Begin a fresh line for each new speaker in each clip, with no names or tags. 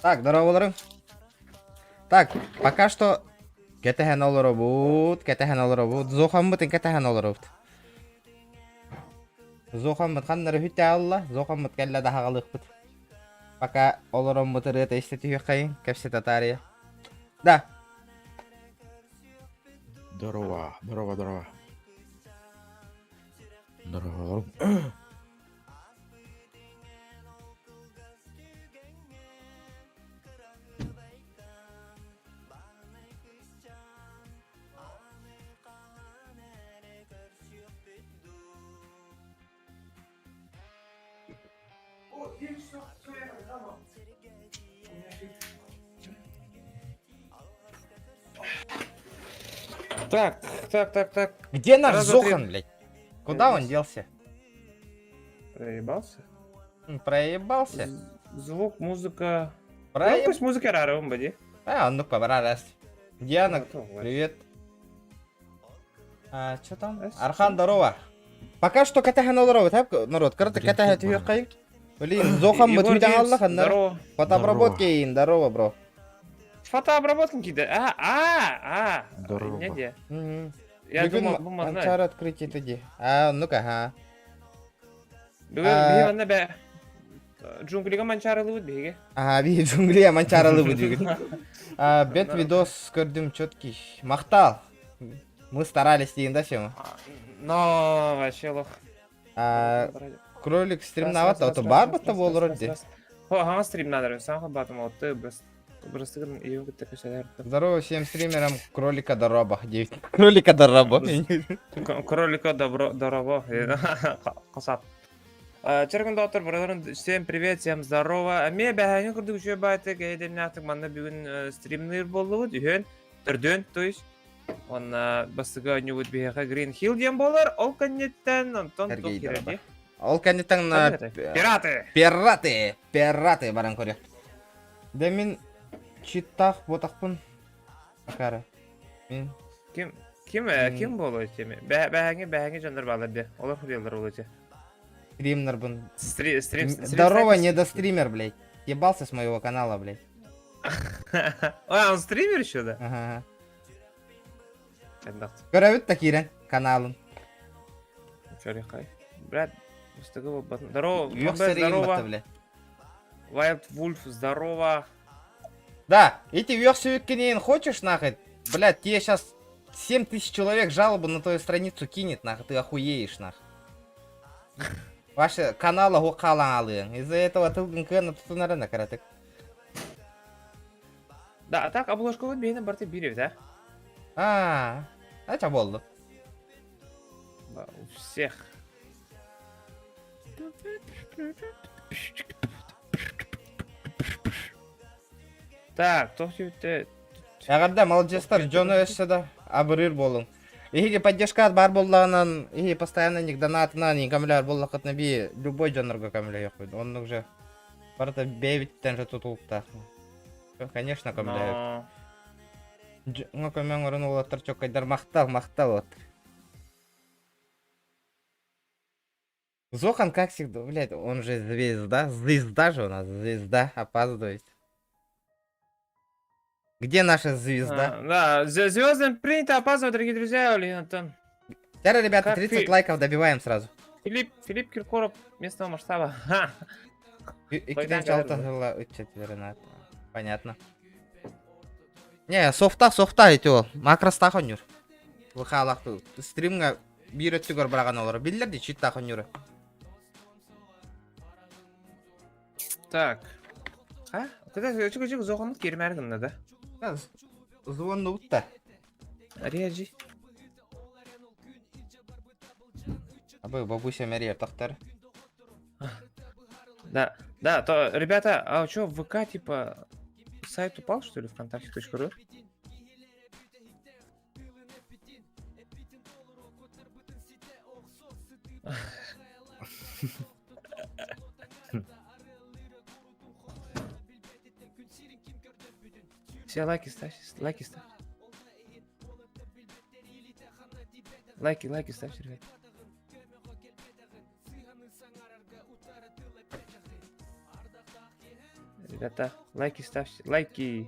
Так, здороволору. Так, пока что кэтэһэн олоробут, кэтэһэн олоробут. Зохаммытын кэтэһэн олоробут. Зохаммыт ханнары хүтэ алла, Зохаммыт кэллэ да хаҕалыахпыт. Пока олороммут ырыата истэ түһүөххэйин, кэпсэтэ таарыйа. Да.
Здорово, здорово, здорово. Здорово.
Так, так, так, так.
Где наш
Раз, два, три.
Зохан, блядь? Куда он делся?
Проебался?
Проебался?
Звук, музыка.
Проеб...
Громкость музыки рарым бади.
А, ну раз. Диана, привет. А, что там? Архан, здорово. Пока что кэтэһэн олоробут, һэп, народ, кырата кэтэһэ түһүөххэйин. Блин, Зохан бут бүтэн алла ханнар.
Здорово.
Фотообработки здорово, бро.
Фотообработка какие-то. А, а, а.
Здорово.
Не, не. Я думал, бу манна.
Анчар открытие туди. А, ну-ка, ага.
Бүгүн биһи манна бэ джунглига манчарылыбыт биһиги.
Ага, биһи джунглия манчарылыбыт бүгүн. А, бет видос көрдүм четкий. Махтал. Мы старались дейін да сема.
Но вообще лох.
А, кролик стримнават, а то бар бата болор ди.
Хо, хама стримнадыр, сам хабатым отты, Бырастыгын ее кытта көсөлөр.
Здорово всем стримерам кролика дороба. Кролика дороба.
Кролика добро дорово. Касап. Чергін доктор, братан, всем привет, всем здорово. Ме бәһәңе курдук үчү байтык, эйдемнәтик манна бүгүн стримнер боллубут, үһөн, төрдүөн, то есть. Онна бастыгы ойнубут биһиэхэ Green Hill диэн буолар, ол кэнниттэн онтон туох киирэр
Ол кэнниттэн
Пираты!
Пираты! Пираты баран көрүөх. Да мин читтах ботахпын. Акара. Мин
Ким ким ким буолуой теми? Бэһэҥи бэһэҥи дьоннор баалар де. Олор хуруйаллар буолуо те.
Стримнербын.
Стрим стрим
Здорово, не до стример, блядь. Ебался с моего канала, блядь.
А, он стример еще, да?
Ага. Көрөбүт да киирэн каналын.
Чорихай. Брат, Здорово, здорово. Wild Wolf, здорово.
Да, эти вёхсүккинин хочешь нахуй? Блядь, тебе сейчас 7 тысяч человек жалобу на твою страницу кинет, нахуй, ты охуеешь, нахуй. Ваши канала алыың. Из-за этого тылгын кыана тутунарына каратык.
Да, а так обложка вот бейні барты бирев, да?
А, это болды.
Да, у всех. Так, туох диэбиттэ
Эҕэрдэ, молодецтар, дьону өссө да абырыыр буолуҥ. Эһиги поддержкаҕыт баар буоллаҕынан, эһиги постоянно ник донатынан көмөлөөр буоллаххытына би любой дьоннорго көмөлөһүөхпүт. Оннук же барыта бэйэбиттэн же тутулуктаах. Конечно, көмөлөһүөк. Дьоҥҥо көмө оҥорон уолаттар чоккайдар махтал, махтал вот. Зохан, как всегда, блядь, он же звезда, звезда же у нас, звезда, опаздывает. Где наша звезда?
А, да, звездам принято опаздывать, дорогие друзья, или Антон.
Теперь, ребята, 30 фи... лайков добиваем сразу.
Филипп, Филипп Киркоров местного масштаба.
Понятно. Не, софта, софта эти ол. Макростах онньур. Вхалах стримҥа биир өттүгэр быраҕан олоро. Биллэр дии читтаах онньура.
Так. А? Куда чук чук зоҕонут киирмээр гынна да?
Звоннубут да.
Реджи.
Абы бабуся мэрия тахтар.
Да, да, то, ребята, а что, в ВК, типа, сайт упал, что ли, ВКонтакте.ру? Все лайки ставьте, лайки ставьте. Лайки, лайки ставьте, ребят. Ребята, лайки ставьте, лайки.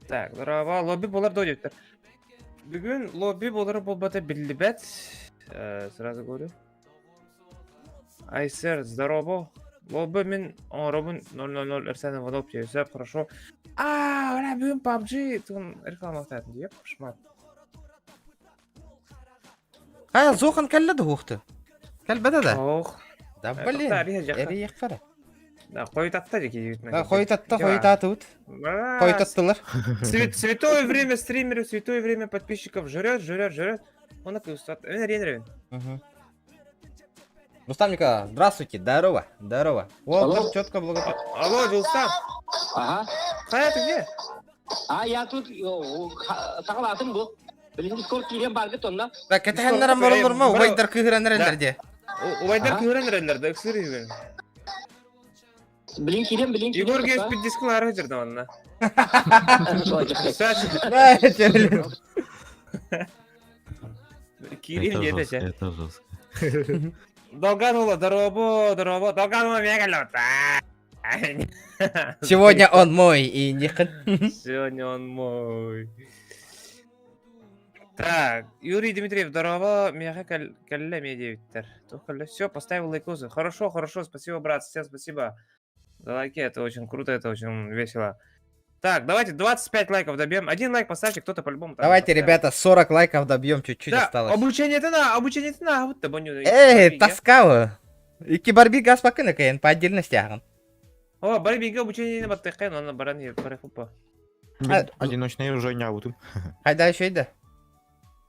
Так, здорово, лобби болар до диэбиттэр. Бүгүн лобби болара буолбата биллибэт. Сразу говорю. Айсер, здорово. Лобби мин оҥоробун 000 Арсен Иванов сөп, хорошо. А, бля, бүгүн PUBG тугун рекламалатаатын дии, кошмар.
Хайа, Зохан кэллэ да уохты. Кэлбэтэ да?
Ох.
Да блин, эрийэххэ
Да, хойутатта дики.
Хойутатта, хойутаатыбыт. Хойутаттылар.
Святое время стримеров, святое время подписчиков жрет, жрет, жрет. Он акустат. Рен, рен.
Рустам Николаевич, здравствуйте, здорово, здорово. О, четко благодарю.
Алло, Рустам.
Ага.
Хайа, ты где?
А я тут саҕалаатым бу. Билигин Дискорд киирэн бааргыт онно.
Да, кэтэһэннэрэн барыллар убайдар кыһыран эрэллэр дии.
Убайдар кыһыран эрэллэр да, ыксыыр үһүгүн.
Билин киирэн, билин киирэн.
Егор Геспит дисклары жүрді онна. Кирилл деді ше.
Это жестко.
Долганула, здорово, здорово, Долганула мегалота.
Сегодня он мой и не
Сегодня он мой. Так, Юрий Дмитриев, здорово. Меха калля медиавиттер. Все, поставил лайкозы. Хорошо, хорошо, спасибо, брат, всем спасибо. За лайки, это очень круто, это очень весело. Так, давайте 25 лайков добьем. Один лайк поставьте, кто-то по-любому.
Давайте, ребята, 40 лайков добьем, чуть-чуть
да,
осталось.
Обучение это на, обучение это на, вот
Эй, таскала. Ики барби газ покына по отдельности ағын.
О, барбига обучение не баттыхен, он баран барахупа.
Одиночный уже не аутым.
Хайда еще иди.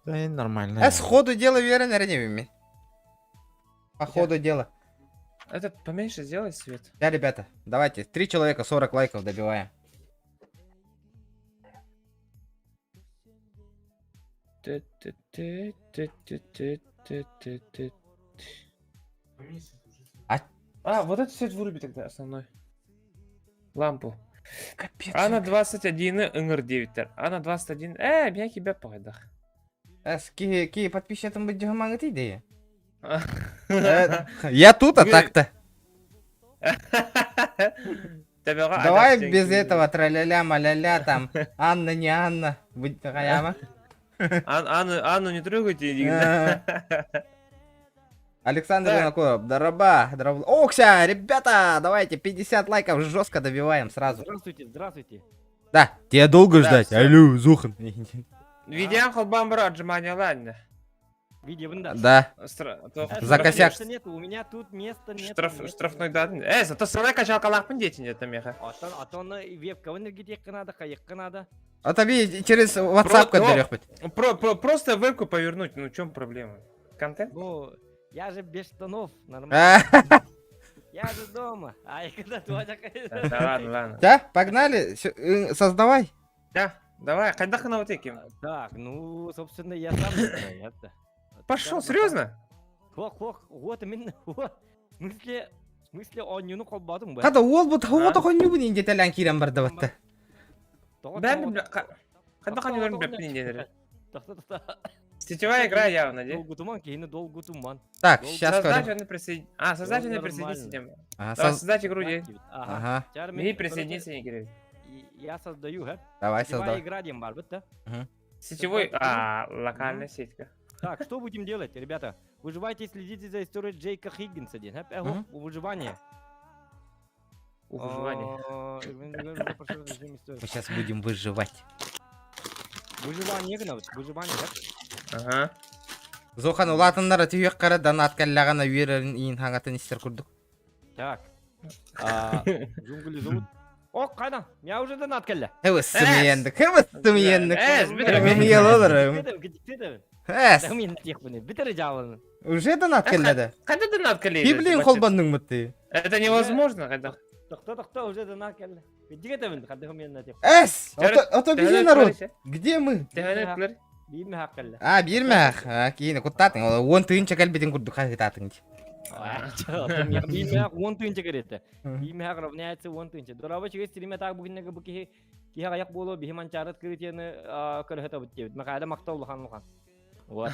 Да, нормально.
А сходу дела верно, наверное, По ходу дела.
Этот поменьше сделай свет.
Да, ребята, давайте. Три человека 40 лайков добиваем.
А, а вот этот свет выруби тогда основной. Лампу.
Капец.
Ана 21 ыҥыр диэбиттэр. Ана 21. Э, меня тебя пайдах.
Эс, ки, ки подписчикам быть дьомаҥыт идея. Я тут, а так-то. Давай без этого траля-ля, маля-ля, там, Анна, не Анна, будь такая
Анну, Анну не трогайте.
Александр Винокуров, дороба, дороба. Окся, ребята, давайте 50 лайков жестко добиваем сразу.
Здравствуйте, здравствуйте.
Да, тебе долго
Да,
ждать?
всё.
Алло, Зухан.
Видео холбам брат, отжимание ладно.
Видео да.
Да.
То-
За косяк.
Места нет, у меня тут места нет.
Штраф,
места
штрафной
нет.
дат. Э, зато сырай качалкалаахпын диэтин это меха.
Оттон, оттон вебка энергетика надо, кайыкка надо.
А таби через WhatsApp
Про-
кадырых быть.
Про, просто вебку повернуть, ну в чем проблема? Контент?
Ну, я же без штанов,
А,
нормально. Я же дома. А я когда
Да, да ладно, ладно.
Да, погнали, создавай.
Да, давай, хайдах на вот таким.
Так, ну, собственно, я сам не знаю, это.
Пошел, серьезно?
Хох, хох, вот именно, вот. В смысле, в смысле, он не холбадым бе.
Када ол бу тоҕо хонньубун инде киирэн бардабатта.
Бәм, бля, хайдах они бля,
Тохто, тохто.
Сетевая игра явно, де?
Долгутуман, кейini долгутуман.
Так,
Долго
сейчас
Создать
көрүм.
он присоедин... А, создать
Всё
он присоединиться.
нормально.
Ага,
Давай,
соз-
создать игру, де.
Ага.
Ага,
Чар
И присоединиться не керек.
Я создаю, ха.
давай
Сетевая
создавай.
игра диэн бар, да?
Сетевой...
Создать
А, локальная сетька.
Так, что будем делать, ребята? Выживайте и следите за историей Джейка Хиггинса, день.
Мгм.
Выживание.
Выживание.
А,
Мы сейчас будем выживать.
Выживание, гына, выживание, да?
Ага.
Зохан улаатыннара түһүөх кара донат кэллэҕинэ үөрэрин иин хаҥатын истэр курдук.
Так. А, Джунгли зовут. О, кайда? Я уже донат кэллэ.
Хэвэссымиэнник, хэвэссымиэнник.
Эс,
Эс. Эс,
Битер жабын.
уже донат кэллэ
Когда донат кэллэ?
Библиин холбоннуҥ мытты.
Это невозможно, когда.
Тохто, тохто, уже донат кэллэ. Дигетебин, кадыхым мен тек.
Эс, ото биһи народ. Где мы?
Бийме хаккалла.
А, биирмэх. А, киини куттаатыҥ. Уон тыынча кэлбитин курдук хаһытаатыҥ.
Бийме он тыынча керетте. Бийме равняется он тыынча. Дорабы чыгы стриме так бүгүннеге бу киһи Киһи аҕыйах буолуо биһи Манчаары открытиены көрөһөтөбүт диэбит. Михаила махтал улахан улахан. Вот.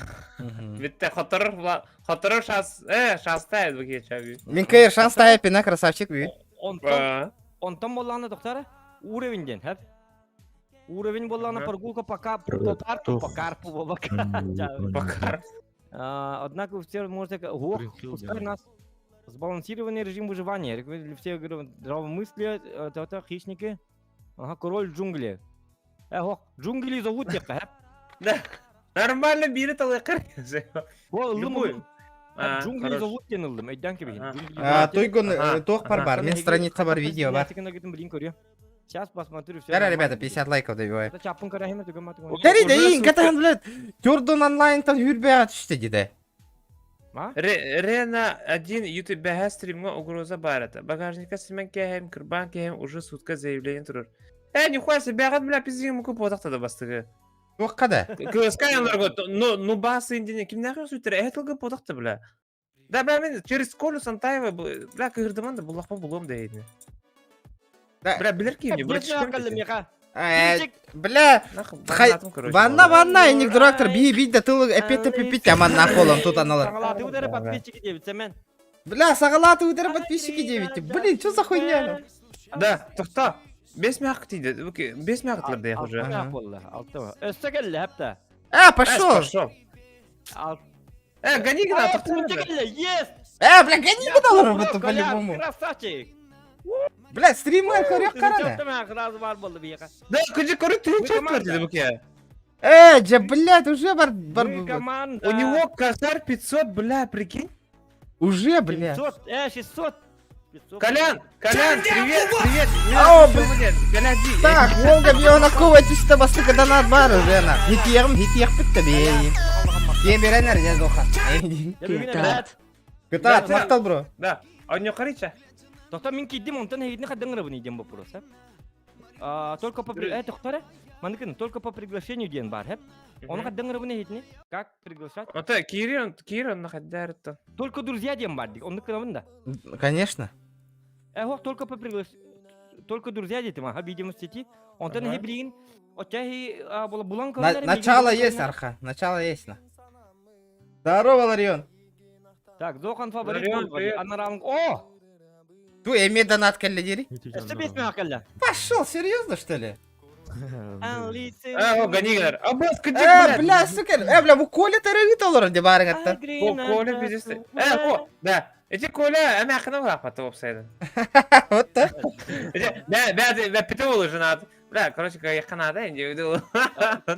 Битте хоторор хоторор шанс шанста бу киһи
Мин кыйыр шанс тайып пина красавчик бүй.
Онтон онтон боллаҕына доктора уровень диэн хэп. Уровень боллаҕына прогулка пока по парку по карпу по
По
Однако все можете ох, пускай нас сбалансированный режим выживания. Рекомендую все здравомыслие, это хищники. Ага, король джунгли. Ох, джунгли зовут тебя,
Да. Нормально бири талыкыр.
Любой. Джунгли зовут диэн ыллым, өйдөөн кэбиһин.
Туйгун туох бар бар, мен страница бар, видео бар.
Сейчас посмотрю все.
Бәрі, ребята, 50 лайков добиваем.
Чаппын көрәһиме түгөн матыгын.
Дәри дәйин, катахан, блядь, Тюрдун онлайнтан хүрбә түште диде.
Рена один YouTube бәһә стримга угроза бар это. Багажника симен кәһем, кырбан кәһем уже сутка заявление турur. Э, нихуя себе, бәгат бля пиздигем күп отакта да бастыгы.
Туохха да?
КСК янларга, ну, ну бас индине кимнәге сүтер, э тылгы потакта бля. Да, бля, мен через Колю Сантаева, бля, кыгырдыман да буллахпа булуым да ейдне.
Да.
Бля, билер ким,
Меха.
Бля, ванна, ванна, иник дурактор, би би да тыл эпет пипит, аман нахолом тут аналар.
Сагалаты удары подписчики девять, Семен.
Бля, сагалаты удары подписчики 9. Блин, что за хуйня?
Да, тохта. Бес мягк тиде, бес мягклар да уже.
Өссө келле хәпта.
А, пошел.
Пошел. Гони гна, тохта.
Есть!
Бля, гони гна, это по-любому.
Красавчик.
Бля, стример көрек қараны.
Да, күнде көріп түрін чат деді бұке.
Же, блядь, уже бар... бар
У него косарь 500, бля, прикинь.
Уже, бля.
500, 600.
Колян, Колян, привет, привет.
О, блядь. Так, Волга биона кова чисто бастыка донат бар уже на. Хитиерм, хитиер бітті бе. Кем беренер, я зоха. Кытат, мақтал, бро.
Да, а у него қарайша.
Тоқта мен кидим, онтан хейдini қадыңырыбын идем вопрос, а? Только по тоқтара, маныкын, только по приглашению ден бар, хеп? Оны қадыңырыбын хейдini? Как приглашать?
Ота, Кирилл, Кирилл нахаддарты.
Только друзья ден бар, оны кынабын да.
Конечно.
Ох, только по приглашению. Только друзья детим, ага, видимо, в сети. Онтан хей билигин, отча хей булан
Начало есть, Арха, начало есть, на. Здорово, Ларион.
Так, Зохан фаворит. О!
Ту, эме донат келли дири.
Что бес мякалля?
Пошел, серьезно, что ли?
А, о, гони, А, бос,
Э, бля, сука, бля, бу Коля тарыгыт олар, де барың атта.
Коля пиздец. О, да. Эти Коля, эме ақына бар апаты опсайды.
Вот так.
Да, да, да, пятый женат. Бля, короче, якынада инде.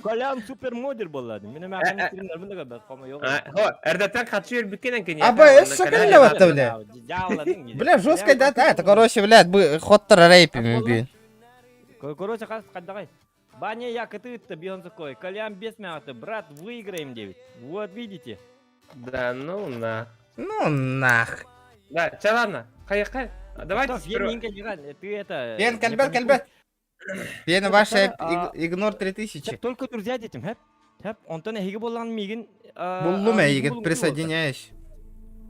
Колян супермодер болады. Мене мягын стримдер бunda бәт кома yok.
Хо, эрдәтән качы йөр бикенен кен.
Аба, эс шакалля батты, бля. Бля, жестко да, это, короче, блядь, бы хоттер рейпи би.
Короче, хас кадагай. Баня я кытыт бион такой. Колян без мяты, брат, выиграем 9. Вот видите.
Да, ну на.
Ну нах.
Да, ча ладно. Хай, хай. Давайте.
Ты это.
Пен, кальбет, кальбет. Пена ваша игнор 3000.
Только друзья детям, хэп. Хэп, онтон эһиги боллан мигин.
Буллум эгит присоединяюсь.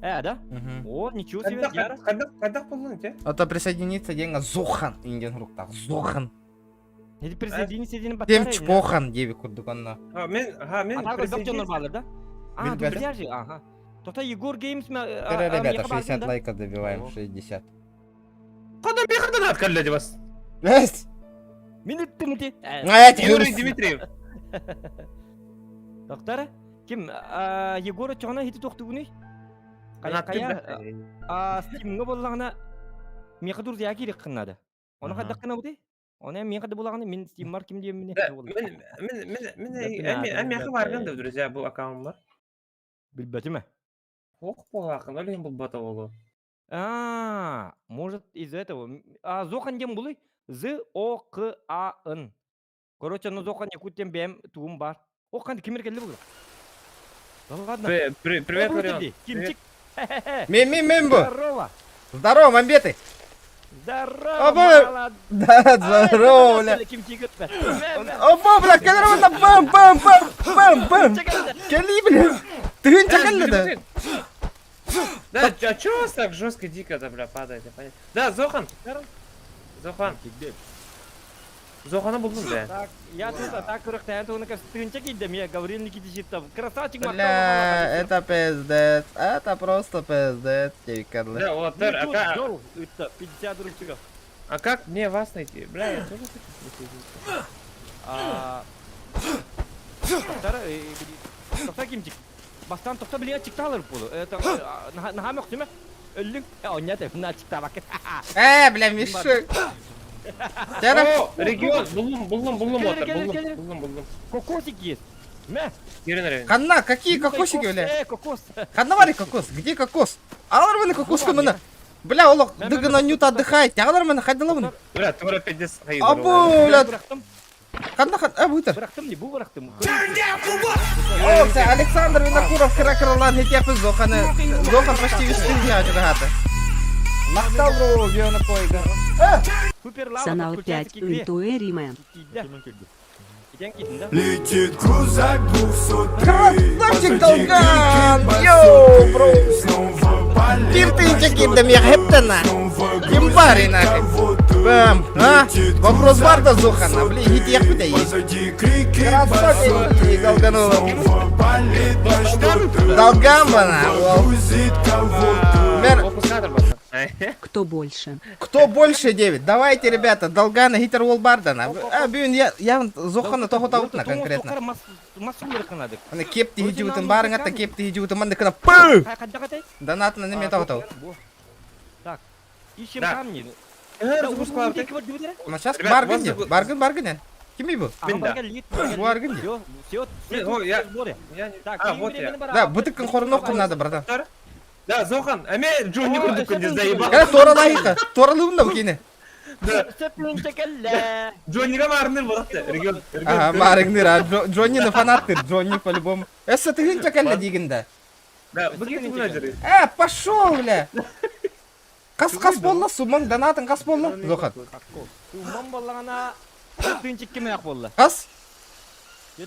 Да? О, ничего себе.
Кайдак буллун те?
А то присоединиться деньга Зохан инген руктах. Зохан.
Эти присоединиться ден
Тем чпохан деби курдук онно.
Ха, мен, ха, мен.
А так доктор да? А, друзья же, ага. Тота Егор Геймс
Ребята, 60 лайков добиваем, 60.
Када бихадан откалля бас.
Есть!
Минуттым ти.
Юрий Дмитриев.
Доктор, ким Егор чоңна хити токтугуну? Кая кая стимге боллагына меха друзья керек кынады. Оны кайда кына бути? Оны мен кайда болаганы мен стим бар ким дием мен.
Мен мен мен мен мен барган да друзья бу аккаунт бар.
Билбетиме.
Ох, болакын, өлген бул бата болу.
А, может из этого. А Зохан дем булы? З О К А Н. Короче, ну Зохан якуттен бем туум бар. О, кандай кимер келди бу? Да ладно.
Привет, Ларион.
Кимчик.
Мен, мен, мен бу.
Здорово.
Здорово, мамбеты.
Здорово, молодец.
Да, здорово, бля. Опа, бля, камера бам, бам, бам, бам, бам. Кели, бля. Ты не да?
Да, а чё у вас так жестко дико-то, бля, падает, я понятно. Да, Зохан. Зохан. Зоханы булдум бе.
Так, я тут атак көрөктәһен тугуна кастыынча киирдим я Гаврил Никитич там красавчик
Бля, это пиздец, это просто пиздец, тейкерлы.
Да, вот, а как,
Жол, это 50 рубчиков.
а как мне вас найти? Бля, я тоже хочу присоединиться.
А, Тохта кимчик. Бастан тохта билия чикталар буолу. Это наха мөхтүмэ. Өллүң. Оннят на чиктабак.
Бля, мешок. Тера.
О, регион, буллум, буллум, буллум,
Келер,
отыр,
келер,
буллум,
келер.
буллум, буллум.
Кокосик есть. Мә.
Ерен район.
Ханна, какие кокосики, бля?
Кокос.
Ханна бар кокос, где кокос? Алар мені кокоска мені. Бля, олох, дыгына нют отдыхает. Алар мені, хайдала мені.
Бля, тура пиздец.
Абу, бля,
Бырахтым.
ханна хан, а, бутер.
Бырахтым не бу бырахтым.
О, це Александр Винокуров кракерлан гетепи Зоханы. Зохан почти весь дня чугата. Махтал бро, Виона Койга.
Супер лава.
Санал
подключается
5
к игре.
Интуэримен.
Иден китин, да?
Летит крузак 203
Красавчик
Позади
Долган!
крики
Йоу, бро!
Снова палит
Киртынчик кидем я хептена.
Снова
Кимбари
грузит
нахуй.
кого-то
Бэм, а?
Летит
Вопрос
крузак
Барда Зохана, блин,
203,
хит я есть.
Позади крики
Красавчик,
басоты
Долганула.
Снова палит на что-то
Долгамбана,
Снова грузит кого-то
Мер,
Кто больше?
кто больше 9? Давайте, ребята, Долгана, Хитер Уолбардана. А, бюн, я Зохана того таутна конкретно. Аны кепти хижутын барың атта кепти хижутын манды кына пы! Донатны неме того
Так, ищем
Да.
камни.
На сейчас
Ребят,
баргын
у вас
де, баргын баргын эн. Кими бу?
Мин да.
Баргын де.
Все,
Мин, о, я-
все,
Я не- А, вот я.
Да, бутыкын хорунок надо, братан.
Да, Зохан, а мен Джонни курдук күнде заебал.
Кара торалайыка, торалыын да букине.
Джоннига марныр болады. Регион,
Ага,
регион.
баргыныр, а Джонни фанаттыр, Джонни по-любому. Эссе тыгын чакалла дигинде.
Да, бізге тугуна жер.
Пошел, бля. Кас кас болла, сумаң донатын кас болла. Зохан.
Уман боллағана тынчик кеме ақ болла.
Кас?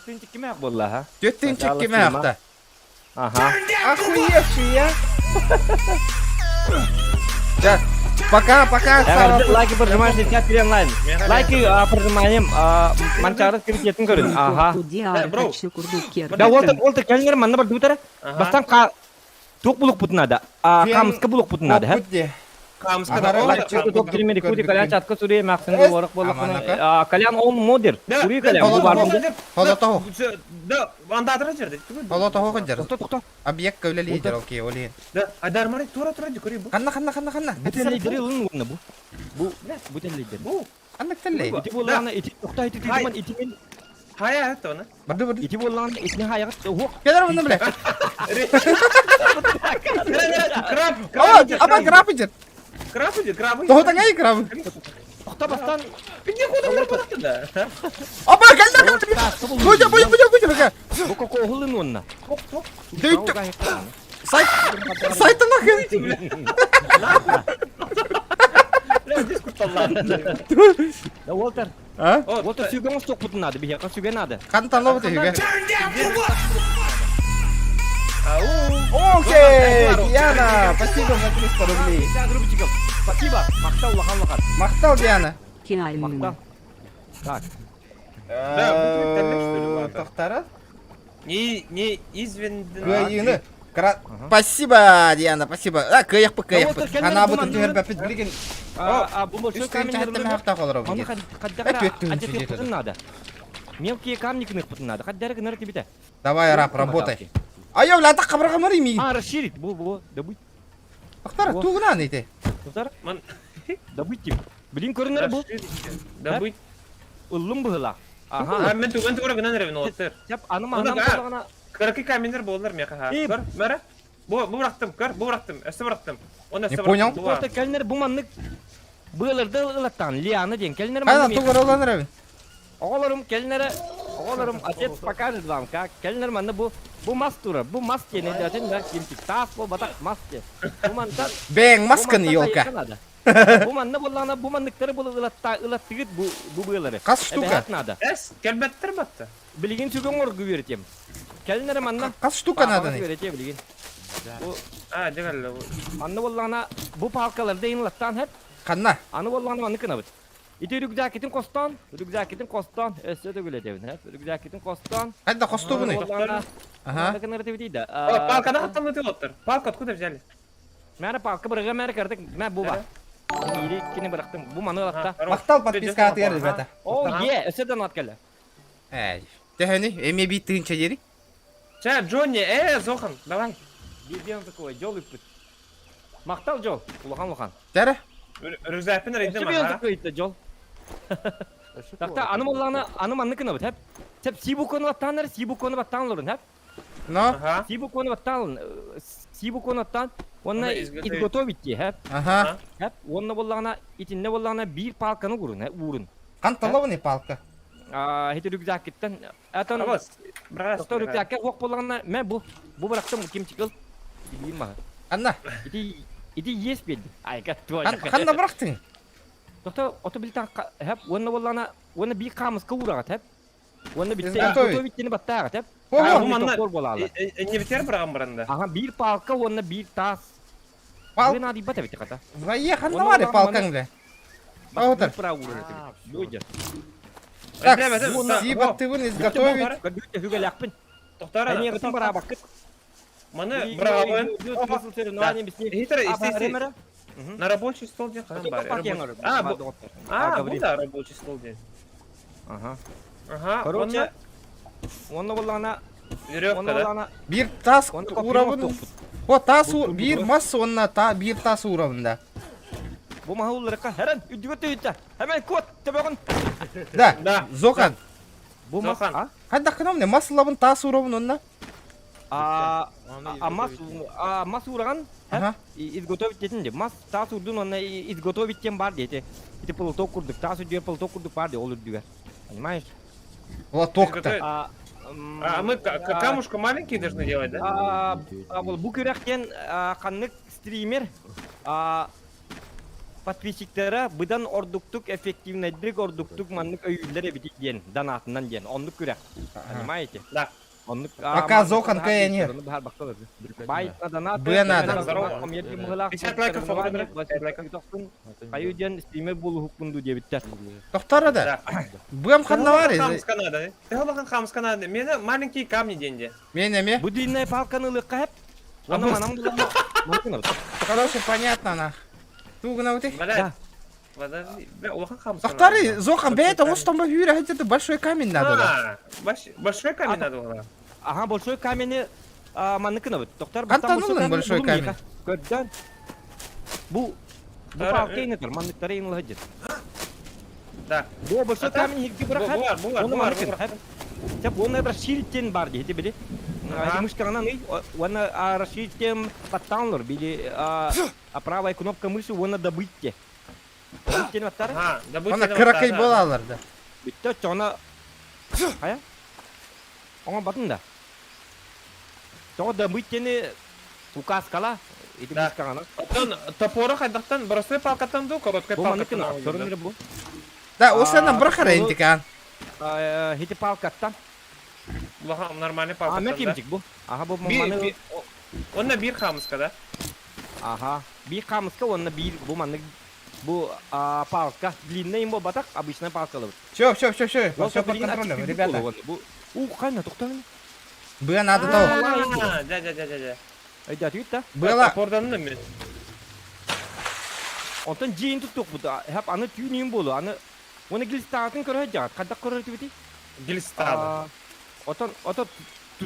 Тынчик кеме ақ болла, ха?
Төттен чеккеме акта.
Ага.
Охуевший я. Да. Пока, пока, Сава.
Лайки прожимаешь, 63 онлайн. Лайки прожимаем, манчары скрипт көрін. Ага.
бро.
Да, Уолтер, Уолтер, келіңдер, манна бар дубутара. Бастан қа тук булук путунада. А камска булук путунада, ха?
Путде.
Камска
Ага,
да.
лайк
Чөтө топ киремери кури калян чатка сури максында
Эс,
орық боллақ.
аманака.
Калян он модер.
Да,
Кури
да,
калян бу бар.
Хола того.
Да, анда атыра жерде.
Хола того ханжар.
Токто, токто.
Объект көвле лидер, окей, олин.
Да, адар мары тура тура дикори бу.
Ханна, ханна, ханна, ханна.
Бу теллейдер ылын уны бу. Бу, бу теллейдер.
Бу.
Ханна теллей.
Ити боллағына, ити токто, ити тиман, ити мен,
Хая это оны.
Барды, барды.
ити боллағына, итini хаяғы, хоқ.
Келер мұны, бля.
Краб,
Аба, аба, краб идет.
Краб идет, краб.
Того таңай краб.
Токто бастан.
Где куда бар да?
Аба, келдер, келдер. Гудя, гудя, гудя, гудя, гудя.
Бу коко хулын онна.
Дөйттік. Сайт, сайты нахуй.
Бля, здесь курталлар.
Да, Уолтер.
А?
Уолтер сүйген стоқ путунады, бияқа сүйген ады.
Қан танлау бітіге.
Ау.
Окей, Диана, спасибо за 300 рублей.
50 рубчиков. Спасибо. Мақтау лахан лахан.
Мақтал, Диана.
Киальмин.
Мақтау. Так.
Да, бұл теллек, что ли, бар?
Тоқтара?
Не, не извиндин.
Кыйыны. Спасибо, Диана, спасибо. А, кыяқпы, кыяқпы.
Уолтер, келдер,
Ана
бұл
бұтын
манны-
түгер бәпіт білген.
А, бұл большой
Үш
камень.
күн чәттім хақта қолыр
Оны
бігер.
қаддара
Өт, өт, өт,
ажет
өт, өт.
надо. Мелкие камни кных надо. Қаддара кыныр тебе.
Давай, раб, работай. Айо, бля, ата қабырға мыры ми.
А, расширить. Бу, бу, добыть.
Ақтара, туғынан ете.
Достар,
Ман-
добыть тип. Блин, көрінер бұл.
Добыть.
Ұллым бұғыла.
А,
Ага.
мен туган туган гынан ревен Уолтер.
Сәп, аным
Оны
анам
га-
болғана.
Кыркы каменер болдыр меха.
Эй.
Көр, мәрі. Бу, бу бырақтым, көр, бу бырақтым, өсті бырақтым. Оны
Не
өсті
понял?
бырақтым. Бу бар.
Уолтер, келінер бұл манны Бұларды ылаттан, лианы ден. Келінер
Қайдан
манны.
туғыр оланыр әбін.
Оғаларым, келінер, оғаларым, отец покажет вам, как. Келінер манны бу, бу мас тура, бу мас тене, дәтін да, кимтик тас бу, батақ мас те. Бу мантан,
Бәң масканы, елка.
Бу манны боллана, бу манныктары бу ылатта, ылаттыгыт бу, бу бұлары.
Қас штука?
надо.
Эс, келбеттер батты.
Билигин сүгөн оргу беретем. Келінер манна.
Қас штука надо.
Беретем билигин.
А, дегелле.
Манны боллана, бу палкаларды ылаттан хеп,
Қанна.
аны боллана манны кынабыт. Ити рюкзакитин хостоон, рюкзакитин хостоон, өссө төгүл этэбин, һэ? Рюкзакитин хостоон.
Хайда хостуубунуй? Ага.
О, палканы хаттан ытылыттыр. Палка откуда взяли?
Мәрі палка бырыга мәрі кырдык, мә бу ба. Ири иккини бырахтым. Бу маны ылатта.
Махтал подписка атыгар, ребята.
О, е, өссө да нат кэллэ.
Эй, төһөнү? Эмиэ биир тыһыынча диэри?
Чэ, Джонни, Зохан, давай.
Биирдиэн такой, дьол ыппыт. Махтал дьол, улахан улахан.
Тәрэ?
Рюкзакпын арыйдым,
Өссө биэн
аха.
такой ыйтта дьол. Такта аны боллаҕына аны маннык гынабыт, хэп. Сэп си букваны баттаан эрэ, си букваны баттаан олорун, хэп.
Но?
Аха.
Си букваны баттаан, си букваны баттаан, уонна изготовить дии, хэп.
Аха.
Хэп, уонна боллаҕына итиннэ боллаҕына биир палканы уурун, хэп, уурун.
Ханталабыный палка?
Аа, ити рюкзаккыттан Атон Тохтор рюкзакка уох буоллаҕына, мэ бу бу бырахтым кимчикыл биир маһы.
Анна.
Ити ити иэс биэрдим. Айка туой.
Ханна бырахтың?
Тохто ото билтан хэп уонна буоллаҕына уонна биир хаамыска уураҕат хэп. Уонна битте готовиттини баттааҕат хэп.
Бу манна эннибитер быраҕан баранда.
Ага биир палка уонна биир таас.
Пал.
Бу наадыйбат эбит хата.
Вайе ханна бар палкаң бля. Аутер. Так, сибаттыбын изготовить.
Хүгэлээхпин.
Тохтор.
барабаккыт.
Маны бырабын. На рабочий стол где хаан бар. А, бу А, бу да рабочий стол где.
Ага.
Ага.
Короче, онно боллаҕына
Веревка, да?
Биир таас уурабын. О, таас биир мас уонна та биир таас уурабын да.
Бу маһы улларыкка хэрэн үрдүгэр төһүттэ. Хэмэн куот төбөҕүн.
Да. Да. Зохан.
Бу мас а?
Хайдах гынам мас ылабын таас уурабын онна.
А, а мас а мас уураган изготовить дедин де. Мас таас урдун онна изготовить тем бар дети. Ити полуток курдук. Таас үрдүгэр полуток курдук бар де ол үрдүгэр. Понимаешь?
Лоток-то.
А мы камушка маленькие должны делать, да?
А, бу күрэхтэн ханнык стример подписчиктара быдан ордуктук эффективнайдык ордуктук маннык өйүүллэр эбит диэн донатынан диэн оннук күрэх понимаете
да
оннук
пока зохан каяне
бай донат
Б надо.
50 лайков
Хайы диэн стример буолуһукпун дуу диэбиттэр.
Тохтор да. Быам ханна бар.
Хамска надо. Ты улахан хамска надо. Мене маленькие камни деньги.
Мен эме.
Бу длинная палканы ылыахха хэп. Онно манан булан.
Короче, понятно нах. Тугна вот
Блядь. Подожди, бля, улахан хамска.
Тохтары, Зохан, бэйт, оҥостон ба хүүрэ это большой камень надо да.
Большой камень надо.
Ага, большой камень манныкына бит. Тохтар
Хантан большой камень.
Көрдөн. Бу бу палка инетер, манныктары инлыһыдьыт.
Да.
Бу большой камень хирги бырахат.
Булар, булар, булар.
Теп оны расширить бар дейdi били. Мышканан ый, оны расширить баттанлар били, а правая кнопка мыши оны добыть те. Добыть баттар.
Ага, добыть.
Оны кыракай болалар да.
Бүтті, чона Хая? Оңа батын да. Тоҕо добыть тени указкала. Ити
Да.
мышкаҕана.
Оттон топору хайдахтан простой палкаттан дуу, короткой
Бу
палкаттан.
маныкына, сорун бу.
Да, осана бырахара интикан.
Хити палкаттан.
Улахан нормальный
А,
палкаттан.
мен кимчик бу. Аха, бу маны.
Онна биир хаамыска да?
Аха. Биир хаамыска онна биир бу маннык бу палка длинная им батак обычная палка лыбыт.
Все, все, все, все, все под контролем, ребята.
Бу у хайна тоқтан.
Б надо того.
Да, да, да, да, да.
Айда түт да.
Было.
Топордан мен.
Онтон жиин туттук бу. Хап аны түйнүн болу. Аны оны глистатын көрө жаат. Кадак көрө түбүти?
Глистады.
Отон отон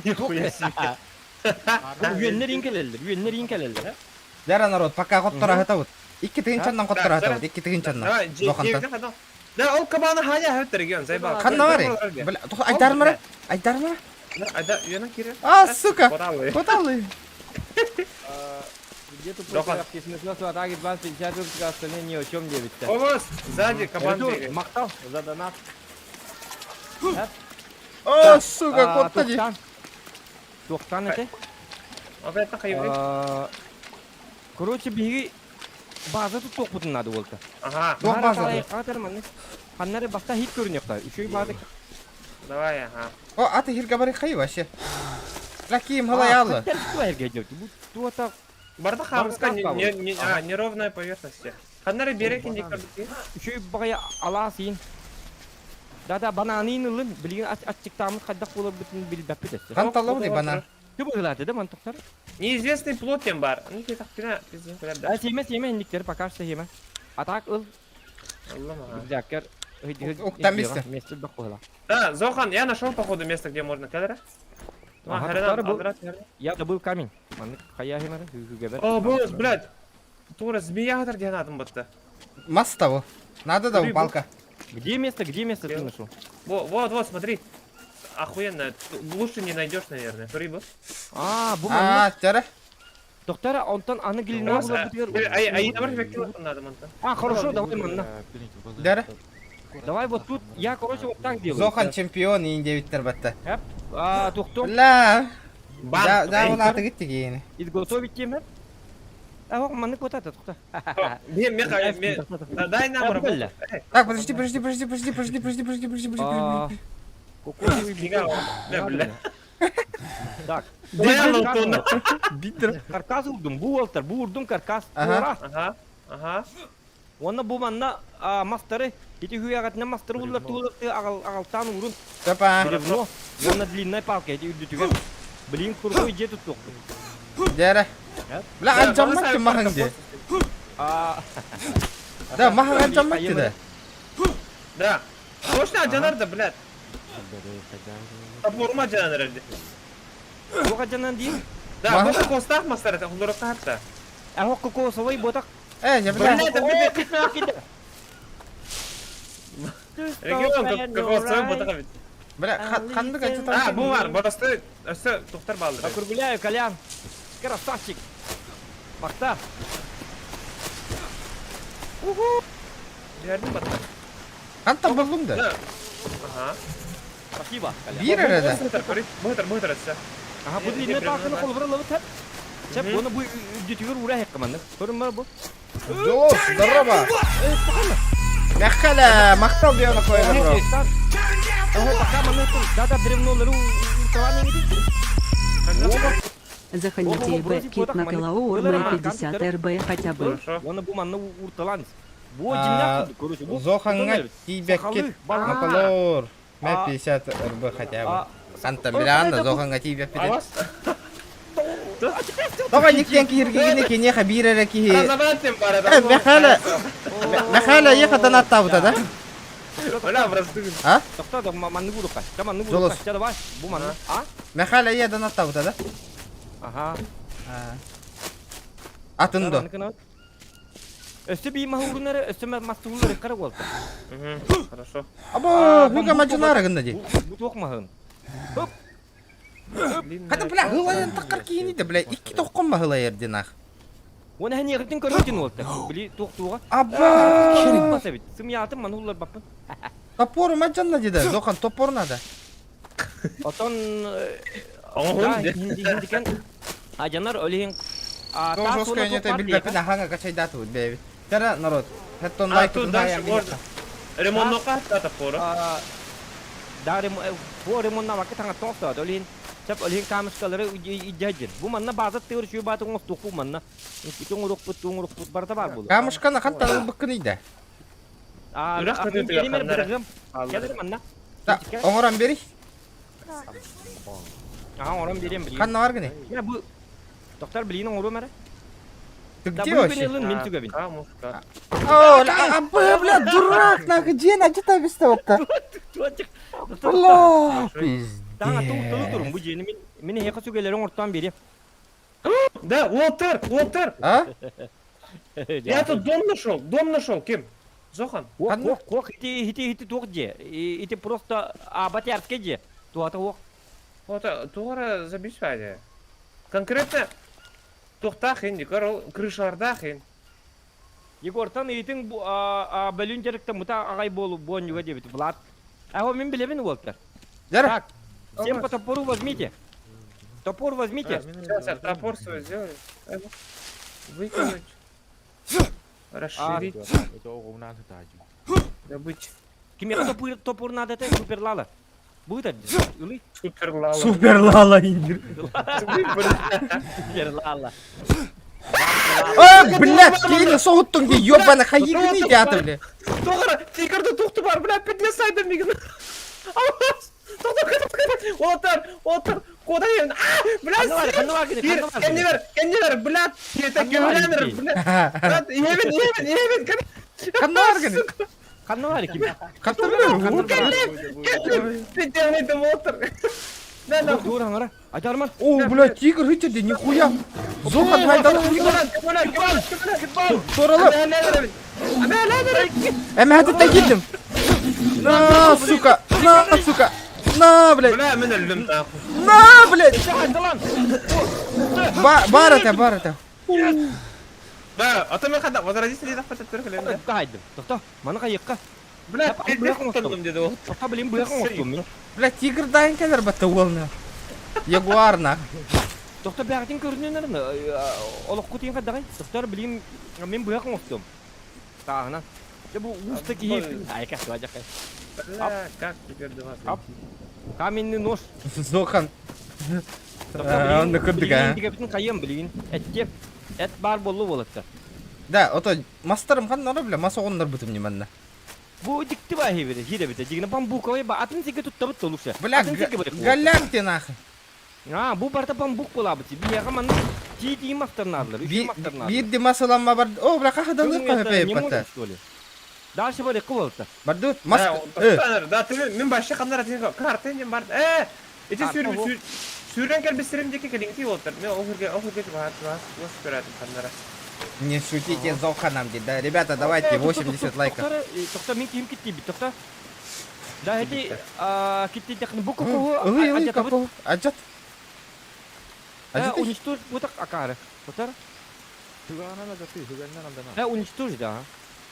Нихуя себе.
Үөннер инкелелер, үөннер инкелелер.
Дара народ, пока хоттора хатабыт. Икки тыгынчаннан хоттора хатабыт, икки тыгынчаннан.
Зохантан. Да, ол кабаны ханя хөттөр ген, зайбал.
Ханна бар? Бля, айдармара? Айдармара?
Айда, үөнө кире.
А, сука. Коталы.
Где тут смешно, атаки 20-50 выпуска, остальные ни о чем 9.
О, сзади кабан двигает.
Мактал за донат.
О, сука, котта
Туохтан эте.
Опять на
Короче, биһиги база туттуохпутун надо буолта.
Ага.
Туох база?
Ханнары баста хит көрүнүөхтэ. Үчүгэй база.
Давай, ага.
О, а ты хиргабары хай вообще. Раким халаялы.
Бу туота
Барда хамска не, не, а, неровная поверхность. Ханна эрэ биэрэ киндик көрбүт
Үчүгэй баҕайы алаас иин. Да-да, банаанын ылын. Билигин аччыктааммыт хайдах буоларбытын билбэппит өссө.
Хан таллабыт банан.
Тү быһыылааты да мантуктар.
Неизвестный плод тем бар. Ну ты так кина, пиздец,
А сиэмэ сиэмэ инниктер пока что сиэмэ. Атак ыл. Рюкзаккар.
Уктан бистэ.
Место бак быһыла.
Да, Зохан, я нашел походу место, где можно кадра.
Я добыл камень. Маннык хайа химара хүгүгэбэр.
О, босс, блядь. Тура змея хатар диэн атын батта.
Мас того. Надо да палка.
Где место, где место ты нашел?
Вот, вот, вот, смотри. Охуенно. Лучше не найдешь, наверное. Рыба.
А, бу
А, тара.
Доктора, онтон аны гилина А, хорошо, давай манна.
Дара.
Давай вот тут, я, короче, вот так делаю.
Зохан чемпион иин диэбиттэр батта.
А, тухтум.
Ла. Да, да, ол аты гитти киини.
Изготовить темир. А, вот маннык вот это, тухта.
Не, мне, дай нам работу.
Так, подожди, подожди, подожди, подожди, подожди, подожди, подожди, подожди, подожди.
Бля.
Так.
Бидер.
Каркас урдум, бу алтар, бу урдум каркас.
Ага.
Ага. Ага.
Уонна бу манна мастары, ити хүяҕатына мастары уллар туулар аҕалтаан уурун.
Тапа.
Бревно. Уонна длинная палка ити үрдүтүгэр. Блин, курдук дьиэ туттуохпут.
Дьэрэ. Бля, анчаммат маһаҥ дии. Да, маһаҥ анчаммат да.
Да. Точно адьанар да, блядь. Топорума адьанар эрди.
Туох адьанан дии?
Да, бу кокостаах мастар это, хулларыкка хатта.
Ахок кокосовый ботак.
Э, я бля.
Регион кокосовый ботак ведь.
Бля, ханнык
А, бу бар, просто өссө тухтар баалар.
Округляю, Колян. Красавчик. Махта.
Уху. Жердин батта.
Хантан буллуң да?
Ага.
Спасибо.
Биир эрэ да.
Быһытар, быһытар өссө.
Ага, бу длинная палканы холбура лабыт хат. Чеп, оны бу үдүтүгөр ура хеккаманны. Көрүн бар бу.
Жолос, здорово. Махкала, махтал биона койда, бро.
Да-да, бревнолары
Заходите в кит на Калаур на 50 РБ хотя бы.
Оны бу манны урталаныз. Бу жимнак, короче, бу.
Зоханга тибеккит на Калаур. Мэ 50 РБ хотя бы. Санта Милана, Зоханга тибеккит. Тоҕо никтен киһиргигини киниэхэ биир эрэ киһи Э, Михаила Михаила ехатан аттаабыта да? А? Жолос. Михаила ехатан аттаабыта да?
Ага.
Атын до.
Өссө бии маһуурунары, өссө мастуулары кара буолта.
Хорошо.
Або, хуга мажунара гынна ди.
Бу туох маһын.
Хата бля, хылайын таққар киини да бля, икки тоққон ба хылайыр динах.
Оны хәни ягытын көрбөтүн уолта. Били туох туга.
Аба!
Баса бит. Сымьятым мануллар баппын.
Топор мажанна дида, Зохан топор надо.
Отон хиндикен ажанар олиһин
То жестко не это билбепин аханга качайдаты вот бэби. Тара народ. Хеттон лайк
тут дальше можно. Ремонтнока топора.
Да, бу ремонтна вакыт аңа тоңсо, олиһин Чап олиһин камышкалары иджаджин. Бу манна база тыыр шүй баты оңостук бу манна. Туңурук туңурук барда бар бу.
Камышканы хантан быккын иде.
А, манна.
Да, оңоран бери.
Ага, оңоран берем билин.
Ханна бар гыны.
Я бу Доктор билин оңору мәре.
Ты где вообще?
Мен түгәбин.
Камушка.
О, а, бля, дурак, нахуй, где на где бестовка? Бля, пиздец.
Таңа тук турум бу жени мен мен хека сүгелерин ортан бери.
Да, Уолтер, Уолтер.
А?
Я тут дом нашел, дом нашел, кем? Зохан.
Ох, ох, ох, ити ити ити тук же. Ити просто абатярский же. Туата ох.
Вот, туара забисваде. Конкретно тухтах инди, крышарда хин.
Егортан итин бу бөлүн жерикте мута агай болу бонюга дебит Влад. А мен билебин Уолтер. Так, всем по топору возьмите. Топор возьмите.
Сейчас я топор свой сделаю. Выкинуть. Расширить. Добыть.
Киме топор, топор надо это суперлала. Будет это?
Суперлала.
Суперлала индир.
Суперлала.
А, блядь, киһини соһуттуҥ дии, ёбана, хайыгыный театр, бля.
Тоҕо тигрда тухту бар, бля, петля сайда мигин. Отыр, отыр, куда ен? А, бля, кенневер, кенневер, блядь, это кемнер, блядь. Брат, иһэбин, иһэбин, иһэбин,
Ханна бар гын?
Ханна бар ким?
Хаттыр
Кэллим, ты отыр.
Дур аңара. Айдарман.
О, блядь, тигр хитер нихуя. Зохан хайдал. Торалып. Эмэ хатыта киирдим. На, сука, на, сука. На, блядь.
Бля, мин өллүм нахуй.
На, блядь. Ба бар это, бар это.
Да, а то мен хада возродись или захватить только лем.
Кайдым. Тохто, маны кайыкка.
Бля, пиздец кылдым деди ол.
Тохто билим быйакын оттум мин.
Бля, тигр дайын келер батта уолна. Ягуар на.
Тохто бәгътин көрүнөнөрүн олохку тиин кадагай. Тохтор билим мен быйакын оттум. Таагына. Дьэ бу ууста киһи айка суажакай.
Бля, как теперь до вас?
Ап. Каменный нож.
Зохан. Онно кырдык, а.
Дигебитин кайым билигин. Эттеп. Эт бар боллу болатта.
Да, ото мастарым ханна бля, мас оҕоннор бутум ньыманна.
Бу дикти ба хибире, хире бите. Дигине бамбуковый ба атын сиге туттабыт толукса.
Бля,
Атын сиге барык.
галям ты нахуй.
А, бу барта бамбук болабыт. Бияга манна ти ти мастарнадылар, үч мастарнадылар.
Биир масаламма бар. О, бля, хахадалык кахапе патта.
Дальше барык болатта.
Барды мас.
Да, ты мен башы қандар атен карта не бар. Э, эти сүр сүрен кел бисирим деке келиңти отыр. Мен охурге охурге бар бар ос көрөтүм кандара.
Не шутите Зоханом, да. Ребята, давайте 80 лайков.
Тохта мен ким китти бит, тохта. Да, эти китти тахны буку
Ой, ой, какого? Аджат. Аджат.
Уничтожь вот так акары. Тохтар. Да, уничтожь, да.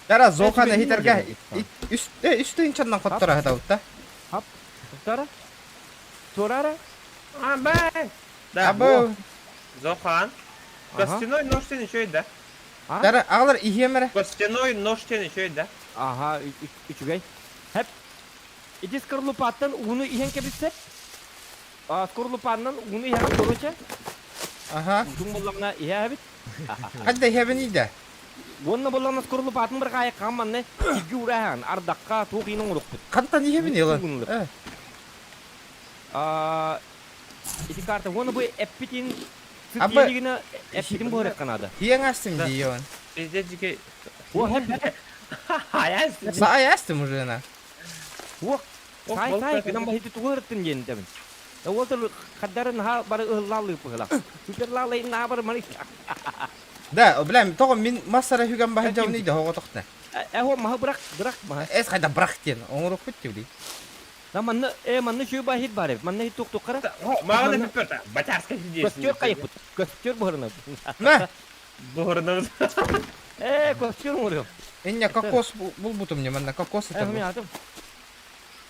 Дара Зохана хитерге үстүн чаннан коттора хатабытта.
Тохтара. Торара.
А, бай. Да,
Абы.
Зохан. Костяной нож сен еще да.
Дара агалар ихемере.
Костяной нож сен еще да.
Ага, үчүгэй. Хеп. Ити скорлупаттан ууну иһэн кэбиссеп. А, скорлупаннан ууну иһэн короче.
Ага.
Утун боллаҕына иһээбит.
Хадда ихебин иде.
Уонна боллаҕына скорлупатын бір кайыккан манна тиги урахан ардакка туох иин оҥорукпут.
Кантан ихебин илан.
А, ити карта уонна бу эппитин
Абы-
сытиэлигина эппитин буһарыкканада.
Хиэн астым дейон.
Пиздец жеке.
О, хеп.
Аяс.
Сай астым уже на.
О, сай сай кынан бахити тугырыттын диэн табын. Ол хаддарын ха бары ыһыллаалыы пыһыла. Суперлаалай на бар мани.
Да, бля, тоҕо мин массара хүгэн баһа дьавны да хоҕо тохта.
Эхо маһы бырак, бырак маһы.
Эс хайда брах тен, оҥорукпут тибли.
Да манна э манна шүй бахит бар. Манна хит тук туккара.
Маған пипперта. Батарска сидишь.
Костер кайыппыт. Костер буһарына.
Мә,
Буһарына.
Э, костер оҥоруом.
инне кокос булбутум не манна кокос
Э, мен
это.
атым.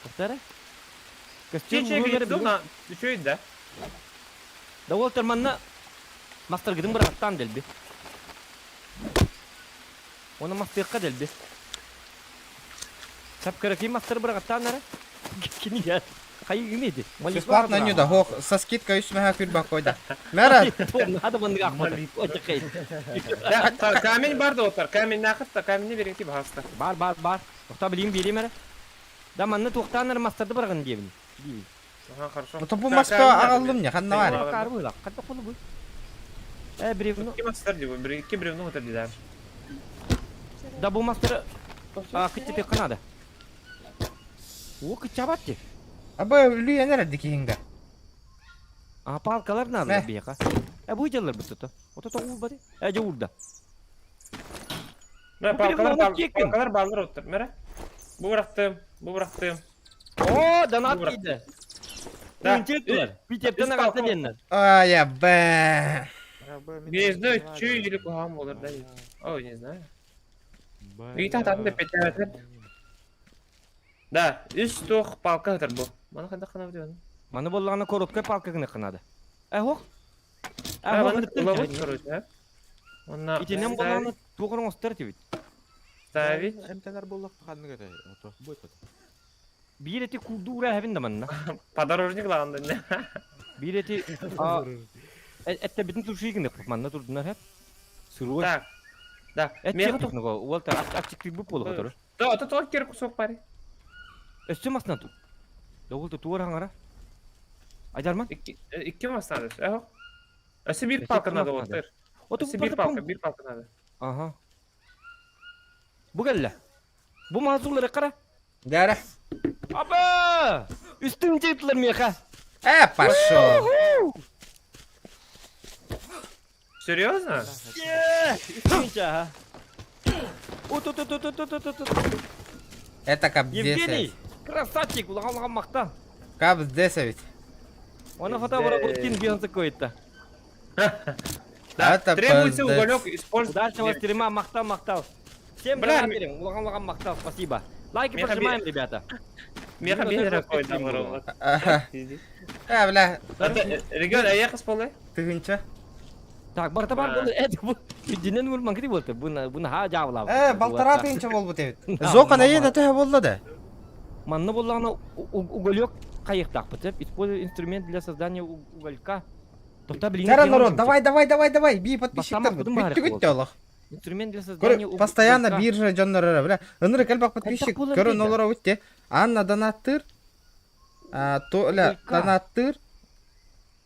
Костер. Костер
Чече
буһарына.
дома. Еще да.
Да ол манна мастер гидин бырактан делби. Оны мастерка делби. Сап керек мастер бырактан нара. Кини я. Хайы гимеди.
Бесплатно не да, хох, со скидкой үс мәһә күр койда. Мәра,
Надо мындык акмады. Очакай.
Да, камень бар да отар. Камень нахытта, камень не береңти баһаста.
Бар бар бар. Тохта билим берем әре. Да манны тоқтаныр мастерды барган дебин. Дибин.
Ага, хорошо.
Ну, бу маска агаллым не, ханна бар.
Кар була. Катта колу бу. Э, бревно.
Ки мастер ди, бир ки бревно отар ди да.
Да бу мастер а китте канада. О, кычабатты.
Абы үлүйенер дикиңге.
А палкалар надо
Мә.
бияка. Э, бу жаллар бу тута. Ото то бады. Э, жа урда.
Мә
Бу
палкалар
бревно кекин.
палкалар баллар отыр. Мәрә. Бу бырактым, бу бырактым.
О, донат
Бу бырак-
кийди.
Да.
Унчеттилер. Питерден
Үс
агасы
палка.
деннер.
Ай, я бэ.
Не знаю, чё или кухам болар да. Ой, не знаю. И та там да петя. Да, үс тох палка отыр бу. Мана ханда хана бу.
Маны боллагана короткая палка гына кынады. Э, хок. Э,
А,
хок.
мана улабыт, короче, а. Онна
Итинен боллагана тугырың остар тибит.
ставить.
Эмтелер боллақ ханныга да. Ото будет.
Бир эти курду ура хебин да манна.
Подорожник лаганда.
Бир эти а этте битин туршигин деп манна турдунар хеп. Сырой.
Так. Да.
Меха Уолта аччыктыйбыт буолуха турар.
Да, это тоҕо кер кусок пари.
Өссө масна ту. Да уолта туор хаҥара. Айдарман.
Икки мас надо. Эхо. Өссө биир палка надо вот. Өссө биир палка, биир палка надо.
Ага. Бу кэллэ. Бу мазулары кара.
Дәрэ.
Аба! Үстүн титлер меха.
Э, пошел.
Серьезно?
Үстүн
Это капздец.
Евгений, красавчик, улахан махтал.
Капздец ведь.
Оны фотообработкин бьется какой-то.
Да,
Это
требуется
пиздец.
уголек использовать.
Удачного стрима, махтал, махтал. Всем
Бля,
донатим, улахан улахан махтал, спасибо. Лайки
Меха
прожимаем, ребята.
Меха
Блин,
бедра
это
какой-то
стрим
там
было.
Ага. Э, бля,
Регион, а я хасполы?
тыгынча.
Так, барта бар
А.
был, это был, динен был мангри был, бун бун ха жавла.
Э, балтара тыгынча болбут эбит. Зоқан әйен төһө болла да.
Манна буллаҕына уголек хайыктаахпыт, используй инструмент для создания уголька. Тоқта билин.
Тара народ, давай, давай, давай, давай, би подписчиктар.
Бастамақ будым
Бүттү күттү олох.
Инструмент для создания
Көр, постоянно биржа дьоннор бля. Ынырык элбэх подписчик
буолар
көрөн
дейді.
олоро үтте. Анна донаттыр. А, Толя
Уголька.
донаттыр.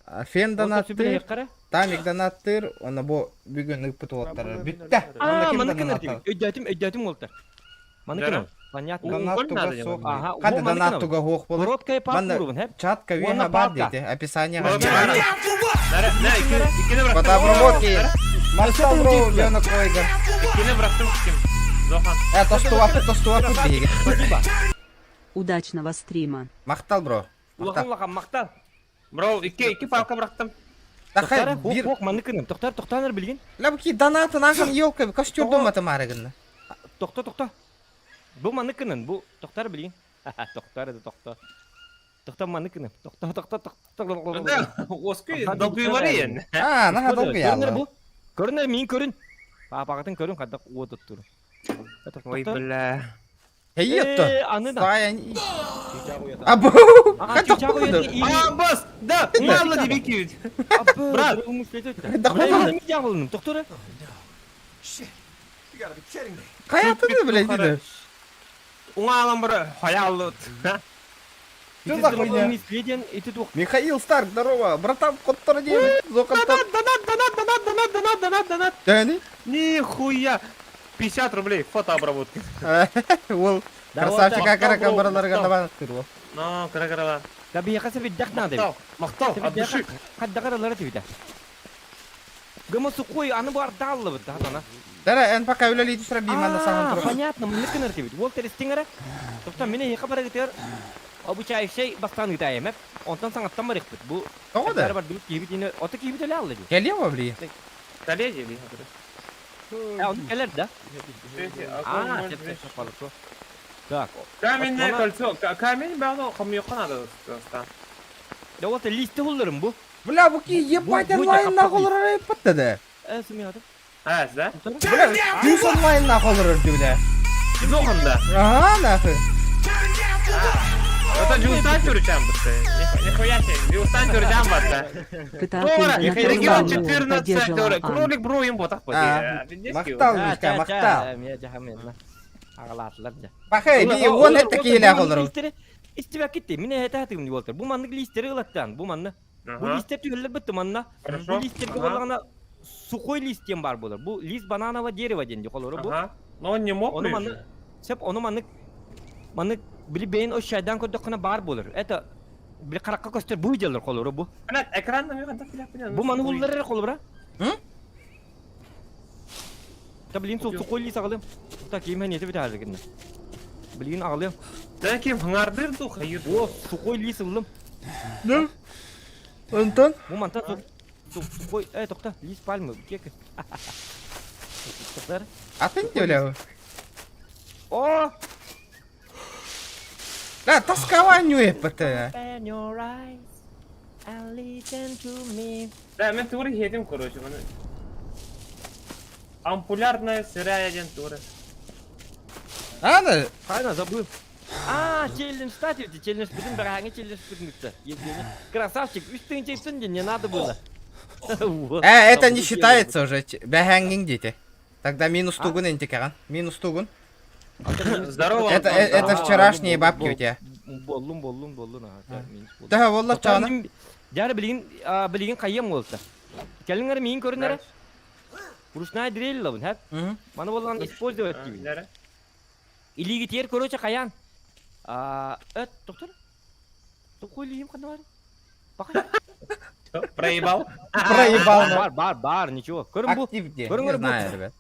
А, Фен донаттыр. Тамик донаттыр. Оны бу бүгүн ыппыт уоттар. Бүтте.
А,
Онда ким
маны кынар
донаттар?
Өйдөтүм, өйдөтүм болтар. Маны
Дара.
кынар. Понятно.
Донат
Уголь
туга
надо
суох.
делать.
Ага,
Хада
во, маны
донат
кынар.
туга хуох болар.
Короткая
Манна
паркур, хэп.
чатка
Уонна
веха бар
палка.
дейди. Описание.
Дара, на, иккини бырахтым.
Фотообработки. Маршал бро, Лена Койга.
Иккини бырахтым ким. Зохан.
Э, тостуапы, тостуапы биһиги.
Спасибо.
Удачного стрима.
Махтал бро.
Улахан улахан махтал.
Бро, икки икки палка бырахтым.
Тахай
Тоқтар,
бир
ох, маны кынар. Тоқтар, тоқтаныр билген.
Ла бу ки донатын ахан елка костюм дома тамарыгынна.
Тоқта, тоқта. Бу маны кынын, бу тоқтар билген. Тоқтар это тоқта. Тоқта маны кынын. Тоқта, тоқта, тоқта.
Да, оскы
Аха,
долгуйлары
А, наха долгу
Көрінер
ялла.
бу. Көрінер мен көрін. Папағатын көрін қадақ уотып тұр.
Ой, бля.
Хейетто.
Аны да.
Сая. Абу.
А,
Хата худу.
А, бас, да, мало дебики.
Брат.
Да худу.
Тоқтар.
Каятыны блядь диди.
Уңалам бір хаялы.
Что за хуйня? Михаил Старк, здорово. Братан, коттор девять. Зохан
Донат, донат, донат, донат, донат, донат, донат, донат.
Дәни?
Нихуя. 50 рублей фотообработки.
Ол красавчик акара бараларга табан кырво.
Ну, кара-кара.
Таби яқасы биддақ нады.
Мақтау, мақтау, от души.
Қаддағаралары тибиде. Гымысы қой, аны бар даллы бит, ана.
Дара, эн пока үлелей түсіре бейманда саған тұр.
Понятно, мына кынар тибит. Ол терестиңара. Тоқта мені яқа бара гитер. Обучающий бастан гитаем, Онтан саңаттан бар бит. Бу
Тоғы да?
бар билип кийбит ине, оты кийбит эле алды.
Келе бли.
Коллеги, или?
Э, он келер да? А, теп теп хорошо. Так.
Каменное
Она-
кольцо. Камень, бәлі, қамиоқа надо.
Да вот листи булларым бу.
Бля, буки ебать
Бу- бу
онлайн
да
нахолрар патта да.
Э, сумиядым.
А, да?
Бля, плюс онлайн нахолрар бля.
Зохан, да.
Ага, нахуй.
Это Джустан Тюрчан бітті. Нихуя себе, Джустан Тюрчан бітті.
Катакумба на
Регион
Тарлану
14,
поддержала Ан.
кролик бро им ботақ
А, Мақтал, Мишка, мақтал.
Мен жахам Ағалатылар да.
Бахай, би он это келе холрар.
Истибә китте. Мине әйтә хатым болтыр. Бу маннык листтери ылаттан. Бу манны. Бу листтер түгелләр битте манна. Бу листтерге боллагана сухой листтен бар булар. Бу лист бананового дерева ден холору бу.
Ага. Но он не
Оны
мокрый
манны
же.
сеп оны манны манны били бейн о шайдан көрдөк бар булар. Это били каракка көстөр бу делер холору бу.
Блядь, экран на меха да
Бу маны уллар холора.
М?
Та блин сол сухой лист алым. Так емен нетip бит хәзер Блин алым.
Да кем хыңардыр ду хайыр.
О, сухой лист алым.
Ну? Антон?
Бу манта сухой, э, токта, лист пальмы, кек. Токтар.
Атын бля.
О!
Да, тоскованию епт.
Open your eyes and listen to me.
Да, мен туры едим, короче, маны. Ампулярная сырая агентура.
Ана,
Хайна забыл. А, челлендж ставите, челлендж бүтүн бираңы челлендж бүтүн битти. Евгений. Красавчик, үстүн чейсин не надо было.
Э, это не считается уже. Бэһээҥҥиҥ диэти. Тогда минус тугун интикэҕин. Минус тугун.
Здорово,
Это,
Антон,
это
здорово.
вчерашние бабки у тебя.
Боллун, боллун, боллун, аха, минус боллун.
Төһө буолла чаана?
Дьара билигин, билигин хайыам буолта. Кэлиҥ эрэ миин көрүн эрэ. Ручная дрель лабын, хэп. Маны боллан использовать диибин. Илиигитигэр короче хайаан. Эт, доктор. Тохой илиим ханна бар? Пока.
Проебал.
Проебал.
Бар, бар, бар, ничего. Көрүн бу.
Актив где?
Көрүн
Не
бу.
знаю, ребят.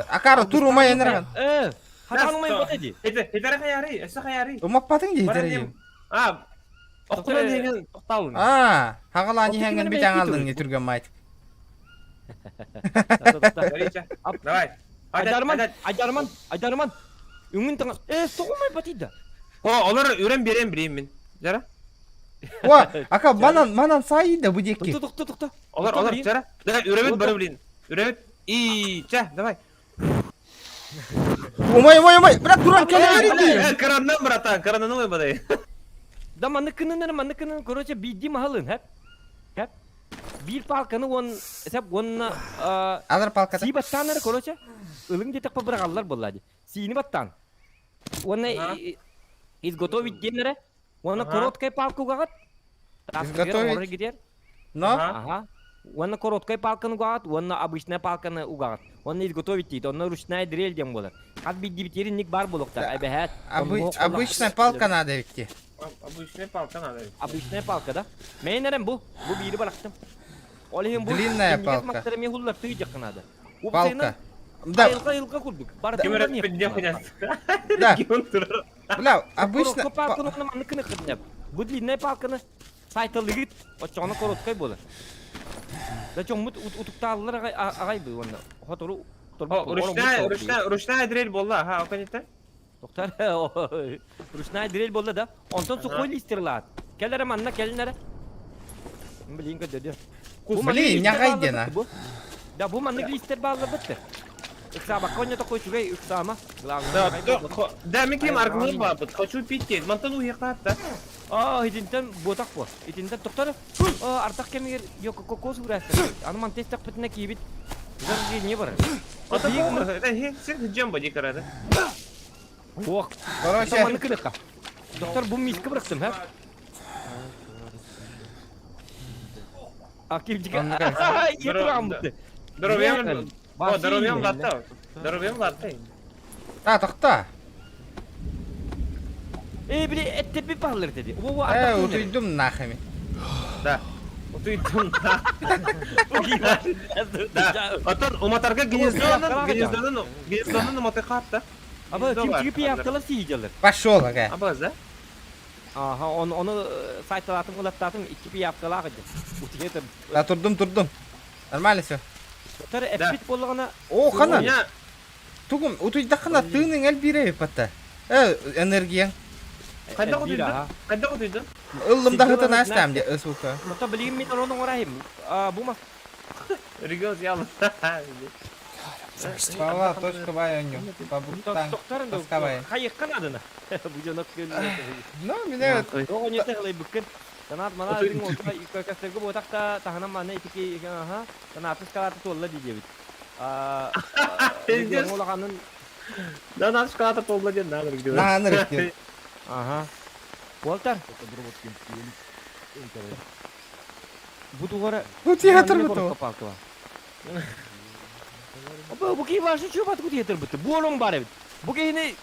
Акара тур умай энерган.
Э, хатан умай бот эди.
Это это хаяры, это хаяры.
Умаппатын дии
А, Охтуран деген тоқталын.
А, хагалаани хәңгән бит аңалдың не түргән майт.
Давай.
Айдарман, Айдарман, Айдарман. Үңүн таңа. Э, соғылмай батыйда.
О, олар үрен берем билейм мин. Жара.
О, ака манан манан сайда бу декки.
Тохто, тохто, тохто.
Олар, олар, жара. Да, үребет бары билин. Үребет. И, ча, давай.
Умай, умай, умай. Брат, туран келе берди.
Караннан, братан, караннан ой бадай.
Да манны кынын, манны кынын, короче, бидди махалын, хэп. Хэп. Биир палканы он, сэп, он
Алар палката.
Сии баттааннары, короче, ылыҥ диэтэхпэ быраҕаллар буолла дии. Сиини баттаан. Уонна изготовить диэннэрэ. Уонна короткай палка угаҕыт.
Изготовить. Но?
Ага. Уонна короткай палканы угаҕыт, уонна обычная палканы угаҕыт. Уонна изготовить диит, онно ручная дрель диэн буолар. Хас биирдиибитиэрин ник баар буолуохтаах, эбэһээт.
Обычная палка надо ведь.
Обычная палка надо.
Обычная палка, да? Мен эрем бу. Бу биири барахтым. Ол иһин бу
Длинная палка.
мастера мен хуллар тыйдьахха надо.
Палка. Да.
Айылга айылга курдук. Бар
Да. Бля, обычно...
Палканы манныкыны кырнап. Бу длинная палканы сайталыгыт, очоно короткай болар. Да чоңмут утуктааллар агай бу онна. Хотору
Ручная, ручная, ручная дрель болла, ха, оканетте?
Доктор, ручная дрель болла да. Онтон сухой листерлаат. Келлere манна келлere. Блин, көдөрдө.
Блин, нягайдена.
Да, бу маннык листер баалла бытты. Ыксаба, коня такой чугай, ыксама. Главное.
Да, да, мен кем аргылы бабыт. Хочу пить, мантан уехат, да.
А, итинтен ботак бу. Итинтен токтор. Артак кемигер yok кокос урасы. Аны ман тест таппытына кийбит. не бар.
Сен жем бо дикарады.
Ох.
Короче.
Доктор, бу миска бырактым, ха? Аким дика.
Здоровьем. О, здоровьем латта. Здоровьем латта.
А, тохта.
Эй, били, это би паллер деди.
Э, утуйдум нахами.
Да. Утуйдум Да. Отон уматарга гнездонун, гнездонун, гнездонун уматы хатта.
Аба, ким чиги пиявкалар сиидялар.
Пошел, ага.
Аба, да?
Ага, он оны сайталатым, улаттатым, икки пиявкалар иди. Утуйдум.
Да, турдум, турдум. Нормально все.
Тар эппит боллаҕына.
О, хана. Тугум, утуйдахына тыының эл бире патта. Э, энергия.
Хайда утуйдун? Хайда утуйдун?
Ыллым да хытын астам де, сука.
Ото билигин мин ону оҥорайым. Бу мас.
Регион съел.
Пала, точка бай оню. Побуктан. Тоскавай.
Хайыкка надо. Бу жонок
Ну, меня...
Оҕо не тахлай бүккен. Танат мана дин олта кастерго ботакта таханам мана итики аха. Танат шоколады толла дидебит. А. Олаганын
Да, надо шоколада толла ден, надо где.
Надо где.
Ага. Уолтер. Бу тугара.
Бу театр бу.
Бу бу ки башы чүп атып театр бу. Бу олоң бар бит. Бу кини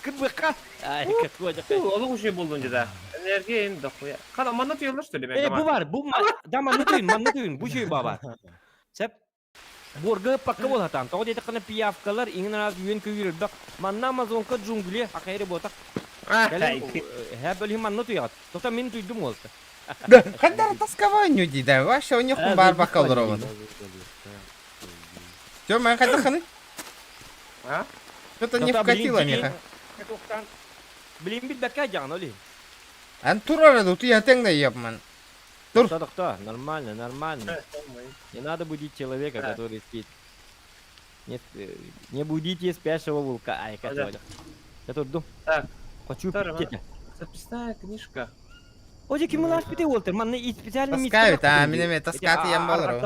кырбыкка. Ай, какой
Олуг уже болдун да. Энергия эми дохуя. Кана манна туялар что ли?
Э, бу бар, бу да манна туйын, манна туйын, бу чүй баба. Сеп Борга пакка бол хатан. Тоҕо диэтэххинэ пиявкалар иҥин араас үөн көйүр элбэх. Манна Амазонка джунгли акайры буотах. Һэ бөлүһүн манна туйаҕыт. Тота мин туйдум уолта.
Хандар тасковай люди, да. Вообще у них бар бакал ровно. Всё, моя ханы?
А?
Что-то не вкатило меха.
Блин, бит бәккә жаҕын оли.
Ан турар тут я теңде ебман. Тур.
Кто, кто? Нормально, нормально. Не надо будить человека, который спит. Нет, не будите спящего волка. Ай, как это? Я тут дум.
Так.
Хочу пить.
Записная книжка.
О, ким ылааш бите Уолтер? Манна специально
Таскают, а, мин эме таскаты ям болар.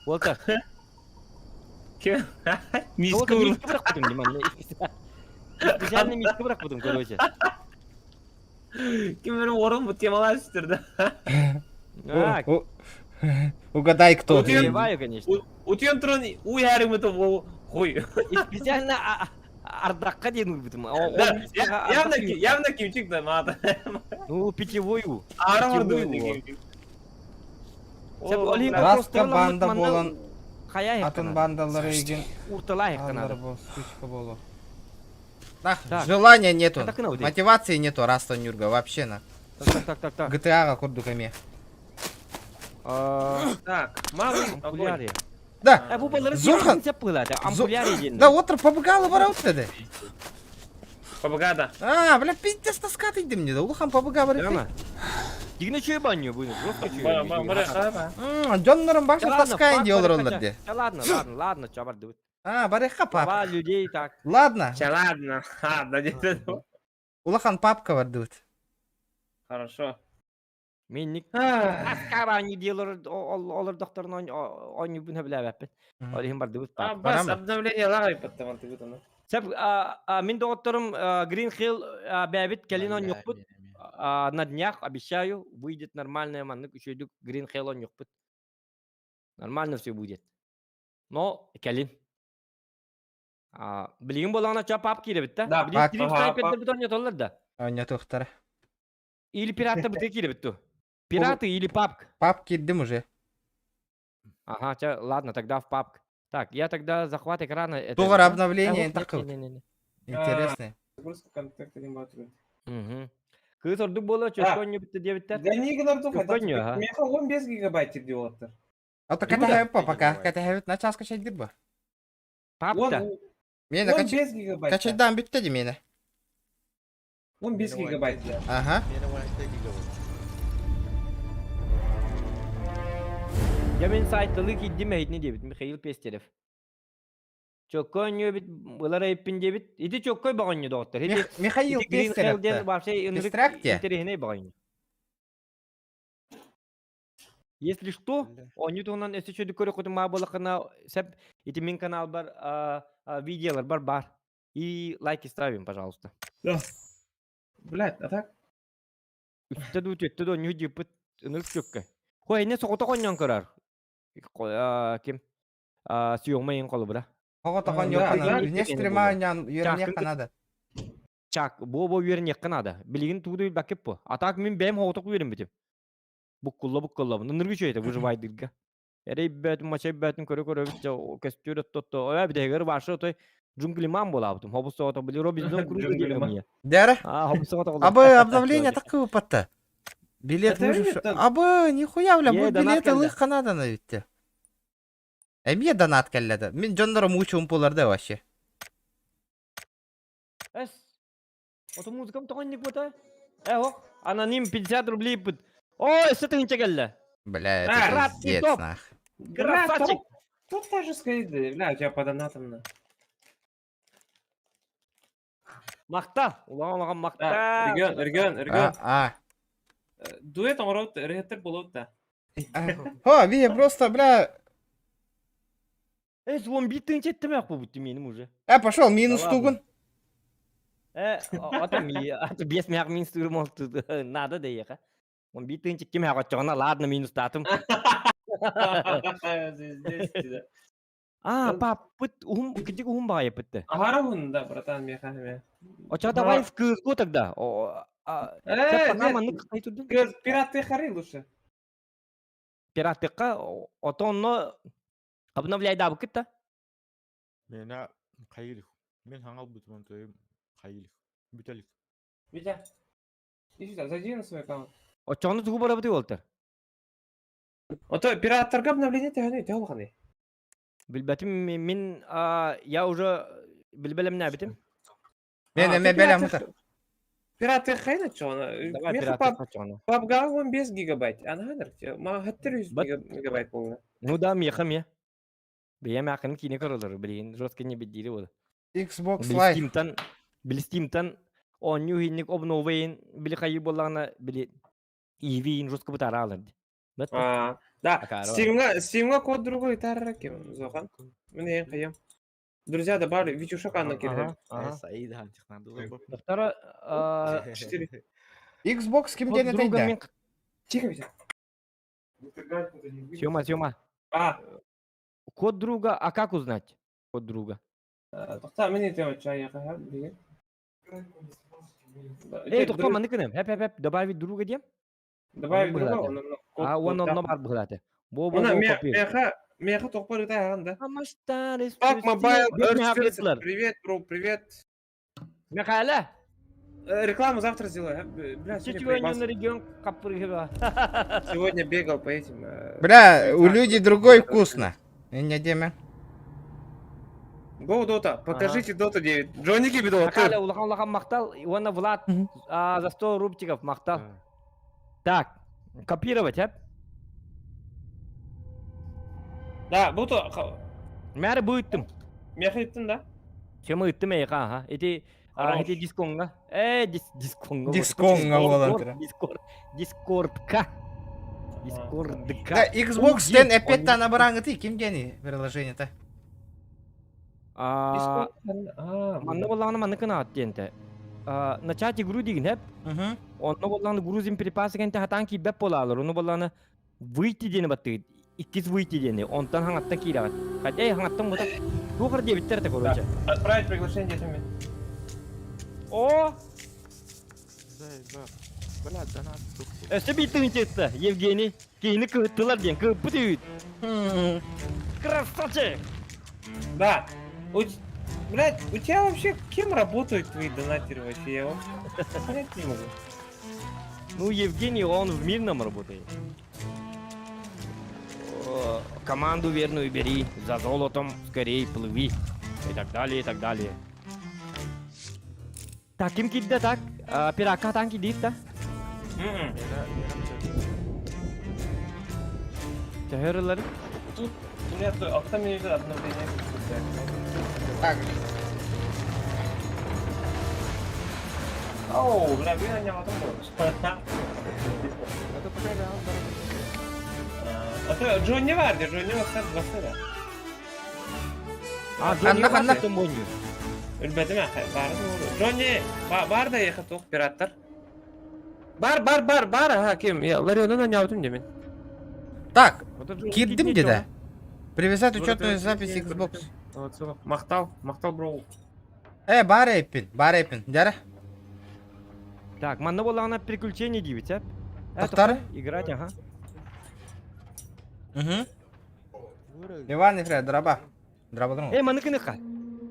Уолтер.
Ким?
Миска
Миска
бырахпытым ди манна. Специально миска бырахпытым, короче.
Ким бери орун бу темалар үстүрдө.
Так.
Угадай, кто ты.
Убиваю, конечно.
Утуйан туран уй харимыты хуй.
И специально ардакка диэн урбутум.
Явно явно кимчик да мата.
Ну, питьевую.
Ара орду кимчик.
Раска банда болан
Хая
атын бандалары еген
Урталай
алар бол, сучка болу. Нах,
Так.
желания нету.
Так, на,
Мотивации нету, раз Нюрга, вообще на.
Так, так, так, так.
GTA-га курдук эме.
Так, малый огонь.
Ампулярия.
Да.
Э, бу балары
Зурхан.
Зурхан. Ампулярия диэн.
Да, отыр побыгалы бара өттеді.
Побогада.
А, бля, пиздец таскаты идем мне, да. Улахан побыга бар
Прямо. Дигне чөй баню будет, просто чөй.
Дьоннорун башы таскайын диолор олар де.
Да ладно, ладно, ладно, чабар дыбыт.
А, барыха пап.
Права людей так.
Ладно,
Ладно, ладно, где
улахан папка бар дыбыт.
Хорошо.
Мен Аскара не делар олар докторун он бүнө билебеппин. Ол иһин бардыбыт
А,
пап.
бас,
Барамы?
обновление лагай подтаман ты бутана.
Сеп мин докторум Green Hill бәбит келин он юкпут. На днях обещаю выйдет нормальная маннык үчөйдүк Green Hill он юкпут. Нормально все будет. Но келин. Билигин болағына ча пап кире бит да.
Да,
Билигин
пап,
стрим
ага,
снайпердер
пап.
бит ойнотоллар да.
Ойнотуохтара.
Или пираттар бит кире бит Пираты или папк.
Пап кирдим уже.
Ага, ча, ладно, тогда в папк. Так, я тогда захват экрана. Это,
Тугар
да?
обновление
Э, вот,
такы.
не, не, не, не.
Интересный.
Загрузка контакта не батыры.
Мгм. Кыз ордук боло, чөскөн нюбитте дебиттер.
Да не игнор духа,
Какой ага.
Меха он без гигабайт тебе оттар.
А то
Ну да.
ката па пока, ката на час качать дирба.
Папта.
Он
Мені
он без гигабайт.
качайдан битте де мені.
Он без гигабайт.
Ага.
Я мен сайттылы киддим эйтни дебит Михаил Пестерев. Чөккөн нюбит, булар эйппин дебит. Ити чөккөй баганню доктор. Ити
Михаил
Green Hell ден
Пестерев.
вообще ынырык
Пестряк те?
интересный баганню. Если что, они туһунан өссө чөдү көрө кутум болакына сәп ити мин канал бар видеолар бар бар. И лайки ставим, пожалуйста.
Блять, а так?
Үстэ ду төттө ду нью диппит ынырык чөккө. Хой не соҕото конньон көрөр. Ким? Сүйөҥмэ иҥ холобура.
Хого тохон
Да,
ёкана.
да,
Не стрима нян юрнех надо.
Чак, бу үөрэньиэххэ наада. Билигин тууду билбэккит бу. А так мин бэйэм хоҕотох үөрэммитим. Буккулла буккулла. Ынырык үчүгэй этэ выживайдырга. Эрэй бээтин, мачай бээтин көрө көрөбүт көстүөр оттотто. Ой бүтэһигэр башы отой джунглиман буолаабытым. Хобус соҕото били Робинзон Крузо
Джунглиман.
диэн
Дәрі?
А, хобус соҕото
Абы обновление такое выпадта. Билет
Это
выживший.
это-
Абы, нихуя, бля,
Е,
бу
донат
билет
кэллэ.
ылых Канаданы битте. Эмие донат кэллэдэ. Мин дьоннору мучум пуларды вообще.
Эс. Ото музыкам тоҕонньук бута. Э, ох, аноним 50 рублей пыт. Ой, өссө тыһыынча кэллэ.
Бля,
А,
это
брат, ты
пиздец,
топ.
нах.
Красавчик.
Тут даже сказать, бля, у тебя по донатам на.
Махта. Улаҕан махта.
Да, регион, регион, регион.
А,
Дуэт оҥорот, региттер болот да.
а. Хо, ви просто, бля,
Эс, он бит тыһыынча эттэмэх буолбут меним уже.
пошел, минус
Да ладно.
тугун.
Э, ото ми, ото бес мяк минус турмол надо да еха. Он бит тыһыынча ким хагаччоҕуна ладно минус татым.
Здесь, да.
А, пап, пыт ухум, кидик ухум баҕайы пытты.
Агарахун, да, братан, меха, меха.
Оча давай в КСГО тогда. О, а,
Э,
пока маннык кай турдун.
Пираты хары лучше.
Пираттыкка ото онно обновляй дабы кытта.
Мена хайылых. Мен хаңал бутман тойым хайылых. Бүтелик.
Витя, иди сюда, зайди на свой аккаунт.
Очону тугу барабыты болтар.
А то пираттарга обновление ты ты олғаны.
Билбетим мин я уже билбелем нәбитим.
Мен эме белем утар.
Пираты хайна чона.
Давай
Меха
пираты
пап
качону.
папга он без гигабайт. Ана ханыр, ма хаттыр 100
Бат.
мегабайт болна.
Ну да, меха ме. Бия мякын кине көрөлөр, билин жестко не бидири болду.
Xbox Live.
Билистимтан билистимтан онню хинник обновейн били хайы боллагына били. Иви жестко бытаралар.
А, да, Стимга, Стимга код другой тарра кем, Зохан. Мне хайым. Друзья добавили, Витюша Канна кирде.
Доктора,
4.
Xbox ким диэн этэй
Тихо, Витя.
Сёма, Сёма.
А.
Код друга, а как узнать код друга?
Тоқта, мен ертең чай деген.
Эй, тоқта, манны кыным. Хэп, хэп, хэп, добавить друга дием.
Добавить друга,
А, он онно бар быһылаты. Бо бо
Она
бо
меха, меха тоқпар ыта яган да. Пак Mobile Earth Привет, бро, привет.
Михаила.
Рекламу завтра сделаю. Бля,
сегодня на регион капрыгала.
Сегодня бегал по этим.
Бля, у людей другой вкусно. Не деме.
Go Dota, покажите Dota 9. Джонни Кибидо.
Михаила, улахан улахан махтал, Ивана Влад за 100 рубчиков махтал. Так, копировать, а?
Да, буду.
Мәрі бұйттым.
Меха иттин да?
Сема иттим эйха, ага. Эти эти дисконга. Э, дисконга.
Дисконга болан.
Дискорд. Дискордка. Дискордка.
Да, Xbox тен опять та набрангы ким дени приложение-то?
А, манна боллаҕына манна кынаат диэнте. Начать игру дигин хэп. Онно боллаҕына грузим припасы кенте хатаан киирбэт буолаалар. Ону боллаҕына выйти диэни баттыгыт. Иккис выйти диэни. Онтон хаҥаттан киирэҕит. Хотя и хаҥаттан бута. Туох диэбиттэр это короче.
Отправить приглашение детям.
О! Өссө биир тыһыынча Евгений. Киһини кыһыттылар диэн кыһыппыт үһүт. Красавчик!
Да. У, блядь, у тебя вообще кем работают твои донатеры вообще? Я вообще понять не могу.
Ну, Евгений, он в мирном работает. О, команду верную бери, за золотом скорей плыви. И так далее, и так далее. Так, ким кидде так? Пирака танки дейт да? Төһөрүләр.
Тут у меня автомобиль обновление.
Так.
Оу, бля, блин, не потом А то Джонни Варди, Джонни Варди, басыра.
А, Джонни Варди монью.
Өлбәдім бар Джонни, бар да ехать тух пираттар. Бар, бар, бар, бар, ага, ким? Я Лариону не демен.
Так, кирдим деда. Привязать учетную запись Xbox.
Махтал, махтал, бро.
Бар эппин, бар эппин. Дяра.
Так, манна боллаҕына приключение диибит, а?
Тоқтары?
Играть, ага.
Угу. Иван Ефрей, драба. Драба
Эй, манны кыныха.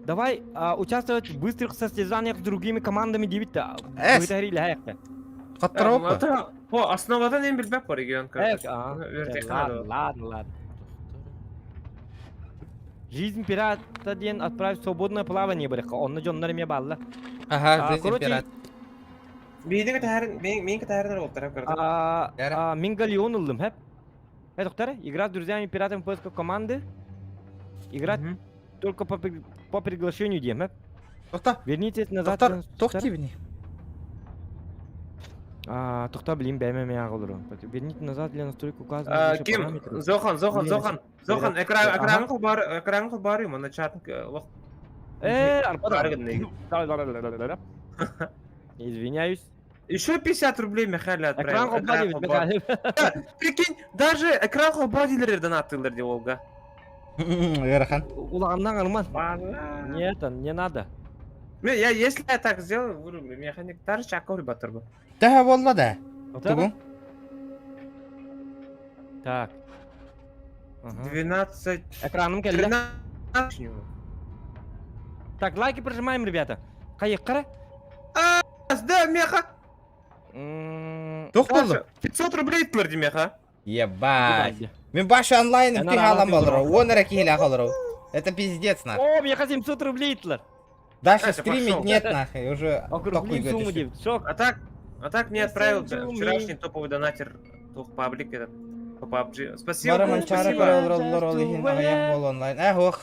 Давай участвовать в быстрых состязаниях с другими командами диибит.
Эс. Қаттыра
О, основадан эм билбэп бар регион.
Ладно, ладно, ладно. Жизнь пирата диэн отправить в свободное плавание барыха. Онно дьоннор эмиэ баалла.
Ага, жизнь пират.
Бейдин катарын, мен катарын болуп тарап
Мин галеон ыллым, хэп. Э, доктор, игра с друзьями пиратами в поисках команды. Играть только по приглашению диэм, хэп.
Тоқта.
Вернитесь назад.
Доктор, тохти
Тоқта, блин, бәйме мен ағылырым. Верните назад для настройки указанных
Ким? Зохан, Зохан, Зохан, Зохан, экран бар, экран бар, на чат.
Арпада. Извиняюсь.
Еще 50 рублей Михаил отправил.
Экран Михаил.
Прикинь, даже экран холбадилер донатылар де Олга.
Верхан.
Улағаннан арман. Нет, не надо.
Я, если я так сделаю, вырублю, механик даже чакор батыр бы.
Да, волла да. Тугу.
Так.
12.
Экраным келді.
13.
Так, лайки прожимаем, ребята. Қайық қара.
Да, меха.
Тоқ болды.
500 рублей тверди меха.
Ебать. Мен башы онлайн пихалам болыр. Он ракихиля холыр. Это пиздец, нахуй.
О, меха 700 рублей тлер.
Дальше стримить нет, нахуй, уже
такой
сумму
А так мне отправил вчерашний топовый донатер тух паблик этот по PUBG. Спасибо.
Спасибо. Онлайн. Эх, ох.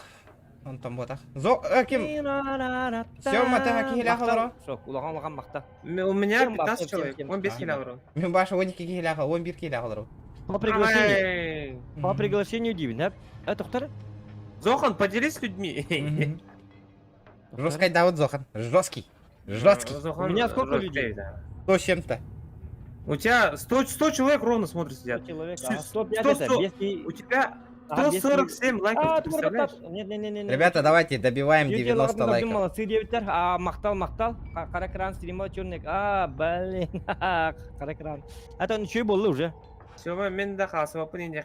Онтон буотах. Зо ким? Сёма тэһэ киһилээх олоро.
Шок, улахан улахан махта.
У меня 15 человек, он без киһилээх олоро.
Мин баша 12 киһилээх, 11 киһилээх олоро.
По приглашению. По приглашению дивин, э? Э, тоқтар?
Зохан, поделись с людьми.
Жесткий да вот Зохан. Жесткий. Жесткий.
У меня сколько людей?
100 с чем-то.
У тебя 100, 100 человек ровно смотрит сидят.
100 человек, а 105 100, это,
200... У тебя 147 лайков, а, ты представляешь?
Нет, нет, нет, нет.
Ребята, давайте добиваем 90 лайков.
Молодцы, девяттер. А, махтал, махтал. Қара кран стрима черный. А, блин. Қара кран. Это ничего было уже.
Все, мен да қалсып не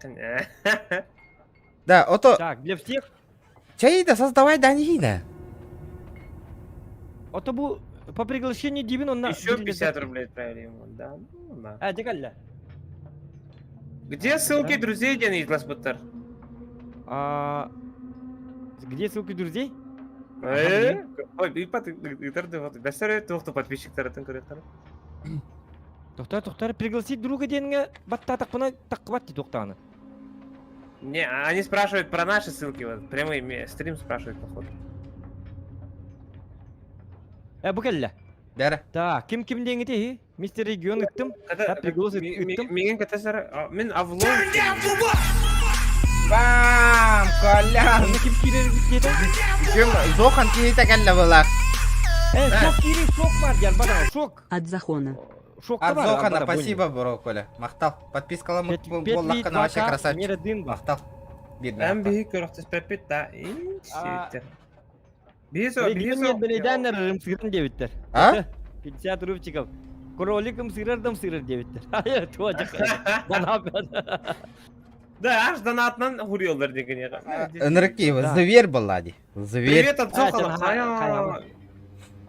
Да, ото...
Так, для всех.
Чаида, создавай Даниина.
Ото бу по приглашению Дивин он на...
Еще 50 рублей отправили ему, да? Ну, да.
А, декалля.
Где ссылки друзей, Денис Ласбутер?
А, где ссылки друзей?
Э? Ой, бәсәр туохту подписчиктарытын көрөктөр.
Тоқтар, тоқтар, пригласить друга денге батта тақпына таққыбат дейді тоқтаны.
Не, они спрашивают про наши ссылки, вот, прямые стрим спрашивают, походу.
Э, бу кэллэ.
Дәрі.
Так, ким ким денге те? Мистер Регион ыттым. Приглас ыттым.
Меген катасар, мен авлон.
Бам, Колян.
Ким кирер деді?
Ким Зохан кейте кэллэ была.
Э, шок кири, шок бар, ярбадан, шок.
От Захона.
Шок
От Зохана, спасибо, бро, Коля. Махтал. Подпискала боллаққана вообще красавчик. Махтал.
Эн биһи көрөхтөспөппүт да.
Регион беледәннер ымсырын дебиттер.
А?
50 рубчиков. Кролик ымсырыр да ымсырыр дебиттер. Ай, туа
Да, аж донатнан хуриолдар деген
Ынырык зверь была ди. Зверь.
Привет от Зохана.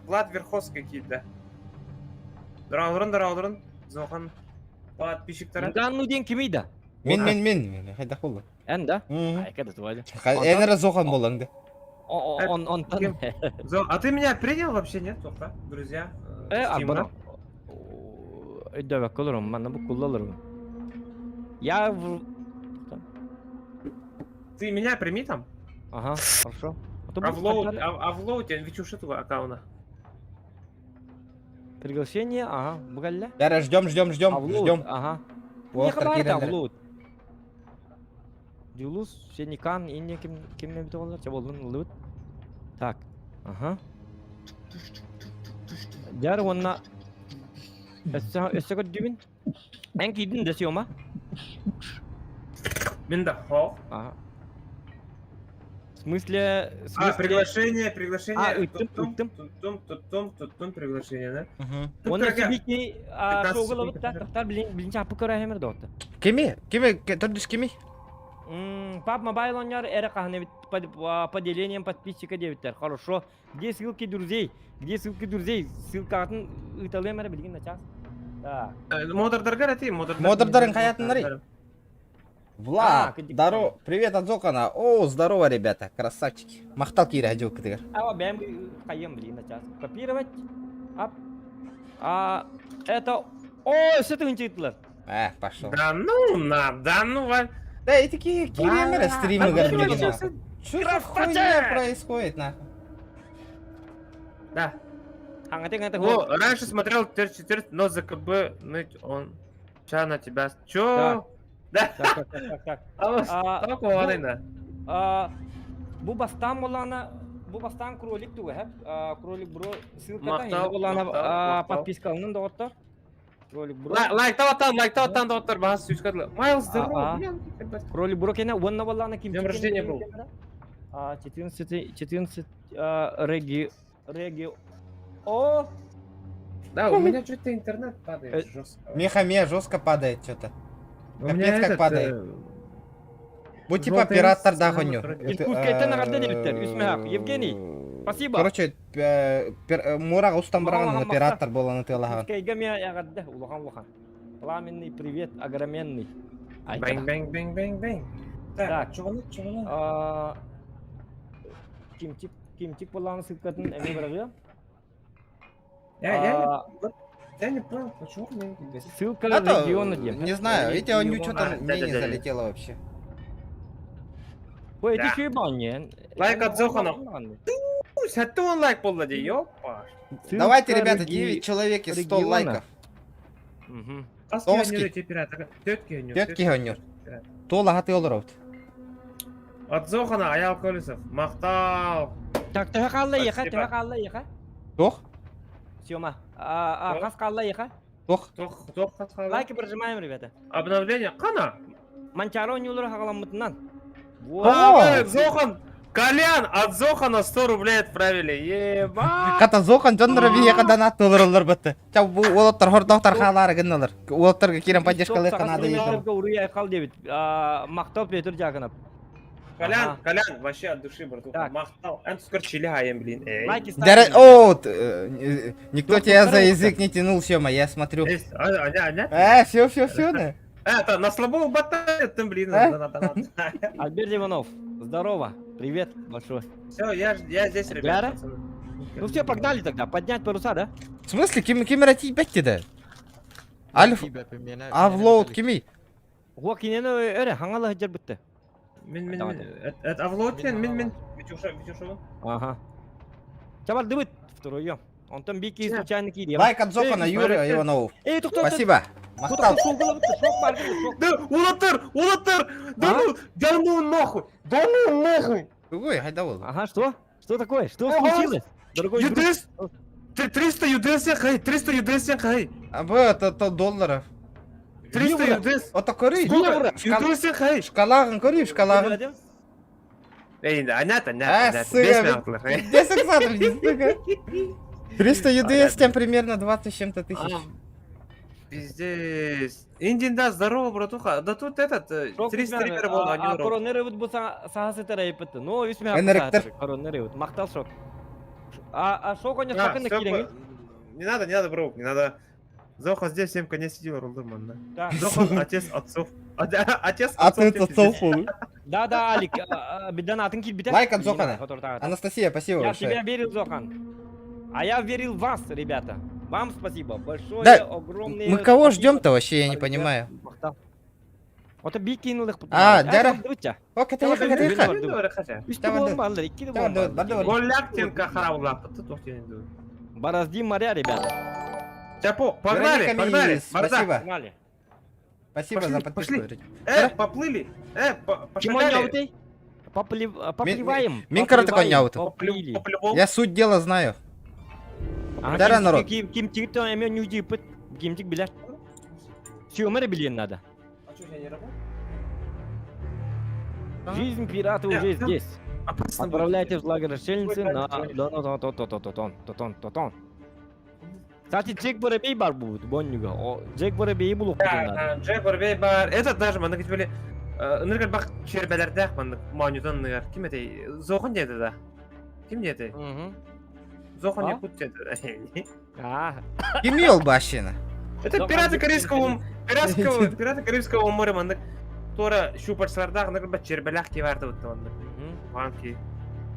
Влад Верховский какие-то. Дораудырын, дораудырын. Зохан. Подписчиктара.
Данну ден ким ида?
Мен, мен, мен. Хайда болду.
Эн да? Айка да туа.
Энера Зохан болаңды.
Он, он,
а ты меня принял вообще, нет, Тоха, друзья?
Э, а, Өйдөбөк олорум, манна бу куллаларым. Я в...
Ты меня прими там?
Ага, хорошо.
А в лоуд, а в лоуде, ведь уж этого аккаунта.
Приглашение, ага, бугалля.
Да, ждем, ждем, ждем, ждем.
Ага. Не хабар там, лоуд. Дюлус, Сеникан, инне ким ким бит олар, чаболдун лут. Так, ага. Дяр онна Өссө көрдүбүн. Эн кийдин да сиома?
Мен да хо.
Ага. В смысле...
А, приглашение, приглашение.
А, ыттым, ыттым.
Тум, тум, тум, тум, приглашение, да?
Оны сибики шоғылы бітті, тоқтар білінче апы көрі әмір доқты.
Кеми? Кеми? Төрдүс кеми?
Пап мобайл оньор эре кахны поделением подписчика девиттер. Хорошо. Где ссылки друзей? Где ссылки друзей? Ссылка атын ыталым эре билгин на час. Так.
Модердарға рәти,
Модердарын хаятыннары. Влад, здорово, привет от Зокана. О, здорово, ребята, красавчики. Махтал кире адил кытыгар.
А, бэм кайым блин на час. Копировать. Ап. А, это О, все ты интитлер.
Э, пошел.
Да ну на, да ну ва.
Да, и такие киремеры стримы горбили. Что за хуйня происходит, нахуй?
Да. О, раньше смотрел 4, но за КБ ныть он. Ча на тебя. Чё? Да.
Так, так, так, так. Бу бастан болана, бу бастан кролик туга, хеп. Кролик бро ссылката болана подпискалынын доғыттар. Кролик бро.
Лайк таваттан, лайк таваттан доғыттар, бағасы сүйіскадлы. Майлз, здорово.
Кролик бро кене, онна болана ким.
Днем рождения был.
14, 14, реги, реги, о!
Да, у меня что-то интернет падает жестко.
Меха-ме жестко падает что-то. Капец как падает. Будь типа оператор да хоню.
Евгений, спасибо.
Короче, Мурага устан барган оператор боланы тылаган.
Пламенный привет, огроменный.
Бэнг, бэнг, бэнг, бэнг, бэнг. Так, чего чего?
Кимчик, кимчик боланы ссылкатын эме баргы.
Я не понял, почему мне не
Ссылка на региона.
Не знаю, видите, он ничего там мне не залетело вообще.
Ой, это еще ебал, не?
Лайк от Зохана. 70 лайк буолла дии, ёппа.
Давайте, ребята, 9 человек и 100
региона.
лайков.
Мгм.
Хас
Тоҕус
киһи онньуур пирата? Төрт киһи онньуур.
Төрт киһи онньуур. Туол аһатыы олоробут.
От Зохана Аял Колесов. Махтал.
Так, төһө хаалла иэхэ?
Спасибо.
Төһө хаалла иэхэ?
Туох?
Сёма. А, а, хас хаалла иэхэ?
Туох?
Туох туох хас хаалла?
Лайки прожимаем, ребята.
Обновление. Қана?
Манчаро оонньуулара хаҕаламмытынан. Вот.
О!
Зохан! Колян! От Зохана 100 рублей отправили. Еба!
Хата Зохан дьонноро биһиэхэ донат толороллор бытты. Ча бу уолаттар хордоохтор хаалаары гынналар. Уолаттарга киирэн поддержкалыахха наада диэн.
Уруй айхал диэбит. Махтал Петр Дьяконов.
Колян,
Ага.
Колян, вообще от души, братуха.
Так.
Махтал. Эн тускар чили хаем, блин. Эй.
Лайки
Дәрі...
ставим.
О, э, никто
Доктор
тебя за
Здорово.
язык не тянул, Сема, я смотрю.
Есть, а, а, а,
Э, все, все, все, да.
Это, на слабо батает, там, блин,
А?
на- на- на- на.
Альберт Иванов, здорово. Привет большой.
Все, я, ж- я здесь, ребят.
Гляра?
пацаны.
Ну все, погнали тогда. Поднять паруса, да?
В смысле, ким ким тиийбэт да? Альф, Авлоуд кимий?
Го кинени өрө хаҥала сылдьар бытты.
Мин, мин,
Давай,
мин. Это, это Авлоуд, мин, мин, мин. Витюша, Витюша.
Ага. Чабардыбыт второе. Онтон бики случайно киирия.
Лайк от Зохана,
Эй,
Юрий Иванов.
Эй, тоқтоо.
Спасибо. Махтал.
Да, Улатыр, Улатыр! Да
А?
ну, да ну нахуй! Да ну нахуй!
Ой, хайда ол.
Ага, что? Что такое? Что
Ага.
случилось? Дорогой друг.
UDS! 300 UDS хай, 300 UDS хай!
А бу это то долларов.
300
Евро.
UDS!
Ото көрүй.
Сколько?
Шкал-
UDS хай!
Шкалагын көрүй, шкалагын.
Эй, анят, анят,
А,
анят.
сыга,
Бес минутлар.
10 сантов, сука. 300 UDS, тем примерно 20 с чем-то тысяч.
А, Пиздец. Индин, да, здорово, братуха. Да тут этот, 300 стример был на один
Коронер бут бу саха сытар айыппыт. Ну, үс мә
Энеректер.
Коронер бут. Мактал шок. А а шок они
А,
хакын
всё,
киреңи.
Не надо, не надо, бро, не надо. Зоха здесь всем конец сидел, рулдыман, да.
Да.
Зоха, отец отцов. Отец отцов.
Отец отцов.
Да, да, Алик, бидан атын килбите.
Лайк от Зохана. Анастасия, спасибо
Я в тебя
большое.
верил, Зохан. А я верил в вас, ребята. Вам спасибо большое,
Да,
огромное.
Мы кого
спасибо.
ждем-то вообще, я не понимаю.
Махтал. Вот бикинулых.
А, дяра. Ок, это ехай, это ехай.
Бороздим моря, ребята.
Чапо, погнали,
Вероника
погнали.
Миз,
Бардак.
спасибо.
Погнали.
Спасибо
Пошли,
за подписку.
пошли.
Вероника.
Поплыли.
Чему
пошагали.
Попливаем.
Мин коротко
попливаем,
няуту.
Поплили.
Поплевал.
Я суть дела знаю.
Ага,
Дара,
ким-
народ.
Ким ким тигит эме нюди пыт. Кимтик билер. Сюмер билен надо.
А что, я не работаю?
Жизнь пирата
Э,
уже
ну,
здесь.
Опасно будет.
Отправляйте в лагерь отшельницы
Ой,
на...
правильно.
Да, да, да, да, да, да, да, да, да, да. Кстати, Джек Воробей бар будет, Боннюга. О, Джек Воробей булук
Да,
надо.
да, Джек Воробей бар. Этот даже маннык били. Ыныргар бак чербелердэх маннык манютан ныгар. Ким это? Зохон деді да. Ким деді?
Мгм.
Зохон
А?
якут деді.
А,
Ким ел башина?
Это
Зохон
пираты
деді,
Карибского пиратского пираты Карибского моря маннык Тора щупальцлардах ныгар бак чербелях киварды вот маннык.
мгм.
Ванки.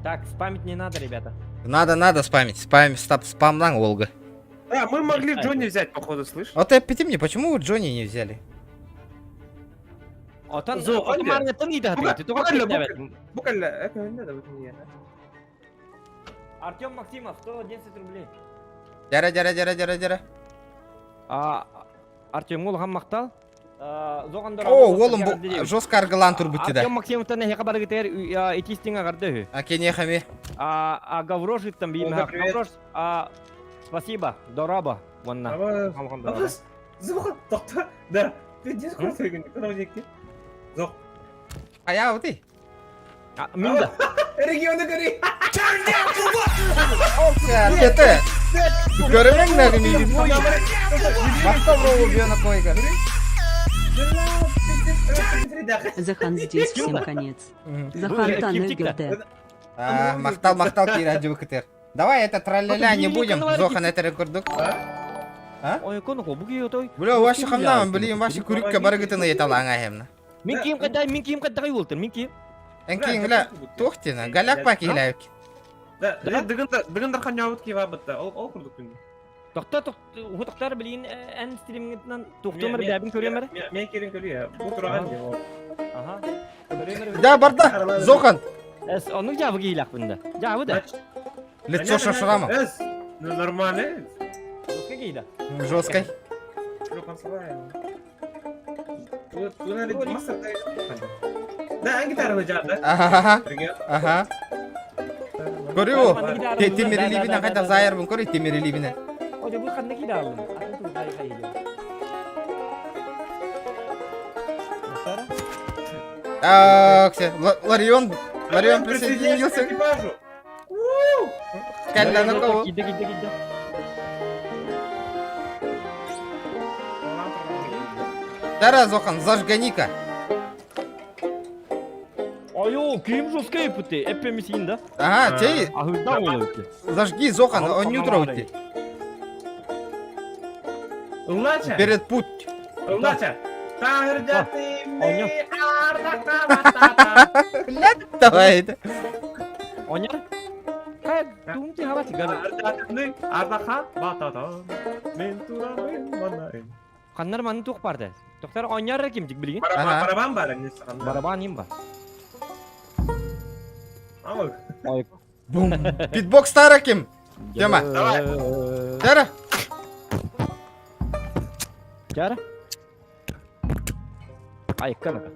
Так, спамить не надо, ребята.
Надо, надо спамить. Спам, стоп, спамлан, Волга.
Да, мы могли
Ай,
Джонни взять, походу, слышь?
Вот опять мне, почему вы Джонни не взяли?
Отан,
Зохон
отан
де.
марнеттан иде
Бука-
хатыгы. Туга
букалла,
китнәбәт.
Букалла, это не надо, вот мне.
Артем Максимов, 111 рублей.
Дяра, дяра, дяра, дяра, дяра.
А, Артем ул һәм мактал. Зоған
О, олым бу жестко аргылан турбутты да.
Артем Максимовтан нәһе хабар гитер, итистиңа гарды.
А кене хами.
А, а Гаврош там би
Ольга, привет.
Гаврош, а, спасибо, дораба, ванна.
А, Абас, Зохан, тоқта, да, ты дискурс деген, Зох.
А я вот и.
Минда.
Регионы гори.
Это. Көрөмөң нагы миги. Мактал бро бьёна койга.
Захан здесь всем конец. Захан Танегерде.
А, мактал, мактал кира жубукутер. Давай это тралля не будем. Зохан это рекордук.
Ой, кону ко буги отой.
Бля, ваши хамнам, блин, ваши күрүккө барыгытын еталаңа хемна.
Мин кием кайда, мин кием кайда ултыр, мин кием.
Энкин, бля, тухтина, галяк пакилайк.
Да, дыгындар ханябыт кива бытта. Ол ол курдук күн.
Тохта тохта, хутактар билин эн стримингтан тухтумар бәбин көрөмөр.
Мен келин көрү. Бу тураган деп.
Ага. Көрөмөр.
Да, барда, Зохан.
Эс, ону жабы киилэхпин да. Жабы да.
Лицо со шрамом.
Эс, ну нормально.
Жесткой киилэ.
Жесткой.
Да, гитараны жаады.
Ага. Ага. Көрү Тимирилибине қайда зайырбын көрү Тимирилибине.
О, бу ханна киилэ алдым. Атын тугай хайы.
Так, все. Ларион, Ларион присоединился
к экипажу.
Кэллэ на кого?
Киирдэ, киирдэ, киирдэ.
Дара, Зохан, зажгани-ка.
Айо, ким жесткой пути? Эппемисин да?
Ага, тей,
Ахырда болот.
зажги, Зохан, он не утро уйти.
Ыллача.
Перед путь.
Ыллача.
Оня.
Давай это.
Оня? Кай, думте хавати гара. Ханнар маны тух барды. Доктор оняр ким дик билген?
Барабан бар.
Барабан им бар. Ой.
Бум. Битбокс Тараким. Тема.
Давай.
Тара.
Чара? Ай, канака.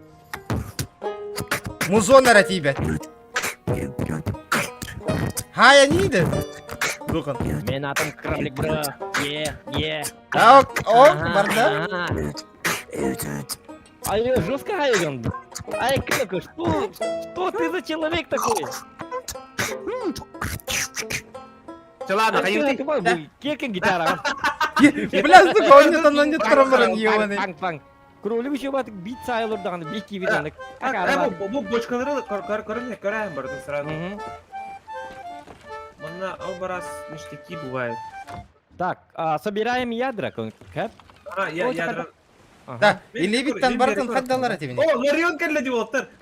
Музон ара тебе. Хай, они идут. Зохан.
Мен атым кролик, бро. Е, е.
Ок, ок, барда.
Ай, жестко хайган. Ай, канака, что, что ты за человек такой?
Ладно, хайы.
Кекен гитара.
Бля, сука, он не там, он не тромбран, ебаный.
Панг, панг. Кролик еще бат бит сайлор даганы, бит киви даганы.
Бу бочкалары көрәм бардым сразу. Мына образ ништяки бывает.
Так, собираем ядра, кэп.
А, я ядра.
Да, или биттан бартын хаддалар тебе.
О, Ларион кэллэ дип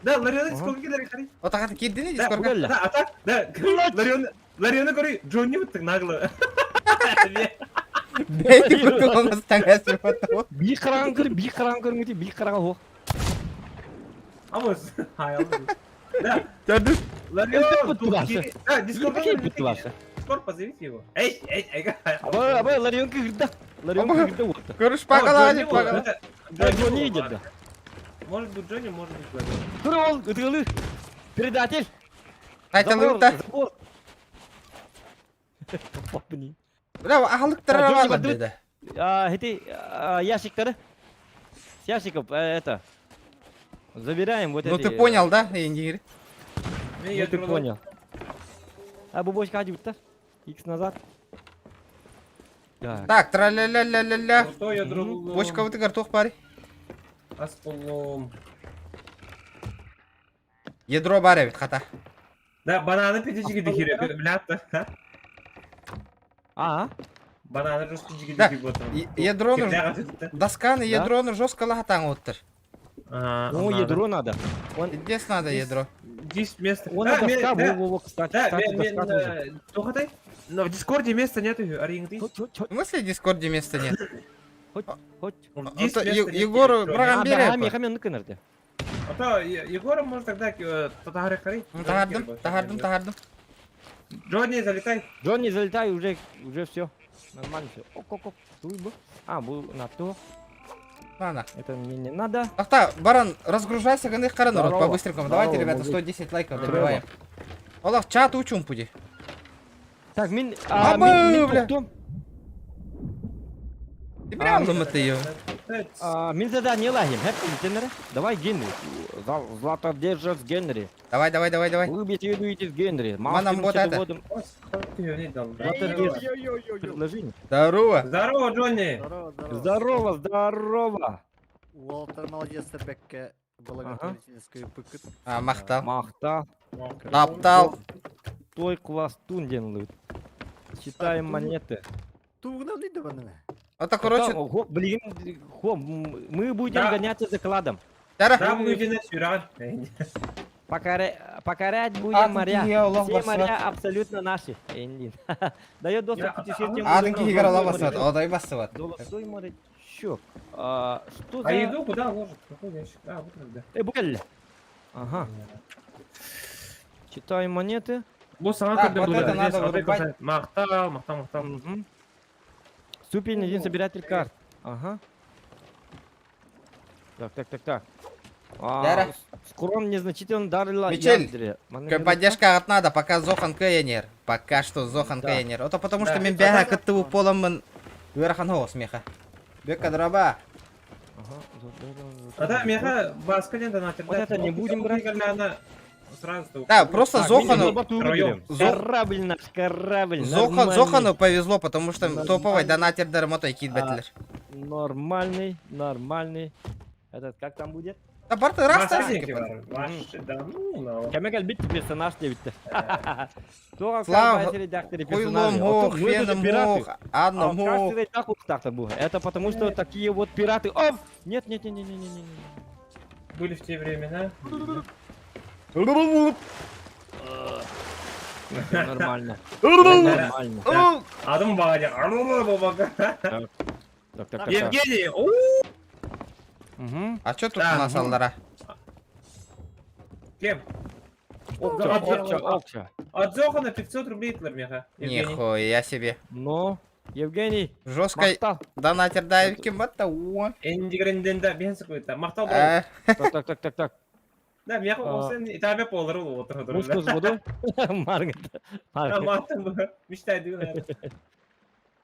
Да, Ларион сколько килер хари.
Вот так кирдини дискорга.
Да, а так, да, Ларион, Ларионы көрүй, Джонни быттык нагло.
Бейти бутылы таңасы потом.
Би караган көр, би караган көрүңү би караган хо.
Амос. Хай, Да.
Тәдү.
Ларион, да, Дискорд. Дискорд, позовите его. Эй, эй, эй.
Абай, абай, Ларион кырда. Ларион кырда вот.
Көрүш пагала, пагала.
Джонни идет, да.
Может быть Джонни, может быть Ларион.
Турол, ытылы. Предатель.
Айталырта.
Папни.
Бля, ахалыктыра бар деди.
А, эти ящиктары. С ящиков это. Забираем вот
Ну
эти.
ты понял, да, Индигир?
Ну ты понял. А бубочка одют-то? Икс назад. Так,
Так, тра-ля-ля-ля-ля-ля.
Бочка
Бочка вот игр пари.
Асполом.
Ядро бар бит хата.
Да, бананы пятички дихире, блядь.
А?
Бананы жестко жиги
Да,
дихи вот.
Ядро Досканы ядроны жестко лахатаң оттыр.
Ну, ядро надо.
Он... Здесь надо ядро.
Здесь место.
Он
да,
доска,
да,
во, во, во, кстати,
да,
кстати, доска тоже.
Тухатай? Но в Дискорде места нету, Арингты.
В смысле в Дискорде места нет?
Хоть, хоть.
Здесь места нет.
Егору брагам
А, да,
бере.
меха мен ныкынырды.
А то Егора может тогда татары хари.
Тахардым, тахардым, тахардым.
Джонни, залетай.
Джонни, залетай, уже, уже все. Нормально все. Ок, ок, ок. Туйбу. А, был на то.
Ладно.
Это мне не надо.
Ахта, баран, разгружайся, ганы хара народ,
Здорово.
по-быстренькому. Давайте,
Здорово,
ребята,
мужик.
110 лайков добиваем. Олах, чат учум пуди.
Так, мин... А,
Абы,
мин, мин
бля.
тоқтум.
Ты прям ты ее.
А, мин задание лахим. Хэп, интенере. Давай, Генри. Златодержец Генри.
Давай, давай, давай, давай.
Вы беседуете с Генри.
Манам вот это.
Златодержец. Предложение.
Здорово.
Здорово, Джонни.
Здорово, здорово.
Здорово, здорово.
Уолтер молодец, Ребекка благотворительскую пыкыт.
А, махтал.
Махта.
Таптал.
Той хвостун делают. Считаем монеты.
Тугнал не давай.
Это, короче...
Ого, блин, хо, мы будем
Да.
гоняться за кладом.
Тара.
Да, мы сюран.
Покорять будем
А,
моря.
такие Аллах
Все
басрат.
моря абсолютно наши. Эндин. Дает доступ
Я-
к путешествиям.
Адын
морем.
кигер ала басыват, одай басыват.
Золотой морячок. А, что за...
А еду куда ложат? Какой ящик? А, вот тогда.
Букель. Ага. Считаем монеты.
Бу саҥа
Так,
көрдüm
вот это надо вырубать.
Махтал, махтал, махтал.
Мгм. Ступень один собиратель карт. Ага. Так, так, так, так. А,
Дара.
Скром незначительно дарила
Мичель,
ядре. Манна
Поддержка от надо, пока Зохан Кэйнер. Пока что Зохан
Да.
Кэйнер. Это потому что
Да.
мен бяха кыттыбы поламмын. Ыарахан хоос меха. Бекка драба.
Ага, да, да, да,
А да,
да.
меха баска ден донатер.
Вот это не будем брать.
Сразу.
Да, просто
Так,
Зохану...
мы Зохану
Втроем.
Корабль наш, корабль.
Зохан,
нормальный.
Зохану повезло, потому что
Нормальный.
топовый донатер дармотой кит бэтлер.
Нормальный, нормальный. Этот как там будет?
Да барты раз
Баска ден Да ну, на.
Кэмэ кэлбит персонаж диэбиттэ.
Слава, Хуйлом хох, феном хох, адном хох.
Это потому что такие вот пираты. Оф! Нет, нет, нет, нет, нет, нет, нет.
Были в те времена.
Нормально. Нормально.
Адам Бадя.
Так, так, так. так.
Евгений! у
Мгм.
А чё тут
Да,
у нас
ну.
Алдара?
Кем?
Окча, окча, окча.
От Зохана 500 рублей тлер меха. Евгений.
Нихуя себе.
Но, Евгений,
Жесткой
махтал.
донатер давики бата о.
Эндигренденда бен какой-то. Махтал бро.
Э,
Так, так, так, так, так.
Да, меха
А.
олсен итабе полар ол отыр
Мушку с водой. Маргет. Маргет.
Мечтай дүйін.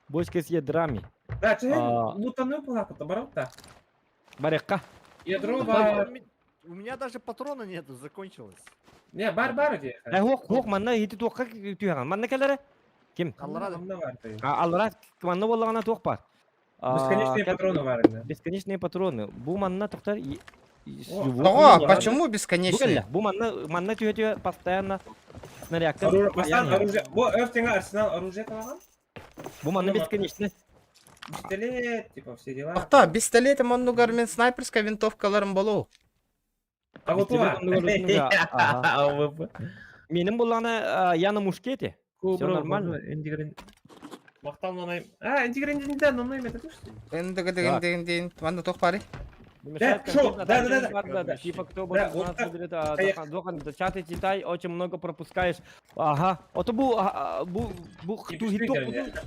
Бочка с ядрами.
Да, че,
А.
лутану палаката, баралта.
Барекка.
Ядро бар.
У меня даже патрона нету, закончилось.
Не, бар бар де.
Э, хох, хох, манна хити туохка түйаған. Манна кәлері? Ким?
Алларады.
А, Аллара, манна болағана туох бар. А,
Бесконечные
кәл-
патроны бар инде.
Бесконечные патроны. Бу манна тоқтар...
Того, почему
Бу
бесконечный?
кәллә. Бу манна, манна түйе түйе постоянно снарядка.
Оружие, бастан оружие. Бу өфтеңе арсенал оружие калаган.
Бу манна бесконечный.
Пистолет, типа все дела.
Ахта, пистолетом он нугар мен снайперская винтовкаларым болу.
А вот
Пистолет оннугар ага. Менің болғаны я на мушкете. Всё нормально.
Мактал нонайм. А, эндигренденда нонайм это точно.
Эндигдигиндигиндин, манна тох пари.
Не мешает
Да, шо?
конкретно
Да, да,
там
да,
да,
да.
Типа кто
Да,
больше
вот
нас
так.
выберет, а,
Поехали.
Зохан, Зохан, за чаты читай, очень много пропускаешь. Ага. Ото бу, а, а, бу, бу,
Не
ту
пиши,
хиток.
да.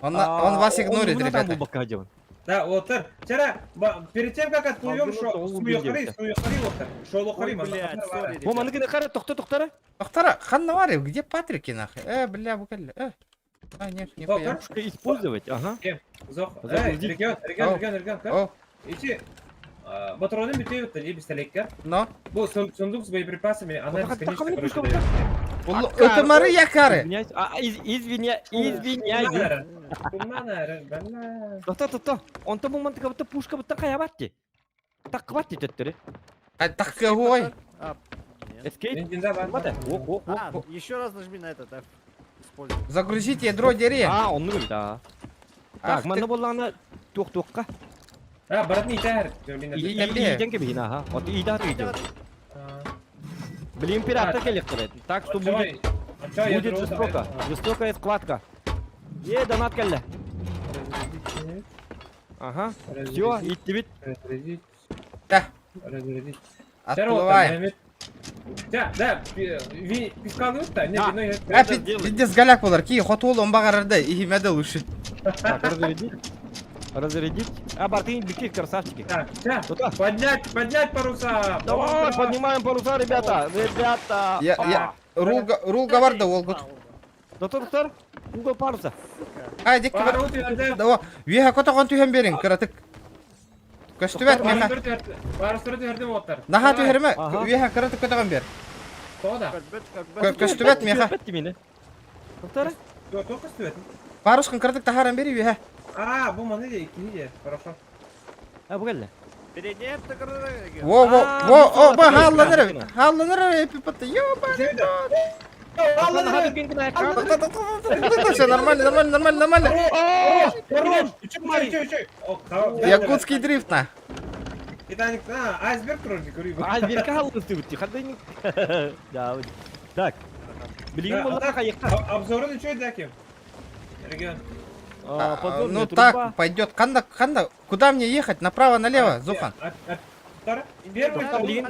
Он, на- он вас игнорит, ребята.
Да, вот так. Вчера, перед тем, как отплывем,
Алдын
шо,
ол
суехари,
убедился.
суехари, вот так. Шолохари,
Ой, блядь, сори,
Бу маны гына кара, тохта, тохтара.
Ахтара, ханна где Патрики нахуй? Э, бля, букалля, э. А, нет, нихуя.
Пушка использовать, ага.
Зох, эй,
Загрузить.
регион, регион,
О.
регион, регион,
О,
Ичи, патроны бүтейбит, да, пистолетка.
но.
Бу сундук с боеприпасами, она
Вот так,
бесконечно,
так,
короче,
пушка,
дает.
Уллу- Это мары якары.
Извиняюсь, а, извиня, извиняюсь.
Кумнара, кумнара, бля.
Тохта, тохта. Он то бу мантыка, будто пушка будто кая батти. Так хватит төттөрү.
А, так ой.
А, нет.
Эскейп.
Бензинда бар.
Бата. Ох, ох, ох.
А, еще раз нажми на этот F. Используй.
Загрузите ядро дери.
А, он ну да.
Ах
Так,
ты
манна боллаана туох туохка.
А, брат, не тар. Блин, это-
И-
Иден кебин, ага. Вот и да ты Блин, пираты келехтер. Так что
А чё-
будет
а чё
будет
ядро
жестоко.
давай?
Жестокая схватка. Е, донат келле.
Разрядить,
Ага. Все,
разрядить,
идти
разрядить,
Да.
разрядить.
Отплываем.
Да, да, пивка да? Нет,
Да.
вино я-
А, пиздец голяк болар. Ки, хотул он багарарды. И меда лучше.
Так, разрядить. Разрядить. А, бартын бики, красавчики.
Так, ща,
Туда.
поднять, поднять паруса!
Давай, поднимаем паруса, ребята. Ребята.
Я, я, рулга, рулга бар да ол гут.
Доктор, доктор. Угол паруса.
А, дик бар.
Пару түһәрҙе.
Да, веха котогон түһен берин, кыратык. Көстүбәт меха.
Парустары түһәрҙе оттар.
Наха түһәрме?
Ага.
Веха кыратык котогон бер.
Тода.
Көстүбәт меха.
Бетти мени. Доктор.
Только көстүбәт.
Парускын кыратык тахаран бери веха.
А, бу маны де, икини де. Хорошо.
А, бу келле.
Передний
Во, во,
А,
во, о, ба,
бу
халланыр, халланыр, эпипатты, ёба. Все нормально, нормально, нормально, нормально.
Хорош! Чё, чё, чё?
Якутский дрифт на.
Титаник, а, айсберг вроде, говорю.
Айсберг алынды битти. Хадайник. Да, вот. Так. Билигин
Да,
болла кайыкта.
Обзорын чё дәкем? Регион.
А,
Подзорная
Ну
труба.
так, пойдет. Канда, канда, куда мне ехать? Направо, налево, Зухан.
Первый, второй.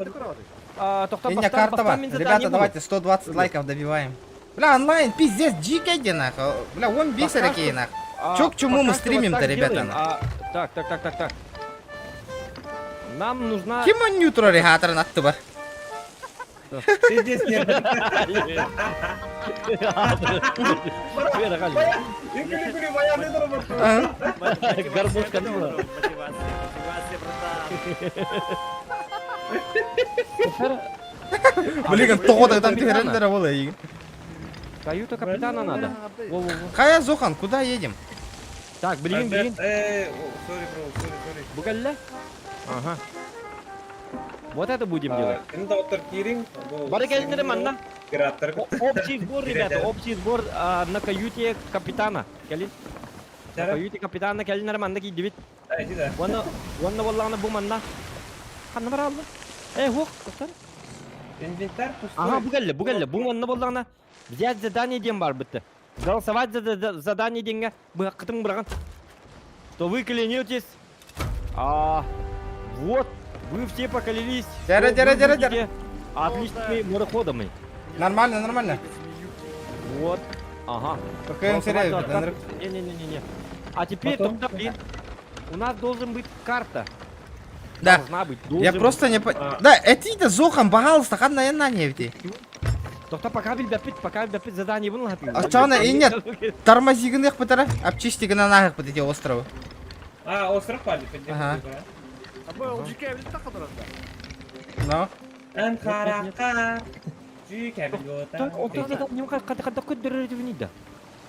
Тохто
Иння
бастан
карта
бастан
бар.
мин задание
Ребята,
буду.
давайте 120 лайков добиваем. Бля, онлайн, пиздец, дикий где нахуй. Бля, он бисер
Пока
какие
что,
нахуй.
а,
Чё к чему мы
пока что вот
стримим-то,
так
ребята,
делаем.
нахуй?
А, так, так, так, так, так. Нам нужна...
Ким он нютро регатор на бар?
Пиздец, нет.
Гармошка дура.
Мотивация, мотивация, братан.
Блин, тоғыдан терендер ол егін.
Каюта капитана надо. Во-во-во.
Кая Зохан, куда едем?
Так, блин, блин.
Э, сори, бро, сори, сори.
Бугалля? Ага. Вот это будем делать.
Ким доктор Кирин?
Барыкелдер манна.
Пираттар.
Общий сбор, ребята, общий сбор на каюте капитана. Кэлин. На каюте капитана кэлин манна кийдибит. Уонна уонна буоллаҕына бу манна. Ханна баралла? Э, хуох, капитан.
Инвентарь пустой.
Ага, бу кэллэ, бу кэллэ. Бу манна буоллаҕына взять задание диэн бар бытты. Голосовать за задание диэҥҥэ быһаххытын быраҕан. Что вы клянетесь? А, вот, вы все поклялись,
Дяря,
что
дяря,
вы
дяря, дяря.
будете отличными мореходами.
Нормально, нормально.
Вот, ага.
Какая
Голосовать за
серия,
отказ. Не-не-не-не. А теперь
Потом?
тогда, блин, у нас должен быть карта.
Да.
Должна быть.
Я
Должен
просто не по...
А.
Да, это Зохан, пожалуйста, ханна я на нефти.
Тоқта пока билбэппит, пока билбэппит задание буну хатын.
А чё она и нет? Тормозигных пытара, обчистигна нахах под эти островы.
А, остров пали,
Ага.
А бу LGK билет тақыдырында.
Но.
Анхарака. Жүйкә
Так, отта не қата қата көддөрөр да.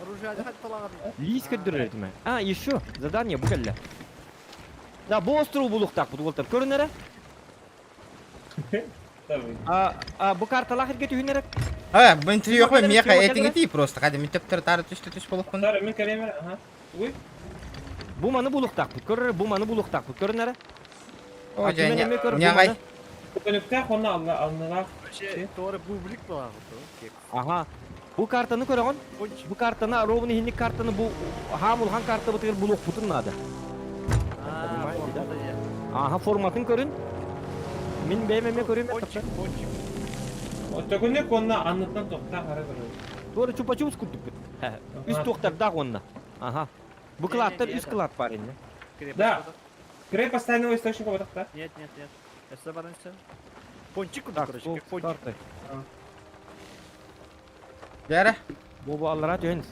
Оружие хат талаган.
Лис көддөрөр А, еще задание бу кэллэ. Да, бу остров булуктак бу болтар. Көрүнөрө? А, а бу карталах ирге түһүнөрө?
А, мен трёх меха этиң просто, хадя мен төптөр тары түштү түш болуп кун.
Тары мен кәлемер, ага. Уй.
Бу маны булуктак бу. Көрөр, бу маны булуктак бу. Көрүнөрө?
О, жа, нягай.
Көнүктә хонна алныла.
Вообще, торы бублик була.
Ага. Бу картаны көрөгөн. Бу картаны ровно хинник картаны бу хаам улхан карта бутыгыр булук бутун надо. Понимаете, да? Ага, форматын көрүн. Мин бэймеме көрүм.
Пончик, пончик.
Төкүнүк онна анныттан тохта хара көрөр.
Туора чупа-чупс курдук бит. Үс туохтардаах уонна. Ага. Бу кылааттар үс кылаат бар инне.
Да. Крепость тайного источника вот так.
Нет, нет, нет. Это баранча. Пончик,
Так,
короче,
сол
как пончик.
карты.
Дәрі.
Бу аллара түһэн.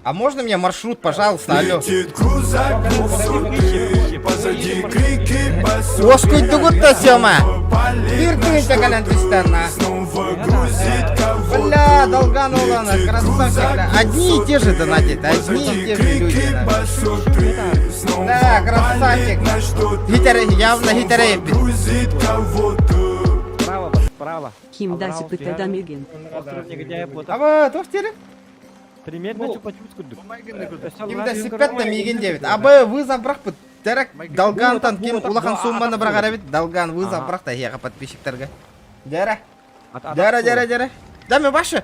А можно мне маршрут, пожалуйста, алло?
Летит крузак двухсотый, позади крики басоты.
Оскуй тугутта, Сёма.
Палит
Бир
на
тыгын
что-то,
калан түстен,
Снова грузит кого-то.
Бля, Долган Улана,
Летит
красавчик,
крузак
бля. Одни и те же
двухсотый,
донатят, одни и
позади
те же люди,
крики
нахуй.
басоты. Снова
Да, красавчик.
палит на что-то,
Хитере- явно
снова
хитере.
грузит кого-то.
Справа, бас, справа.
Хим даси пытадамигин.
Остров негодяев вот.
Аба, туох тері?
Примерно
Бу-
чупа-чупс курдук.
Кимде сиппет миген дебит. Абы вызов бірақ бұт. Дәрек Долгантан ким улахан сумманы бірақ арабит. Долган вызов бірақ та хеға подписчиктерге. Дәрі. Дәрі, дәрі, дәрі. Да, мен башы.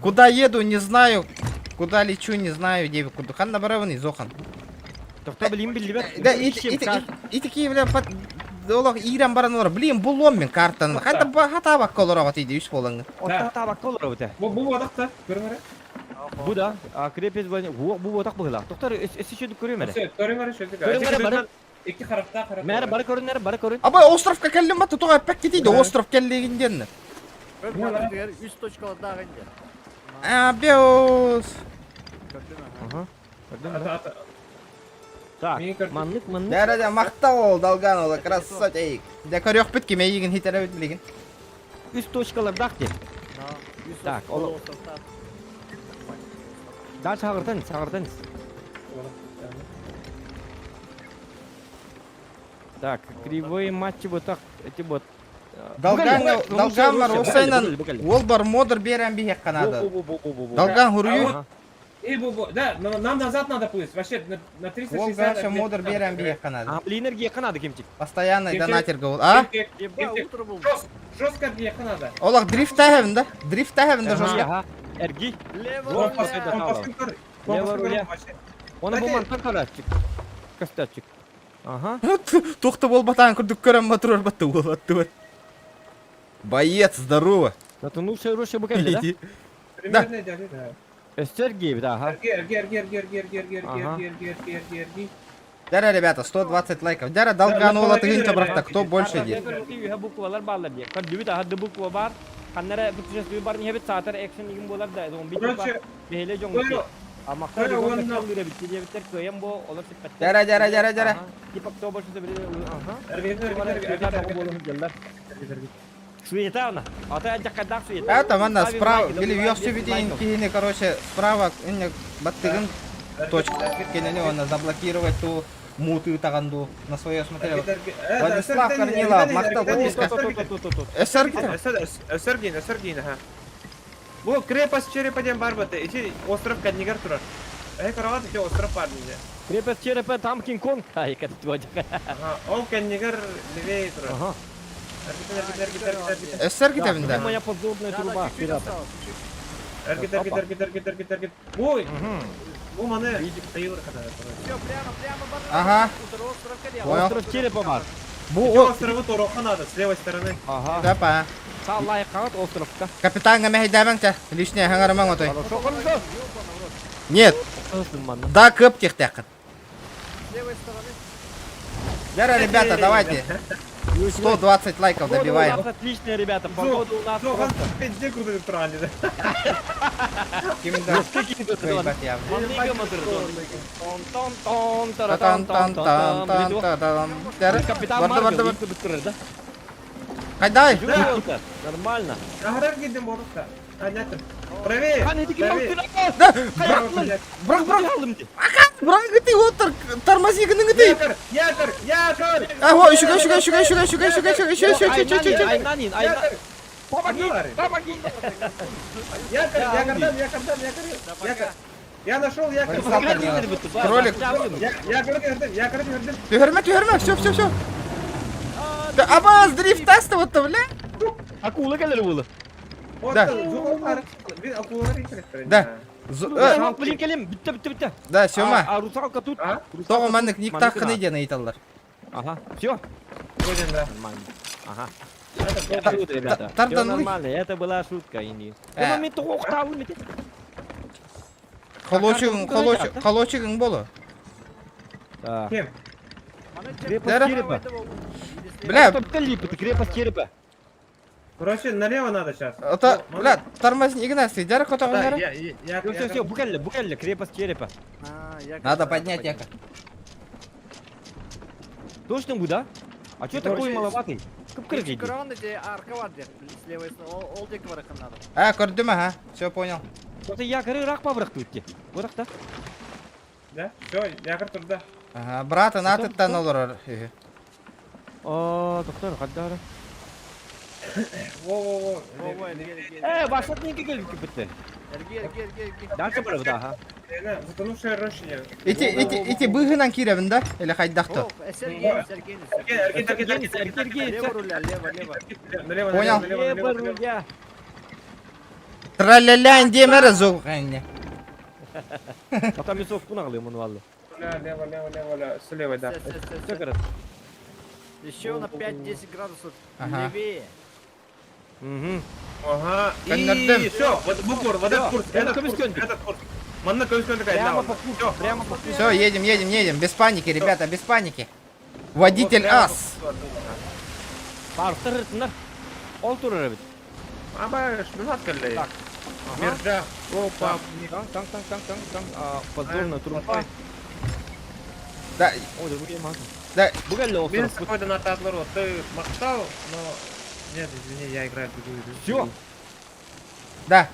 Куда еду, не знаю. Куда лечу, не знаю. Деби, куда ханна барабын Зохан.
Тохта билим билибет.
Да, и, и, и, и такие, бля, под... Олох иран баран олар. Блин, бұл он мен картаны. Хата хата бак колор дейді үш болыңы.
Отта табак колор өте.
Бу бу бодакта. Көрүңөр.
Бу да, а крепость бу бу бодак быгыла. Тохтар эси чөдүк көрүм эле.
Көрүңөр шөдүк.
Көрүңөр бары.
Эки характа характа.
Мэр бары көрүнөр, бары көрүн.
Абай островка келдим ба, туға әппәк кетейді, остров келдегінден.
Үс точкалардағы инде.
Абеус.
Ага. Так, маннык, маннык.
Дәрі де мақта ол, Долган ол, красавчик. Да көрек бит кеме егін хитере бит леген.
Үс точкалардах де. Так, ол Да чагыртан, чагыртан. Так, кривые матчи вот так, эти вот.
Долган, Долган бар осайнан, ол бар модер берен бихек канады. Долган хурую.
И бу бу, да, нам назад надо плыть. Вообще на, на 360.
Ол гаша модер берен бихек канады.
А, блин, энергия канады кемчик.
Постоянный донатер гол. А?
Жестко бияка надо.
Олақ дрифт тәхевін да? Дрифт тәхевін да жестко.
Ага, эрги.
Лево
руля. Лево руля. Оны бу мантан карачык. Костячик. Ага.
Тоқты бол батан күрдік көрем батырыр батты ол атты бар. Боец, здорово.
Затонувшая роща бу кэллэ да?
Иди.
Примерно идеально, да.
Өссө эргиэбит, аха.
Эрги, эрги, эрги, эрги, эрги, эрги, эрги, эрги,
Ага.
эрги, эрги, эрги, эрги, эрги.
Дяра, ребята, 120 лайков. Дяра, долганула
наполовину,
тыгынча
ребята.
брахта, кто больше дит?
Үһэ буквалар бааллар диye. Көрдүбүт аха ды буква бар. Ханнара путешествие бар нихебит саатар экшен игин болар да. Зомби типа
Короче,
бехеле жоң.
Коля,
Амакта
Коля,
уонна
уонна-
битти диэбиттэр кыайан бо олор сиппэттэр.
Дяра, дяра, дяра, дяра.
Типа кто больше забили. Ага.
эрги, эрги, эрги, эрги, эрги,
болуп келдер.
эрги, эрги.
Суета она. Ата жаккадак суета.
Это манна
Ставим
справа,
лайки,
били
добиваем
вёсу
10
видин
лайков.
кихини, короче, справа, инне баттыгын точка кенени он заблокировать ту мутую таганду на свое смотрел.
Эрги, эрги. Э,
Владислав
эрги, эрги,
Корнилов,
эрги,
мактал
эрги,
подписка.
эрги, эрги.
Тут-тут-тут-тут.
СР китер.
Өсөргин, өсөргин, аха. Бу крепость черепа диэн бар бата. Ити остров кэннигэр турар. Э, карават ити остров бар дии.
Крепость черепа там Кинг-Конг. Ай, как твой.
Ага, ол кэннигэр левее турар.
Ага.
Эргитен, эргитен, эргитен, эргитен, эргитен.
СР китебин
Это
да.
моя подзорная
Да, да,
труба.
чуть-чуть
Пирата.
осталось, чуть-чуть.
Эргит, эргит, эргит, эргит, эргит, эргит. Ой, бу маны тайыр хата.
Все, прямо, прямо, бар.
Ага.
Утро, остров Карелов.
Понял.
Остров черепа бар.
Бу
Ити
о,
острову Тороха надо, с левой стороны.
Ага.
Тапа.
Саллай кагат островка.
Капитан гамехи те, лишнее хангараман отой.
Хорошо, хорошо.
Нет,
Манна.
да кып тихтякын.
С левой стороны.
Дяра, ребята, давайте. 120 лайков
Погода у
добиваем.
нас отличная, ребята. Погода у нас
Зохан,
просто.
пизде круто правильно.
Кимда?
Тон тон
Тан тан тан тан тан тан. Дяра,
Капитан
барды барды
Марвел,
барды.
быстро, да?
Кайдай.
Жуёлка, Нормально.
Ахрар гидем борта. А, нет. Правее.
Хан эти
правее.
Да,
Правее.
Бrak бrak. Бrak ты вот тормози гының ты.
Якорь, якорь, якорь!
А, о, еще, еще, еще, еще, еще, еще, еще, еще, еще, еще, еще, еще.
Айнанин, айнанин.
Якорь!
Помоги, помоги.
Якорь, якорь, якорь, якорь, якорь. Я нашел якорь.
Владислав Корнилов. Кролик.
Я- Якорь, якорь, якорь, якорь.
Түһәрмә, түһәрмә, все, все, все. Да, абаз, дрифт тест вот бля.
Акула кэлэр буолла.
Вот,
Да.
зуғал Бин акулалар интерес.
Да. З-
Блин, кэлим, бүтте, бүтте, бүтте.
Да, Сёма.
А русалка тут?
А?
Тоҕо маннык ник
Маннык
таххыны диэн ыйыталлар.
Ага, все.
Вроде, да.
Нормально. Ага.
Это
Шутка, ребята. Все
тардан
нормально, это была шутка, Инди.
Э.
Мен тоқталым ете.
Холочигың, холочиг, холочигың болу.
Так.
Кем?
Крепость
Дара.
черепа.
Бля,
Стоп, липы, крепость черепа.
Короче, налево надо сейчас.
это, бля, тормозни, Игнасий, дяра котоҕун
Да,
дяра.
я, я, я,
Все, все, все, букалли, букалли, крепость черепа.
А, якорь
Надо поднять якорь.
Точно бу, да? А чё такой
Короче,
маловатый? Кып кырык
Крон где арка бар где, с левой стороны. Ол дек бар надо.
А, көрдүм, ага, все понял.
Что-то якоры рак пабырак өтте. Бырақ та.
Да? Все, якорь туда.
Ага, брата натыттан олорор. Үһү.
А, доктор, хаддары.
Во-во-во.
Во-во, эрги, эрги,
Э, башат неге келіп бітті.
эрги, эрги, эрги, эрги.
Дальше барып да, ага.
Лена, Затонувшая роща.
Ити, ити, ити быһынан кииребин да? Или хайдахты?
О, Сергей, Сергей, Сергей.
Эрги, эрги, эрги,
Эрги,
эрги,
эрги,
Лево руля, лево, лево.
Налево,
Понял.
налево, налево,
Лево
налево.
руля.
Траля-лянь демере зугэнне.
А там мясо кунагылы муну алды.
Лево, лево, лево, лево, с левой, да.
Все, все, все,
Все,
все.
короче.
Еще на 5-10 градусов
Ага.
левее.
Угу.
Ага.
Коннордем.
И все, вот буквор, вот этот
Всё,
курс,
это
этот курс,
Комиссионник.
этот курс. Манна комиссионка такая,
Прямо
да,
по курсу, прямо по курсу.
Все, едем, едем, едем. Без паники, ребята, без паники. Водитель
Вот прямо
ас.
по курсу, да.
Барыстыр рытындар. Ол турар бит.
Аба, шминат каллей.
Так.
Мирджа. Опа.
Таң, таң, таң, таң, таң, таң. А, Подзорная труба.
Да,
Ой, да bu
да,
Bu geldi
Мен
остров.
какой-то на Татлару, ты махтал, но... Нет, извини, я играю в другую игру.
Все.
да.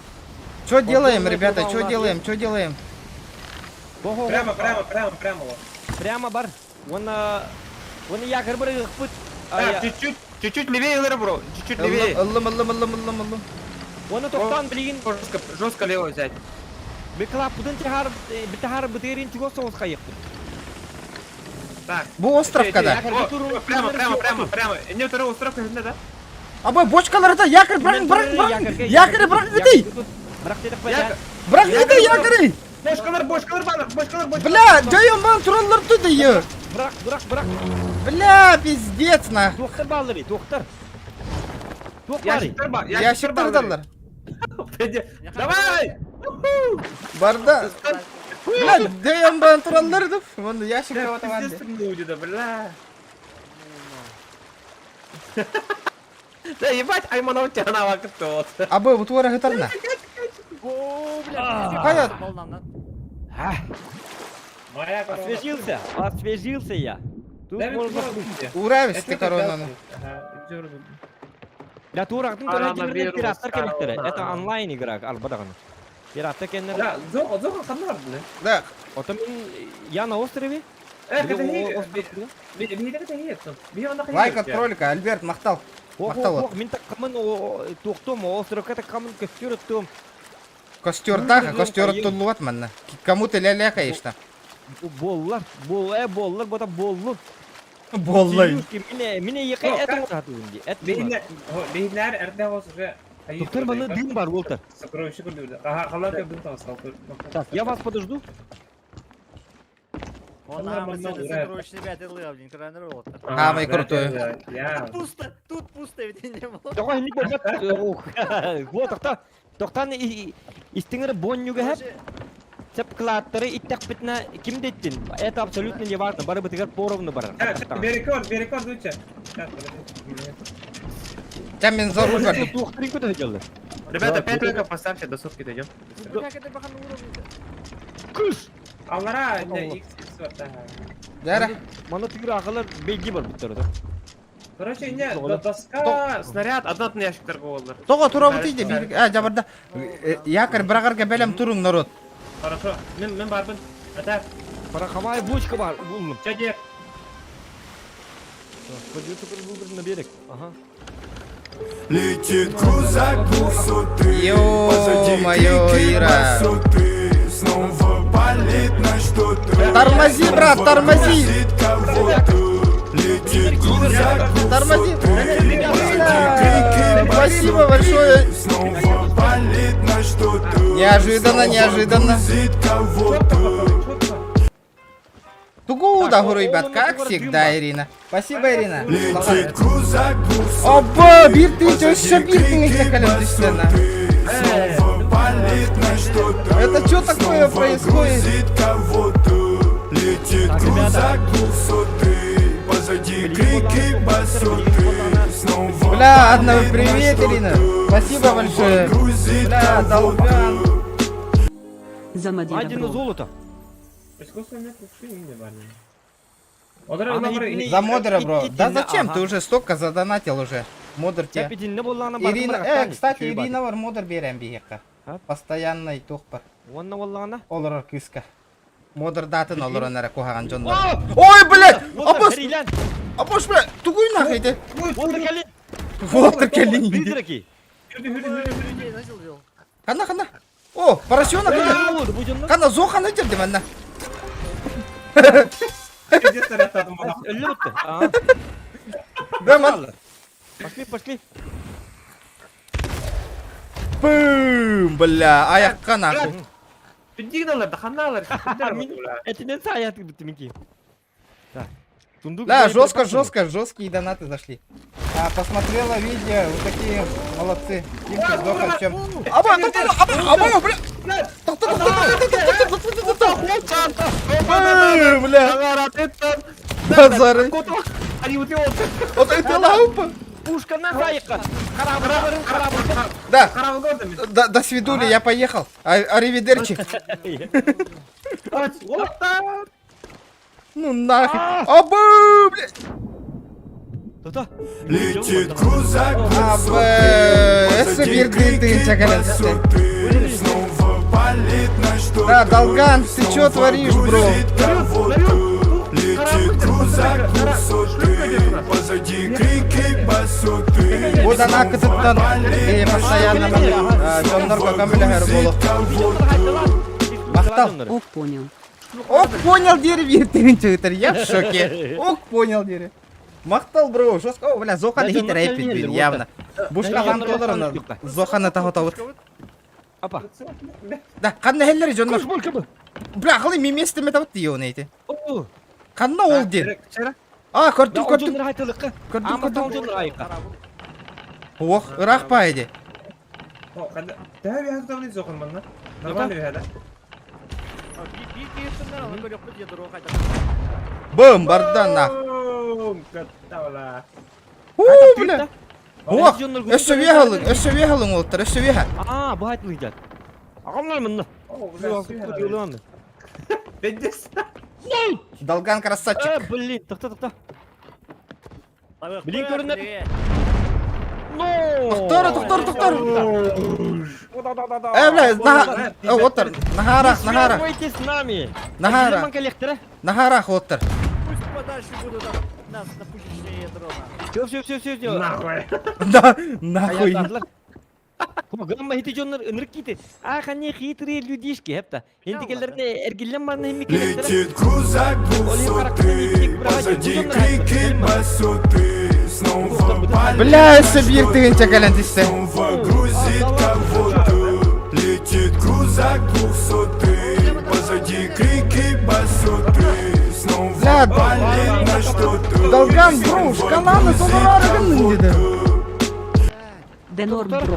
Что делаем,
Подзорная
ребята,
труба у
что
нас
делаем, что делаем?
Прямо, прямо, прямо, прямо вот.
Прямо бар. Оны оны якорь бір пыт.
Так, чуть-чуть, чуть-чуть левее, Лера, бро, чуть-чуть левее.
Ыллым, ыллым, ыллым, ыллым, ыллым.
Оны тоқтан білген
Жестко, жестко лево взять.
Беклап бұдын тихар битахар бытырин чуго соғыс қайық.
Так.
Бу островка да.
О, всё, прямо, прямо, прямо, прямо. Не второго островка, не, да?
Абай, бочкаларда якорь, брак, брак, брак. Якорь, брак, ты.
Бірақ дедік
Якорь.
Брак, ты, якорь.
Бочкалар, бочкалар, банар, бочкалар, бочкалар.
Бля, дөйөн бан тураллар туды ё.
Бірақ, бірақ, бірақ.
Бля, пиздец на.
Доктор балдыры, доктор. Туох баарый?
Ящиктар бар.
Ящиктар даллар.
Давай!
Барда. Бля, дэйэн бан тураллар дып. Вон ящик кого-то бар.
Пиздец, бля. Да ебать, Айманов тебя на вот.
Абы, бу туара хытарна.
О, бля,
Хайа.
Волнанан.
А,
Моя корона.
Освежился, освежился я. Тут
Дай
можно...
мне
Уравис ты коронаны.
Я турактын
Коронавирус,
көрө пираттар келиптер.
корона.
Это онлайн игра, албадаган. Пираттар кеннер.
Да, зоха, зоха ханнар, бля.
Да,
Ото мен я на острове.
Э,
Били
это
о-
не...
остров-
Били это не
лайк от кролика, Альберт махтал.
Ох,
Махтал.
ох, ох, мен так камын тоқтом, островка так камын костер оттом.
Костердаха,
Ну,
костер
поел.
оттуллуат манна. Кому-то ля-ля, конечно.
Боллар, бол, э, боллар, бота боллу.
Боллай.
Мине, мине еке
О,
это хатуынди. Это.
Бейнер эрде болса уже...
Доктор, маны дым бар, Уолтер.
Сокровище көрдү. Ага, халар дым там стал.
Так, я вас подожду.
Он
Нормально,
нам
ура.
сокровище ребят, блин, крайне рот.
Самый крутой.
Я.
Пусто, тут пусто ведь не было.
Тоға не болмат. Го тоқта. Тоқтан истиңер боннюга хеп. Сеп клаттары иттак битна ким деттин? Это абсолютно не важно. Бары бытыгар поровну бар.
Берекор, берекор, дуча.
Там мен за руль бардым.
Туохтырын көтө келди.
Ребята, 5 лайков поставьте, до сотки дойдем.
Как это бахан уровень?
Кыш!
Аллара, не, X, X, вот так.
Дара.
Мана тигр ахалар беги бар биттер да.
Короче, не, доска, снаряд, одна ящик торговалар.
Того тура бутыйды бир. А, жабарда. Якорь брагарга белем турун народ.
Хорошо, мен, мен барбын. Это,
Пороховая бочка бар, булдум.
чё де?
Придется выбрать на берег. Ага.
Летит крузак двухсотый
Ё-моё,
Позади крики
Ира.
басоты Снова палит на что-то
Тормози, брат,
Снова
тормози.
грузит кого-то Летит крузак
Тормози.
двухсотый
Бля,
Позади крики
Спасибо
басоты.
большое.
Снова палит на что-то
Неожиданно,
Снова
неожиданно.
грузит кого-то
Тугу
Так,
да,
о,
ребят,
о,
как
ну,
всегда,
дымба.
Ирина. Спасибо, Ирина.
Летит крузак двухсотый
Опа, бир ты
Позади
еще бир ты
крики
калем түсті
басоты. Снова палит на что-то
Это чё такое
Снова
происходит?
грузит кого-то Летит
Так, ребята.
крузак двухсотый Позади
Блин,
крики
вот она,
басоты
блин, вот она.
Снова
Бля, одного
палит на
привет,
что-то.
Ирина. Спасибо
Снова
большое.
грузит
Бля,
кого-то.
долбян.
За Мадира
Найдено
бро.
золото.
Искусственный кувшин не барни.
Ана итини-
За модера, бро.
ит-
Да
итини-
зачем?
ага.
Ты уже столько задонатил уже. Модер
Сеп
тебе.
итинне боллаана бар.
Ирина, э, кстати, Ирина бар модер берем бияққа.
А?
Постоянный тухпар.
Онна боллаана.
Олорор кыска. Модер датын олорор нара кухаган жоннор.
О!
Ой, блядь!
Уолтер,
Апос,
Херилен!
апос, блядь! Тугуй нахуй ты!
Уолтер келин!
Уолтер келин.
Призраки!
Людей начал делал.
Хана, хана. О, поросенок идет.
Болды, бу жоннор.
Хана, зохана идет, деманна.
Өллө бутты. Ага.
Да, ман.
Пошли, пошли.
Бум, бля, аяққа нахуй.
Пиндигналар, да ханалар.
Этинен саят бутты минки. Так. Сундук.
Да,
боеприпасами.
жестко, жестко, жесткие донаты зашли. А, посмотрела видео, вы такие молодцы. Тимки сдохла, чем. Аба, аба, аба, бля! Тоқта, тоқта, тоқта, тоқта, тоқта, тоқта, тоқта. Бум, бля! Базары. Вот это лампа!
Пушка на зайка. Корабль, корабль.
Да, да, до свидули, я поехал. А, аривидерчи. Ну нахер. Абы, бля!
Тоқта.
Летит крузак
Абы,
двухсотый
эссе
Позади
бир ты
крики
чакален.
басоты Снова палит на что-то
Да, Долган, ты чё
Снова
творишь, бро?
грузит кого-то Летит крузак двухсотый Позади крики басоты
Вот она
Снова
кытыттан
палит
э,
на
постоянно
что-то.
жоннорго
Снова
көмөлөһөр
грузит
болу.
кого-то
Махтал.
Ок, понял.
Ок, понял деревья, ты я в шоке. Ок, понял дерево. Махтал, бро, жестко. О, бля, Зохан
Да,
хитер
жоннор
эпит,
келмейді,
блин,
вот
явно. Бушка
жоннор
толарына
мақтан
Зохана тахотабыт.
Апа.
Да, қанна хеллер жоннор.
Куш болкабы.
Бля, қылы меместі метабыт дейон эйти.
О.
Қанна ол ден. А, көрдім,
Да,
көрдім,
жоннор айтылыққа.
көрдім,
Ама
көрдім.
жоннор айыққа.
Ох, ыраах баайы ди.
О, ханна? Төһө үөһэ тутабын суохун манна? Нормально үөһэ да?
Биир киһиттэн аны көрүөхпүт ядро хайдах.
Бым, барда нах.
Бум, каттала.
Уу, бля. Ох, өссө үөһэ ылыҥ, өссө үөһэ ылыҥ уолаттар, өссө үөһэ.
Аа, бу хайт лыйдат. Аҕамнар мынна.
О, бля,
Бля,
Пиздец.
Долган красавчик.
Э, блин, тохто, тохто. Блин, көрүнэр. Но!
Тохтор, тохтор, тохтор. Э, бля, на... Э, оттар, нахарах, нахарах.
Связывайтесь с нами.
Нахара. Нахарах, оттар.
Пусть подальше будут от нас на пушечное ядро.
Все, все, все, все, все.
Нахуй.
Да, нахуй.
Гамма хити дьоннор ынырык киити. Ах, они хитрые людишки, хепта. Интикелерне эргиллэн барна химикелердere.
Летит крузак двухсотый, позади крики басоты, снова палит
Бля, өссө биир тыһыынча кэлэн түстэ.
Снова грузит кого-то Летит крузак двухсотый Позади крики басоты Снова
Бля,
палит на что-то
Долган, бро, шкаланы толорары гынның диде.
Да норм, бро.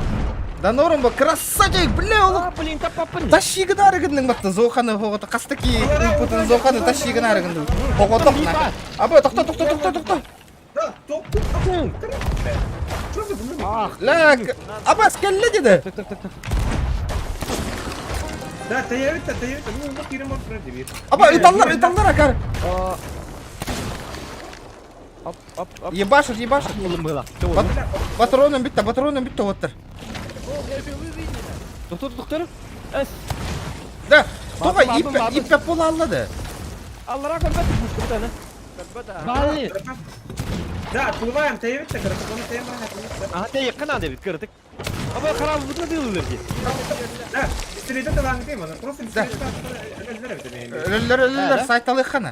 Да норм бо, красавчик, бля, ол
А, блин, та папын.
тащигынары гынның батты, Зоханы хоғыты, қастыки путын Зоханы тащигынары гынның. Хоғытық на. Абы, тоқта, тоқта, тоқта, тоқта.
Да, топ, топ, Что за
Ах,
Ля, Абас, кәлле деді.
Так, так, так, так.
Да, таяйта, таяйта, ну, ну, кирим бар турар дебир.
Аба, ыталлар, ыталлар акар.
Оп, оп, оп.
Ебашыр, ебашыр.
Болым было.
Патроным бітті, патроным бітті оттыр.
Доктор, доктор. Эс.
Да, тоға
Бардым,
иппе,
бардым.
иппе бола аллады.
Аллара көрбөт пушка бутаны. Бали.
Да, отплываем, таяйта, короче, он таяйм рахат.
Ага, те якын ады бит кырдык. Аба харап бутны дилдер ди.
Да, пистолет это вам тема, просто
Да.
пистолет это
Өлөлөр, өлөлөр, сайталы қана.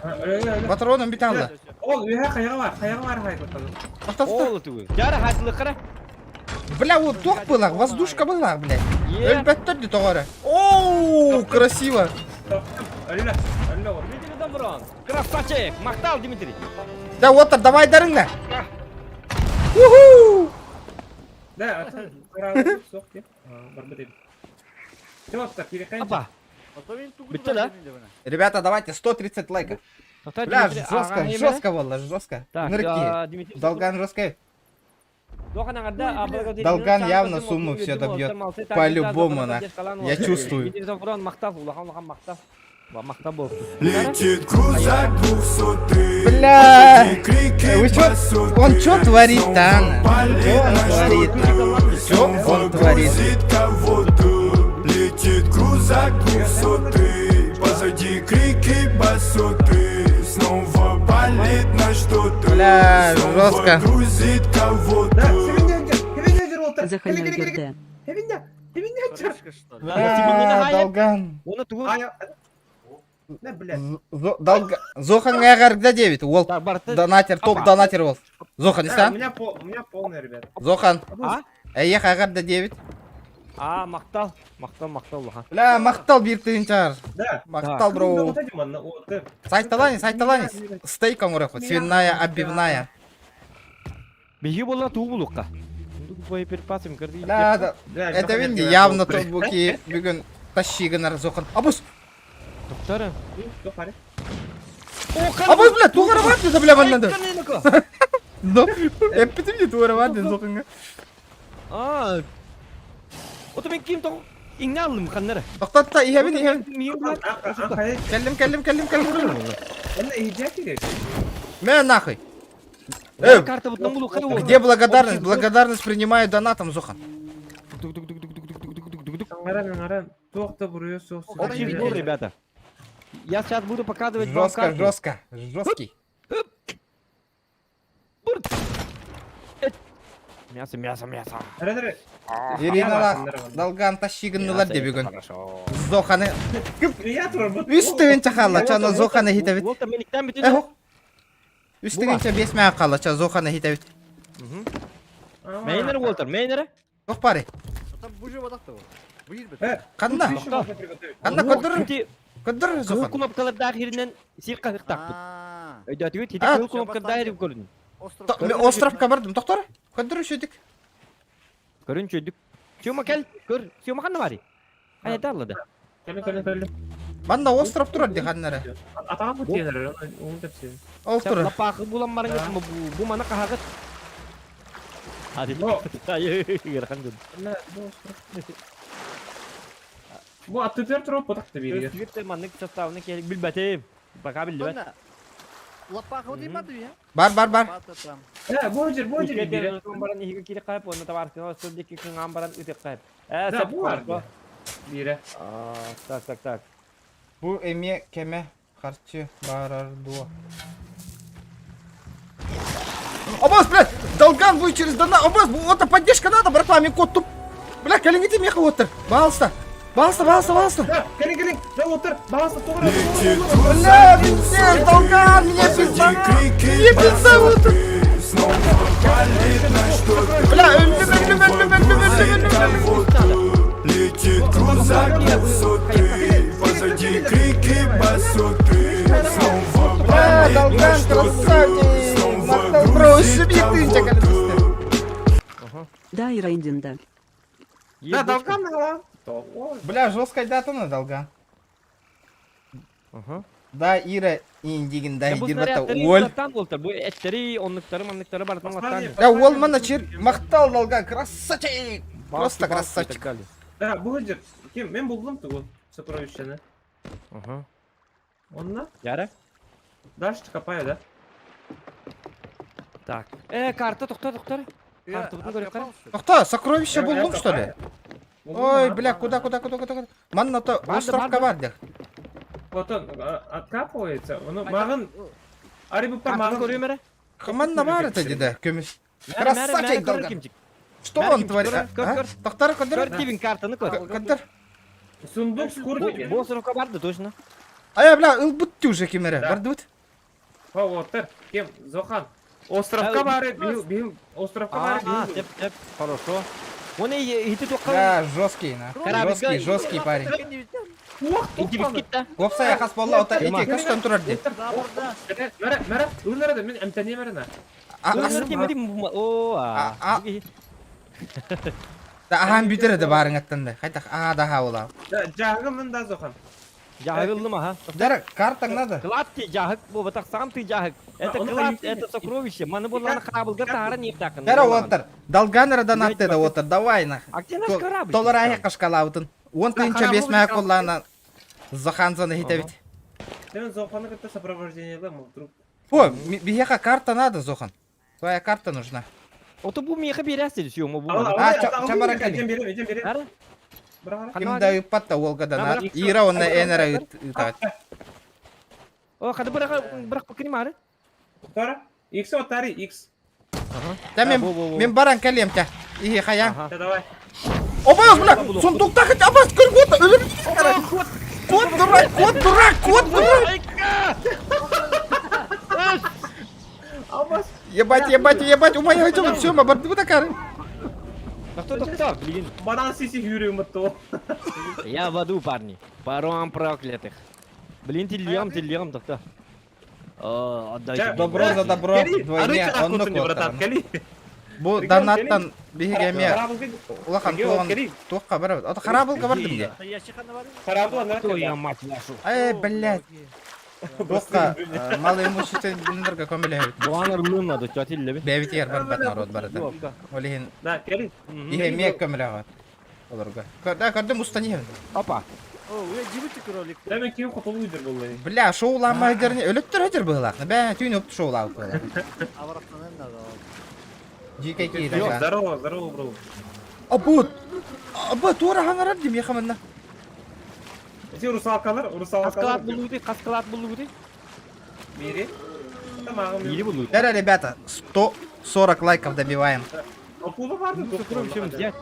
Патроным бітті алды.
Ол үйе қаяғы бар, қаяғы бар хайт отады.
Тоқта, тоқта.
Ол түгү. Жара хатылы кара.
Бля, вот тоқ была, воздушка была, блядь.
Е.
Өлбәттер тоғары. Оу, красиво.
Өлі, өлі ол.
Дмитрий Доброн. Красавчик. Мактал, Дмитрий.
Да, оттыр, давай дарыңна. Уху!
Да, аты қаралы соқ деп. Бар бітеді. Тимофта, кире
Апа. Бітті да?
Ребята, давайте 130 лайков.
Тоқта,
Бля,
Дмитрий,
жестко,
ага,
жестко было, жестко.
Так,
Нырки.
а, Дмитрий.
Долган жестко.
Долган
Долган явно сумму всё добьет. По-любому, на. Я чувствую.
Летит крузак двухсотый
Бля,
Позади крики
вы чё-
басоты
он чё творит-то, Анна?
Снова палит
Чё он
на
творит?
что-то
Чё он
Снова
творит?
грузит кого-то Летит крузак двухсотый Позади крики басоты Снова палит на что-то
Бля,
Снова
жестко.
грузит
Да,
кого-то
Заханяй ГД.
А, Долган.
Оны тугу.
Да, блядь.
Долга... Зохан Гагаргда 9. Уол.
Так, барты.
Донатер, топ донатер ол. Зохан,
Да, у
исан?
меня пол, у меня полная, ребят.
Зохан.
А?
Эйех Агарда 9.
А, мактал. Мактал, мактал. Ха.
Бля, мақтал бір тыынчар.
Да.
Мақтал,
Ну,
бро.
вот этим он, вот, э.
Сайталанис, сайталанис. Стейком ураху. Свиная обивная.
Беги бола тугу булукка. Боеприпасым кырды.
Бля, да.
Бля,
Это
Зохан,
винди
я
явно
тебя
буки бүгін тащигынар Зохан. Абус!
Доктор.
Что, парень?
Абус, бля, туғара бар деді, бля, баннады. Ну, эппитим де туғара бар деді Зоханға.
А. Ото мен ким тог иңне алдым каннары.
Тоқтатта, иһәбин, иһәбин.
Миң
А, а, а, хайт.
Кәллим, кәллим, кәллим, кәллим.
Он иди керек.
Мә нахуй. Э,
Карта бутан булукка.
Где благодарность? Благодарность принимаю донатом, Зохан.
Аңаран, аңаран. Тоқта бұрыйы соқ.
Общий сбор, ребята. Я сейчас буду показывать вам
Жестко,
карту.
жестко, жесткий.
Мясо, мясо, мясо.
Ирина Лах, Долган тащигыннылар деп бүгін. Зоханы үс тыгынча қалла, чаны Зоханы хитебит.
Волта мен иктен бүтүн.
Эхо. Үс тыгынча бес мә қалла, ча Зоханы хитебит.
Мейнер Волтер, мейнер.
Тоқ бари. Қанда? Қанда көдір? Көдір
Кыл
Зохан.
кнопкалар дахиринен сир кахыктакпыт. Өйдөтүгү тити
А.
кыл кнопкалар дахири көрүн.
Мен островка бардым, тоқтор. Көдір үшедік.
Көрүн чөйдүк. Сёма кел, көр. Сёма ханна барый? Хайа алла да.
Кэлин кэлин кэлин.
Манна остров турар ди ханнара.
Атаҕа бу тиэнэр, оны тепсин.
Ол турар.
Лапаахы булан барыңыт бу маны хаһагыт. Hadi. Ыарахан дьон.
Бу аттытыар турар потахты бииргэ.
Түгүттэр маннык составны келик билбэтим. Пока билбэт.
Лапаха димады я.
Бар бар бар.
Э, бу жер, бу жер биирэ.
Баран иһигэ кири кайып, онно табаркына өстөл диэки кыҥаан баран ытык кайып. Э,
Да, бу бар. Биирэ.
Так, так, так.
Бу эмиэ кэмэ харчы баарар дуо? Абас, блядь, Долган вы через дона. Абас, вот поддержка надо, братва, мен код туп. Бля, кэлиҥҥитин миэхэ уоттар. Баалыста. Баалыста, баалыста, баалыста.
Да, кэлин кэлин. Да, отыр. Баалыста тоҕура.
Бля, пиздец, Долган, меня пизда. Мне пизда вот. Бля, өлдүм, өлдүм, өлдүм, өлдүм, өлдүм, өлдүм, өлдүм.
Летит крузак высоты, позади крики басоты. Снова
Бля,
палит
Долган,
на что
красавчик.
Снова
Мактал, бро,
грузит
үсү тыынча
кого-то.
Да и Рейндинда.
Да, Долган ала.
Бля, жесткая дата на Долган.
Ага.
Да, Ира индигин да
Бу
идирбата
снарядтары
уол.
латтан болтар. Бу эттери, оннуктары, манныктары бартан латтан.
Да, уол мана чер мактал Долган, красавчик. Просто красавчик.
Да, бу жер. Ким? Мен булдум тугу. Сокровищени.
Ага.
Онна?
Яра.
Дальше копаю, да?
Так. Э, карта тохтор, тохтор. Карта бутын көрүп кара.
Тохто, сокровище булдум, что ли? Ой, бля, куда, куда, куда, куда, куда? Манна то островка бар дек.
Вот он откапывается. Ну, мағын... Ари bu
Картаны
мағын...
көрүм эре.
Манна бар это деде, көмүс. Красавчик, Долган. Что он творит?
Көр, көр.
Тохтар,
Көр
көдөр.
тибин картаны көр.
Көдөр.
Сундук с курбики.
Бу островка барды точно.
Ая, бля, ылбыт уже кимере.
Да.
Бардыбыт.
Ха, оттыр. Кем? Зохан. Островка бары, бил, бил. Островка бары,
А,
бил.
теп, теп. Хорошо. Оны ити тоққан.
Бля, жесткий, на. Жесткий, жесткий парень.
Ух,
Интибит кетті.
Гопса яхас болла, ота эти каштан турар де.
Мәрі, мәрі, өлерді, мен әмтәне мәріна.
А,
О,
А,
а.
Да, ахан бүтер де барың аттан да. Хайта, а, да, ха, ола.
Жағы мында Зохан.
Жағылды ма, ха?
Дара, картаң надо.
Клад ти жахык бу батак сам ты жахык. Это клад, это сокровище. Маны булланы корабльга тахара не тақын.
Дара, отыр. Долганера донатты да отыр. Давай, нах.
А где наш корабль?
Доллар аяқ қашқалаутын. Он тыынча бес мә қоллана. Заханзаны хитебит.
Мен Зоханы как-то сопровождение да, вдруг.
О, бияха карта надо, Зохан. Твоя карта нужна.
Ото бу меха берәсте съема бу.
А, чабаракали.
Ара?
Ким да ыппатта Волга донат. Ира онна энера ытат.
О, кады бирак бирак бакыни ары.
Тара, X отари X.
Да мен мен баран калем та. И хаян.
Да давай.
Обаз, бля, сундукта хоть абаз көргөт өлөр. Кот дурак, кот дурак, кот дурак.
Абаз.
Ебать, ебать, ебать, у моя идет, все, мы барды такары.
Да кто доктор, блин.
Банан сиси хүрүм то.
Я в аду, парни. Паром проклятых. Блин, телеграм, телеграм, доктор. Отдайте.
Добро за добро, вдвойне, оннук
братан, кали.
Бу донаттан биһиге улахан туон туохха барабыт. Ото харабылга бардым де.
Харабыл
Твою мать вашу.
Эй, блядь. Туохха малоимущество билиндерге көмөлөһөбүт.
Буанар лунна да тетя леби.
Бэбитигэр барбат народ барыта. Ол иһин
Да, кали.
иһэ эмиэ көмөлөһөт. Олорго. Да, көрдүм устан иһэбин.
Опа.
О, я дибити кролик.
Да мен ким хотол уйдыр боллай.
Бля, шоуламма дерни өлөттөр өтөр быһылаах. Бэ, түүн өптү шоулаабыт быһылаах.
Аварахтанын надо.
Жике киирэ.
Здорово, здорово, бро.
Абы, абы туора хаңарар дим яхаманна.
Сен русалкалар, русалкалар.
Каскалат булуды, каскалат булуды.
Бери. Тамагым.
Или булуды.
Дара, ребята, 140 лайков добиваем.
Акула барды.
Сокровище взять.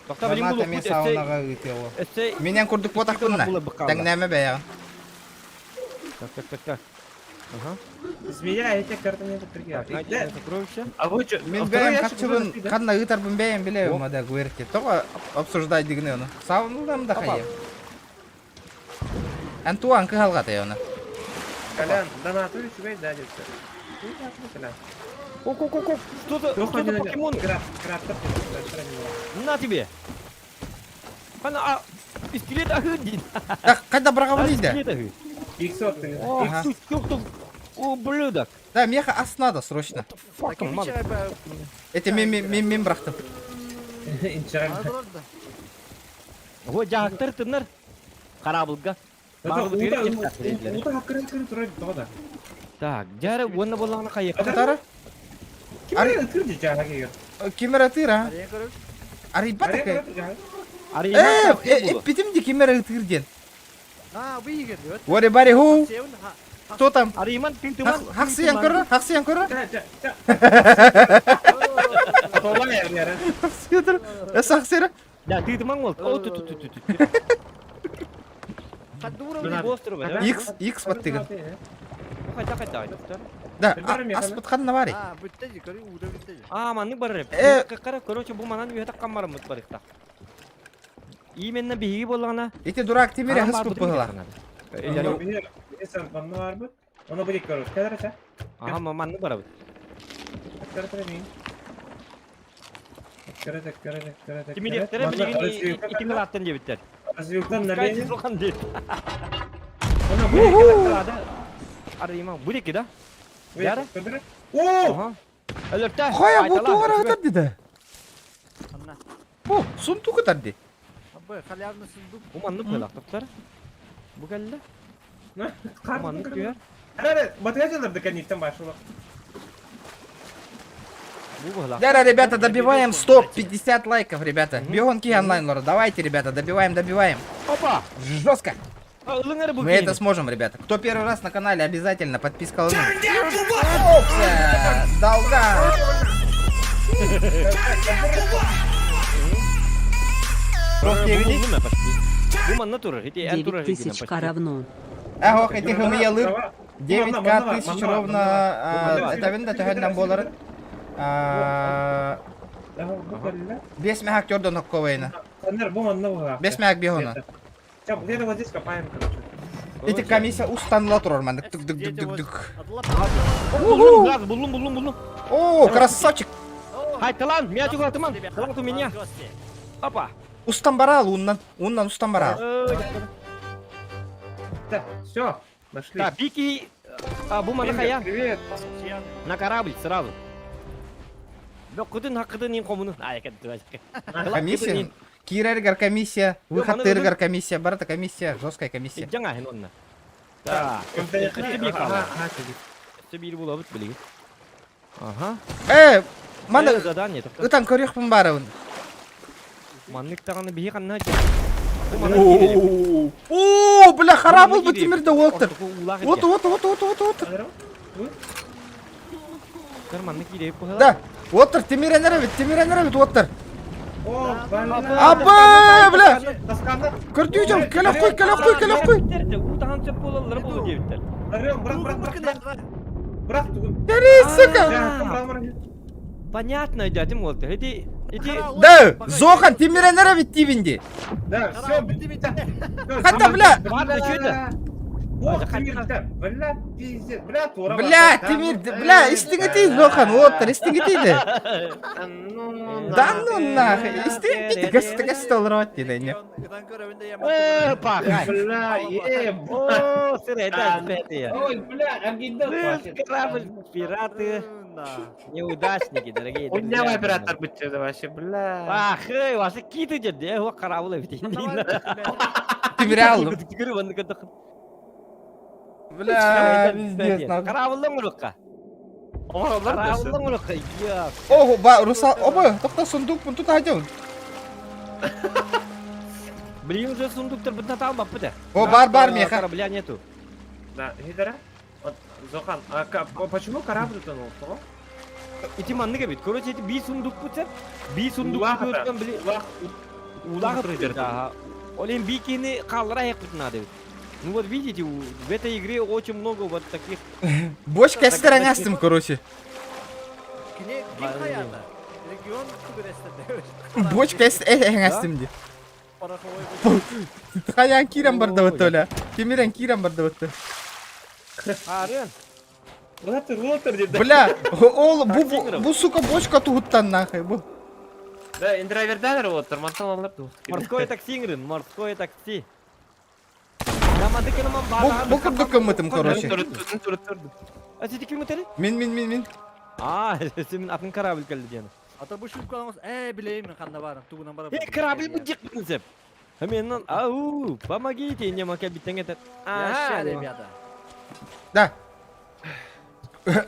Тоқта блин
Доната
булук.
мен саунаға ыытыа. Менен курдук ботах кунна. Таңнәме бәян.
Так, так, так, так. Ага.
Змея, эти карты не
Так, сокровище.
А вы что?
Мен бәям капчыбын канна ыытарбын бәям билебим мада гуэрке. Тоҕо обсуждай дигни оны. Сауналам да хайы. Антуан кыһалгата оны.
Колян, донату үчүгэй да депсер. Колян.
Ок-ок-ок, что за, что за покемон? На тебе! Ана, а, скелет ахы дейт.
Қайда бұрағабын дейді?
Скелет ахы.
Ага.
Ублюдок.
Да, меха ас надо срочно. Это мен мен мен мен бырахтым.
Го жаактар тыннар. Карабылга. Так, жары уонна боллаҕына хайыахха.
Татары? Кимер ытыыр а? Арыйбат такая. Э, эппитим ди кимер ытыыр диэн. What who? Кто там?
Арыйман тыытыман.
Хахсыян көрөр, хахсыян көрөр. Хахсыян Хахсыян.
Да, тыытыман ол. О, ту ту ту ту.
X X баттыгын. Да, аспыт ханна барый?
А, маннык барар. Кара, короче, бу манан үһэ таккан бараммыт барыхта. Именно биһиги буоллаҕына.
Ити дурак Тимире хыспыт быһыла.
Аха, маннык барабыт. Тимириэхтэрэ билигин ити кылааттан диэбиттэр. Развилтан диэт. Арыйма, бу диэки да? Яра?
О!
Өлөртө!
Хайа бу тугара ытар диде. Бу сундук ытар ди.
Халявный сундук.
Бу маннык быһылаахтар. Бу кэллэ. Маннык түһэр.
Да, ребята, добиваем 150 лайков, ребята. Бегонки онлайн, лора. Давайте, ребята, добиваем, добиваем.
Опа!
Жестко! Мы это сможем, ребята. Кто первый раз на канале, обязательно подписка. Опа! Долга!
Девять тысяч равно.
Ах, этих умелых. 9к тысяч ровно. Это винда төһөннөн буоларын. Бес мехак төрдөн окковайна. Бес мехак бихона. Эти комиссия устанла турар маннык. Дык дык дык дык дык.
Буллум, буллум, буллум.
О, красавчик.
Хай, талант, меня чугатыман. Талант у меня. Опа.
Устан барал, уннан. Уннан устан барал.
Так, все, нашли.
Так, Бики, а, бу манахая.
Привет.
На корабль сразу. Бөккүтүн хаккытын ин комуну. Ай,
Комиссия. Кирергар комиссия, выход тергар комиссия, барата комиссия, жесткая комиссия.
Жаңа хен онна. Так. Бир булабыт билиги. Ага.
Э, маны
задание.
Ытан көрүөхпүн барабын.
Маннык таганы биһи ханна
О, бля, харабыл бу тимирде уоттар. Вот, вот, вот, вот, вот, вот. Да, уоттар тимир энеребит, тимир энеребит уоттар. Абы, бля. Көрдүүжөм, келе кой, келе кой, келе кой. Бери, сука.
Понятно, дядя молты. Эти эти
Да, Зохан, тимир энеребит тибинди.
Да, все,
Хата, бля.
Ладно, что это?
Ох, Тимир, бля, пиздец, бля, тура.
Бля, Тимир, бля, истиңити Зохан, уоттар, истиңити. Да ну нахуй, истиңити, гасты гасты олорот деден.
Э, пахай.
Бля, еб.
О, сыр, это это.
Ой, бля, аргиндал.
Корабль, пираты, неудачники, дорогие
У меня
друзья.
оператор быть вообще, бля.
Ах, эй, ваши киты дед, я его корабль ведь.
Тимир алдым. Бля, пиздец, нахуй.
Корабльдан урукка. Корабльдан урукка. Я.
Ого, ба, русал, оба, тохта сундук, тут один.
Блин, уже сундуктар бытна там бапыта.
О, бар, бар, меха.
Корабля нету.
Да, Гидра. Вот, Зохан, а почему корабль утонул? Что?
Ити маннык бит. Короче, эти би сундук бутса, би сундук
Улах
бутса, били. Улах да. Олен бикини калра якут надо. Ну вот видите, в этой игре очень много вот таких.
Бочка эстереңастым, короче. Бочка эстереңастым ди. Хаян кирен бар да өттө. Тимирен кирен бар да өттө.
Арын.
Латыр, латыр диэн.
Бля, ол бу, бу, бу сука бочка туһуттан нахуй бу.
Да, индрайвердалар вот, мантан аллар ду.
Морское такси иҥирин, морское такси.
Бу, бу курдук гыммытым, короче.
А сити ким өтери?
Мин, мин, мин, мин.
А, сен атын корабль келди диэн.
Ата бу шлюпкалаңыз, э, билейм мен ханна барым, тугунан барам.
Э, корабль бу диэк бутун Мен ау, помогите, не мака биттен этот.
Ага, ребята.
Да.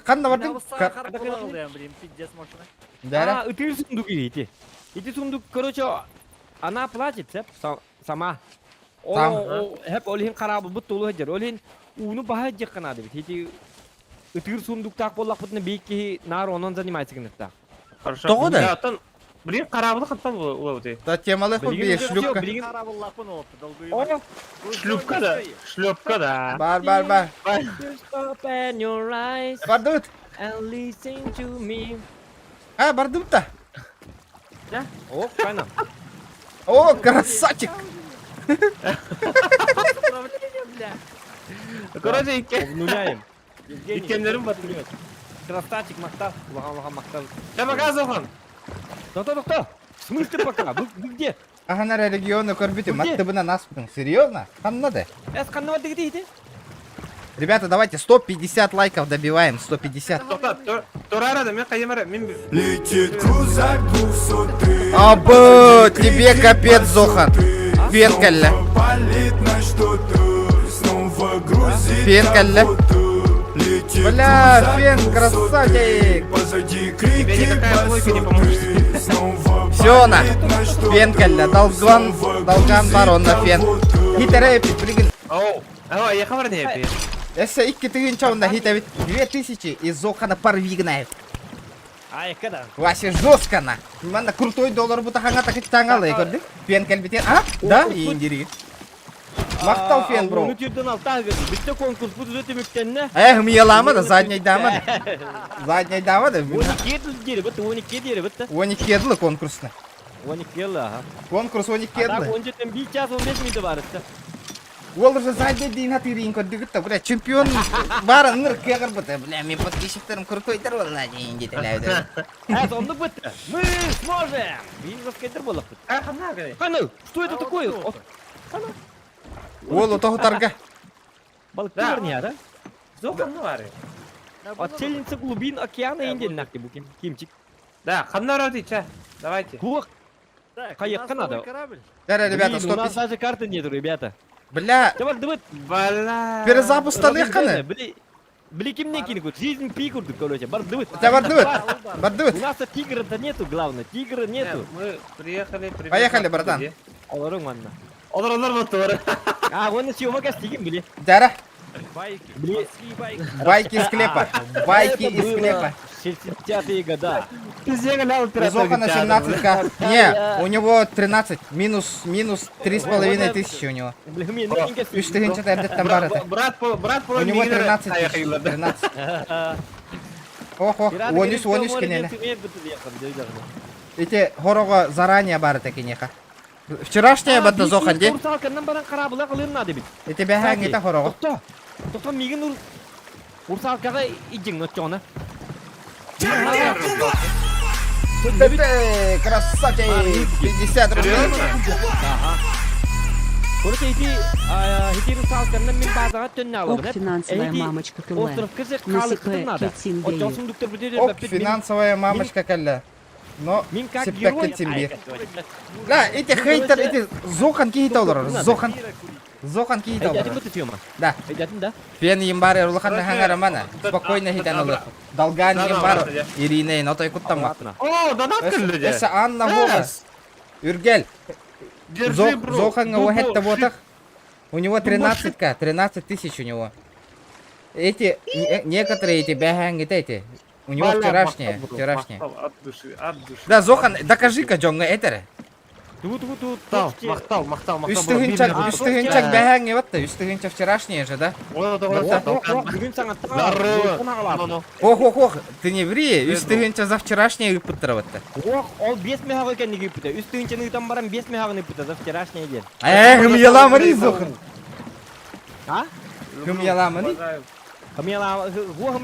Ханна бардың?
Блин, пиздец машина.
Да.
А, ытыр сундук ити. Ити сундук, короче, она платит, сама. О, хеп олин карабы бут толу хеджер. Олин уну баха жекканады бит. Ити ытыр сундуктаах буоллахпытына биир киһи наар онон занимается гыныттаах.
Хорошо.
Тоҕо да?
Оттон, блин, карабылы хантан улабыты.
Да темалы хуй
Билигин
бие шлюпка.
билигин
Карабыллаахпын олоппу, долгуйум.
О,
Шлюпка да. Шлюпка да.
Бар, бар, бар.
just open your eyes
Бардыбыт.
and listen to me.
А, бардыбыт да.
О, кайна.
О, красавчик.
Короче, икки.
Обнуляем. Евгений,
Иккеннерин батырıyor.
Красавчик, мактав. Улахан улахан мактав.
Ча пока, Зохан.
Тоқта, тоқта. В смысле пока? Вы, вы где?
Ахана регионы көрбүтүм.
Где?
Маттыбына наспытың. Серьезно? Ханна да?
Эс қанна барды где
Ребята, давайте 150 лайков добиваем. 150.
Тоқта, турара да мен қайым мен
Летит крузак двухсотый
Абы, тебе капец, Зохан. Фенкалля.
Палит на что-то Снова грузит
Фенкалля.
кого-то. Летит
Бля,
крузак
Фен,
двухсотый.
красавчик.
Позади крики
никакая плойка не поможет.
басоты. Снова
Всё, на.
палит на что-то.
Фенкалля. Долган,
Снова
долган
грузит
барон на фен.
кого-то.
Хитере блин.
Оу, ау, я хабар не пи.
Эссе икки тыгынча онда хитебит. 2000 из Зохана порвигнает.
Ай, когда?
Вася жестко на. Манна крутой доллар бута ханга так таңалы көрдүк. Фен кэлбитен. А? Да, индири. Мактал фен, бро.
Оны түрден алта гыды. Битте конкурс бу түзөтү мүктенне.
Эх, мыялама да, задняй дама да. Задняй дама да.
12 жыл дери бит, 12 дери бит.
12 еділі конкурсны.
12 жыл, аха.
Конкурс 12
А так
еділі.
17-тен 1 час 15 минут бар исте.
Ол уже задний дейін атырын көрдүк та, бля, чемпион бар ныр кегір бұты. Бля, мен подписчиктерім крутой-тар болла дейін детеләуді.
Э, сонды бітті. Мы сможем. Биыл жаскайдыр болақ бит.
А, ханна гай.
Қаны, что это такое?
Ол отоғытарға.
Балык
Да.
бар не, да?
Зохан бар.
Отшельница глубин океана инде нахти бу ким кимчик.
Да, ханна рады, ча. Давайте.
Куак.
Так,
Кайық
у нас
надо.
новый корабль.
Дәрі, ребята,
Блин, у нас
150.
даже карты нету, ребята.
Бля,
Давай, давай.
Бала.
перезапустаны қаны.
Бли, бли ким не кинут? Жизнь пи курдук, короче. Бар, давай.
Бардыбыт. Бардыбыт.
У нас-то тигра-то нету, главное. Тигра нету.
Мы приехали, привезли.
Поехали, братан.
Оларың манна.
Олар, олар вот олар.
А, вон съемок костигин, бли.
Дәрі,
Байки,
Бли.
морские байки.
байки из склепа. Байки
Это
из
было
склепа.
в 60-е года.
Пиздец, лял,
Зохана 17к. Не, у него 13. Минус, минус 3,5 тысячи у него.
Бли, мен не
Үш тыгынча тәрдеттен бар это.
Брат, по, брат, по,
У него 13 тысяч. 13. Ох, ох, 13, 13 кенеле. Эти хорого заранее бар это кенеха. Вчерашняя бадда Зохан де.
Урсалканнан баран карабыла кылын бит.
Эти бәһәң ите хорого.
Токто. Токто мигин ур Урсалкага иджиң ночона.
Ты красавчик! 50 рублей.
Короче, ити ити русалканнан мен базага төннө
Ок,
алабын.
финансовая мамочка КЛ.
Остров кызы калы
Насипе
надо.
Кетсингею.
Отчосун дуктор бүтө
Оп, финансовая мамочка калля. Но
Мин как
сеппек
герой.
кетсин Да, эти хейтер, эти Зохан кейт олар. Зохан, Зохан кейт
Айдатын
олар.
бу съема.
Да.
Айдатын да.
Фен ямбар Рухан хангара мана. Спокойно хитан олар. Долган
Да, да,
ямбар
брат, я.
Ирина, но той куттама.
Обратно.
О, донат көллі
Эссе Анна Вова. Үргел.
Держи, бро.
Зоханга
Дубо,
ухетта
шип.
ботах. У него 13к, 13 тысяч у него. Эти, некоторые эти бэхэнги эти. У него
Бала,
вчерашние,
мактал, бро,
вчерашние.
мактал, От души, от души.
Да, Зохан, докажи-ка Джонга этере.
Ту ту ту.
Мактал, мактал, мактал, мактал.
Үс тыгынча, үс тыгынча бэхэнги ватта, үс тыгынча вчерашние же, да?
Бүгүн саңа
Здорово.
Ох, ох, ох, ты не ври, үс тыгынча за вчерашние ыпыттыра ватта.
Ох, ол 5 мегага кенниги ыпыта. Үс тыгынчаны там баран 5 мегаганы ыпыта за вчерашний день.
Эх, кім яламыны Зохан.
А?
Кім яламыны?
Хуо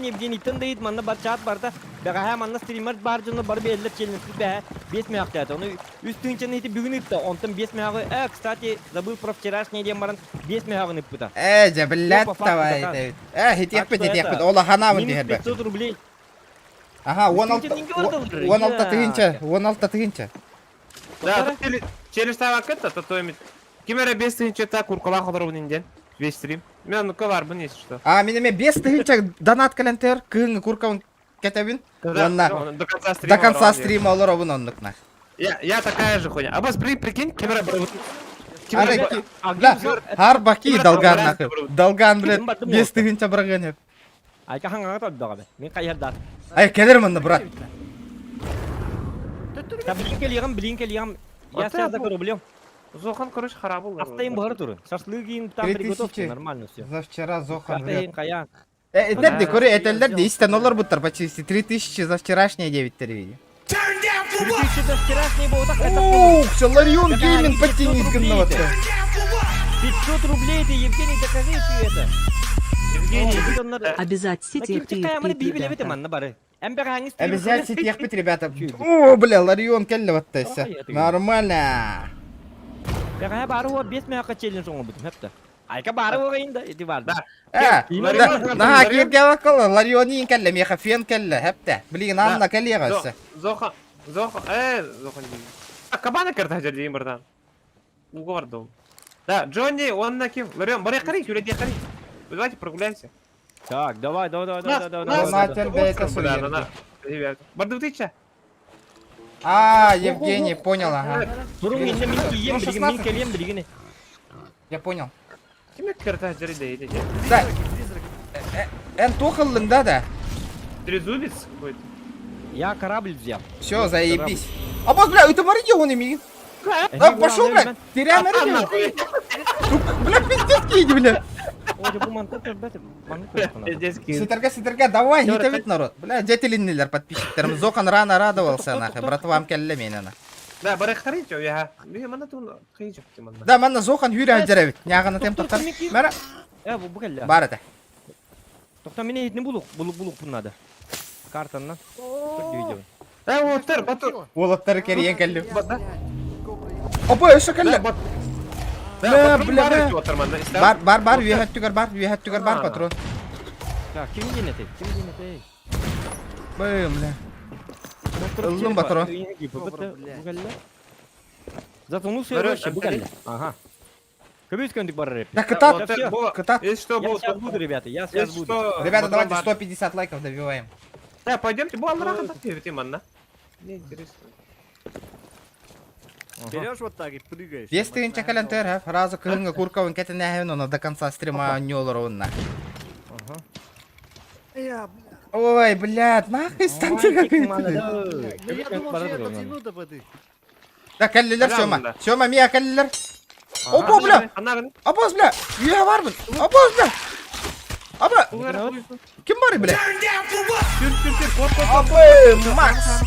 Евгенийтэн да ыйыт манна барчаат барда. Бэҕэһээ манна стример баар дьоно бары бэйэллэр челленджпит бэһэ 5 мөөхтөөтө. Ону үс тыһыынчаны ити бүгүн ыытта. Онтон 5 мөһөҕү э, кстати, забыл про вчерашний диэн баран 5 мөһөҕүн ыппыта.
Э, дьэ,
Все
блядь,
по факту
давай,
доказано.
этэбит. Э,
Так
итиэхпит,
что
итиэхпит.
это
Ол ханаабын
минус
түһэрбэппин.
500 рублей.
Аха,
Үс
16
тыһыынча нинге барытылар.
16 тыһыынча,
Я.
16 тыһыынча.
Да,
Тоқтара.
челлендж тавакыт, а то то Ким эрэ 5 тыһыынча куркалаах олоробун инден. Весь стрим. Мен ну-ка барбын, если что.
А, мин эмиэ 5 тыһыынча донат кэлэн төр, кыһыҥҥы куркабын кэтэбин. Уонна
До конца стрима.
до конца стрима олоробун оннукна.
Я такая же хуйня. А бас, при, прикинь, кем эрэ
Ары,
Ким
А
Бля,
где взял?
Харбаки
Ким
долган
эрэ
нахуй. Долган, блядь,
Ким бардым
5
уолта?
тыһыынча быраган эп.
Айка хаңаға тордоға бе. Мен қайырдар.
Ай, келер манна, брат.
Та блин келиғым, блин келиғым. Я
Вот
сейчас
это
за рублем.
Зохан, короче, харабыл.
Автайым бары туры. Шашлыгин там
3000.
приготовки, нормально все.
За вчера Зохан врет.
Автайын қая.
Э, этер де,
Да.
көрө, этеллер де, истен олар буттар почти 3000 за вчерашнее 9 виде.
3000 за вчерашний был, так это
Ух, все, Ларион
Да,
Гейминг
500
подтянись
рублей
вот.
это. 500 рублей ты, Евгений, докажи ты это.
Евгений.
Обязать сеть ребята.
Обязательно ехать, ребята. О, бля, Ларион келли вот
Ой, это
Нормально.
Бәғә бары о 5 мөһәккә челлендж оңы бутым хәтта. Айка бары о инде, ити бар.
Да.
Э,
Ларион,
да, на кирге вакыл, Ларион келли, меха фен келли, хепте. Блин,
Да.
анна келли гасы.
Зохан, Зохан, Зохан деймін. А, кабана кірді хәжер деймін братан. Уға барды ол. Да, Джонни, он на кем? Ларион, барай қарай, күле қарай. Давайте прогуляемся.
Так, давай, давай, давай,
Нас-
давай, давай,
нас-
давай.
Донатер бейте
Бля, на, на. Ребята. Барды тыча.
А, Евгений, понял, ага.
Турун инде мин кием,
Ну,
билген, мин
16.
келем, билген.
Я понял.
Ким кірді хәжер дейді?
Да,
Призраки,
эн тухаллың да да.
Трезубец какой-то.
Я корабль взял.
Все, заебись. А босс, бля, это барыги он имеет. Да, пошел, блядь, теряем энергию. Бля, пиздец кинь, бля.
Ой, бу мантык, блядь, мантык.
Пиздец кинь.
Ситерге, ситерге, давай,
Всё,
не давит народ. Бля, детелиннилер подписчиктерим. Зохан рано радовался, нахуй, братвам келле менена.
Да, барай қарай, чё, я. Мен мана туын қиын жоқ деймін анда.
Да, манна Зохан хүрә жеребит. Нягана тем
Тоқтар,
тоқтар.
мен киім-
Мара,
Э, бу бу келле.
бар это.
Тохта мине итни булук, булук булук бу надо. Картаннан. Видео.
Э, оттар, батыр.
Олаттары кериен келле.
Бля, блядь, кобра.
Опа, өсө келле.
Да,
Бля,
патрон
бля,
бар
бля.
өтіп отыр манда.
Бар, бар, бар, үйәт түгер бар, үйәт түгер бар,
А.
патрон.
Так, ким динете? Ким динете?
Бым, бля. Ыллым патрон.
Кобра, блядь.
Затону
Бәрі,
вообще бу келле. Ага. Көбөс көндүк бар реп.
Да, кытат,
всё.
кытат.
Если что,
Я
был...
сейчас буду, ребята, я сейчас
Если
буду.
что...
Ребята,
патрон
давайте
бар.
150 лайков добиваем.
Да, пойдемте, бұл алырақ ата манна. Мне интересно.
Берешь вот так и прыгаешь.
5 тыгынча калентер, ха, фраза кыһыҥҥы куркабын кэтэнээһин, онно до конца стрима ньолор онна.
Ага.
Я, бля.
Ой, блядь, нахуй станция какая-то.
Ну я думал, что я дотяну до воды.
Да, кэллилэр
Бля,
Сёма.
мында.
Сёма, мия кэллилэр. Опа, бля,
Ана
абаз, бля, үйе барбын. Абаз, бля. Аба, ким бар, бля?
Сүр, сүр, сүр, кот, кот, кот.
Абы, Макс.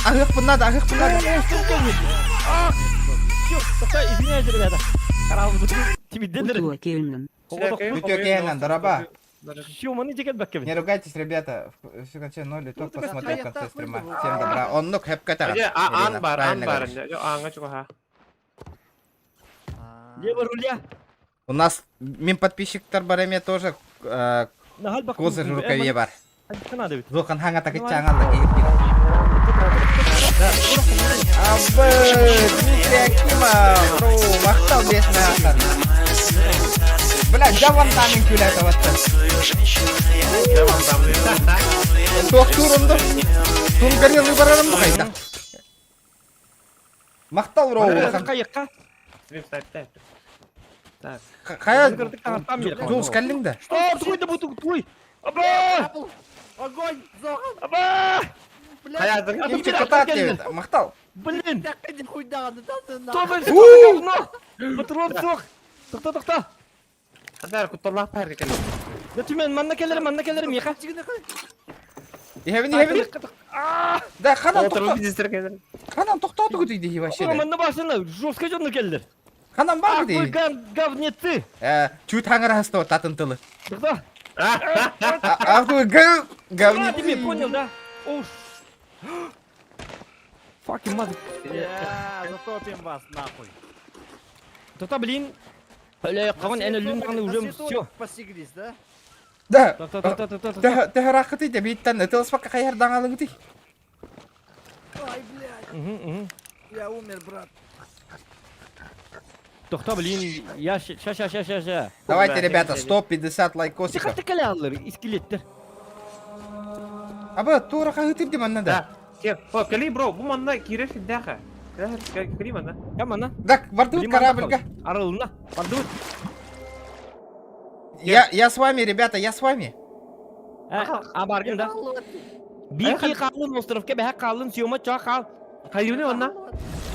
Ахык надо, ахык надо.
Тохта, извиняюсь, ребята. Карабы Тимиддер.
Утуа келмин.
Бүтө кээнэн, дораба.
Чё, маны жекет баккебин.
Не ругайтесь, ребята. В конце ноль итог
Ну,
посмотрим в
я
конце
так
стрима.
выйду.
Всем добра. Оннук хэпката.
Же, а, ан бар, ан бар. Аңа чуга,
Лево руля.
У нас мин подписчиктар бар эме тоже э,
Нахал бак.
козырь в рукаве бар.
Надо ведь.
Зохан ханга так и чаңалла киіп киіп. Абы, Дмитрий Акимов, ру, мақтау бесіне ақтар. Бля, жавантаның күләті батты. Тоқтурымды, тунгарелы барарым қайда. Мақтау ру, улахан.
Кайыкка.
Стрим снайп, Так.
Қая,
Таңаттан бері.
жолыс кәлдің да?
О, туй да бу туй. Аба!
Огонь! Зохан!
Аба!
Блядь!
Қаядың?
Кимчик кытаат дебит, мақтау.
Блин!
Так иди хуй да, да, да,
Что
да.
вы, что за говно? Патрон сох! Тохта, тохта!
Адар, кутталлах бәрі келді.
Да түмен, манна келерим, манна келерим, яха.
Ихебин, ихебин. Да, қанан
Отырып
тоқта,
бизнестер келді.
қанан тоқтату күтейді вообще.
Манна башына жестко жонно келдер.
Қанан бар
Ах вы
күтейді.
гав говнецы!
Чуть хаңара хасты татын тылы.
Тохта!
А вы
А,
говнюки.
тебе понял, да? Ош. Fucking mother.
Я затопим вас нахуй.
То-то, блин. Бля, кого
На
эн
святой-
өлүн
на
уже
святой
все.
Посиглись, да?
Да.
Та-та-та-та-та-та.
Төһө ырааххытый да бииттэн ытылыспакка хайар даҥалыгытый.
Ай, блядь,
Мгм, мгм.
я умер, брат.
Тохто, блин, я ща, ща, ща, ща, ща.
Давайте,
Да,
ребята,
я-
150 лайкосиков.
Тихо ты скелеттер.
Аба, тура хаһытыр дим анна да.
Да. Кел, о, кали, бро, бу манна кирер фиддаха. Кали манна.
Я мана.
Так, бардыбыт корабльга.
Арылына. Бардыбыт.
Я с вами, ребята, я с вами.
А баргын да. Бики қалын островке бәһә қалын съема ча қал.
Хайюны онна.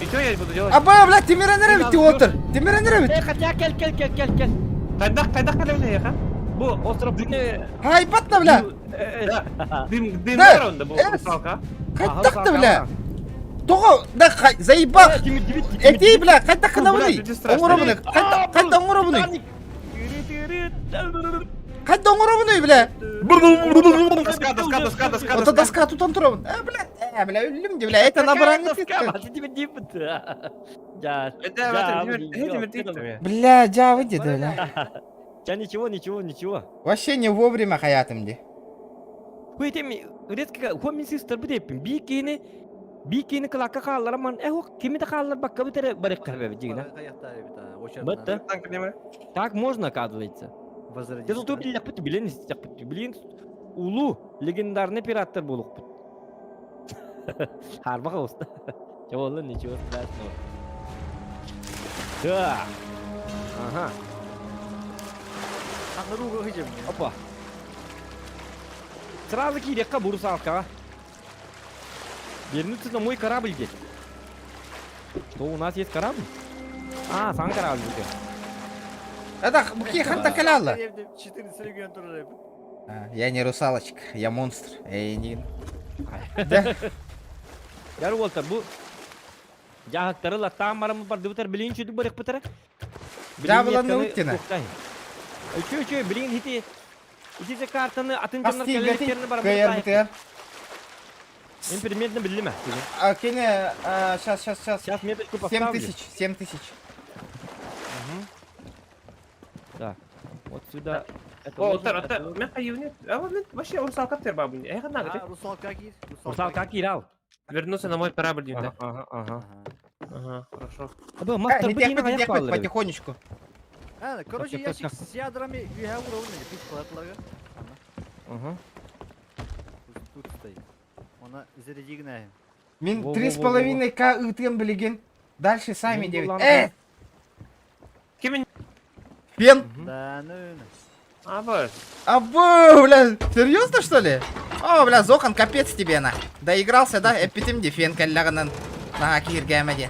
И что я буду делать?
Аба, бля, Тимирен бит отыр. Тимирен бит.
Э, хотя кел кел кел кел кел.
Кайдах, кайдах калевне яха? Бу
Остров не
Хайбатна, бля.
дым дым
Да.
бар онда бу
Эс.
русалка.
Хайдахта, бля. Того, да, хай, заебал. Эти, бля, хайдах
Бля,
кынабыный.
это страшно.
Оңоробуны, хайда, хайда оңоробуны. Хайда оңоробуны, бля.
Доска, доска, доска, доска,
Ото доска тутан турабын. Э, бля, э, бля, өлүм де, бля, это набран.
Да.
Бля, жа выйди, бля.
Я ничего, ничего, ничего.
Вообще не вовремя хаятым де.
Хуйтем резко хомин систер бит бикини бикини кылакка хааллар ман э хок кими да хааллар бакка битере барык кабе дигина. Бытта. Так можно, оказывается.
Возродись.
Ты тут билек билен блин улу легендарный пираттар болук бут. Харба уста. Чего ничего страшного. Так. Ага. Опа. Сразу кирекка бурусалка. Вернуться на мой корабль здесь. Что у нас есть корабль? А, сам корабль.
Это бухи ханта каляла.
14 регион тоже.
Я не русалочка, я монстр. Эй, не. Да.
Яр Уолтер, бу жаһаттары латтаан барамы барды бутар билин чүдүк барык бутара.
Жабыланы уттина.
Үчү үчү билин хити ити картаны атын жаннар
Пасти
келлектерini барамы.
Кайыр битер.
Мен примерно билдим.
А, кене, сейчас, сейчас, сейчас.
Сейчас меточку
7
поставлю.
тысяч, 7 тысяч.
Так, вот сюда. Это
О,
ложим,
отар,
это
отар.
ложим.
Мен хайюны. А вот мен вообще русалка тер бабын. Эх, на
А, русалка кир.
Русалка кирал.
Вернуться на мой корабль, да.
Ага, ага.
Ага, хорошо.
Абы
А,
мастер
не
бутина
тяпать, не
аяк
тяпать,
паллары.
потихонечку.
А, короче,
Так, так,
ящик
так.
с ядрами юга уровня, пусть кладлага.
Ага.
Тут стоит. Она зарядигная.
Мин
Во-во-во-во-во.
3,5 к ытым билеген. Дальше сами
Мин
9.
булан-
Кем
Фен.
Да, ну.
А, вот.
Абу, бля, серьезно что ли? О, бля, Зохан, капец тебе на. Доигрался, да? Эпитим фен каллаганан. На киргәмәде.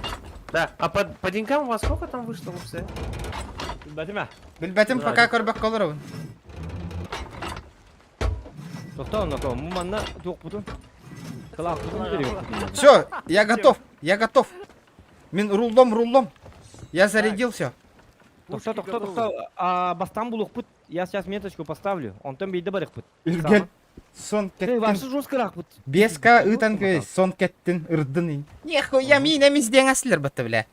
Да, а по деньгам у вас сколько там вышло вообще?
Бәтиме.
Билбәтим пока көрбәк колоров.
Тохта онна ко, манна тук бутун. Кылак бутун берип.
Все, я готов, я готов. Мин рулдом, рулдом. Я зарядил все.
Тохта, тохта, тохта. А бастан булук бут. Я сейчас меточку поставлю. Онтон бейде барык бут.
Үргел. Сон
Эй,
кеттин.
вашы жестко рак бут.
Беска ытан көй, сон кеттин, ырдын. Нехуя мин эмизден аслер батты, бля.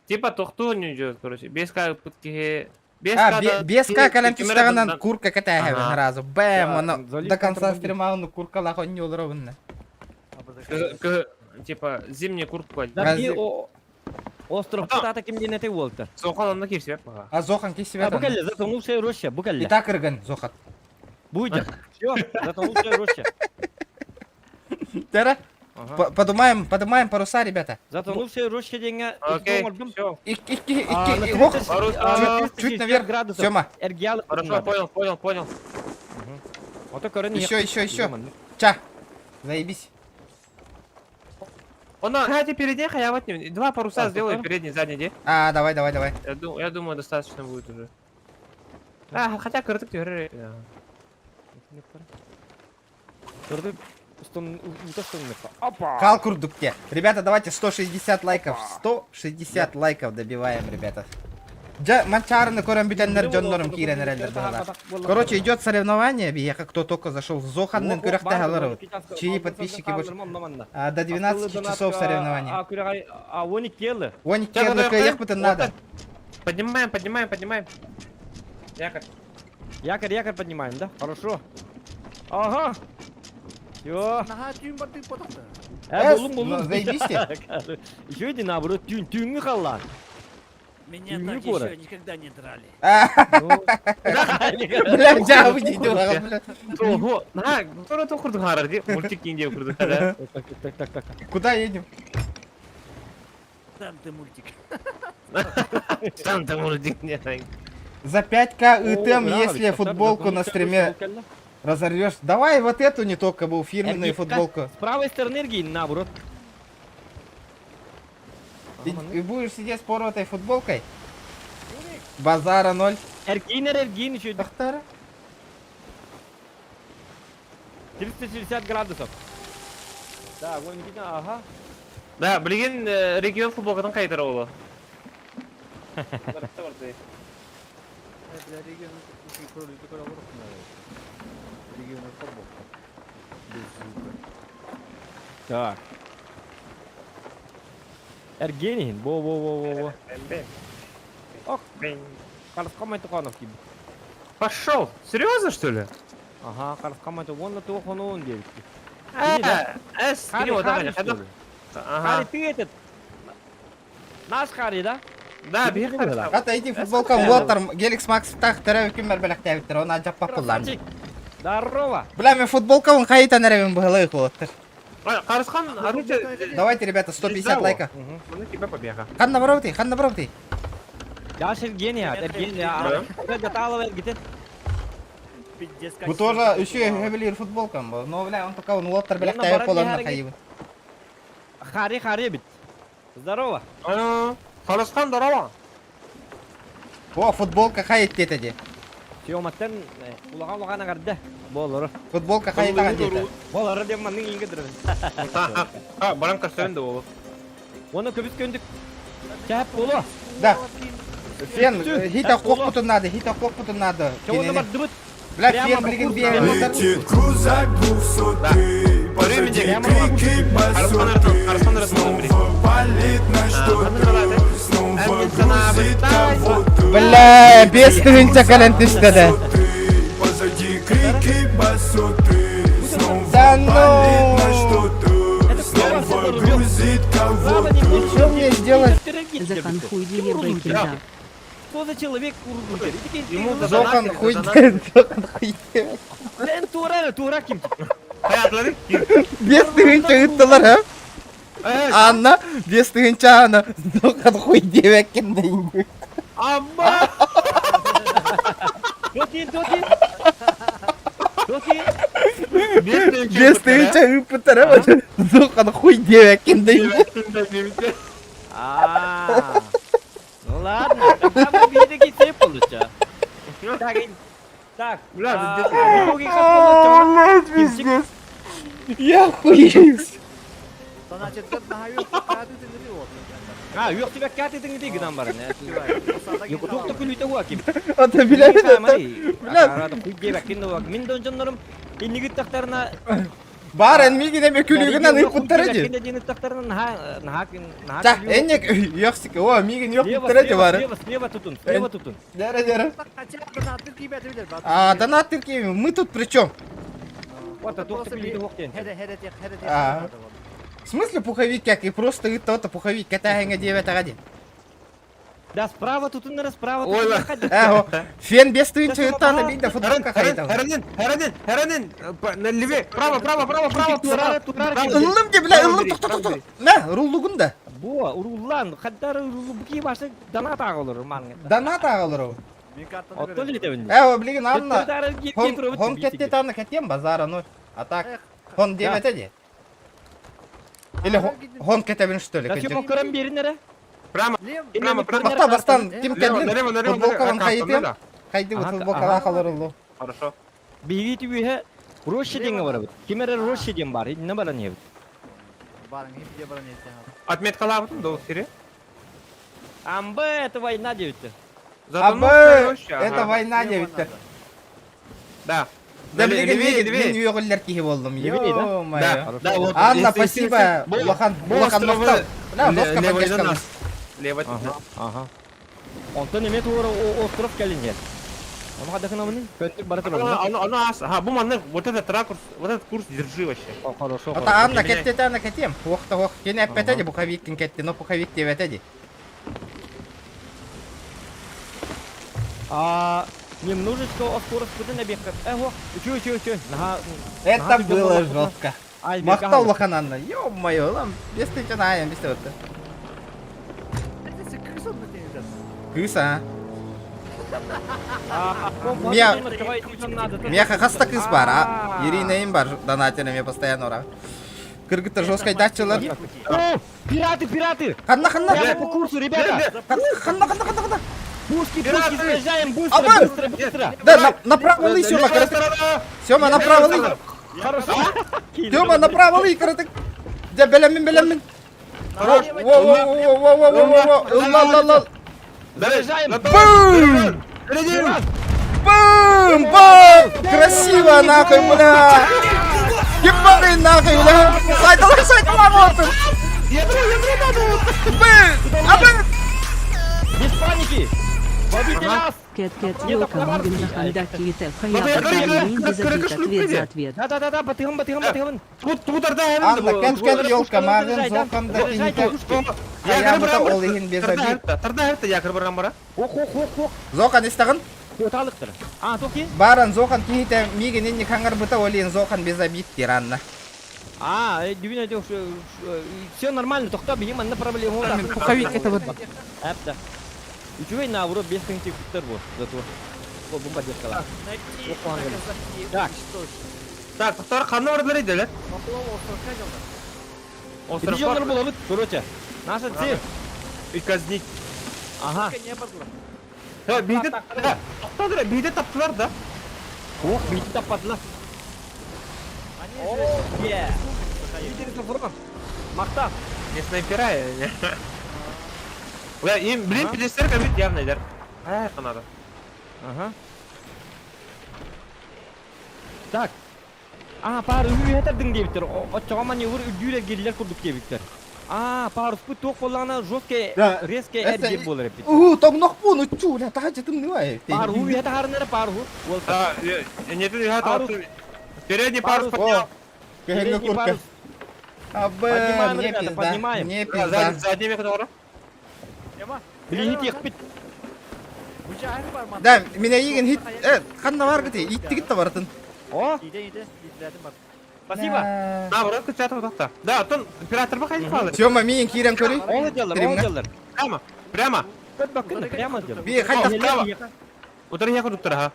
Типа тохту не идет, короче. Без ка путки. Без
А, без ка калам түстәгәннән курка кәтә
Ага.
сразу. Бэм,
Да,
оны
залив
до конца
контрабанды.
стрима оны курка лахон не олоровын.
Типа зимняя куртка.
Да
Разве-
би о Остров тата кимден эте болду.
Сохан онна кирсе пока.
А Зохан ки себя
А букалле, затонувшая роща,
И
букалле.
так ырган, Зохан.
Будет. Все, затонувшая роща.
Тера,
Ага.
подумаем, подумаем паруса, ребята.
Затонувшая роща деньга.
Окей, все.
Ик, ик, ик, ик, ох,
Парус,
чуть наверх.
градусов.
Сёма,
Эргиалы.
Хорошо, понял, понял, понял.
еще, еще, еще. Ча, заебись.
Он, хотя передний, а вот не. Два паруса
А,
сделаю,
сколько?
передний, задний, де.
А, давай, давай, давай.
Я думаю, достаточно будет уже. А, хотя кыртык теперь.
Опа!
Кал курдукте. Ребята, давайте 160 лайков. 160 лайков добиваем, ребята. Дьэ, Манчаарыны көрөн бүтэннэр дьоннорум киирэн эрэллэр быһалаах. Короче, идет соревнование, биһиэхэ кто только зашел в Зоханнын күрэхтэһэ олоробут. Чьи подписчики больше? А, до 12 часов соревнование.
А, 12 елы.
12 елы кыайыахпытын надо.
Поднимаем, поднимаем, поднимаем. Якорь.
Якорь, якорь поднимаем, да? Хорошо. Ага. Все.
Наһаа түүн бардыы потохта.
Э, булун, булун.
Ну, заебись
Еще иди наоборот, түүн, түүҥҥү халлаан.
Меня
Не
так
город.
еще никогда не драли.
Бля, дьаабы дии бля.
Ого, на, тура то курдук харар ди, мультик кинде курдук да.
Так, так, так, так.
Куда едем?
Там ты мультик.
Там ты мультик не.
За 5к ИТМ, если футболку на стриме разорвешь. Давай вот эту не только был фирменную футболку.
С правой стороны Эргин, наоборот.
И, и будешь сидеть с порватой футболкой? Базара ноль.
Эргин, Эргин еще.
Тахтара.
360 градусов. Да, вон видно, ага.
Да, билигин регион футболкатын кайтар оҕолор.
Бля, регион кролики Регион футболка. Без звука.
Так. Эргенин, во-во-во-во-во. Ох, Харскамай Туханов ким.
Пошел! Серьезно, что ли?
Ага, Харскамай вон на Тухану он девять.
Э, Эс,
Хари,
вот
Хари, что ли?
Ага.
Хари, ты этот... Наш Хари, да?
Да, бир
Ата иди футболка Уотер, Геликс Макс тах терәв күмәр бәләк тәбиттер, оны ажаппап буллам.
Красавчик. Здорово.
Бля, мен футболка он хайта нәрәвен быһылы Уотер.
Карысхан, оружие...
Давайте, ребята, 150 лайка.
Ну тебя побега.
Ханна бровти, ханна бровти.
Я ж Евгения, Евгения. Гаталова, где
Пиздец,
Бу тоже еще хевелир футболкам, но бля, он пока он Уотер бәләк тәбит болан хайыбын.
Хари, Хари, бит. Здорово.
Карысхан, здорово.
О, футболка хайт деді.
Все, маттан улахан улахан агарда. Болор.
Футболка хайт деді.
Болор деп манның иңге дырын.
А, баран көрсөйін де болу.
Оны көбүс көндүк. Чап боло.
Да. Фен, хита қоқпутун надо, хита қоқпутун надо.
Чоны бар дыбыт.
Бля, фен билген бер.
Летит крузак двухсотый, позади крики басоты. Снова палит на что-то, снова грузит кого-то.
Бля, без тыгынча кален түштеді.
Позади крики басоты, снова
Да ну!
палит на что-то, снова грузит кого-то.
И что мне сделать?
Захан хуй ебайкинда.
Что за человек урдун?
Ему
Зохан хуй, Зохан хуй.
Мен тура, тура ким?
Хаятлары.
Без тыгынча ыттылар, а? Анна, без тыгынча ана. Зохан хуй дебеккен дейін.
Амма!
Дотин, дотин. Дотин.
Без тыгынча ыппыттар, а? Зохан хуй дебеккен дейін.
А. Ну ладно, тогда мы видели кетсе получа. Так, так.
Бля,
Пиздец. Я хуеюсь.
Значит,
А, yok тебе каты ты не гынан бар. Yok da күлүтө гуа ким.
Ата биле.
Бля. Хуй дебеккен уак. Мен донжоннорум инниги тактарына
Бар энмиги деме күлүгүнөн ыппыттар эди. Та, эннек ёксик, о, мигин ёкпыттар эди бары.
Слева, слева тутун, слева тутун.
Дәрі, дәрі. А, донат тирки, мы тут при чем? А. В смысле пуховик как? И просто это пуховик, это девять один.
Да, справа тутун, справа
Ой,
тутун.
Э, фен без тынча это видно, футболка хайта.
Харанин, Харанин, Харанин, налеве, право, право, право, право, право.
Ыллым де, бля, ыллым, тоқ, тоқ, тоқ. На, руллугун да.
Бу, уруллан, хаддар уруллу башы донат агылыр манга.
Донат агылыр.
Оттол жетебин.
Э, блин, Анна. Хон кетте таны кетем базара, ну. А так, хон девять эди. Или хон кетебин что ли?
Да сен көрөм берин
Прямо, прямо, прямо.
Бакта бастан ким
Налево,
келдин?
налево, налево,
Футболка
налево.
ван хайытым. Хайды
Ага,
футболка
ага.
лахалар улу.
Хорошо.
Биги түбүһэ Роща деген бар бит. Кимере Роща деген бар. Не бар не бит.
Отметка лавытым, до сире.
Амбы это война девять.
Затонул,
Абы,
короче, ага.
это война
Слева
диэбиттэр.
надо.
Да.
Да
Левее,
билигин
левее,
мин
левее.
мин үөҕүллэр киһи буоллум.
Левее, да?
Ё-моё.
Да, да, вот.
Анна,
если-
спасибо.
если- если-
Улахан,
Бо-
улахан
островы-
махтал. Бля, жестко
Лево
поддержка.
нас. Лево
Ага, ага. Онтон эмиэ туора остров кэлин Ону хадахынамыны? Көнтүк бара турар.
Оно, оно, ас, ага, бу маннык, вот этот ракурс, вот этот курс держи вообще.
Хорошо,
Ата
хорошо.
Анна кэттэтэ Анна кэтиэм. Уох та уох. Кини эппэтэ ди пуховиккин кэтти, но пуховик диэбэтэ ди.
А, немножечко о скорость куда набегка. Эх, үчү, үчү, үчү. Наха.
Это было жестко.
Ай,
Махтал улахан Анна. Ё-моё, лам, без ты наайан, без ты
Это се крыса на тенедер.
Кыыс а. Меха хаста кыыс бар, а? Ирина им бар, донатер мне постоянно ура. Кыргыттар жесткой дачалар.
О, пираты, пираты!
Ханна, ханна!
Прямо по курсу, ребята!
Ханна, ханна, ханна, ханна!
Пушки,
Пираты!
пушки, заезжаем, быстро,
Абы!
быстро, быстро!
Да, направо лый, Сёма,
Левая
короче.
сторона!
Сёма, направо лый!
Хорошо.
Тёма, направо лый, короче. Да, белемин, белемин.
Хорош.
Во, во, во, во, во, во, во, во, ла, ла, ла.
Заезжаем!
Бум!
Впереди!
Бум! Бум! Красиво, нахуй, бля! Ебаный нахуй, бля! Сайталар, сайталар, вот!
Ядро, ядро надо!
Бым! Абы!
Без паники! Ловите нас!
Кэт Кэт
Нет,
Елка
товарки.
Магин Хандaki ТФ
Надо
я
я говорю,
пока
как-
без
как
обид
шлюпка
ответ
где?
за ответ.
Да-да-да-да, батыгым, батыгым, батыгым.
Тут, тут орда,
Анна, кэт кэт елка, мағын, зоқан да
Заряжайте
кините.
пушки.
Я бұта ол иһин без обид.
Тарда харта, я кырбарам бара.
Ох, ох, ох, ох.
Зоқан истағын?
Оталыктыр. А, токи?
Баран зоқан кините миген инни хаңар бұта олин зоқан без обид тиранна.
А, дювина, все нормально, тохта, бигим, анна проблема.
Пуховик это вот.
Әпті. Үчүгэй наоборот, бес тың тиктер бу, зато. Ол бу поддержкалар.
Найти,
Ох, ангел.
казахи,
Так.
уничтожить.
Так, тоқтар қанны бардылар еді,
Поплыл островка дело.
Остров
Эпизоднар булабыт, короче. Наша цель.
И казнить.
Ага.
Только не бардылар.
Ха, бейді, тоқтадыр, бейді таптылар да.
Ох, бейті таппадылар.
Они же...
Е. Лидер фронт. Мақта.
Не снайпера, я. Бля, им, блин, пидестер кабит явно идер. Ай, надо.
Ага. Так. А, пар үйетер диэбиттэр. Оччоҕо маневр үрдүүрэ геллер курдук диэбиттэр. А, паруспут туох буоллаҕына жесткий,
Да,
резкий
это-
эргиир буолар эбит.
Уу, тоңнох буун учу, бля, таха жытым ныбай.
Пар үйете харынара пару. Уол.
Да, нет, я
Парус.
Передний парус
Парус.
поднял.
Көһөргө
Передний
курка.
парус.
Абы,
Поднимаем,
мне
ребята,
пизда,
поднимаем.
мне
Да,
пизда.
Задний, задний мех
Ема.
Билиһит иэхпит.
Буча бар ман.
Да, меня иген хит, ханна бар гыты, иттигит та бартын.
О,
Иде, иде, иде, бар.
спасибо.
Да, брат, кычат вот так. Да, тон оператор бахай халы.
Сёма, миин киирэн көрүй.
Ол делар, ол
Стримҥэ.
делар.
Прямо, прямо.
Көт баккын, прямо делар.
Би хайдах
Право. Утыр я кудуктар, ха.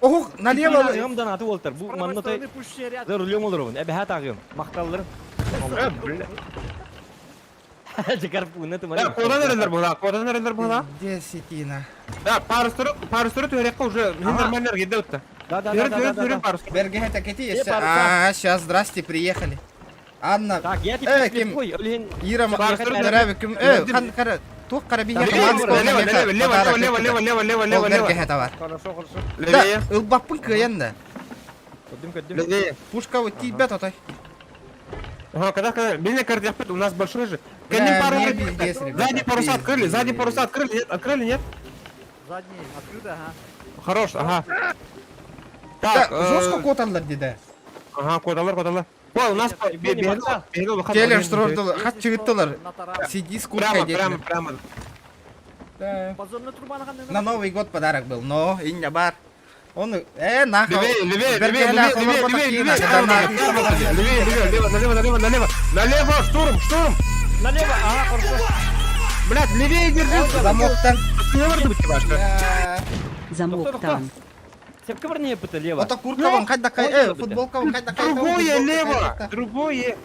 Охух, налево.
Налево. донаты уолтар. Бу
С правой
манна той
стороны пушечный ряд.
за рулем олоробун. Эбэһэ таагым. Макталларым.
Бля.
Жакар пуна ты
Да, кодан эрелер була, кодан эрелер була.
Десятина.
Да, парус туру түһәреккә уже мин нормально китте үтте.
Да, да,
Түһәрек,
да, да,
түһәрек,
да,
түһәрек
да.
парус.
Берге кети
Е,
есе.
паруса.
А, сейчас, здрасте, приехали. Анна,
Так, я
Э,
теперь
ким?
слепой. Олен,
Ира,
Парус туру
Нөрәбі кім, хан қара, туқ қара бихе
Лево, лево, лево, лево, лево, лево, лево, лево, лево, лево.
бар.
Хорошо, хорошо.
Да,
Левее,
ылбаппын кыян да.
Көдүм, көдүм.
левее.
Пушка вот тебя тотай.
Ага, когда, когда, меня кардиопед, у нас большой же.
Бля,
Конем пару
мне пиздец, ребята,
Задние паруса открыли, задние
пиздец.
паруса открыли, нет, открыли, нет?
Задний, открыто, ага.
Хорош, ага.
Да,
Так,
жестко коталар деди.
Ага, кодалар, кодалар. О, у нас
Келер штурдулар, хат чыгыттылар.
На таран.
Сиди с курткой
Прямо,
деди.
прямо, прямо.
Да.
Подзорная труба на
На Новый год подарок был, но иння бар. Он, нахуй.
Левее, левее,
Берге
левее,
нахуй,
левее,
вот
левее,
такие
левее,
нахуй,
левее, левее, левее, налево, налево, налево, налево, штурм, штурм.
Налево, ага, хорошо.
Блядь, левее держи.
Замоктан.
Бля.
Замок там.
Сепке бар не пыты лево.
Ото куртка вам хайда кай, футболка вам хайда кай.
Другое лево, другое.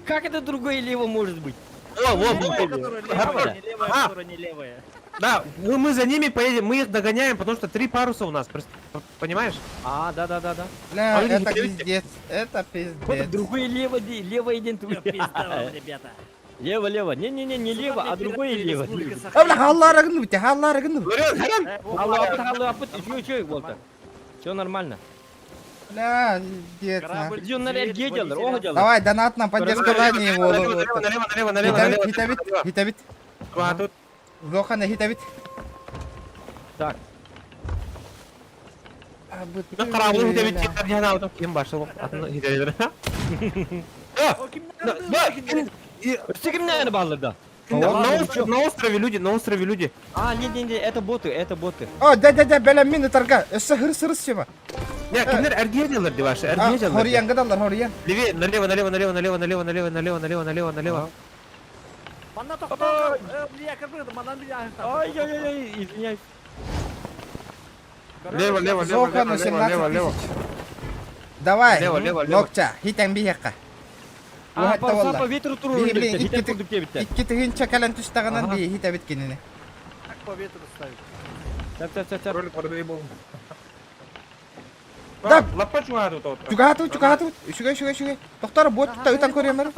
Как это другое лево может быть?
О, во, во,
Левая,
во.
которая
Право,
левая,
да?
не левая,
А.
которая не левая.
Да, мы за ними поедем, мы их догоняем, потому что три паруса у нас, просто, понимаешь?
А, да, да, да, да.
Бля,
А вы не
это
видите?
пиздец, это
Вот
пиздец.
другое лево, лево иден
Всё, пизда вам, ребята.
Лево, лево. Не-не-не, не лево, а другое лево.
А, бля, халлара гынны бите, халлара гынны.
Халлы халлы үчү үчү болду. Все нормально.
Бля, дед, на.
Дьоннор эргиэ дьаллар, оһо дьаллар.
Давай, донат нам, поддержка Вани его.
Налево, налево, налево, налево, налево.
Хитабит, хитабит.
А тут
Зохана хитабит.
Так.
мен карабыл хитабит диэн жана ким башы атын хитабит.
Өссө кимнәне балларда?
На острове люди, на острове люди.
А, не, не, не, это боты, это боты.
О, да, да, да, бәлем мин ытарга. Өссө хырыс хырыс сема.
Не, кинилэр эргиэ дьаллар ди башы, эргиэ дьаллар.
Хориянга даллар, хориян.
Левее, налево, налево, налево, налево, налево, налево, налево, налево, налево, налево.
Манна тохтоо. Бля, кырбыды, манан бля.
Ай-яй-яй, извиняюсь.
Лево, лево, лево,
Зохану
лево, лево, лево.
17 тысяч. Давай,
Лево, лево, лево.
Нокча, хитен бихекка.
А, паруса по ветру туру
Блин,
хитен курдук дебитте.
Икки тыгынча кэлэн түстаҕынан
Ага.
би хитабит кинини.
Как по ветру ставить?
Так, так, так, так.
Ролик продаю был.
Да.
Лапа чуга тут вот.
Чугаату, чугаату. Үчүгэй, үчүгэй, үчүгэй. Тохтор, бот тутта ытан көрүөмөр.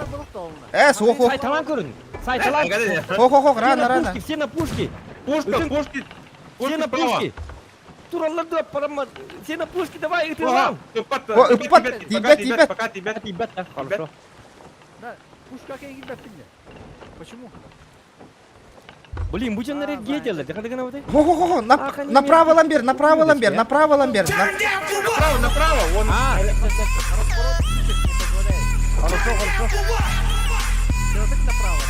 Э, суох,
Сай талан көрүн. Сай талан.
Хо, хо, хо,
Все
рано,
на
рано.
пушки, все на пушки.
Пушка, пушки.
Все на пушки. Тураллар да парама. Все на пушки, давай, ытылам.
О, ыппат, тибет, тибет.
Пока тебя.
Ребята, хорошо.
Да, пушка как я Почему?
Блин, будь на регге делать, да когда вот
Хо, хо, хо, хо, направо ламбер, направо ламбер, направо ламбер.
Направо, направо, вон.
Хорошо, хорошо.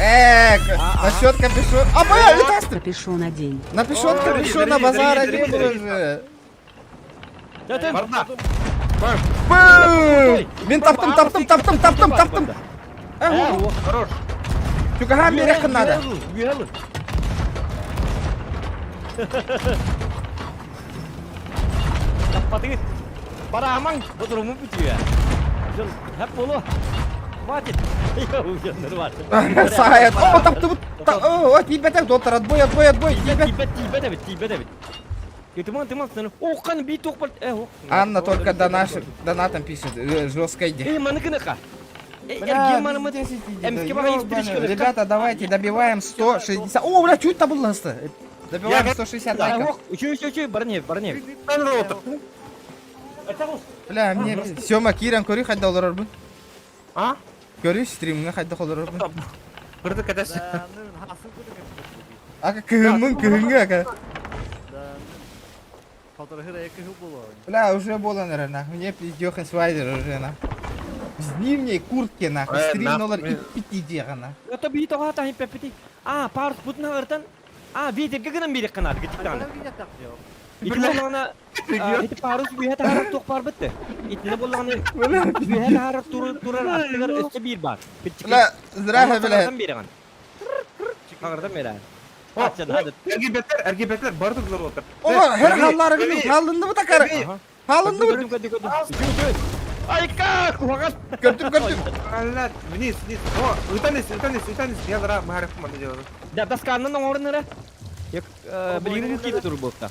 Э, насчет капюшон. А, бля, летасты.
Капюшон один.
Напишон капюшона базара не было же.
Барда.
Бум! Мин таптым, таптым, таптым, таптым, таптым. Э,
Хорош.
Чугахан берех надо.
Таппатыгыт. Барамаң, бұдырымы бүтüyor. Жыл, хәп болу. Хватит.
Саят. О, таптым. О, тибетек, доктор, отбой, отбой, отбой.
Тибет, тибет, тибет, тибет, тибет. Тыман, тыман, О, қан би тоқ бар.
Анна только донатом пишет. Жестко иди.
Эй, маныкыныка.
Ребята, давайте добиваем 160. О, бля, чуть там было. Добиваем 160 лайков.
Еще, еще, еще, барне, барне.
Бля, мне Сёма Киран көрүй хайда олорор бу.
А?
Көрүй стримҥа хайда олорор бу.
Кырды катас.
Ака кыһыммын кыһыҥҥа ака. Бля, уже было, наверное, нахуй. Мне пиздёхан свайдер уже, нахуй. В зимней куртке, нахуй. Стрим доллар и пяти нахуй.
Это би тоға та хиппети. А, парус бутна ыртан. А, ветер гынан бери канат гитан. Ити боллаҕына ити парус үөһэ таһаарар туох баар битте. Итиннэ боллаҕына үөһэ таһаарар турар аттыгар өссө биир баар.
Бля, здравия, бля.
Биэрэҕин. Хаҥырдан биэрэҕин.
Эргибеттер, эргибеттер, бардыклар отыр.
О, her халлары гынны, халлынны бу такары. Халлынны бу.
Айка, куһаҕан.
Көрдүм, көрдүм.
Алла, вниз, вниз. О, ытаныс, ытаныс, ытаныс. Я зара маариф маны делаю.
Да, досканнан оҥорун эрэ. Билигин киирэ тур буолта.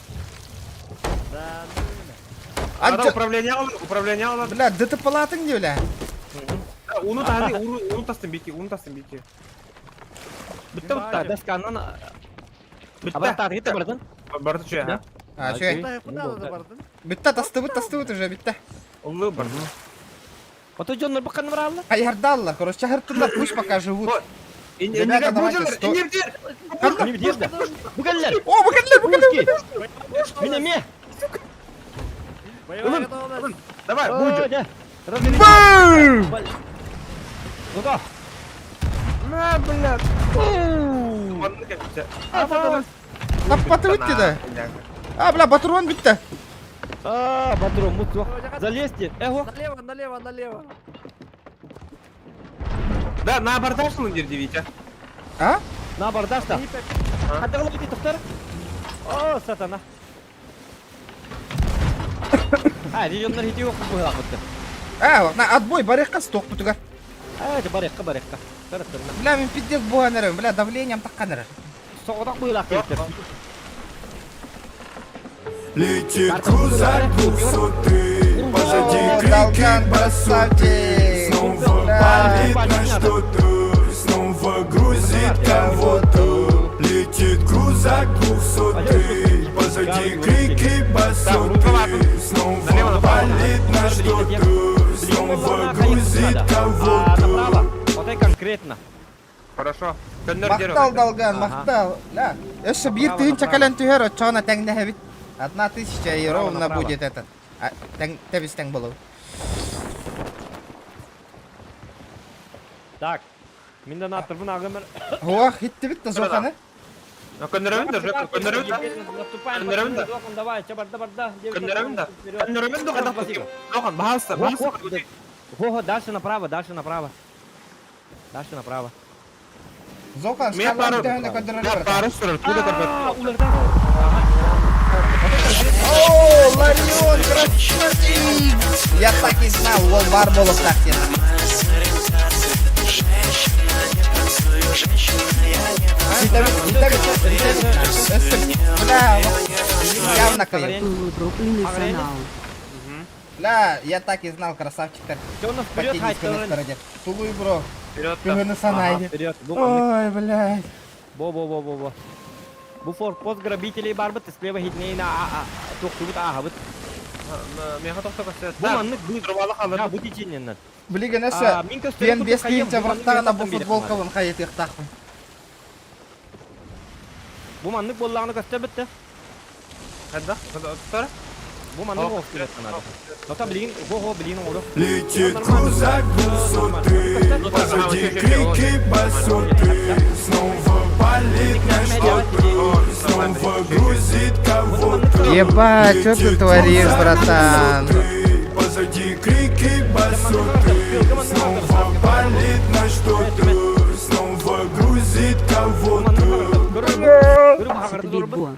Ара управление алар, управление алар.
Бля, ДТП-латың не, бля.
Уну таны, уну тастым бики, уну тастым бики.
Бүтті бүтті, досканнан. Абра тағы бардын.
Барды чуя.
А, чуя. Бүтті, тастыбыт, тастыбыт уже, бүтті.
Улы барды.
Ото дьоннор баккан бараллар.
Айардалла, короче, чахыртылар, пусть пока живут. Ребята, давайте, сто...
Бугаллар.
О, бугаллар, бугаллар.
Мине ме.
Давай, будь.
Бум!
Куда?
На, блядь.
Таппаты бітті да. А, бля, батурон бітті.
А, батурон, мут Залезьте. Эго.
Налево, налево, налево.
Да, на абордаж лундер, Витя.
А?
На абордаж да. Хатта кылып тоқтар. О, сатана. А, регионнар хити yok bu haqытты.
А, на отбой барыққа сток бутугар.
А, это барыққа, барыққа.
Бля, мен пиздец буганырым, бля, давлением таққанырым.
Соғдақ буйлақ кетті.
Летит крузак двухсотый, позади крики басоты. Снова палит на что-то, снова грузит. крузак двухсотый Позади крики басоты Снова палит на что-то Снова грузит
А,
кого-то
направо. Вот это конкретно.
Хорошо. Көннөр дерево.
Махтал, Долган,
Ага.
махтал. Ля, Өссө биир
Направо,
тыһыынча
направо.
кэлэн түһэр, оччоҕуна тэҥнэһэбит. 1000 и
Направо,
ровно
направо.
будет этот. А, Тэҥ, тэбис тэҥ болу.
Так. Мин донатырбын агымыр.
Ох, иттибит да зоханы.
Көннөрөбүн да, көннөрөбүн да.
Наступаем,
Көннөрөбүн да.
пацаны, Зохан, давай, че барда барда.
Көннөрөбүн да. Көннөрөбүн да кадак
Спасибо.
Жохан, баһаалыста,
Хо,
баһаалыста.
хо, хо, дальше направо, дальше направо. Дальше направо.
Зохан,
Мен
шкалан
пары-
төһөнө көдөрөр.
Я пары сұрар, тура көрбөт.
А, уларда.
О, Ларион, красавчик! Я так и знал, ол бар болып так Бля, явно кайф.
Лудроплины санал.
Бля, я так и знал, красавчиктар.
Че у нас вперед, хай,
Тулуй, бро.
Вперед.
Күһүнү санайды.
Вперед.
Ой, блядь.
Бо, бо, бо, бо, бо. Бу форпост грабителей барбыт, слева хитнейна, а, а, тохтубут, ааһабыт.
Меха тохто көстө.
Бу маннык бу
Турбалы
Да,
қалыр.
бу течениеннен.
Билигин
А,
өссө
мин көстөрүн
пен
курдук
бес
хайым,
тыһыынча
бу маннык
бырахтаҕына бу
өттөн биэрэх
футболкабын хайытыахтаахпын.
Бу маннык буоллаҕына көстөр битте.
Хадда, хадда,
Бу маннык оҕус надо. Тота билигин, хо-хо билигин оҕолор.
Летит крузак двухсотый Позади крики басоты Снова палит на что-то Снова грузит кого-то
Ебать, что ты
Летит
творишь,
крузак
братан?
двухсотый, Позади крики басоты Снова палит на что-то Снова грузит кого-то
Битбо.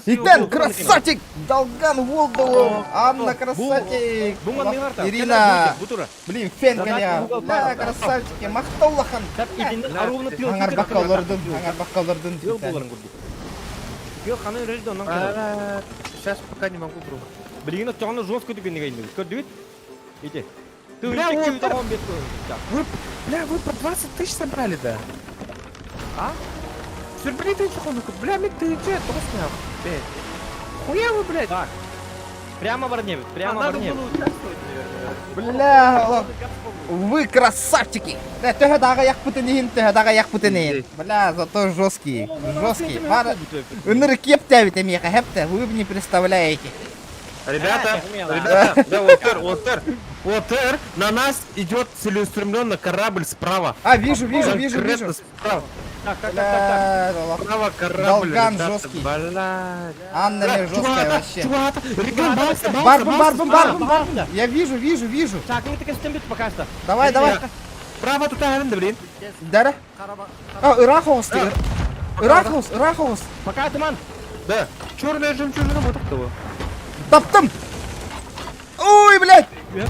Итан, красавчик! Долган Волдову! Анна, красавчик!
Бу маннык барта.
Ирина!
Бу тура.
Блин, фен
Задача
коня!
угол
Бля,
пара.
красавчики! Махталлахан!
Тап итиннен аруны тыл.
Аңар баккалардын, аңар баккалардын.
Тыл боларын курдук. Тыл ханы өрөждө оннан кэлэр.
Сейчас пока не могу, бро.
Билигин оттоҕуна жестко түгэннигэ иннибит. Көрдүгүт? Ити.
Бля,
Тыынча
вот
күүтэ он бес
Вы, бля, вы по 20 тысяч собрали, да?
А?
Сюрприз ты чё, бля, мен ты че, тосно. Хуя вы, блядь.
Так. Прямо барнебит, прямо
А, надо
барнебит.
было участвовать, наверное.
Бля, лох. Вы красавчики! Да, төһө даға яқпытын иһин, төһө даға яқпытын иһин. Бля, зато жесткие, жесткие. Бары ыныр кеп тәбит эмиэхэ хэптэ, вы не представляете.
Ребята,
А,
ребята, да, Уотер, Уотер, Уотер, на нас идет целеустремленно корабль справа.
А, вижу, вижу, вижу,
Конкретно
вижу.
справа.
Так, так, так, так, так.
Бля, лох.
Справа корабль,
Долган
ребята,
жесткий.
блядь.
Анна мне жесткая вообще.
Чувак, регион, баунса, баунса,
Барбун,
баунса,
барбун,
справа.
барбун, барбун. Я вижу, вижу, вижу.
Так, мы так бит пока что.
Давай, давай.
Справа тут аренда, блин.
Дара. А, Ирахоус ты. Ирахоус, Ирахоус.
Пока, туман.
Да, черная жемчужина, вот так того.
Таптым. Ой, блядь.
Бля,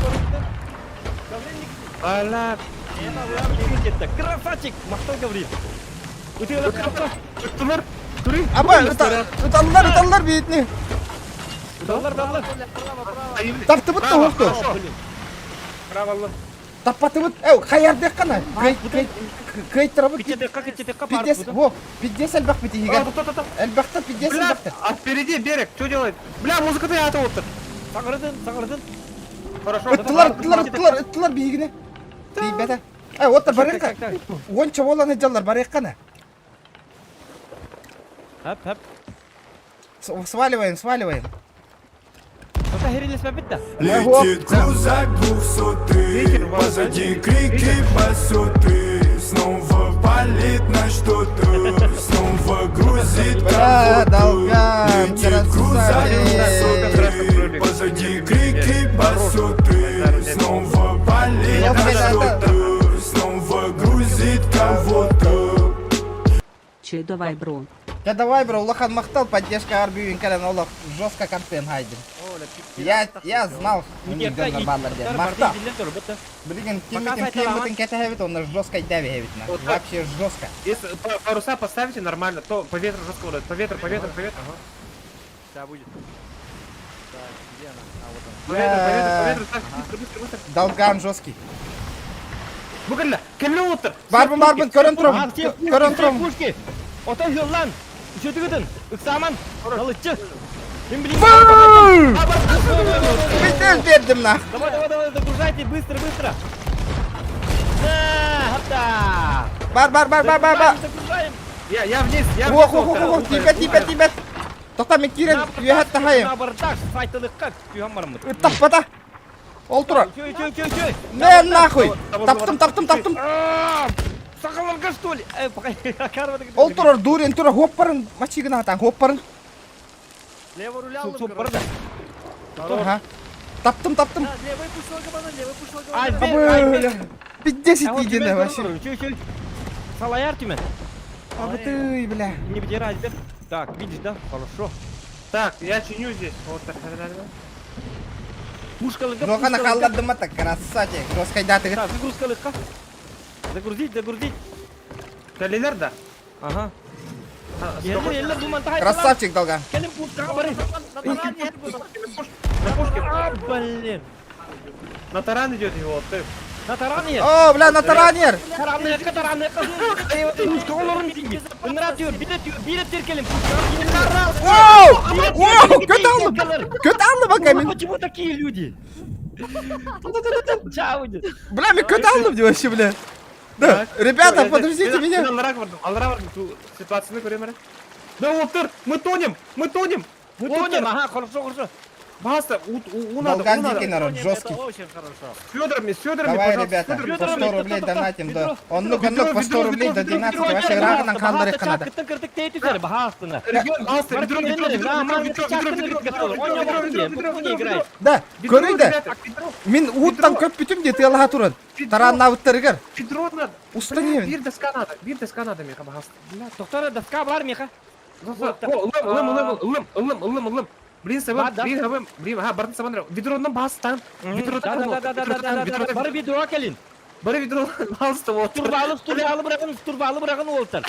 Красавчик! Махтал говорит.
Тулар, тури.
Аба, ыталлар, ыталлар битни.
Даллар, даллар.
Таптыбыт та хоқту.
Право,
Таппатыбыт. Эу, хаярдык кана. Кый трабыт. Пиздец, во, пиздец элбэх битигер. Элбэхтэ пиздец
Бля,
элбэхтэ.
а впереди берег, что делает? Бля, музыка ты это вот.
Саңырдын, саңырдын.
Хорошо.
Ыттылар, ыттылар, ыттылар, ыттылар бигине. Тибете. Эй, вот барык. Онча боланы жаллар барык кана.
Хап, хап.
Сваливаем, сваливаем.
Летит крузак двухсотый Позади крики басоты Снова палит на что-то Снова грузит
Бля,
кого-то
Долган,
Летит крузак
красавчик.
двухсотый Позади крики басоты Снова палит на что-то Снова грузит кого-то
Че давай, бро.
Я давай, бро, улахан махтал, поддержка арбюин кэлэн олох жестко контент хайден. Я знал, Махтал. Блин, киммитин киммитин кэтэхэбит, он жестко дәви на.
Вот так.
Вообще жестко.
Если паруса поставите нормально, то по ветру жестко ударит. По ветру, по ветру, по ветру. Ага.
Сейчас будет. Так, где она? А, вот она.
По ветру, по ветру, по ветру. Ставьте, быстро, быстро, быстро.
Долган жесткий.
Бугырля, кэллэ отыр.
Барбын, барбын, көрөн турам. Көрөн турам.
Пушки! Отой хыллан! Үчүгүтүн, ыксааман, налыччы. Мин билим.
Пиздец бердим нах.
Давай, давай, давай, загружайте, быстро, быстро. Да, хапта.
Бар, бар, бар, бар, бар, бар.
Загружаем.
Я, я вниз, я вниз.
Ох, ох, ох, ох, тибет, тибет, тибет. Тоқта мен кирен үйәт тахайым.
На абордаж, сайтылыққа түйен бармын.
Таппата. Ол тұра.
Чөй, чөй, чөй, чөй.
Не нахуй. Таптым, таптым, таптым.
Сақаларға что ли? Э, пока.
Ол тұрар, дурен тұра, хоппарын, мачигін атан, хоппарын.
Лево руля алым,
Суп,
короче.
барда.
Ага. Таптым, таптым.
Да, левый пушил габана, левый пушил габана.
Альберт, Альберт.
Бля. Пиздец единый вообще.
Чөй, чөй. Салаяр түмен.
Абы бля.
Не бедер, Альберт. Так, видишь, да? Хорошо.
Так, я чиню здесь. Вот так.
Пушкалыга,
Ну қана
пушкалыга.
қалладым ата, красавчик. Жесткой даты.
Так, загрузкалыка. Загрузить, загрузить.
Калилер да?
Ага. Еллер, еллер, думан тахай.
Красавчик долга.
Келим пушкаға бары.
На таране.
На пушке.
А, блин.
На таран идет его, ты.
На таран ер.
О, бля, на таранер.
Таранныка, таранныка. Пушка олорун динги. Ынра түйөр, биле түйөр, биле теркелим.
Воу! Воу! Көт алдым. Көт алдым ака мен.
Почему такие люди? Чауди.
Бля, мен көт алдым деп вообще, бля. Да, ребята, подождите меня.
Аллара бардым, аллара бардым. Ту ситуацияны көрем Да, Уолтер, мы тонем, мы тонем.
Мы тонем, ага, хорошо, хорошо.
Баста, у, у, у надо, у
Долган
надо.
дикий народ, жесткий.
Это очень хорошо.
С ведрами, с ведрами,
Давай,
пожалуйста,
ребята,
с ведрами.
по 100 рублей донатим, да. Оннук, оннук, по 100 рублей до 12, вообще рағынан қандырық қанады.
Кытын кыртык тейтүсер, бахастына.
Регион, баста, ведро, ведро, ведро, ведро, ведро, ведро, ведро, ведро, ведро, ведро, ведро, ведро.
Да,
Ведро,
көрейді.
ребята, ведро,
Мен уыттан көп бүтім де тыялаға тұрын. Таранна бұттырыгыр.
ведро надо.
Уста
Бля,
не
бир доска надо, бир доска надо, меха, баста. Бля,
Доктора, доска бар меха.
О, ылым, ылым, ылым, ылым, ылым, ылым, ылым. Блин, сабан,
Да, да.
блин, сабан, блин, ага, бардын сабан, ведронан бастан,
Да, да, да, да, да, да, да, Бары ведро келин.
Бары ведро басты, вот.
Турбалы, турбалы бырагын, турбалы бырагын олтар.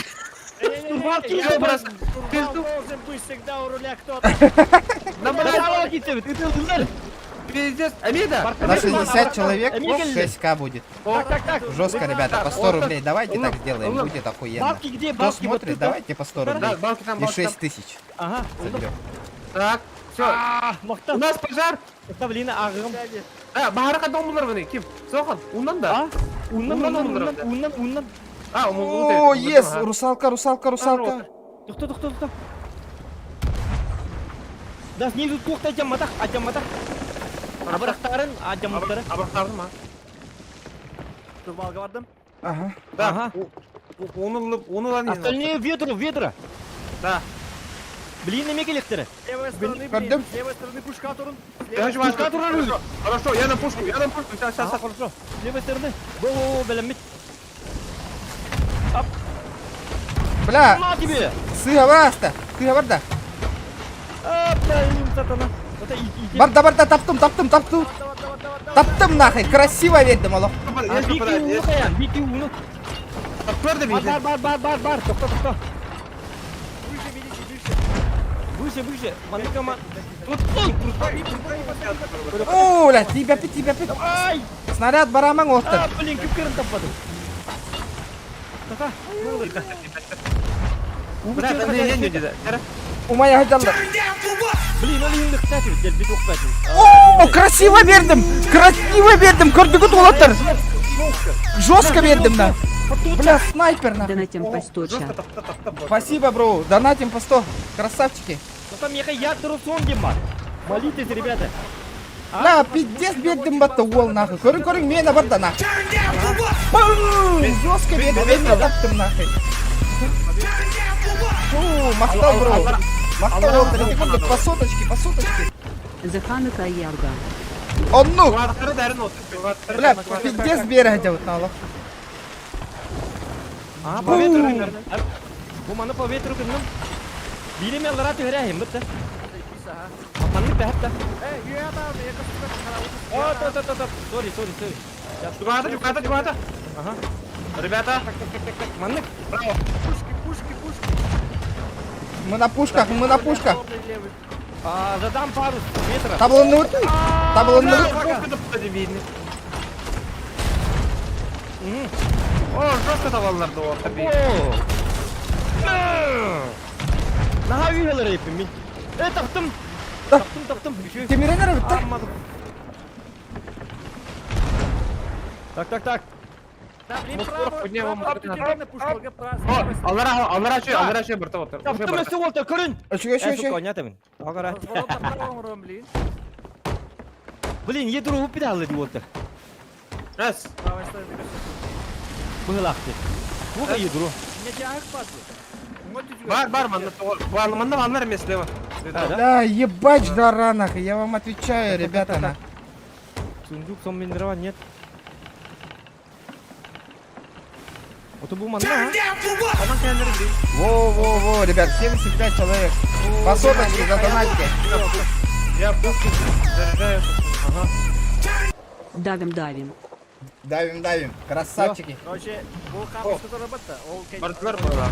Турбал кийсе
Просто
Штурвал должен быть всегда у руля кто-то.
Нам
Турбал кийсе, ытылдылар.
Пиздец, Амида!
На 60 человек
Эмигель.
6к будет.
Так, так, так.
Жестко, ребята, по 100 рублей. Давайте так сделаем, будет охуенно.
Балки где?
Кто
Балки вот
смотрит,
тут, да?
давайте по 100
Да,
рублей.
балки там,
И
балки там.
6 тысяч
Ага.
соберем.
Так, все.
А,
У
мактан.
нас пожар.
Ставлина агым.
А, Бахара дом булар бuni. Ким? Сохан, ундан да.
А? Уннан, уннан, уннан, уннан, уннан.
А,
О, ес, русалка, русалка, русалка.
Тохто, тохто, тохто. Да, снизу тухта жамматах, ажамматах. Абырахтарын, ажамматтары.
Абырахтарын ма?
Штурвалга бардым.
Ага.
Да.
Ага.
Оны лып, оны лан.
Остальные ведра, ведра.
Да.
Блин, неме келектері.
С левой стороны, блин,
Көрдім.
с левой стороны пушка турун. С
Я
левой
хочу Хорошо, хорошо, я на пушку, я на пушку. Сейчас, сейчас,
Ага, хорошо. С левой стороны. Во-во-во, бәлеммит.
Бля,
На тебе!
сыға баста. Сыға бар да.
А, блин, сатана. Это и- и-
Бар да, бар да, таптым, таптым, таптым. Таптым нахуй, красиво бердім олық.
А, бики уну каян, бики уну.
Көрді
Бар, бар, бар, бар, бар, бар. Тохто, тохто.
Выше, видите, выше.
Выше, выше. Манныка ман.
Тут,
О, бля, тибә пит, тибә пит.
Ай!
Снаряд барамаң
А,
оттыр.
блин, күпкерін таппадым. Тоқта.
Бля, не, не, не, не.
Умая хайдалды.
Блин, ол үйіңді қытатып, дәл бит оқпайтын.
О, красиво бердім. Красиво бердім. Көрдігі олаттыр. Жестко бердім на. Бля, снайпер нахуй.
Донатим по 100 ча.
Спасибо, бро. Донатим по 100. Красавчики.
Тоқта, меха ядро сон дем бар. Молитесь, ребята.
Бля, пиздец бердім батты ол нахуй. Көрін, көрін, мені бар да нахуй. Бум! Жестко бердім, мен таптым нахуй. Фу, мақтау, бро. Мақтау олды. Эти көрдік, по соточке, по соточке.
Заханыка Ярга.
Онну.
Куаттары дәрін отыр.
Бля, пиздец береді вот налог.
А, по ветру. Бу маны по ветру кынным. Билеме аллара түһәрәһим битте. Манны бәһәттә.
Эй, я там, я как
О, то, то, то, то. Сори, сори, сори.
Чугата, чугата, чугата.
Ага.
Ребята,
Манны
Пушки, пушки, пушки.
Мы на пушках, мы на пушках.
Левый.
А, задам пару метров.
Таблонны өт. Таблонны өт.
О, жестко табаларды орта би.
О! Наһаа үйэлэр эйпин мин. Э, таптым. Таптым, таптым.
Тимирен эрэ
Аммадым. Так, так, так.
Да, блин, право,
поднял,
право,
поднял.
пятиверный пушка, право.
О, аллара, аллара чөй, аллара чөй барта отыр.
Таптым өссө уолта көрүн.
Үчүгэй,
Э,
үчүгэй,
сука,
үчүгэй.
онятамын. Ағара.
Разворот направо, урон, блин.
Блин, едуру педалы ди уолта.
Раз.
Правой стороны.
Быһылаахты. Туга едуру.
Меня тягак падает.
Бар, бар, манна, бар, манна, манна, мен слева.
Да, да?
Да, ебать жара нахуй, я вам отвечаю, ребята, на.
Сундук сон дрова нет. Вот бу манна. а?
Во-во-во, ребят, 75 человек. По соточке задонатьте.
Я пушки заряжаю.
Ага.
Давим, давим.
Давим, давим. Красавчики.
Короче, бұл қамыс который бітті. Ол
Бардылар бұлар.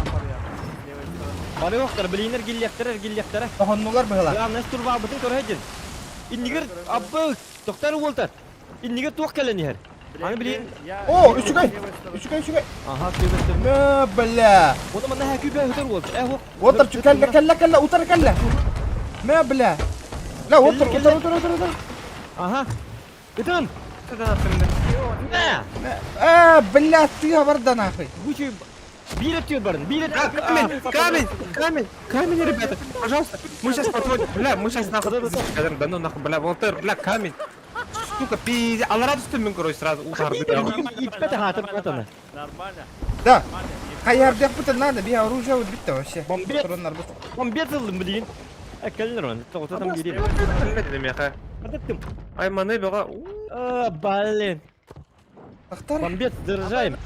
Бары yoктар, билинер гиллектер, гиллектер.
Тохоннулар быһыла.
Главное, турба бытын көрөйдин. Иннигер абы токтар уолтар. Иннигер туох кэлэн иһэр. Аны билин.
О, үчүгэй. Үчүгэй, үчүгэй.
Аха, төбөттөр.
Мэ, бля.
Оны манна хәкү бә өтөр уолтар. Э, хок.
Отыр, кэллэ, кэллэ, кэллэ, утар кэллэ. Мэ, бля. Ла, отыр, утар, утар, утар, утар.
Аха. Ытын. Мә.
Мэ, э, бля, ты барда нахуй.
Гучи бир өтөр барын. Бир
А, камень, камень, камень, камень, ребята, пожалуйста, мы сейчас подводим, бля, мы сейчас нахуй, да ну нахуй, бля, Волтер, бля, камень, сука, пиздец, аллара түстүм мен, короче, сразу, утарды.
Иппете хатыр батаны.
Нормально.
Да. Хайар бутын надо, би оружие вот битте вообще.
Бомбет.
Патроннар бут.
Бомбет ылдым билин. Э, кэллер он. Тоғытатам кирим. Ататтым.
Ай, маны бега,
А, блин.
Тахтар.
Бомбет, заряжаем.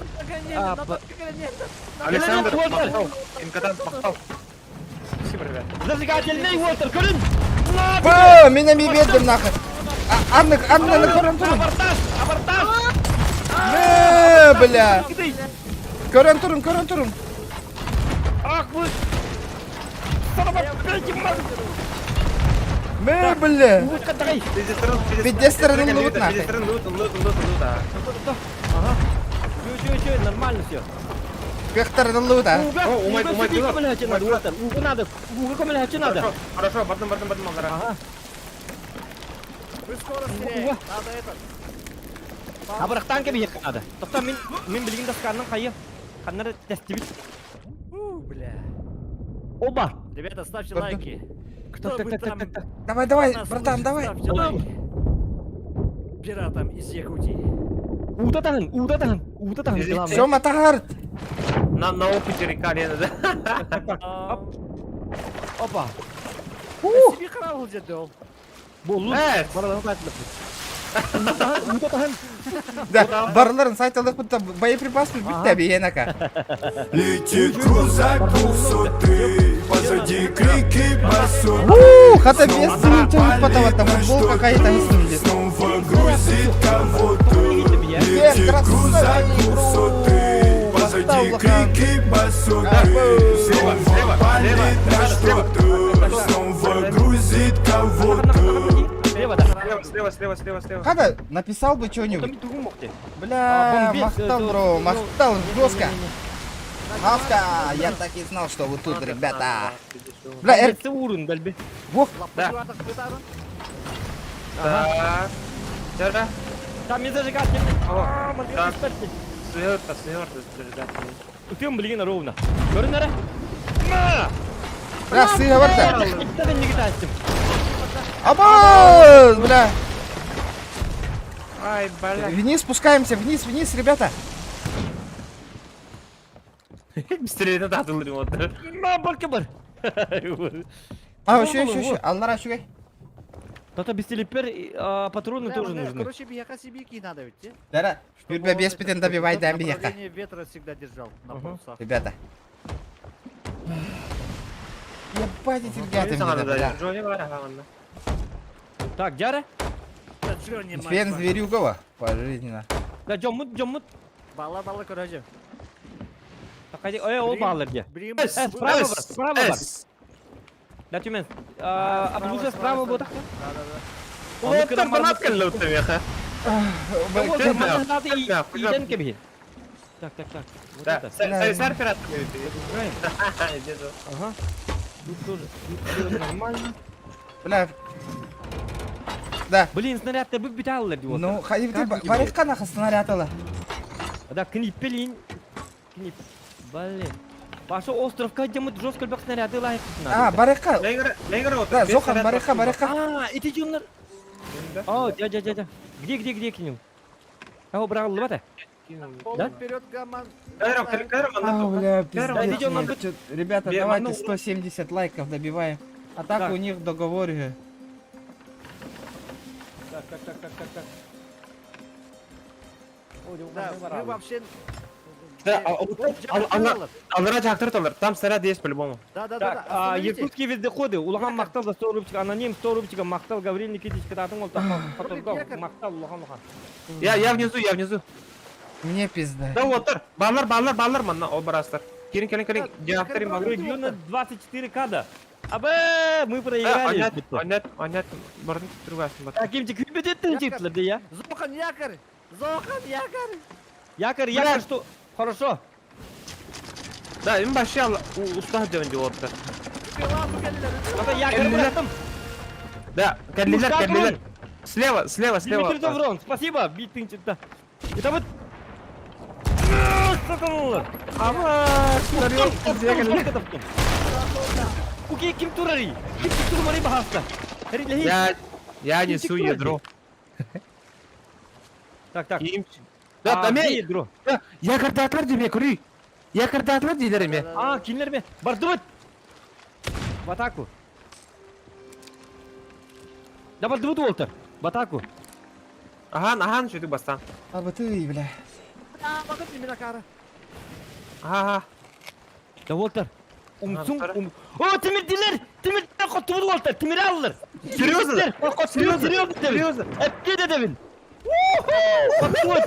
А,
Александр,
Волтер.
мактал, Инкадан, мактал. Спасибо, ребят.
Зажигательный Уолтер, көрүн!
Ба, меня ми бердим нахуй. А, Анна, Анна, на көрөн турун.
Абортаж! Абортаж!
Мэ, бля. Көрөн турун, көрөн турун.
Ах вы!
Мэ, бля.
Уут каттагай!
Пиздец стороны лут нахуй.
Пиздец, лут, лут, лут, лут, а.
Ага. Чё, чё, чё, нормально все.
Пехтарын лут, а.
Уга,
О, умай,
уга
умай,
сюда
туда.
көмөлөчү надо, Уолтер. Уга надо, уга көмөлөчү надо.
Хорошо, хорошо, бардым, бардым, бардым, аллара.
Ага.
Мы скоро стреляем. Надо этот.
Абырактан кеби надо. Токта мин мин билгин дасканның кайы. Каннар тестибит.
У, бля.
Оба.
Ребята, ставьте лайки. Кто
Так,
бы
так, так,
там
так, так.
Давай, давай,
нас
братан,
слышит,
давай.
ставьте лайки. Пиратам из Якутии.
Ута тагын, ута тагын, ута тагын. главное.
Все, Матагард.
На опыте река Лена, да?
Так, так, оп. Опа.
Себе караул дедол.
Болу.
Э,
Баралар кайтылып. Ута тагын.
Да, барларын сайт алдык бутта боеприпас битте биенака.
Летит крузак двухсотый, позади крики басоты.
У, хата без сумча потом там футболка какая-то сумде.
Снова грузит кого-то. Летит крузак двухсотый, позади крики басоты. Снова палит на что-то, снова грузит кого-то.
Слева, да.
Слева, слева, слева, слева, слева.
Хата написал бы что-нибудь.
Там тугун мокте.
Бля,
бомбит,
махтал,
э,
бро,
ну,
махтал жестко.
не-не-не.
Мавка, я так и знал, что вы тут, ребята. Бля, эр,
Бомбетті урын бәлбе.
вох,
Да. Так. Жара.
Там не зажигательный.
О,
А,
так. Сверта, сверта, зажигательный.
Үтем билген ровно. Көрүнәре?
бля, сыга барда.
Иттен нигит астым.
Абаз, бля.
Ай, бля.
Вниз спускаемся, вниз, вниз, ребята.
Быстрее надо атылыр вот.
На барка бар.
А, еще, еще, еще. Аллара, еще.
Тата бестелепер патроны
Бля,
тоже
бля,
нужны.
Короче, бияка себе надо ведь, те?
Дара,
Чтобы
Юрбе
он
без
этот,
пятен добивай, дай бияка.
Направление ветра всегда держал на
Ага.
парусах.
Ребята. Ебать эти ребята, мне, бля.
Джонни бар, ага,
Так, Джара?
Да, Джонни, мать
Фен
вашу.
Зверюгова, пожизненно.
Да, жоммут, жоммут.
Бала, бала, короче.
Такай, ой, ол балыр де.
Брим.
Э, справа бар, справа бар.
С.
Да, Тюмен. А
Справа,
справа
справа,
вот так.
Да, да, да.
Уоттер донат келді өтті меха.
Так, так, так. Вот
Да,
это.
сэр пират.
Ага. Тут тоже, тут всё нормально.
Бля. Да.
Блин, снаряд-то бүт-бүталлар дип
Ну, хайы
Как тебе?
барыхка нахы снаряд ала.
Да, книппелин. Книп. Блин. Паша островка демут жестко бак снаряды лайк.
А, барыхка. Да, Зохан, барыхка, барыхка.
А, эти дюннар. О, дядя, дядя. Где, где, где кинул? А, брал лобата.
Полный вперед, гаман.
А, бля, пиздец.
Идем,
мне. Чё, Ребята,
Бе-
давайте
ну-
170 лайков добиваем. А так
Так.
у них договор.
Так, так, так, так, так, так.
Да, мы вообще...
Да, а вот Аллара жактыр алар. Там снаряд есть по-любому.
Да, да, да,
Так,
да.
а,
Остановите.
якутские вездеходы, улахан мақтал за 100 рубчика, аноним 100 рубчика, мақтал Гаврил Никитич, кататын ол
Якорь.
мақтал, улахан улахан.
Я, я внизу, я внизу.
Мне пизда.
Да вот, баллар, баллар, баллар, манна, о, барастар. Кирин, кирин, кирин, жактырым баллар.
Региона 24 када. Абе, мы проиграли.
Анят, анят, анят, барын другасın бат.
Так, кимчик, күбететтің жігітлер я.
Зохан, якорь! Зохан, якорь!
Якорь, якорь, что? Хорошо.
Да, им вообще usta döndü orada.
Пилату келдилер.
Ата якорь
Кәллелер.
бұраттым.
Да, кәллелер,
Ушак
кәллелер.
урон.
Слева, слева, слева.
Дмитрий Таврон, спасибо, биттің читта. Это вот... Сатаналар.
Ама,
Уке, ким турари? Ким турмари бахаста?
Я, я несу ядро.
Так, так.
Им. Да,
А,
там
где ядро?
Я кардатлар деме, көрүй. Я кардатлар дейлер эме.
А, кинилер ме? Бардыбыт! В атаку. Да бардыбыт Уолтер. В атаку.
Ахан, ахан, шөйтүк бастан.
А бы ты, бля.
Bakın именно кара.
Аха, аха.
Да Уолтер. Умсуң,
Ага,
ум. О, тимирдилер! Тимирдилер коттубут Уолтер, тимир алылар.
Серьезно?
Серьезно? Серьезно?
Серьезно?
Эпке де дебин. Уху! Коттубут!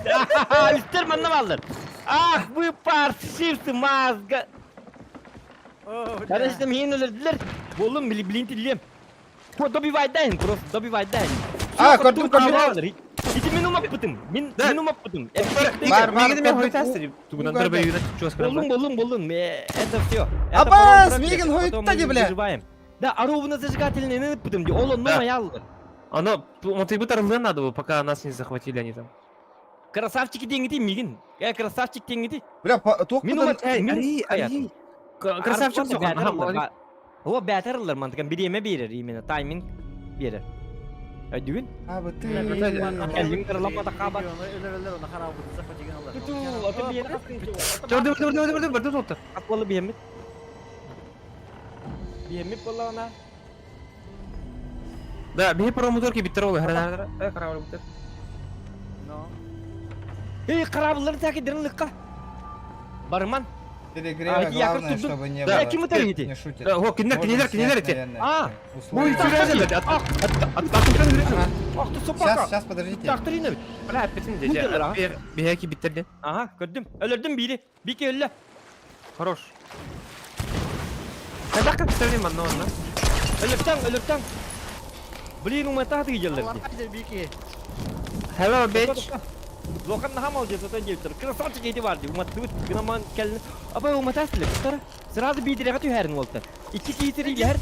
Үстер маннам алылар. Ах, вы паршивцы, мазга. Конечно, мені өлділер. Болым, блин, тілем. Ко, добивай дайын, просто добивай дайын.
А, көрдім, көрдім.
Ити мен умаппытым. Мен
Да.
мен умаппытым.
Бар, бар,
Мегин мен
көрдім.
хойтасты деп. Тугунан
Угарды.
дырбай үйрәтіп чуас
Болдум, болдум, болдум. Это все.
Абас, Мегин хойтта де, бля.
Да, аровна зажигательный ныппытым. Ол
Да.
ну аялды.
Оно, вот и надо было, пока нас не захватили они там.
Красавчики деңгити Мегин. Э, красавчик деңгити.
Бля,
Мен
тоқпыдан...
умат, мен
Ай, Красавчик соған. Аха, молодец.
О, бәтерлер мантыган биреме берер именно тайминг берер. Өйдүгүн?
А бы ты...
Кәллиң кырламада каба.
Өлөр-өлөр, оны харап буту захватеген алар.
Ту, аты биен.
Көрдüm, көрдüm, көрдüm, көрдüm, көрдüm, отыр.
Акылы биемит. Биемит боллана.
Да, бей промоторки биттер олы. Хара, хара, хара, биттер.
Но.
Эй, карабылар таки дырынлыкка. Барман.
Перегрева,
А, я
главное,
как тут-
чтобы не
Да,
было.
кем это видите?
Не шутит.
Да, о, киндер,
Можно
киндер,
снять,
киндер эти.
наверное,
А,
условия.
Ой, серьезно, от, от, от, от,
Ага.
Ах ты собака.
Сейчас, сейчас, подождите.
Тактырины.
Бля, петин
Мындылар, а?
деже. Бейки биттерден.
Ага, көрдүм. Өлөрдүм бири. Бике өллө.
Хорош. Когда как представление манна онна?
Өлөртәң, өлөртәң. Блин, у меня тагы келдер.
Алар бики.
Hello, bitch.
Лохан нахамал же сатан жептер. Красавчик эти барды. Уматтыбыт гынаман келин. Апай уматасылы. Тара. Сразу бидире түһәрин болду. Ики кийтер илер.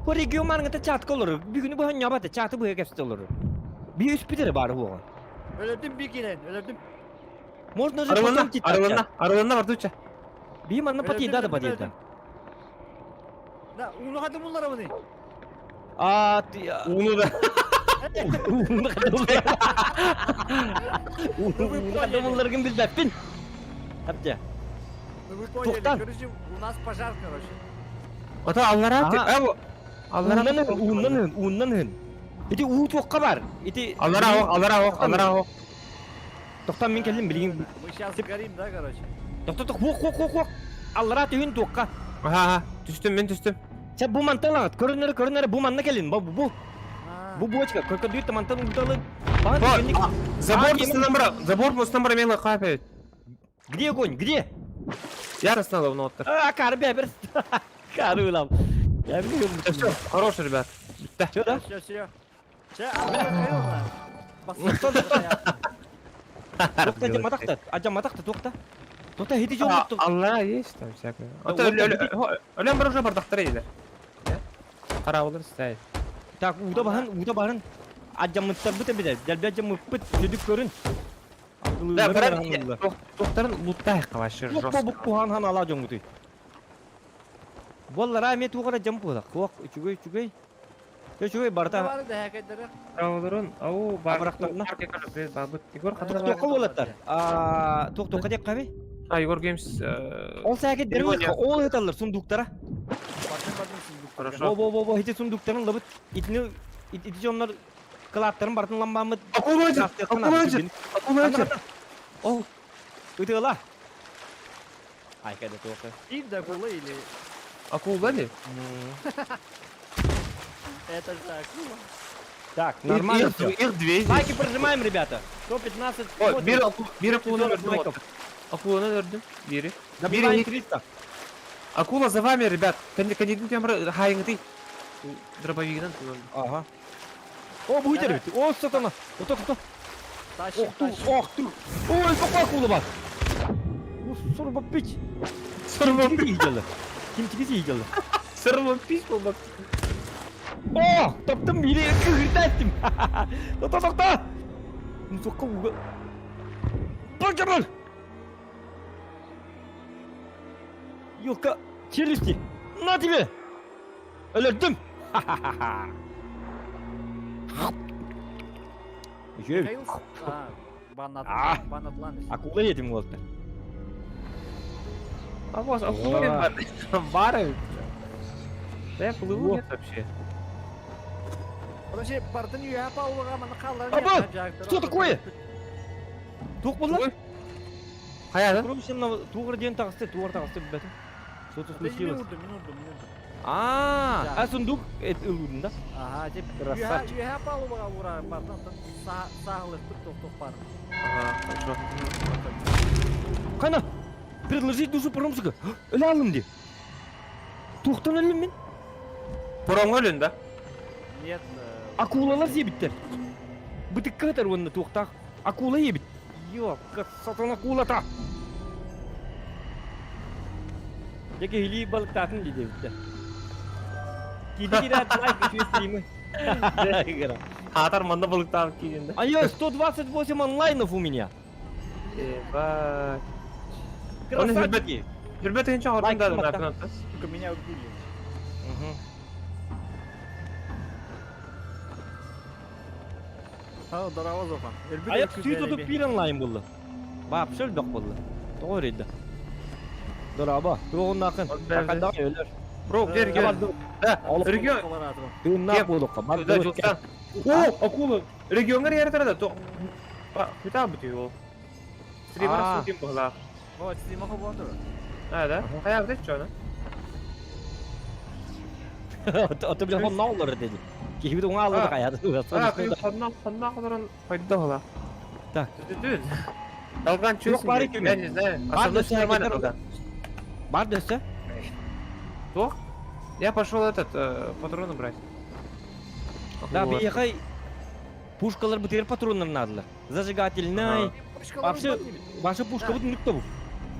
Бу регион марыңыта чат колор. Бүгүнү бу ханьябата чаты бу кепсте олор. Би үспүдер бар буга.
Өлөрдүм бикинен, өлөрдүм.
Можно же
Арылана,
потом читать.
арылана, арылана бардуча.
Би манна пати да да пати да.
Да, уну хады буллар мыны.
А ты
Уну да.
Уну билбеппин. Апча.
Ну вы поняли,
Тоқтан.
короче, у нас пожар, короче.
Ата аллара.
Ага.
Абу. Аллара.
Уннан уннан уннан Ити уу туаққа бар. Ити
Аллара ох, аллара ох, аллара ох.
Тоқтан мен келдим билген.
Мы сейчас горим, да, короче?
Тоқта тоқ хоқ хоқ хоқ хоқ. Аллара түйін туаққа.
Аха, аха. Түстүм, мен түстүм.
Сен бу манталағат. Көрінері көрінері бу манна келин. Бу бу.
А,
Бу бочка. Көркө дүйт мантан уталы.
Бар. Забор
А,
мустан забор мустан бара мела капет.
Где огонь? Где?
Я раснала в ноттер.
А, кар бәбір. Кар улам. Я билем.
Все, хорош, ребят. Да.
Чё да?
Все, все. Все, а
Тоқта, жаматақта. А жаматақта тоқта. Тота хити жол
Алла есть там всякое. Өлен бар уже бардактар иде. Карабылыр стай.
Так, уда баһын, уда баһын. Адьаммыттар бит эбит. Дэлбэ адьаммыппыт сүдүк көрүн.
Да, брат, тохтарын луттай вообще
жестко. Бу кухан хан ала жоңгутуй. Боллара эме тугара жам була. Куак үчүгэй үчүгэй. Үчүгэй барта.
Бары да хакайдары.
Праволорун, ау,
Абырахтарына.
Бабыт Егор
Тоққа болаттар. А, тоқ тоққа деп қаби?
А, Егор Геймс.
Ол сәке дербе ол хыталлар сундуктара.
Хорошо.
Бо бо бо хити сундуктарын лабыт. Итини ити жоннор кылааттарын бартын ламбамыт.
Акула Акула Акула
Ол ытыла. Ай, когда тоқы.
Им да акула или...
Акула ли?
Это же акула.
Так, нормально
их,
все.
Их две здесь.
Лайки прожимаем, ребята. 115.
О, бир, бир акуланы
40
өрдүм.
лайков.
Акуланы өрдүм. Бири.
Добиваем 300.
Акула за вами, ребят. Кандидин темір хайыңды. Дробовигінен.
Ага. О, будет, ребят. О, сатана. Вот это кто?
Тащим,
Ох ты,
тащим.
ох ты. Ой, какая акула бар. О, сорба пить.
Сорба
пить. Ким тигизи ийдели.
Сорба пить болбак.
О, таптым бири кыгырта эттим. Токто, токто. Мусокка уга. Бар жабыл. Ёлка, челюсти. На тебе. Өлөрдүм. Еще
Михаил... А,
А.
бан Атлантис.
Акула етим болду.
А вот, акула бар. Бары. Да я плыву
О.
нет вообще.
Короче, бардын үйе палуға маны қалар.
Аба! Что такое? Тук болла?
Қаяда?
Короче, туғыр ден тағысты, туғыр тағысты бәтім. Что-то случилось.
Мен урдум, мен урдум, мен урдум.
А, а сундук это ылудun да?
Ага, деп
Красавчик.
үйе палубаға ура бардын, сағылып тұр тоқ-тоқ бар.
Ага, хорошо.
Қана, предложить душу паромсыга. Өлі алым де. Туқтан өлім мен.
Бұрын өлін да?
Нет,
Акулалар зебіттер. Бытык катар онны туқтақ. Акула ебіт. Йо, сатан акулата. Яке хили балықтатын дейді бітті. Кейде кират лайк еще стримы.
Атар манда балықтағы кейден да.
А я 128 онлайнов у меня.
Ебать.
Красавчики.
Хүрбет енче
Лайк
хордун да
кымматта.
на
сука, меня убили. А, здорово, Зохан.
А я сүйт бир онлайн болды. Вообще бек болды. Doğru idi. Дораба, туғын
Вот бәрі.
Бақанда өлер.
Бро, бер кел. Да, регион.
Тыыннаах буолукка. Бар
Да, жолстан. О, акула. Регионгар яртар да. То. Ба, кута бутүй ол. Стример
А.
сутин була.
Вот, стримаха болды.
А, да? Кая бит чона?
Ото бile хонна олар dedi. Кихибит оңа алды каяды.
А, кый хонна хонна кодорон пайда була.
Так.
Дүт. Долган
Жоқ, бар екен.
Я не знаю.
Бар
А со мной
десе,
всё нормально,
кетер.
Долган.
Бар десе.
Что? Я пошел этот, патроны брать.
Да,
Акула.
бияхай пушкалар бутер патроннар надылар. Зажигательный. Вообще, ваша пушка вот никто бу.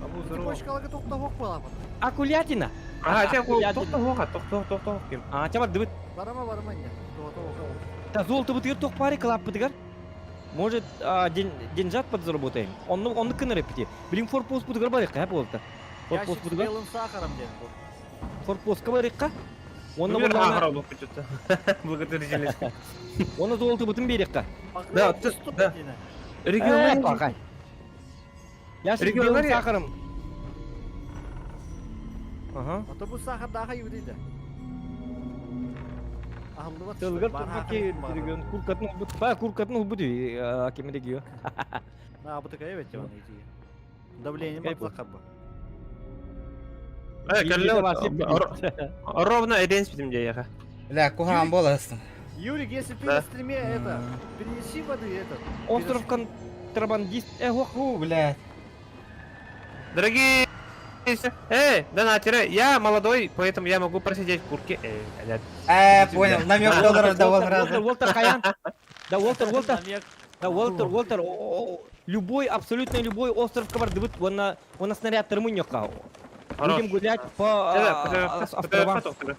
Абу, здорово.
Почкаларға тоқтап оқ балапын.
Акулятина.
А, тебя
Акулятина.
тохто хоха, тохто тохто ким.
А, чабар дыбыт.
Барама, барама, не. Тоқтап оқ.
Да, золото бутер тох пари клап бутер. Может, а, деньжат подзаработаем. Он, он кыныр пити. Блин, форпост бутер бар хап болду. Форпост
Ящик с
бутер.
белым сахаром ден.
Форпостка бар икка. Онны
Умер
буллана,
ахрау болып кетті. Благотворительность.
оны золото бутын берекка.
Да, да. Регионар.
Бакай. Я с
Регионар
белым
я-
сахаром. Ага.
Ата бұл сахар дағы юдейді.
Тылгыр турбаки регион куркатын убут. Ба куркатын убут кемеде гио.
А, bu такая ведь он иди. Давление
Кайф.
бак бу.
Э, кәлле ровно эден спитим де
Бля, кухан боласың.
Юрик, если ты
Да.
на стриме это, принеси воды этот.
Остров контрабандист. Э, ох.
Фу, блядь.
Дорогие Эй, донатеры, я молодой, поэтому я могу просидеть в курке. Эй, блядь.
Понял, намек долларов давал
Уолтер,
сразу.
Уолтер, Хаян. Да, Уолтер, Уолтер.
Намек.
Да, Уолтер, Уолтер. О, о, о. Любой, абсолютно любой островка бардыбыт, уонна уонна снарядтары мунньуохха.
Хорош.
Будем гулять по островам.
Да,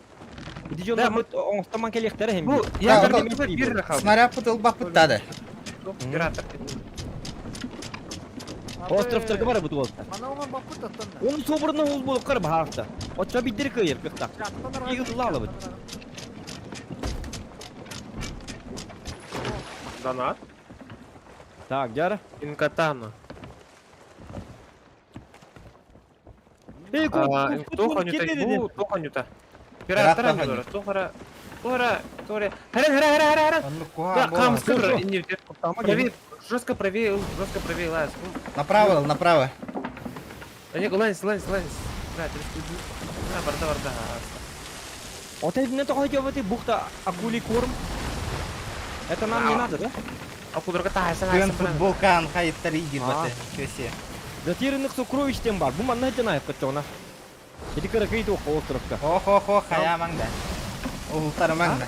Дьоннорбут оҥостомон кэлиэхтэрэ иһин
Бу
биир.
я
Да,
көрдüm
ото-
бир рахал.
Снаряд пытылбаппыт тады.
Пираттар.
Островтарга барабыт уолта.
Мана оҥор баппыт оттон.
Оны соборно ол болуп кар баһаахта. Оччо биддери кыйыр кыхтах. Игыллаалабыт.
Донат.
Так, дьара.
Инкатана.
Эй,
Туха нюта, туха нюта. Пираттар
Пираттар
нюта, тухара. Тура, тура. Харан, харан, харан, харан.
Оннук
Да,
куһаҕан
кам
буолан.
сыр, не Правее, жестко правее, жестко правее, лаз.
Направо, направо.
Они ланс, ланс, ланс. Да, Да, барда, барда.
Вот это не то хотел бы бухта акулий корм. Это нам не надо, да?
Акуларга тахайсан,
Күн футболкан хайыттар игир баты. Көсе.
Затерянных сокровищ тем бар. Бу манна жана кытчона. Эти каракай то островка.
Хо-хо-хо, хаямаң да. Ултарымаң да.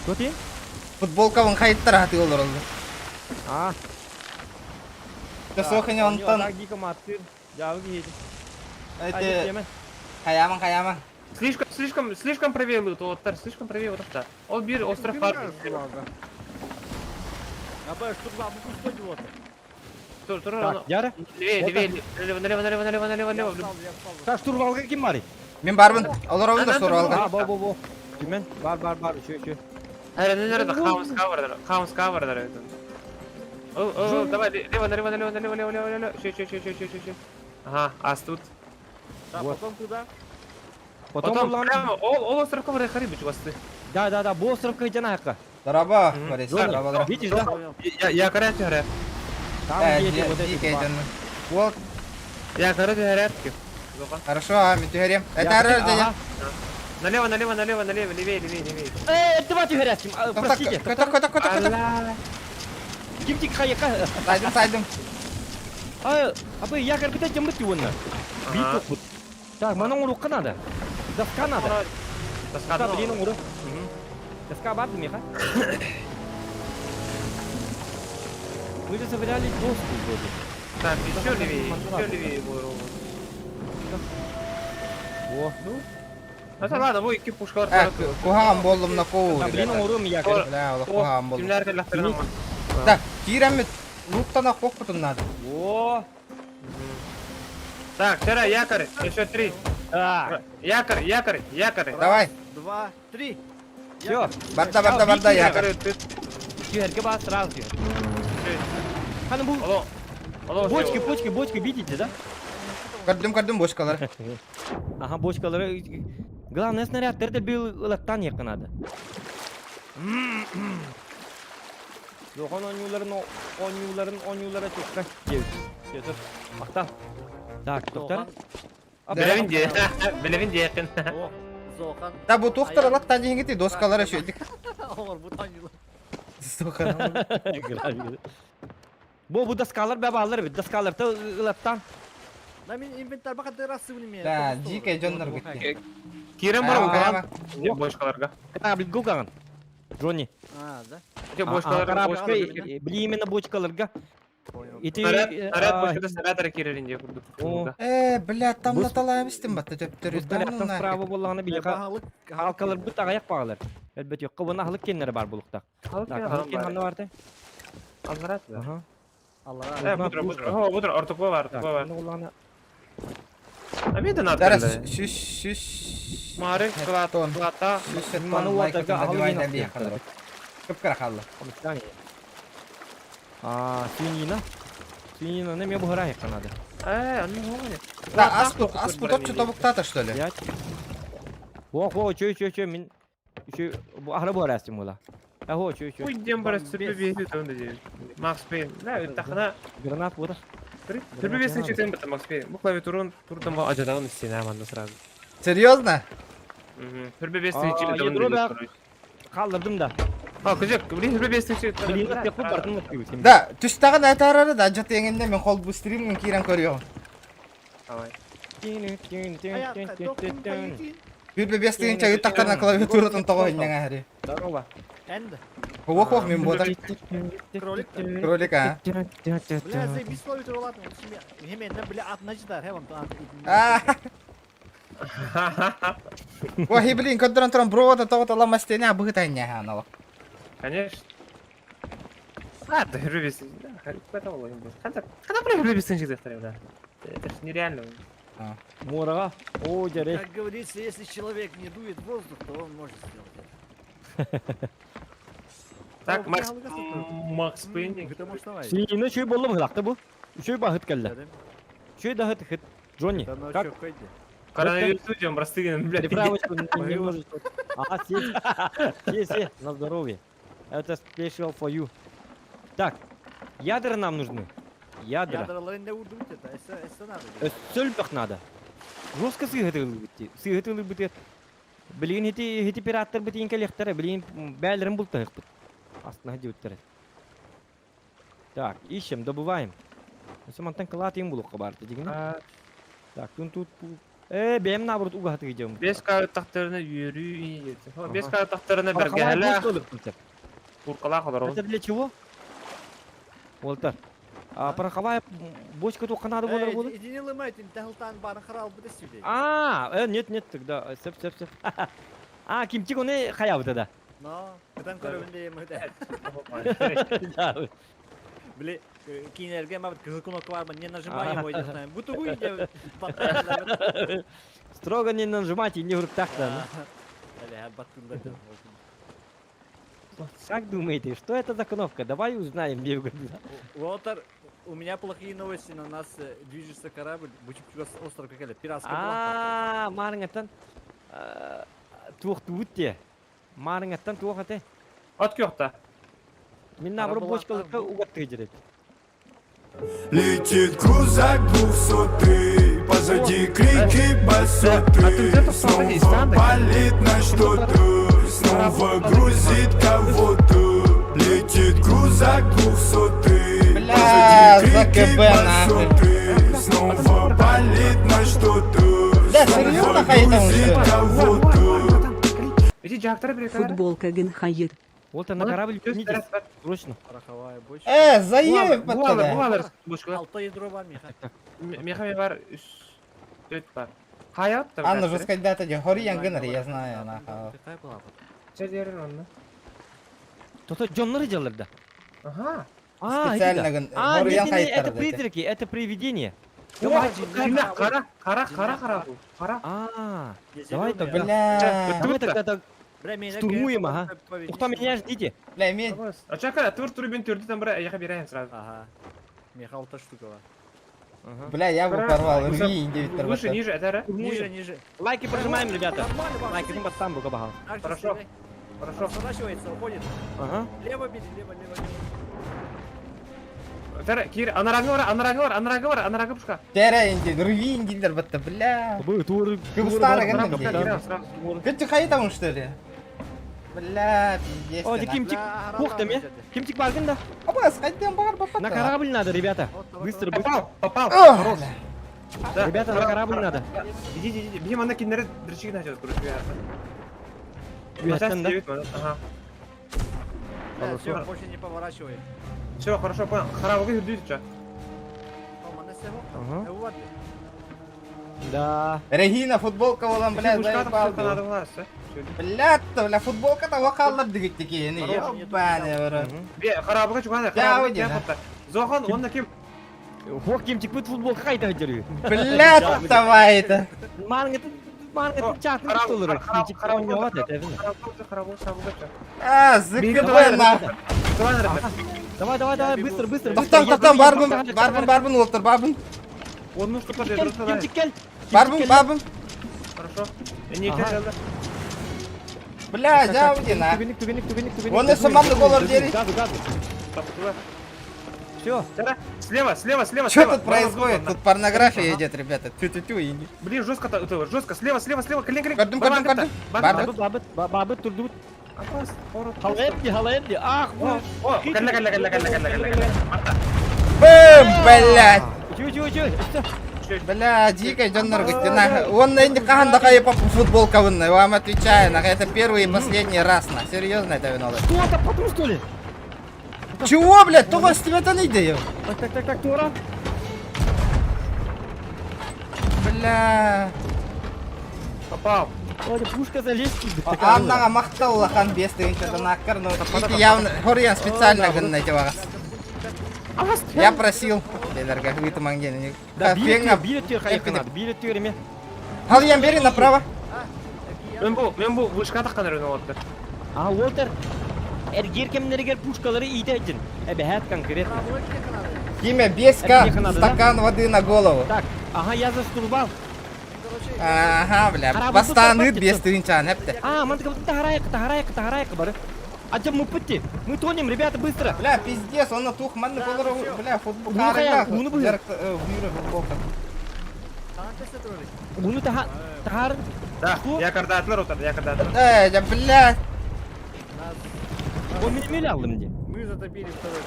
Что ты?
Футболкабын хайыттар хаты олор олду.
А.
Төсөөхүнэ онтон
Так дико маттыр. Жабы киһи.
эти хаямаң хаямаң.
Слишком, слишком, слишком правее лут, оттар, слишком правее вот это. Ол бир остров бар.
Аба, штурва, бу кусто вот.
Тур, тур,
Так, яра.
Левее, левее, налево, налево, налево, налево, налево,
Я
налево.
встал, я встал.
Так, штурвалга ким бар?
Мин барбын. Олоробун да суруалга.
А, бо бо бо. Кимен? Бар бар бар, үшө үшө.
Хайра, не надо, хаус кавер, хаус кавер, О, о, давай, лево, налево, налево, налево, налево, налево, налево. Еще, еще, еще, еще, еще, еще. Ага, а тут.
Да,
Вот.
потом куда?
Потом
Потом
улан.
прямо, ол, ол остров кавер, харибыч вас ты.
Да, да, да, бу островка жана хакка.
Дораба,
Мгм.
Борис,
Зона.
дораба, дораба.
Видишь, да?
Я, я карате харя.
Там
Э,
где эти вот эти.
дикий
два.
дьон. Вот,
Я карате харя.
хорошо, а, мен түһәрем. Это
Я-
арар
Ага.
дьон.
Налево, налево, налево, налево, левее, левее, левее.
Э, давайте горячим. Простите.
Көтөх, көтөх, көтөх, көтөх.
Алла.
Кимтик хаяка.
Сайдым, сайдым.
А, абы я карпита жамбыт ювонна.
Ага.
Бит Так, манан урукка надо. Доска надо.
Доска,
Да, блин, уру. Доска бар меха. Мы же собирали доску вроде.
Так, еще левее, еще левее, мой
О,
Ну это ладно, мой кипушка.
Э, куһаҕан буоллум на куу,
Да, блин,
ребята.
урум я.
Бля, олох куһаҕан буоллум.
Кимлер лахтарына.
Да, киирэммит луттан охпоппутун надо.
О,
Так, вчера якорь, еще три.
так,
Якорь, якорь, якорь.
Давай,
Два, три.
все.
барда, барда, барда, якорь.
Якорь, ты.
Түһәргә бар сразу. Ханы бу
Алло. Алло,
бочки, бочки, бочки видите, да?
Көрдүм, көрдүм бочкалар.
Ага, бочкалары. Главное, снаряд терде бил латтан якын надо. Дохан ойнуларын, ойнуларын, ойнулара чокка. Кетір. Мақта. Так, доктор.
Билевин де. Билевин де якын.
О, Зохан.
Да, бу тухтар латтан дигингити доскалары шөйдик.
Оңор, бу таңылы.
Сука.
Бу бу доскалар бә балар бит. Доскалар та латтан.
На мен инвентарь бака дырасы билме.
Да, дикий дьоннор гитти.
Кирем бар
Хайама,
уган. Бочкаларга.
Корабль гуган. Джонни.
А, да?
Те бочкаларга,
Корабль,
бочкаларга.
бли именно бочкаларга.
Понял.
И ты
Снаряд, снаряд бочкада снаряд кирелин де курдук.
О.
Э, бля, там
Бу-
наталаем батта төптөр.
Бу снарядтан справа боллағына билеха
Бахалык.
халкалар бут аяк багалар. Әлбәт юк, кыбына халык кеннәре бар булыкта. Так, халык кен ханны бар
Алгарат.
Ага.
Алла.
Э, бутра, бутра. О, бутра, ортоква бар,
Так,
ортоква бар.
боллағына
А мен де
Дара,
надо.
шүш, шүш.
Мары, клат,
Тон.
клата.
Шүш,
Маны
тон, лайк
уатага
добивай
алгин
да бия
акты.
халар. Кыпкара халла.
А, свинина. Свинина не мне бугара надо.
Э, аны гони.
Да, аспут, аспут отчу тобуктата, что ли?
Пять. Во, во, чё, чё, чё, мин еще ахра бугара була. А, во, чё, чё.
Ой, дем бар сүрбе бesi төнде де. Макс Пейн. Да, тахана.
Гранат вот.
Сүрбе бesi чөтен бит Макс Пейн. Бу клавиатурун турдан ба ажадагын стена манда сразу.
Серьезно?
Сүрбе бesi
А,
чөтен.
ядро бак. Калдырдым да.
А, күжек, блин, сүрбе бesi чөтен.
Блин, деп куп бардым вот.
Да, түстагын айтарары да жат еңинде мен кол бу стримин кирен көрüyorum.
Давай.
Бир бе бес дегенче ыттактарына клавиатуратын того иннең ахри.
Здорово.
Энд.
Ох, ох, мин ботар.
Кролик?
Кролик, а.
Бля, заебись ловит ладно. Хемен, бля, ат начитар, хеван.
А. Ой, блин, көддөрөн туран брода тоҕото ламастене быһытайня ханала.
Конечно. А, ты рубис. Когда прям рубис да. Это ж нереально.
Муораҕа. Оо, дьэрэй.
Как говорится, если человек не дует воздух, то он может сделать это.
Так,
О,
Макс,
бля, алгас
Макс Пейн.
Это может давай.
Сиина үчүгэй буолла быһылаахта бу. Үчүгэй баһыт кэллэ. Үчүгэй да хыт хыт. Джонни,
Да ну
как?
чё, ходи.
Коронавирус идем, простыгин, блядь.
Приправочку немножечко. А, съесть. Съесть, съесть. На здоровье. Это special for you. Так, ядра нам нужны. Ядра.
Ядраларын не удут это, это это надо.
Сөлбөх надо. Жестко сыһытылыбыт. Сыһытылыбыт. Блин, эти эти пираттар битин коллекторы, блин, бәлерин бултык. Астына диуттер. Так, ищем, добываем. Мантан кылаат булукка барды дигин.
А,
Так, тут тут бэм наоборот угаты идем.
Бес кары тахтарына yürü. Бес кары тахтарына
Пороховая
бергәлә.
бочка өлүктүр.
Куркала калар
Это для чего? Уолтер. А пороховая бочка только надо было
Эй,
работать?
иди не ломайте, тахалтан барын харал буде сюда.
А, нет, нет, тогда, сеп, сеп, сеп. А, кимчик оны хаябы тогда.
Но, кытан көрөбүн мы да.
Да.
Били, кинерге мабыт кызыл кнопка бар, не нажимай его, не знаю. Бутугу иде.
Строго не нажимать и не в руках да.
Баттында.
Как думаете, что это за кнопка? Давай узнаем, Бевгад.
Уолтер, у меня плохие новости, на нас движется корабль, бучуп остров какая-то, пиратская
А, марыңаттан туох туутте. Марыңаттан туох ате.
От кёхта.
Мин наоборот
Арабалаттан
бочкалыкка угатты жерет.
Летит крузак двухсотый, позади крики басоты. Снова палит на что-то, снова грузит кого-то. Летит крузак двухсотый,
Бля,
позади
за
крики
КБ нахуй.
басоты. Снова палит на что-то,
Да, серьезно,
снова
хай там
грузит
что?
кого-то.
Иди жактар бир
Футболка Генхайыр.
Уолтер, на корабль вернитесь. Срочно.
Пороховая бочка.
Заеб
Буалар,
подтада.
буалар бочка.
Алта ядро бар, Миха.
Меха бар 3 бар. Хаят там.
Анна же когда-то де хори янгыныр, я знаю, нахуй.
Какая была?
Чедерин онны.
То-то Джоннары делали, да.
Ага.
А,
Специально
это
гын-
А,
хори
нет, нет, нет, это
ян
призраки, это привидения.
Давай, кара, кара, кара, кара бу. Кара.
А, давай тогда.
Бля.
Давай тогда так. Штурмуем, ага. Ухта меня ждите.
Бля, мен
А чака, тур турбин түрдү там бир яка берейин сразу.
Ага. Миха алта штука бар.
Ага.
Бля, я бы порвал, рви, 9
Выше, ниже, это ра?
Ниже, ниже.
Лайки прожимаем, ребята.
Нормально, вам
Лайки, ну там бука багал.
Так же
Хорошо.
стреляй.
Хорошо.
Сворачивается, уходит.
Ага.
Лево бери, лево, лево, лево.
Тара, кир, анарагы бар, анарагы бар, анарагы бар, анарагы пушка.
Тәрә инде, рви индилер бітті, бля.
Бу тур.
Кыбыстары гынным
Сразу, сразу.
Көтті қай там что ли? Бля, пиздец.
О, кимчик.
Бля,
Ух ты, ме. Кимчик баргын да.
Абас, қайдан бар бапа.
На корабль надо, ребята. Быстро, быстро.
Попал, попал. Хорош. Да.
Ребята, на корабль надо.
Иди, иди, иди. Бим, ана киндер дрчик начал, короче.
Уяттан, да?
Ага.
Бля, все, больше не поворачивай.
Все, хорошо, понял. Харабы хүрдү ча.
О, мана сего.
Ага.
Эу бар.
Да.
Регина футболка болан, бля, заебал.
надо у нас,
Бля, бля, футболка та вакаллар дигит текени. Ёбаный в рот.
Бе, харабыга чугана,
Я
харабыга
уйди,
кия Зохан, он на ким?
Хох кимчик бут футболка кайта жерүү.
Бля, давай это.
Марың это марың это чатын толыр. Кимчик ойнап атат, эбин.
Харабы, харабы, харабы.
А, зыкы нахуй.
Давай, наверное.
Давай, давай, давай, быстро, быстро.
Тоқтан, тоқтан, барбын, барбын, барбын, олтыр, барбын.
Он ну что подожди,
Кимчик кел.
Барбын, барбын.
Хорошо. Не
Ага.
хотел, да.
Бля, жауди на.
Түгенік, түгенік, түгенік, түгенік.
Оны сыманды голор дери.
Газу, газу. Все.
Слева, слева, слева,
Что
слева.
тут происходит? Тут порнография идет, ребята. Тю-тю-тю. и не-
Блин, жестко, это, жестко, слева, слева, слева, колен, колен.
Көрдүм, көрдүм, көрдүм. Бабыт.
Бабыт, бабыт, бабыт турдубут. Халаепти, халаепти. Ах,
О, о, кэллэ, кэллэ, кэллэ, кэллэ, кэллэ, кэллэ.
Бэм, блядь.
Чу, чу, чу.
Бля, дикой дьоннор гыттына. Уонна инди хаһан да хайы футболкабын, вам отвечаю, нах, это первый и последний раз, нах. Серьезно это вино.
Что это потом что ли?
Чего, блядь, тоҕо истибэтэн идею?
Так, так, так, так, Тора.
Бля.
Попал.
Ой, пушка залезть.
Аннаҕа махтал улахан 5000 донаккар, но ити явно хоруйан специально гынна ити баҕас. Я просил. Дедерге ыытымаҥ диэн.
Да, биир биир өттүгэр хайыахха надо, биир өттүгэр эмиэ.
Халыйан бери направо.
Мен бу, мен бу вышка таххан эрэн олордор.
А, Уолтер, эргиир кэмнэригэр пушкалары иитэ сылдьын. Эбэһээт конкретно.
Киме, 5К, стакан воды на голову.
Так, ага, я за штурвал.
Ага, бля, бастаан ыыт 5000 эпте.
А, мантыка таһарайык, таһарайык, таһарайык бары. А чем мы пути? Мы тонем, ребята, быстро!
Бля, пиздец, он на тух манны колору, бля, футбол.
Уну быһыр.
футболка.
Уну таха тахар.
Да, я координатлар отар, я координатлар.
Э, да, бля.
Он меня милял мне.
Мы затопили второй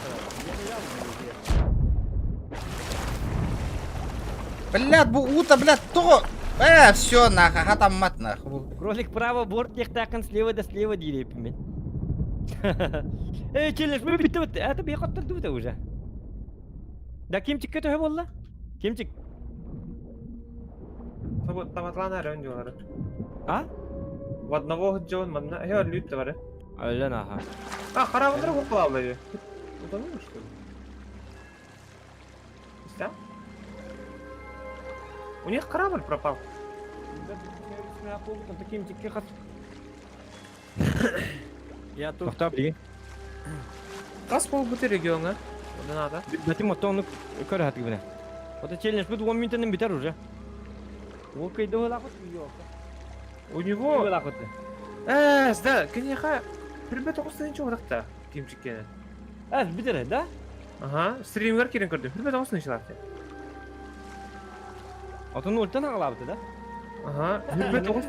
Бля, бу ута, бля, то. Э, все, нахуй, хатаммат нахуй.
Кролик право, борт техтакын слева да слева диир мен. Эй, челлендж, мы бүттүбүт. Это бии хоттор уже. Да кимчикке төһө буолла? Кимчик?
Табатлана өрөн дьуолары.
А?
В одного дьон манна, э, лүт бары.
Өлөн аха.
А, харабылар куккалааллар. Утонули, что ли? Да? У них корабль пропал.
Я тут.
Тоқтап,
Хас буолбут региоҥа? Надо.
Бэтим оттон көрө хатыгыбына. Ото челлендж бут 10 минутынан бүтэр уже. Ол кыйды олақыт
У него...
олақыт.
Э, да, киниэхэ Хүрбэт оҕус тыһыынча кимчиккene.
Әз бүтэр, да?
Ага, стримгер кирен көрдүм. Хүрбэт оҕус тыһыынчалаах.
Отон ультан аҕалаабыта да?
Ага, хүрбэт оҕус.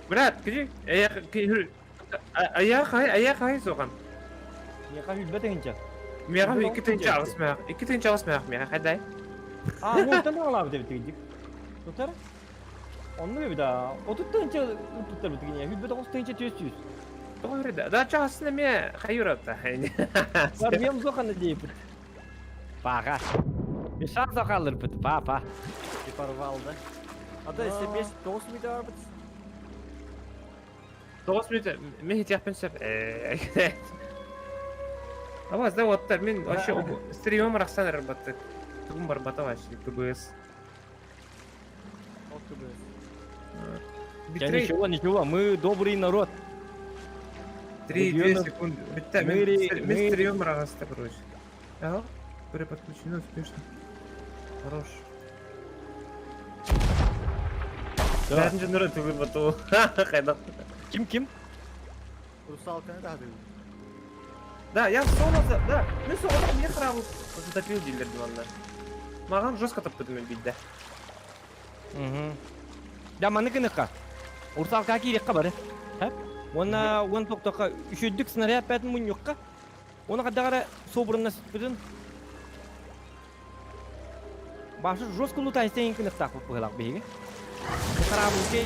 Брат, кiji, аяқ аяқ аяқ хай соған.
Миэхэ хүрбэт тыһыынча.
Миэхэ 2 8 мэх, 2 8 мэх, миэхэ хайдай.
А, ультан аҕалаабыта эбит тигинтик. Тутар? Онну эбит а. 30 тыһыынча туттар бит тигине. Хүрбэт оҕус тыһыынча 400.
Тоҕо үрдэ. Да часын эме хайырата.
Барбием зохана дейпит. Паха. Мешан зохалырпыт, папа.
Ты порвал, да? А то если без тоғыз минут бар
9 минут мен хитяхпен сөп. Абаз да оттар мен вообще стримым рахсан работает. Тугум барбата вообще КБС.
Я ничего, ничего, мы добрый народ.
3 секунды. Бітті, мен
Мы-
стримым рағасты, короче. Ага, переподключено успешно. Хорош.
Да.
Бәрін жыныры түгір бату. Қайда.
Ким ким?
Русалканы да
Да, я соло, да. Мен соло, мен храбыл. Затопил дилер диванна. Маған жестко тапты мен бейді.
Угу. Да, маны кыныққа. Урсалка кирекка бары. Хәп? Онна он тоқтаққа үшөддік снаряд бәтін мұн жоққа. Оны қадағара собранна сүтпүтін. Башы жестко лутай сен кынықтақ бұп бұғылақ бейге. Карабылке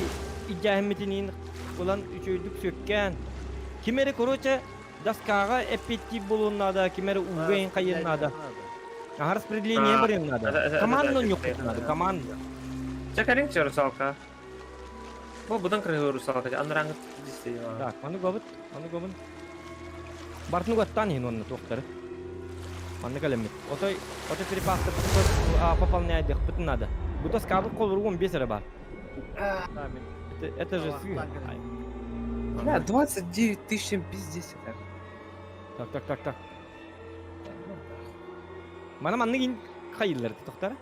иджахимметинин улан үчөйдүк сөккән. Кимери короче доскаға эппетти болуын надо, кимери угейн кайын надо. Ага, распределение
А,
барын надо.
это-
Команду
это-
нюхать надо, команду.
Чакарин русалка. Бу будан кыргы русалка. Анраңы дисте.
Так, аны гобыт, аны гобын. Бартын гаттан хин онны тоқтары. Аны калемит. Отой, отой перепасты пополнять бытын надо. Бу доска бу кол 15 эрэ бар. Это, это же сыр. Ай.
Бля, 29 тысяч пиздец.
Так, так, так, так. Мана манны кин хайыллар тоқтары.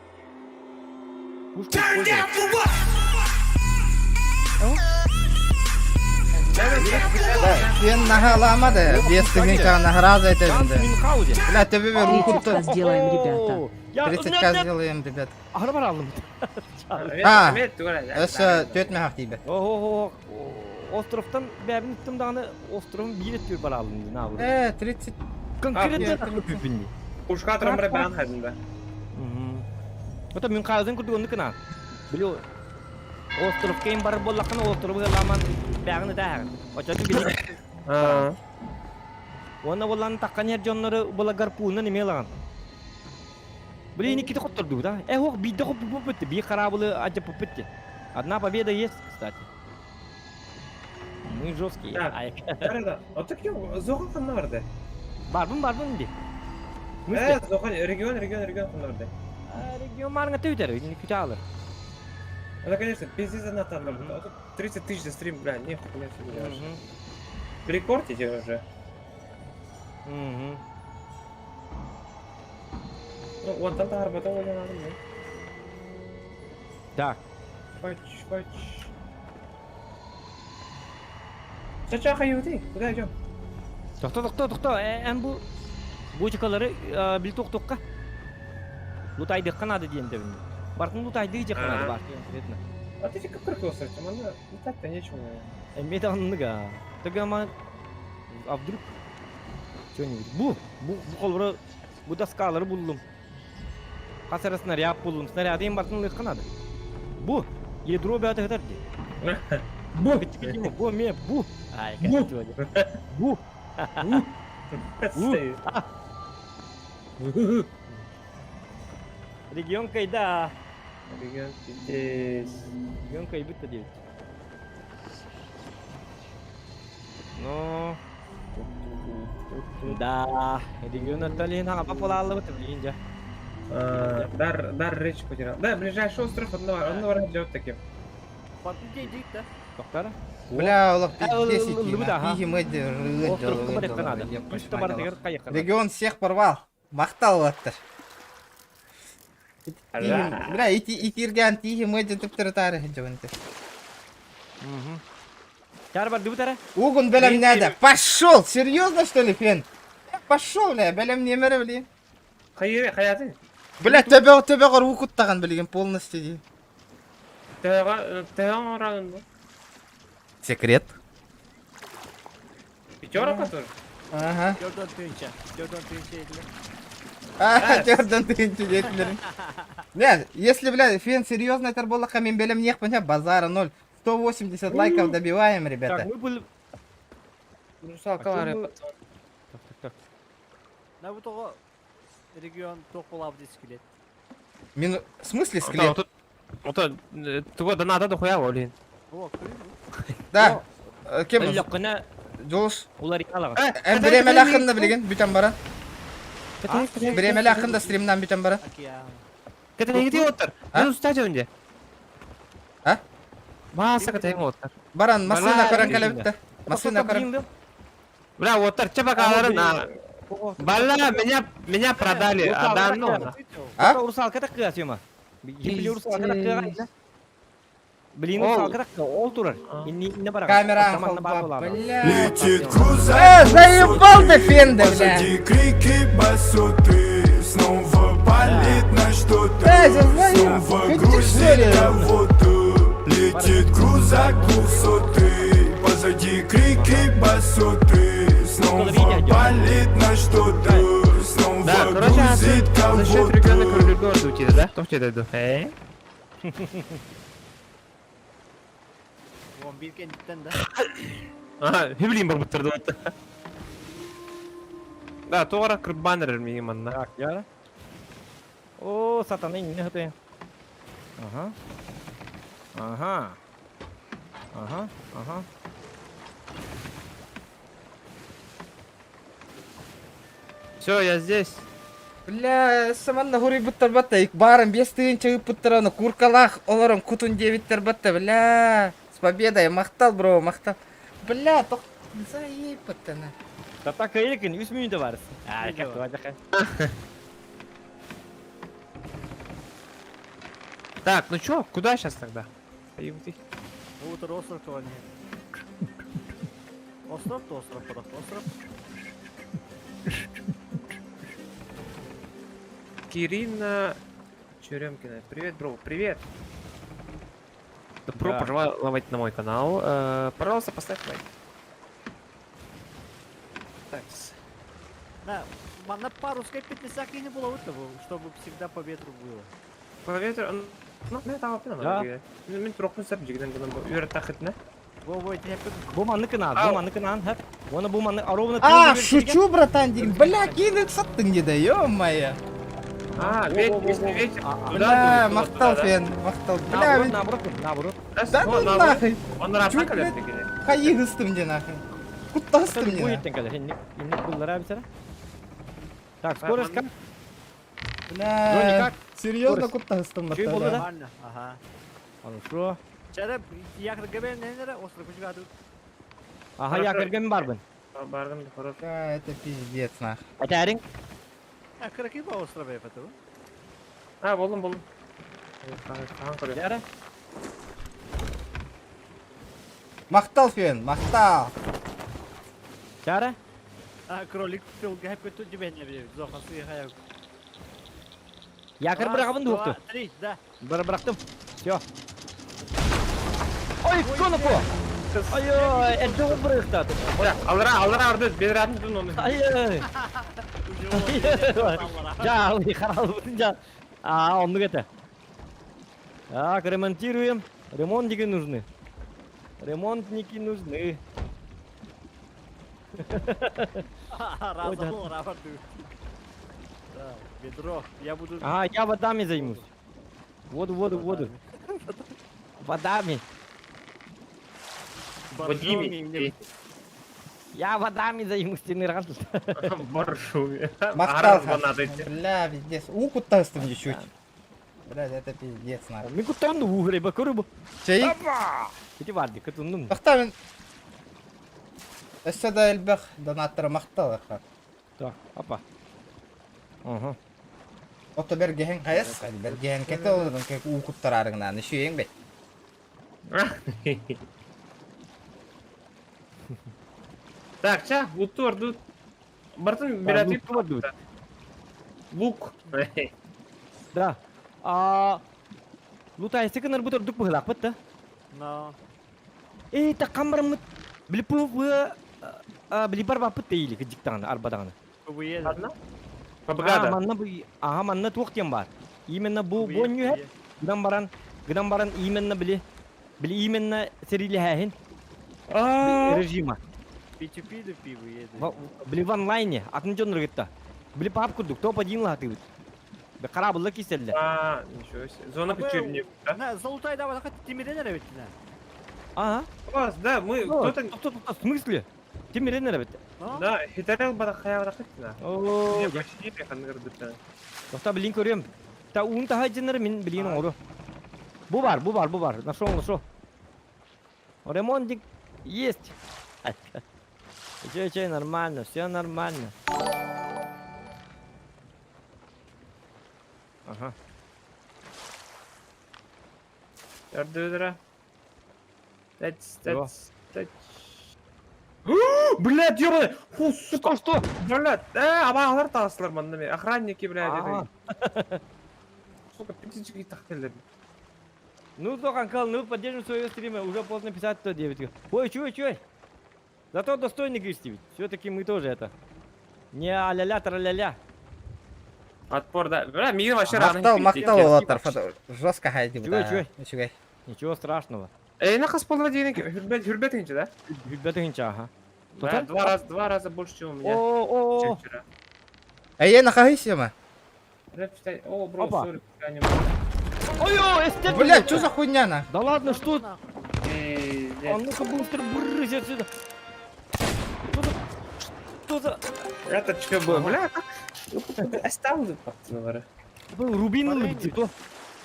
Пушку использовать.
Сен нагаламады, 5000 награда это
Мюнхгаузен.
Бля, тебе руку
30к сделаем, ребята.
Я
30к сделаем, ребят.
Ары бар алдым.
А, Өссө төт мехах дейбі.
Ого, островтан бәбин үттім дағаны островын бір өттір бар алдым. На,
Э, 30.
Конкретно бүпінді.
Пушка тромбре бан хайдында.
Это Мюнхгаузен курдук оннук гына. Били остров кэйин барар буоллаххына островы ламан бэҕин ытааһаҕын. Оччоту били Уонна буоллан таххан иһэр дьоннору була гарпуунан эмиэ ылаҕын. Блин, иккити хоттордубут а? Э, ох, биирдэ хоппуппут, биир хараабылы адьаппыппыт ти. Одна победа есть, кстати. Мы жесткие.
Так. Да, да. А Зохан ханна барды?
Барбын, барбын ди.
Э, Зохан, регион, регион, регион ханна барды?
Регион марыңа төйтер, күтә алыр.
Ну, конечно, пиздец она там, 30 тысяч за стрим, бля, нехуй, все делаешь. Рекордите уже.
Угу.
Ну, вон там тарбата надо, ну.
Так.
Хоч, хоч. Чача хаюти, куда идем?
Тохто, тохто, тохто, эн бу бочкалары бил тохтокка. Лутайдыкка надо диэн дэбин. Бартын лутайды жакка надо бар конкретно.
А ты как приколся, манна лутать-то нечего.
Эми данныга. Тогда а вдруг что-нибудь. Бу, бу, бу колбура, бу доскалары буллум. Хас эрэ снаряд буллум. Снаряды им бартын лыхка надо. Бу, ядро бәті хытар ди.
Бу!
Бу, ме, бу. Ай,
Бу!
Бу!
Бу!
Регион кайда.
Регион здесь.
Регион кайбыт дейт. Ну, да, регион отталин хаҥа папалааллыбыт билигин дьэ.
Дар, дар речь потерял. Да, ближайший остров, одно, одно идет таким.
да?
Тоқтар.
Бля, олох Регион всех порвал. Махтал аттар. Бля, итирген тихи мы түптері тары жонты.
Чар бар дыбытара?
Угун белем надо. Пошел! Серьезно что ли, Фен? Пошел, бля, белем немере, блин.
Хайы, хаяты.
Бля, төбе төбе гор укуттаган билген полностью ди.
Төға, төға оралын бу.
Секрет.
Пятерка тоже?
Ага.
Jordan тыынча. Jordan тыынча этилер.
А, Jordan тыынча детилер. Не, если, бля, Фен серьезно этер боллаха мен белем нех базара ноль. 180 лайков добиваем, ребята.
Так, мы были...
Русалка бар.
Так, так, так.
На бу того регион тоқ болабы скелет.
Мину... В смысле скелет?
Вот, туга доната дохуя олин.
Да. Кем? Жолуш.
Улар ялаган.
Эм биремел акында билген бүтән бара. Биремел акында стримнан бүтән бара.
Кэтэ оттар. Ну стадионде.
А?
Баса кэтэ оттар.
Баран машина көрөн келебитте. Машина көрөн.
Бля, оттар чапакалары на. Бала, меня продали, а да ну.
А? Русалка так кыа Били русалка так кыа. Блин, русалка так ол турар. Инне бара.
Камера
бля. Летит крузак.
Э, заебал ты, Фенда, бля.
Позади крики басоты. Снова палит на что-то.
Э,
Снова грузит кого-то. Летит крузак двухсотый. Позади крики басоты. Снова палит на что-то. Снова
Да, короче,
грузит
за счет региона
кого-то.
города уйти, да? Кто тебе дойду? Э?
Вон бир кенттен да.
Ага, блин, барбыттырды вот. Да, туора крыбаннер миги манна.
Так, я. О, сатана не хаты. Ага. Ага. Ага, ага.
Все, я здесь.
Бля, саманна хури буттар батта, ик барым бес тыынча ыппыттар куркалах, олорон кутун девиттер батта, бля. С победой, махтал, бро, махтал. Бля, тох... Заебаттана.
Да так элекин 3 минута бар. Ай, как то
Так, ну чё, куда сейчас тогда?
Вот остров то они. Остров то остров, остров.
Кирина Черемкина. Привет, бро, привет. Добро
Да.
пожаловать на мой канал. Пожалуйста, поставь лайк. Так.
На, на пару скайп 50 не было вот того, чтобы всегда по ветру было.
Клавиатура, ну, мен таҕаппын
Да.
ана. Мин турукпун сөп дьигинэн гынан бу үөрэттаххытына.
Во-во, теппит.
Бу маннык гынаат, бу маннык гынаан, хэп. Уонна бу маннык ровно
А, шучу, братан, дин. Бля, кинуть саттың деді, ё-моё.
А, ветер, ветер.
Бля, махтал фен, махтал. Бля,
Наоборот,
мен-
наоборот, наоборот.
да ну нахуй.
Он ратна
Чуть,
калер
блядь.
дигини.
Хайыгыстым де нахуй. Куттастым
Бу
не.
еттен кэлэр, инник инник буллара бисара. Так, скорость как?
Бля,
Джонни, как?
серьезно
Скорость.
куттастым.
Чүй болды да?
Нормально, ага.
Хорошо.
Чәрі, якір нелері, остров күшігі
Ага, я кірген барбын.
Бардым, хорошо.
Да, это пиздец нах.
Әтәрің?
А, кыраки ба остров епеті бу?
А, болдум, болдум. Хаан көрөм.
Жара?
Махтал фен, махтал.
Жара?
А, кролик пил гэп көтү дибен бир. Зохасы хая.
Якір бырағабын дуқты.
Три, да.
Бір бырақтым. Все. Ой, коноко! Ай, ой, это бырақтады.
Алара, алара арды, бедратын тун оны.
Ай, ой. Жа, ой, қаралбытын жа. А, онны кете. Так, ремонтируем. Ремонтники нужны. Ремонтники нужны.
Раза
да.
бол, рабар ду. Да, ведро. Я буду...
А, я водами займусь. Воду, воду, воду. Водами.
Вадиме.
Я водами займусь, ты не рад.
Боржуме.
Махтал.
Арбанады.
Бля, пиздец. У куттастым чуть-чуть. Бля, это пиздец нах.
Мен куттанды угрей бакыры бу.
Чей?
Ити барды, кытындым.
Махтал мен. Өссө да элбэх донаттары махтал аха.
Так, опа. Ага.
Ото бергehen каяс, бергehen кете олорун кек уу куттарарыңнан үшүйең бе.
Так, ча, лукту орду. Бартын бератып.
Лук орду.
Лук.
Да. А Лутай секенер бутер дук быһылаах бытта.
Но.
Э, та камбармыт билипу бу билибар бапыт дейли кыжыктаганы арбадаганы.
Кубуе.
Одна?
А,
Пабгада.
манна бу ага манна туох диэн бар. Именно бу бу ньюһэ гынан баран гынан баран именно били били именно серилэһэһин режима.
P2P да пиво
Ва- Били в онлайне атын дьоннор кытта. Били пап курдук топ-1 лаһатыыбыт. Карабылла киселле.
А, ничего себе. Зона
А вы-
кочевник, да?
На, залутай давай, хоть тимирен ведь на.
Ага.
Класс, да, мы
Кто-то,
кто-то...
кто-то, в смысле? Тимирен эрэ
Но?
Да, хитарел барахая барахытна.
Оо,
Не, почти хангардыта.
Тоқта билин көрөм. Та уун таха дьэннэр мин билин оҥору. Бу бар, бу бар, бу бар. Нашел, нашел. Ремонтик есть. Че, че, нормально, все нормально. Ага.
Ардыдра. Тач,
Всё.
тач, тач. Блядь, ёбаный! Фу, сука!
Что, что?
Блядь, абаалар тағысылар манна мен. Охранники, блядь,
А.
это. Сука, птички тахтелер.
Ну, то, Анкал, ну, поддержим своего стрима. Уже поздно писать, то 9. Ой, чё, чё? Зато достойный гостей. Все-таки мы тоже это. Не а-ля-ля, тра-ля-ля.
Отпор, да. Бля, мир вообще рано.
Махтал, махтал олаттар. Жестко хайди
Чуй, чуй.
Үчүгэй.
Ничего страшного.
Эй, на хас полдень, хүрбет, хүрбет инче, да?
Ребята, ага.
Да, два раза больше, чем у меня.
О,
чем
о,
вчера.
Эйе нахайсима.
Бля, читай. О, бро,
Опа.
сори, я не могу.
ой, ой, эстет.
Бля, что за хуйня на?
Да ладно, что?
Пиздец.
А ну-ка быстро брысь отсюда. Что за... Что за...
Это что было? Бля, как? Оставлю, пацаны.
Рубин лыбыт,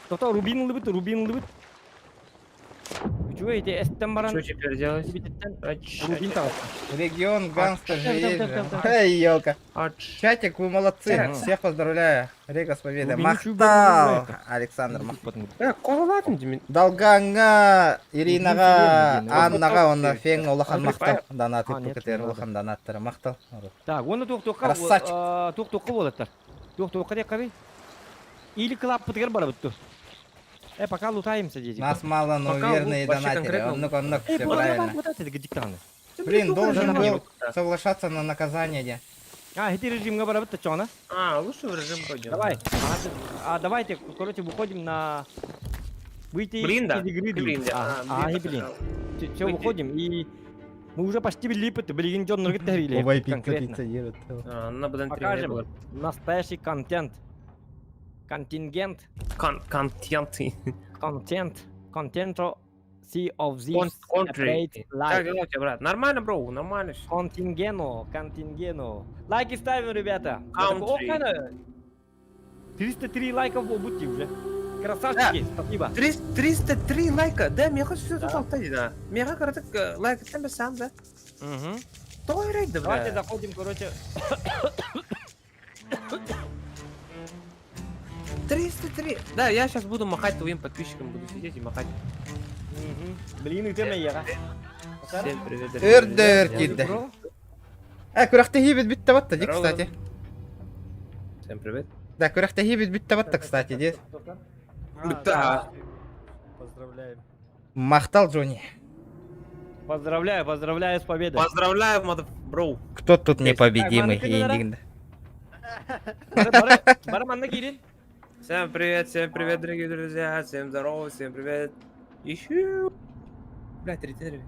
то. То рубин лыбыт, рубин лыбыт. Чего эти эстен баран?
Что теперь делать?
Рубин
Рубин
там.
Регион гангстер же
Так,
есть
так,
же.
так, так.
Эй, елка.
Ач.
Чатик, вы молодцы.
Ага.
Всех поздравляю. Рега с победой.
Рубин чуть
Махтал.
было,
Александр Махтал.
Бля, кололатым демен.
Долганга, Иринага,
Рубин
Аннага, онна фен улахан
Андрей
махтал. Донат
А, нет,
ПКТР
не
улахан донаттары махтал.
Так, оны туох туохка
Красавчик.
туох туохка буолаттар. Туох туохка диэххэ Или клап пытыгар барабыт пока лутаемся, дети.
Нас мало, но
Пока
верные
лут вообще
донатеры.
конкретно.
Оннук, оннук,
Эй,
все
вот
правильно.
вот это диктаны.
Блин, должен
Да.
был соглашаться на наказание. де.
А, ити режимҥа барабыт да
А, лучше в режим пойдем.
Давай. А, давайте, короче, выходим на... Выйти
Блин, да.
из игры.
Блин, да.
Ага, ага, блин. Все, выходим и... Мы уже почти билиппит, билигин дьон нұргыт
Ой, пицца,
конкретно.
пицца едет.
На будан
Покажем настоящий контент. Контингент.
Контенты.
Контент. Контент Sea of Thieves
Country.
separate
Как
live.
дела у тебя, брат? Нормально, бро, нормально всё.
Контингено, контингено. Лайки ставим, ребята. Я такой,
Country.
«О, кана, 303 лайков будьте уже. Красавчики, спасибо.
303 лайка. Да, мне хочется все тут да. Мне как раз лайк там сам, да.
Угу.
То и да,
Давайте
бля.
заходим, короче.
303. Да, я сейчас буду махать твоим подписчикам, буду сидеть и махать.
Мгм. Блин, и ты меня.
Всем привет, дорогие
Өрдөр
друзья.
киирдэ. Э, күрэхтэһиибит бүттэ батта, ди,
Здорово.
кстати.
Всем привет.
Да, күрэхтэһиибит бүттэ батта, кстати, ди.
Да.
Поздравляем.
Махтал Джонни.
Поздравляю, поздравляю с победой.
Поздравляю, мадам, бро.
Кто тут непобедимый?
Так, маннык
Индигнда.
Бары манна киирин.
Всем привет, дорогие друзья. Всем здорово, всем привет. Еще. Бля, 33.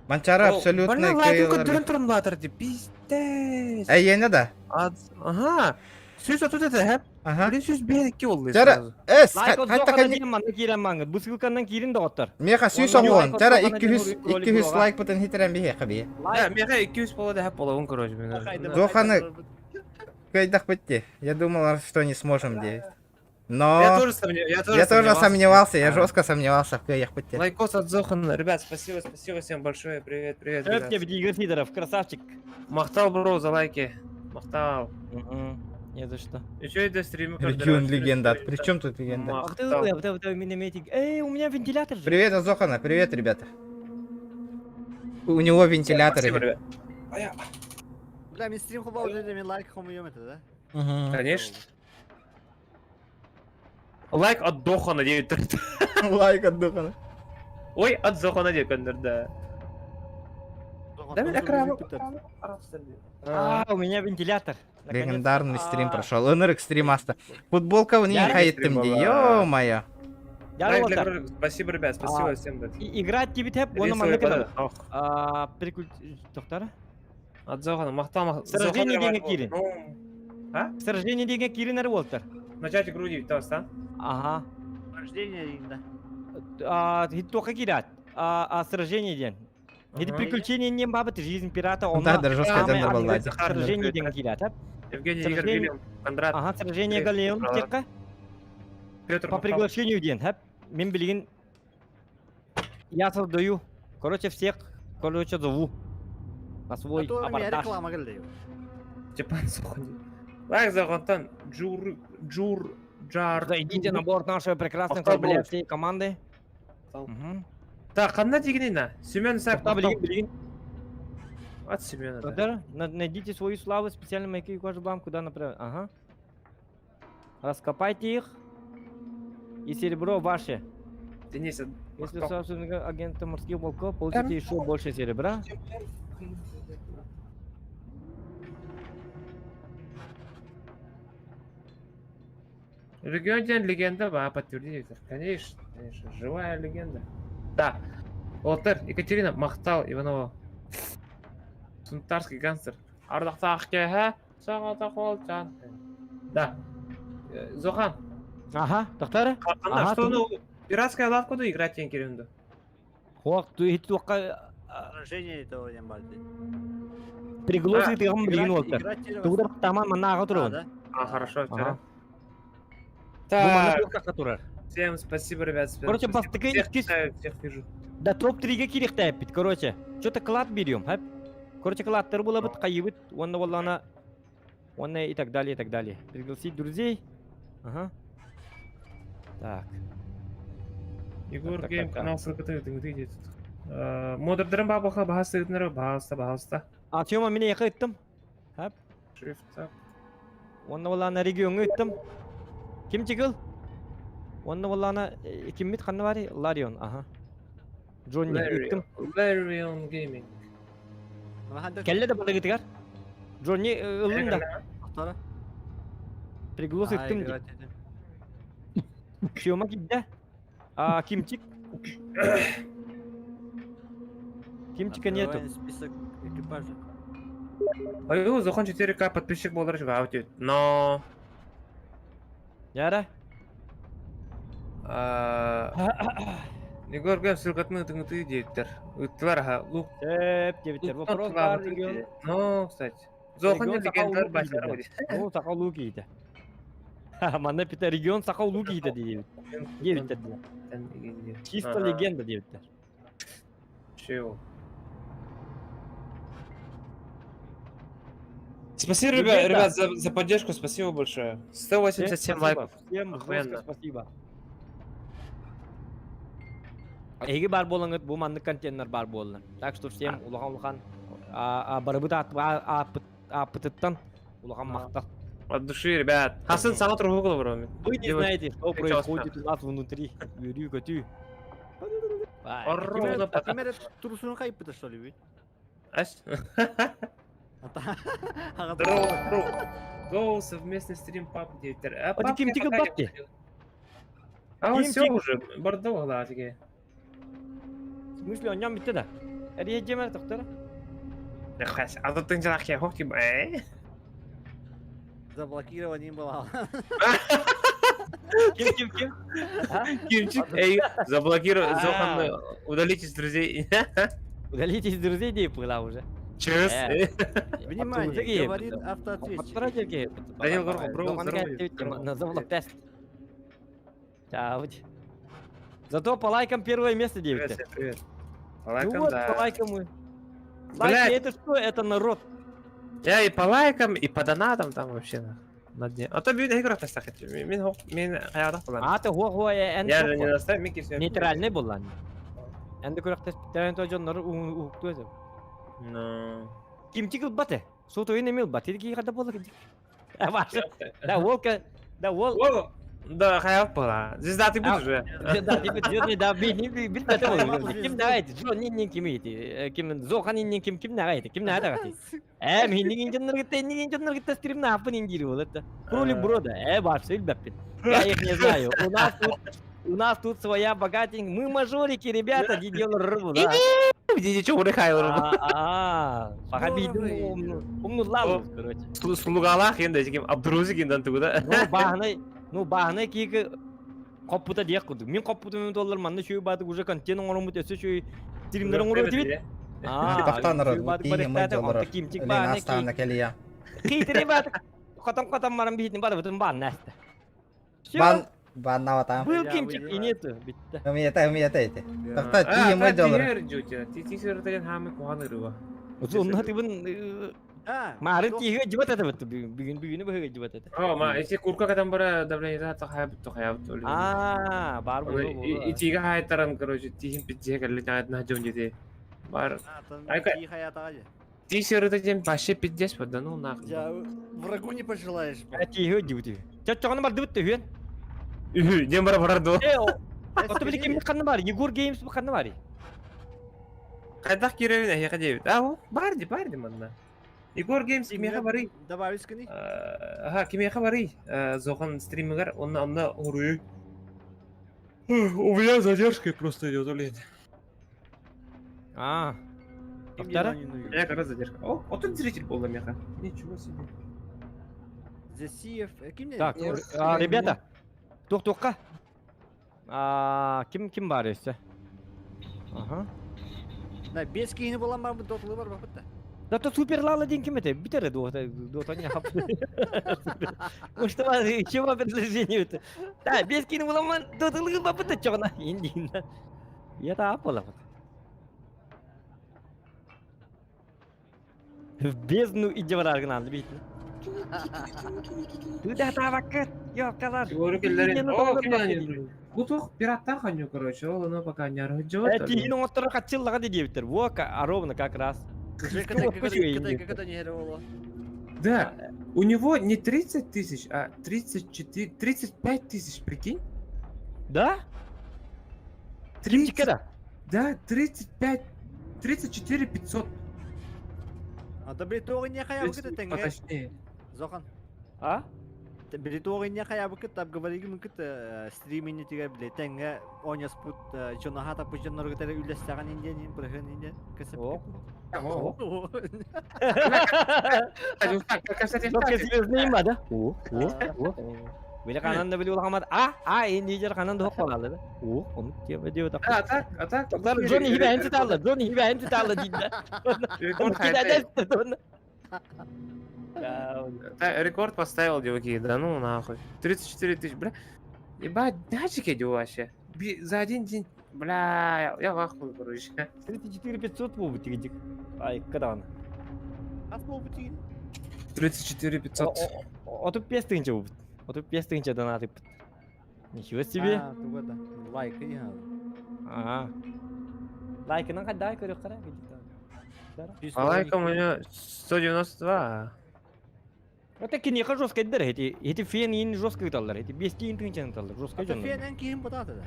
Манчара абсолютно
Блин, лайк
кыайыылар.
көрдөрөн туран баатар ди. Пиздец.
Эйиэнэ да.
Ага. Сүүс отут этэ, хэп.
Ага.
Блин, сүүс биир икки болду
Жара,
сразу.
эс,
Лайк от
хайта
Зохана
канник.
диэн манна киирэн маңыт. Бу ссылканнан киирин доҕоттор.
Меха сүүс
Онно
оҕуон.
лайк
Жара
от Зохана диэн
200
ролик
200
буолуоҕа.
лайк бутын хитерен биһиэхэ бии.
Да, меха 200 болду хэп болобун, короче. мен.
Зоханы кыайдах битти. Я думал, что не сможем делать. Но
Я тоже сомневался. Я тоже
я тоже сомневался, я
А.
жестко сомневался в кыайях битти.
Лайкос от Зохана. Ребят, спасибо, спасибо всем большое. Привет, привет,
Өп
ребят.
тебе Игорь Сидоров, красавчик.
Махтал, бро, за лайки. Махтал.
Не за что.
Еще и до стрима.
Регион легенда. При чем тут легенда?
Ах ты, Эй, у меня вентилятор же.
Привет, Зохана, привет, ребята. У него вентиляторы.
Спасибо, ребят.
Бля, мен стрим хобал, мен лайк хомуем это, да?
Мгм.
Конечно. Лайк от Дохана 9
Лайк от Зохана.
Ой, от Зохана 9 да. Да, мен экран.
А, у меня вентилятор. Наконец-то.
Легендарный стрим
А,
прошел. Ынырык стрим аста. Футболка у них
Я
хайттым ди. Ё-моё.
Я
Лайк для
вот так.
кролика. Спасибо, ребят, спасибо
А,
всем. блядь.
И- Играть тебе тэп, он
Рисовый
манна
подарок.
кытары.
Ох,
А, переключ... Тоқтара?
От Зохана, махтал, мах-
Сражение
Зохан,
деген кирин.
Ну,
Сражение деген кирин әрі болтар.
Начать игру 9 да?
Ага.
Рождение, да.
А, тоқа кират. А, а сражение ден. Это
Ага.
приключение не бабы, жизнь пирата, он
Да, да, жестко
самое
тендер был,
ангел-
да.
Сражение деген кират, а?
Евгений Игорь
Сражение-
Вильям, Кондрат,
Ага, сражение
Привет,
галеон
брат.
текка.
Петр
По
Махтал.
приглашению ден, хэп. Мен билигин я создаю. Короче, всех, короче, зову. На
А
свой
то у меня
абордаж.
реклама келди.
Степан Зохан. Лайк Зохантан, Джур, Джур, Джар.
Зайдите на борт нашего прекрасного
Махтал,
корабля
бро.
всей команды.
Махтал.
Мгм.
Так, ханна дигнина. Семен Сак.
Тоқта, билигин, билигин.
От Семена. да.
Тоқтар, найдите свою славу, специально маяки укажут вам, куда направить. Ага. Раскопайте их. И серебро ваше.
Денис, от-
Если
Махтал.
собственного агента морских волков, получите еще больше серебра.
Регион день легенда, а подтвердите. Конечно, конечно, живая легенда. Да. Олтер, Екатерина, Махтал, Иванова. Сунтарский гангстер. Ардақта Ақкеха, Сағата Қолжан. Да. Зохан,
Ага, тоқтар.
Ана,
Ага,
что
тут-
ну, пиратская лавка ду играть тен керенду.
Хоқ, ту хит тоққа
Рождение этого не барды.
пригласить тыгым билигин олтар.
Играть через-
Тугдар таман манна аға
А,
турун.
да?
А, хорошо,
Ага. Бу манна
Так,
тоққа турар.
всем спасибо, ребят. всем
Короче,
спасибо.
бастыкы
Всех
иккис
читаю, всех вижу.
Да топ-3-ге кириктәп бит, короче. Что-то клад берем, хәп. Короче, кладтар була бит, кайыбыт, онна валлана, онна и так далее, и так далее. Пригласить друзей. Ага. Так.
Егор
Так, так,
Гейм
так, так.
канал ссылка ты ты ты тут. Модердерин бабаха бахаста ыднары бахаста бахаста.
А, Тёма, меня яка ыттым. Хәп.
Shift tab.
Онна валлана регионга ыттым. Ким чыгыл? Онна валлана киммит ханна бари? Ларион, ага. Джонни ыттым.
Larion Gaming.
Келле да бардыгытыгар. Джонни ыллын да.
Автора.
Приглас ыттым дии. Сёма кимдэ? А, Кимчик? Кимчика нету.
Список экипажа.
Ой, Зохан 4К подписчик болар жугаут. Но...
Яра?
Егор Гэм ссылкатын ытыҥытыы диэбиттэр. Ыттылар аха. Лук.
Сөп диэбиттэр. Вопрос бар регион.
Ну, кстати. Зохан
Регион саха
легендар
улуу
бачара
киһитэ. Ну, саха улуу киһитэ. Манна пита регион саха улуу киһитэ диэбит. Диэбиттэр дии. Чисто легенда диэбиттэр.
Чего? Спасибо, ребят, ребят, за поддержку, спасибо большое. 187
Всем
лайков.
Всем
Охуенно.
жестко спасибо. Эһиги баар буолаҥҥыт бу маннык контеннар баар буолла. Так что всем улахан-улахан барыбыт ааппытыттан улахан махтал.
От души, ребят. Хасан саҥа тургу кылабыр
Вы не знаете, что происходит у нас внутри. Үөрүү-көтүү.
Кимер турсун хайпыта, что ли,
Ас? Здорово, Гоу, совместный стрим пап диэбиттэр.
А ким тигил бапти?
А он все уже, бордо галатиге.
В смысле, он ням битте да? Эрие жемер тоқтара?
А тут ты не хох тип, э?
Заблокирование было.
Ким, ким, ким?
Кимчик, эй, заблокировать, Зохан, удалите из друзей.
Удалите из друзей, где была уже.
Чес.
Внимание, говорит автоответчик.
Данил Горхов, бро, здорово.
Назовла тест. Чао. Зато по лайкам первое место, девять.
Привет, привет. По лайкам,
ну вот,
да.
по лайкам мы. Лайки это что? Это народ.
Я и по лайкам, и по донатам там вообще на дне. А то бьют игра тастахит. Мин мин хаярах була.
А ты хо хо эн.
Я же не наставь мики все.
Нейтральный була. Энди көрөктес питтерен то дьоннор уһуктуэсэ.
Ну.
Кимчик ылбате. Сотуин эмил бат. Тиги хада бола кимчик. Ваша. Да волка. Да вол.
Да, хайап была. Звезда ты будешь уже.
Да, ты будешь, да, би би би бит бол. Ким давайте, жо нин нин ким ити. Ким зохан нин ким ким нагайте, ким нада гати. Э, мин нин дьоннор гитте, нин дьоннор гитте стрим на апын индири болот. Кроли брода. Э, вообще билбеппин. Я их не знаю. У нас тут у нас тут своя богатенькая. Мы мажорики, ребята, дедел рыбу, да.
Дидичо урыхай рыбу.
А, пахаби умну лаву, короче.
Слугалах енді ким Абдрузик индан тугуда.
Ну, баһынай, ну, баһынай киики коппута диэх курдук. Мин коппутум мен доллар манна шүй баатык уже контент оҥороммут өссө шүй стримнер оҥоруо тибит.
Тохтон народ, тиийэ мы доллар. Лена астаана кэлиэ.
Хитри баатык. Хотон-хотон баран биһитин барыбытын баан нэстэ.
Бан Баннавата.
Был кимчик и нету битте.
Умиета, умиета эти. Тохто тиийэ мы доллар.
Онно тыбын Марын тиһигэ дьыбат это бит бүгүн бүгүнү быһыга дьыбат это.
О, ма эти курка катан бара давление тахая тахая
А, бар болу болу.
Итиге хайтаран, короче, тихим пизде кэлли на жон дети. Бар.
Айка.
Ти сырыта дем вообще пиздец, да ну нахуй.
Я врагу не пожелаешь.
А тиһигэ дьыбыт. Чаччоҕуна бар дыбыт түһүөн.
Үһү, дем бара барар ду.
Ото били ким ханна бар? Егор Геймс ханна бар?
Хайдах киревин ахиха дебит. А, барди, барди манна. Егор Геймс кимиэхэ барый.
Добавить кини.
Аха, кимиэхэ барый. Зохан стримигар, онна онна уруй. У меня задержка просто идет, блин.
А. Повтора?
У меня как раз задержка. О, вот тут зритель был на меха. Ничего себе.
Засиев.
Так, ребята. Тух-тухка. А, ким ким бар өссө? Ага.
На без киһини булан бар дотлы бар бапытта.
Да то супер лала дин ким это? Битере до до не хап. Ну что, чего предложение это? Да, без киһини булан дотлы бапытта чогна индин. Я та апола. В бездну иди вараргнан, бит. Туда таваккат, ёпкалар.
Бу туох пираттар ханю, короче, ол оно пока не
Э, тиһин оҥотторо хаччыллаҕа диэбиттэр. Во, а ровно как раз.
Да, у него не 30 тысяч, а 34, 35 тысяч, прикинь?
Да?
30, да, 35, 34 500.
А да били туох инне хайабыкыт тэҥҥэ.
Поточнее.
Зохан.
А?
Били туох инне хайабыкыт обговоригым кыт стрим иннитигэр били тэҥҥэ оонньоспут дьоно хатаппыт дьоннору кытары үллэстэҕин индиэн иин бырыһын индиэн
О.
О.
Кэпсэтиэхтээхпит. да? О, о, о. Били ханан да били улахамат а, а индижер ханан да хоппалалар да. О, onu тема диyor
А так, а так.
Джонни хибе энти талла, Джонни хибе энти талла дейді.
Рекорд
Оны
Да, рекорд поставил, девки, да ну нахуй. 34 тысячи, бля. Ебать, датчики иду вообще. За один день, бля, я в ахуе, короче.
34 500 болбут дигидик. Ай, кадан.
Хас болбут дигин?
34 500.
35 тысяча болбут. 35 тысяча донаты. Ничего себе.
А, туга да. Лайк не надо.
А. Лайкынан қайда көріп қара.
А лайком у него 192.
Это кинеха жестко дер, эти эти фен ин жестко таллар, эти 5 тиын тыынчан таллар, жестко
Это
жон.
фен кийин бутаты да.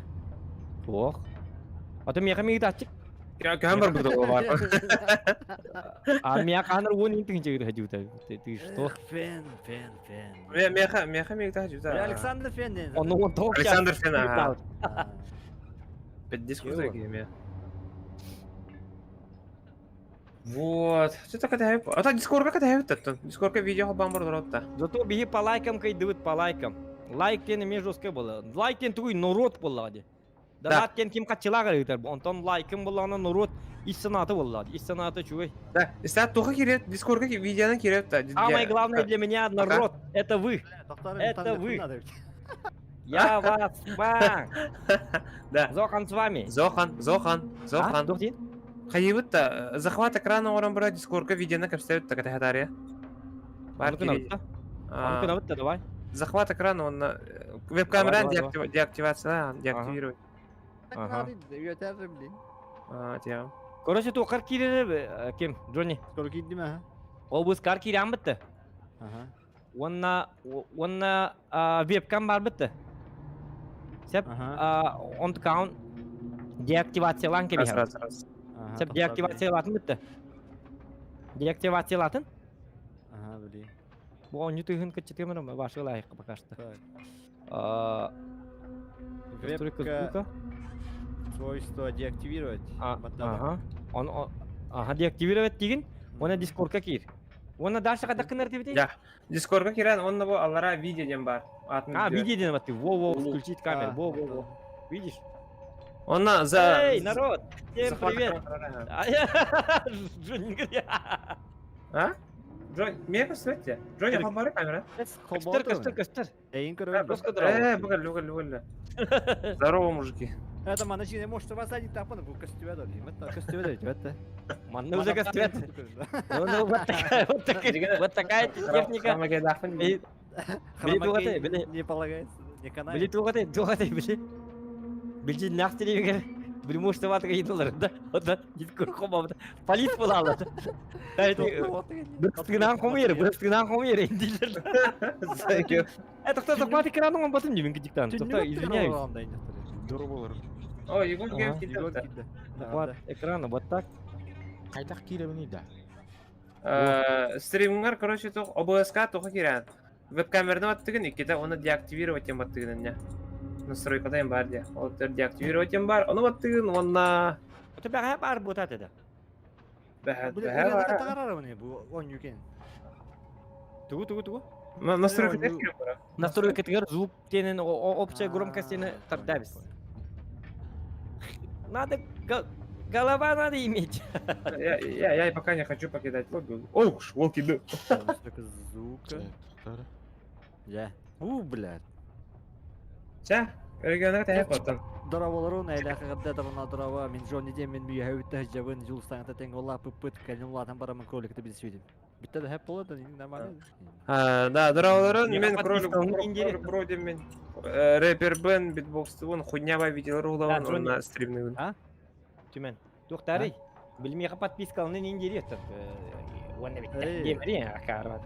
Ох. А то меха меги тачык.
Я камер буду бар.
А меха ханыр он ин тыынча кир хажута. Ты ты что?
Фен, фен, фен.
Меха, меха меги
Бля, Александр Фен. ден.
Он он топ.
Александр Фен, ага.
А,
5 диск ме. Вот. Что так это? А та дискорка как это? Дискорка видео бамбар доротта.
Зато беги по лайкам кайдывыт по лайкам. Лайк тен эме жестко было. Лайк тен туй народ было.
Да.
Донат тен ким качылага ыйтар. Онтон лайкым буллана народ ис санаты булла. Ис санаты чуй.
Да, если тоха кирет, дискорка видеоны кирет.
Самое главное для меня народ это вы.
бля, тоқтар,
Это
там
вы.
надо.
Я вас банк.
Да.
Зохан с вами.
Зохан, Зохан, Зохан.
Зохан.
Хайыбыт захват экрана оран бара дискорка видеоны капставит так это хатария. Бар
Давай.
Захват экрана он веб-камера
Давай, давай,
деактивация, деактивировать.
Так
Ага.
надо, өтер, блин.
А, тем.
Короче, тоқар кирер кем? Джонни.
Скоро кийдим, ага.
Ол кар кирен бітті.
Ага.
Онна онна вебкам бар бітті. Сеп
Ага.
он каун деактивациялан
Раз,
кебе.
раз, раз.
Ага,
Сеп
тоқтар, блин.
деактивациялатын бітті. Деактивациялатын.
Ага, блин.
Бу он ютыгын кычытымыр башы лайық пока что.
Так.
А, Настройка
Вебка
звука.
свойства деактивировать.
А,
Баттады.
ага. Он, он- ага, деактивировать деген, оны дискордка кир. Оны дальше қада кынар деп
Я. Дискорка кирен, он его алара видео дем бар.
А, видео ден ты. Во, во, включить камеру.
А,
Во, во, во. Видишь?
Он на за.
Эй, народ! Всем
захват
привет!
экрана.
А, я- Джонни, говорит,
А? Джонни, мне посмотрите. Джонни, хабары камера.
Костер, костер, костер.
Эйин көрөм.
Просто
Э,
здорово.
бугал, бугал, бугал. Здорово, мужики.
Это мана жине может вас один тапаны бу костюме да дейм. Это костюме да дейм, это.
Манна уже костер. Ну, ну, вот такая, вот такая, вот такая техника. Эй, Били тугаты, били.
Не полагается, не канает.
Били тугаты, тугаты, били. Били нахты дегер. Били может ватыга едылар, да? Вот да, дискор хома. Полис булалы. Да, это бір қыстығынан қомайыр, бір қыстығынан қомайыр, индилер. Это кто захват экрана, он потом не винки диктант. Тоқта, извиняюсь.
Здорово.
О, Егор
Ага.
Гем кидал.
Захват экрана, вот так.
Қайдақ киремін да.
Стримингер, короче, тух ОБС-ка туха кирен. Веб-камераны баттыгын, икките оны деактивировать тем баттыгын не. Настройкада им бар де. Ол деактивировать тем бар, оны баттыгын, онна
У тебя бар бутат это.
бәһә
Бу
бәһә.
бу он юкен.
Тугу, тугу, тугу.
Настройка
Ой, ну-
кирен бара.
Настройка тегер звук тенен общая громкость тені тардабис. Надо голова надо иметь.
Я я я пока не хочу покидать лобби. Ох, волки да.
Настройка звука. Я. У, блядь.
Ча, регионга тәһә потом.
Дораболорун эле кадда дарына дорава мен Джонни дем мен бүй хәүттә жабын жулстан та тең ола пыпыт калимлатан барамын кроликты биз сүйтим. Битте да хэп болады, нормально.
А, да, дораболорун
Мен
мен кролик
подписка,
кролик бро дем мен. Рэпер Бен, битбокс он хуйня видео
Да,
рулаван, он
Джонни.
на стримный.
Түмен. Тоқтары. Билмейға подписка алын индири өттір. Оны бітті.
Эй.
Демірі, акарват.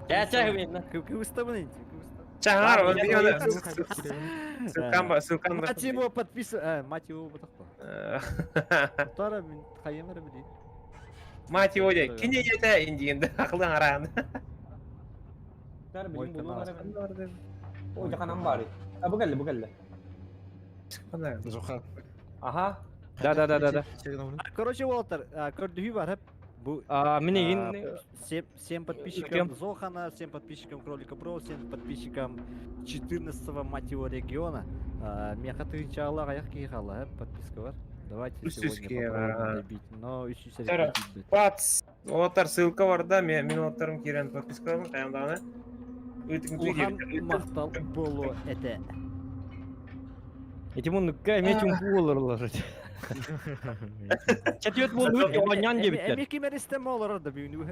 Я чай мен.
Кывыстамын инде, кывыстамын.
Чагар, он
я
видео
Ссылкам
ссылкам ссылкам.
Мать его подписывай, мать его бутакпа. Тара мен хайымыр билейм.
Мать его де, кини ете индиген акылың араан.
Мой канал.
О, жаканам бары. А бу келди, бу келди.
Зоха.
Аха. Да, да, да, да, да.
Короче, Уолтер, көрдүһүү бар хеп. Бу
А, мине
7 подписчикам Зохана, 7 подписчикам Кролика Бро, 7 подписчикам 14 мать его региона. Меха тыгынчаала аяк кихала, подписка бар. Давайте сегодня попробуем добить. Но үч жүз
Пац! Олаттар ссылка бар да, мен олаттарым кирен подписка бар, каямдаганы.
Улахан махтал болу эте.
Эти муннукка эме чумпу болор олар. Четверть болду онян дебиттер.
Эми кимер истеме олар да бүгүнү.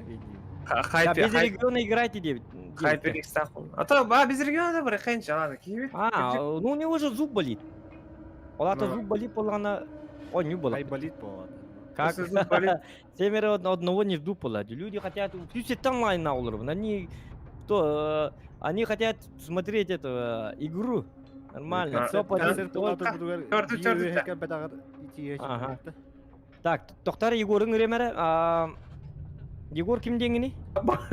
Да, без региона играйте дебит.
Хайпер А то, ба, без региона бар, хенч, ладно, кибит.
А, ну у него же зуб болит. Олата зуб болит, болғана оню болот.
Ай болит болот.
Как? Семеро одного не жду пола. Люди хотят, пусть онлайн на Они, то, они хотят смотреть эту игру. Нормально, все по Ага. Так, тоқтар Егорың ремері. Егор ким деңгини?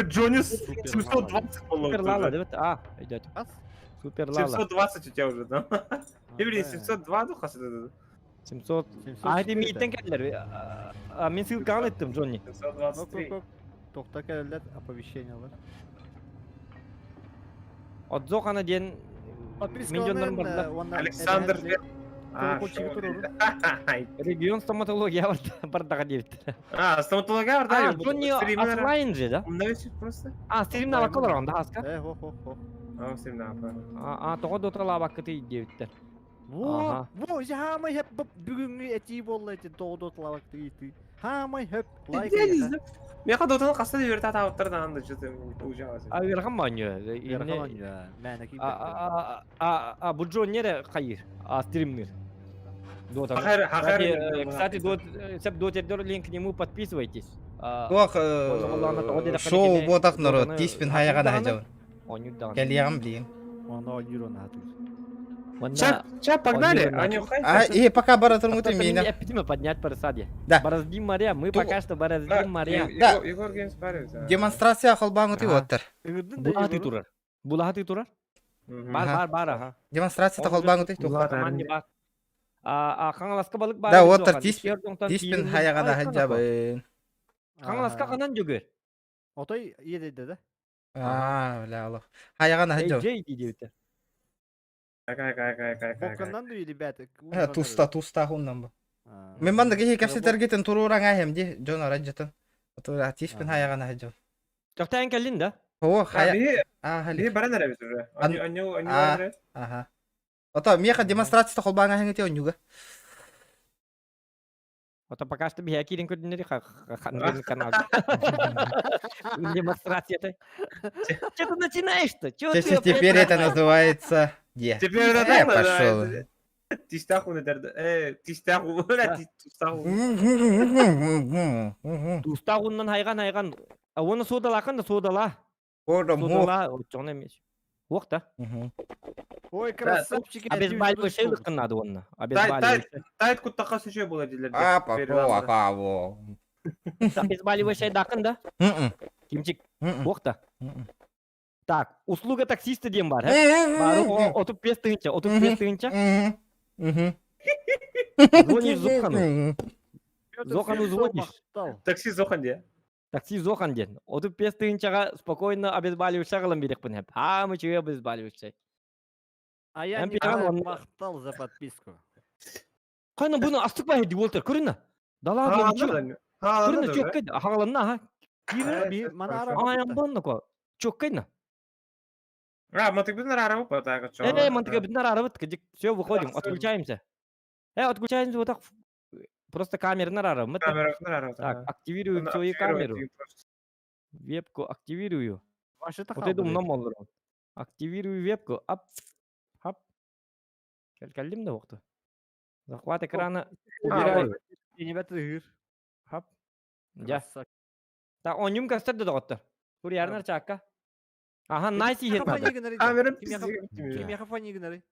Джонни 720
Супер Лала, деп. А, идет. Супер Лала.
720 у тебя уже, да? Или 702 духа
700. А, это миттен келдер. Мен ссылка алыттым, Джонни.
723.
Тохта келдер, оповещение бар.
Отзохана ден
Миллионнар
Александр
Регион стоматология бардаға девит.
А, стоматология бар
да. Джонни офлайн же, да?
просто.
А, стримна бакалар онда хаска.
Э, хо хо хо.
А, стримна
А, тоҕо дотала баккыты девиттер.
Во, во, хамай хеп бүгүнгү эти болла эти тоҕо дотала баккыты. Хамай хеп лайк.
Меха дотаны каста берет ата ауттардан анда что-то не получалось.
А верхан баню.
Верхан баню. Мәне ки.
А а а бу Джон нере хайыр. А стримнер. Дота. Кстати, дот, сеп дотердер линк к нему подписывайтесь.
Туох шоу ботах народ, тиспин хаяга да хажабын. Кэлиям блин.
Оны ойнюр оны хатыр.
Ча, ча, погнали.
А, и пока баратырмыты меня.
Эпидемию поднять по рассаде.
Да.
Бороздим моря, мы пока что бороздим моря.
Да.
Егор Геймс парится.
Демонстрация холбаңыты оттар.
Булахаты турар. Булахаты турар. Бар, бар, бар, ага.
Демонстрация холбаңыты
тух. А, Қаңаласқа балық бар.
Да, оттар тиспин хаяга да хаджабын.
Қаңаласқа қанан жүгір.
Отой едеді да.
А, бля, Аллах. Хаяга да хаджабын.
Жей дейді.
Кай, кай, кай, кай, кай.
Боканнан дуй, ребята.
Туста, туста хуннан бу. Мен манды кихи кепсетергитин турууран ахем ди, Джон араджытын. Тура тиспин хаяга хаджабын.
Тоқтайын кәлін да?
О, хая. А, хали.
Баран арабыз уже. Аню, аню,
Ага. Ото меха демонстрация холбаң ахеңете онюга.
Ото пока что бия кирин көрдүнөр канал. Демонстрация ты. Че ты начинаешь-то? Че ты?
Теперь это называется Е.
Теперь это
пошел.
Тистаху э, тистаху, тистаху.
Тустахуннан хайган хайган. Оны содалакын да содала. Содала, жон эмес. Ох да.
Ой, красавчики.
Обезболивающий надо онна. Обезболивающий.
Тайт куттака сүчө болот дилер.
А, папа,
Обезболивающий дакын да? Кимчик. Ох да. Так, услуга таксиста диэн бар, э? Бар, отуп бес тыгынча, отуп бес тыгынча. Звонишь Зохану. Зохану звонишь.
Такси Зохан де.
Такси Зохан ден. Отуп бес тыгынчага спокойно обезболивающий кылым берекпин хеп. А, мы чего обезболивающий.
А я не махтал за подписку.
Кайна буну астык бай ди Уолтер, көрүнө. Дала көрүнө, чөккөй, хагаланна, ха. Кире. Ай, Чөккөйна.
А, мантык арабы по так что.
Э, мантык бүтүн арабы, все, выходим, отключаемся. Э, отключаемся вот так. Просто камеры на арабы.
Камера на арабы.
Так, активирую свою камеру. Вебку активирую. Вот это умно молдыр. Активирую вебку. Ап. Хап. Кәлдим да вакыты. Захват экрана убираю. Хап. Я. Так, онюм кастер да доктор. Курьернар чакка. Ага, найс иһит надо.
Камера
Кимеха фанигнары.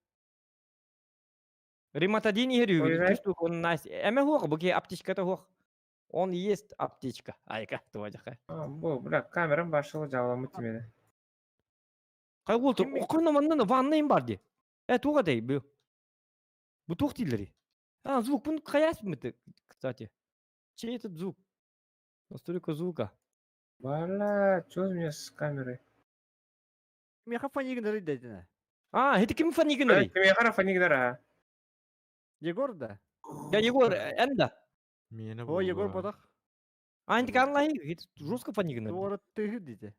Риматадин иһер үгү. Он найс. Эме хуох, буки аптечката хуох. Он есть аптечка. Айка, туадьаха.
Бу, бля, камерам башылы жабыламыт тимени.
Кай Уолтер, окурна манна ванна им бар ди. Э, туга дей, бу. Бу туох дииллери? А, звук, бун каяс мыты, кстати. Чей этот звук? Настройка звука.
Бля, что у меня с камерой?
Меха фанигнары дедине.
А, это ким фанигнары?
Кимиэхэ фанигнары, а?
Егор да?
Я Егор, эн да.
Миэнэ
О, Егор
буолла.
бодах.
А, интик анлай, это жестко фанигнары.
Туора тыһы диде.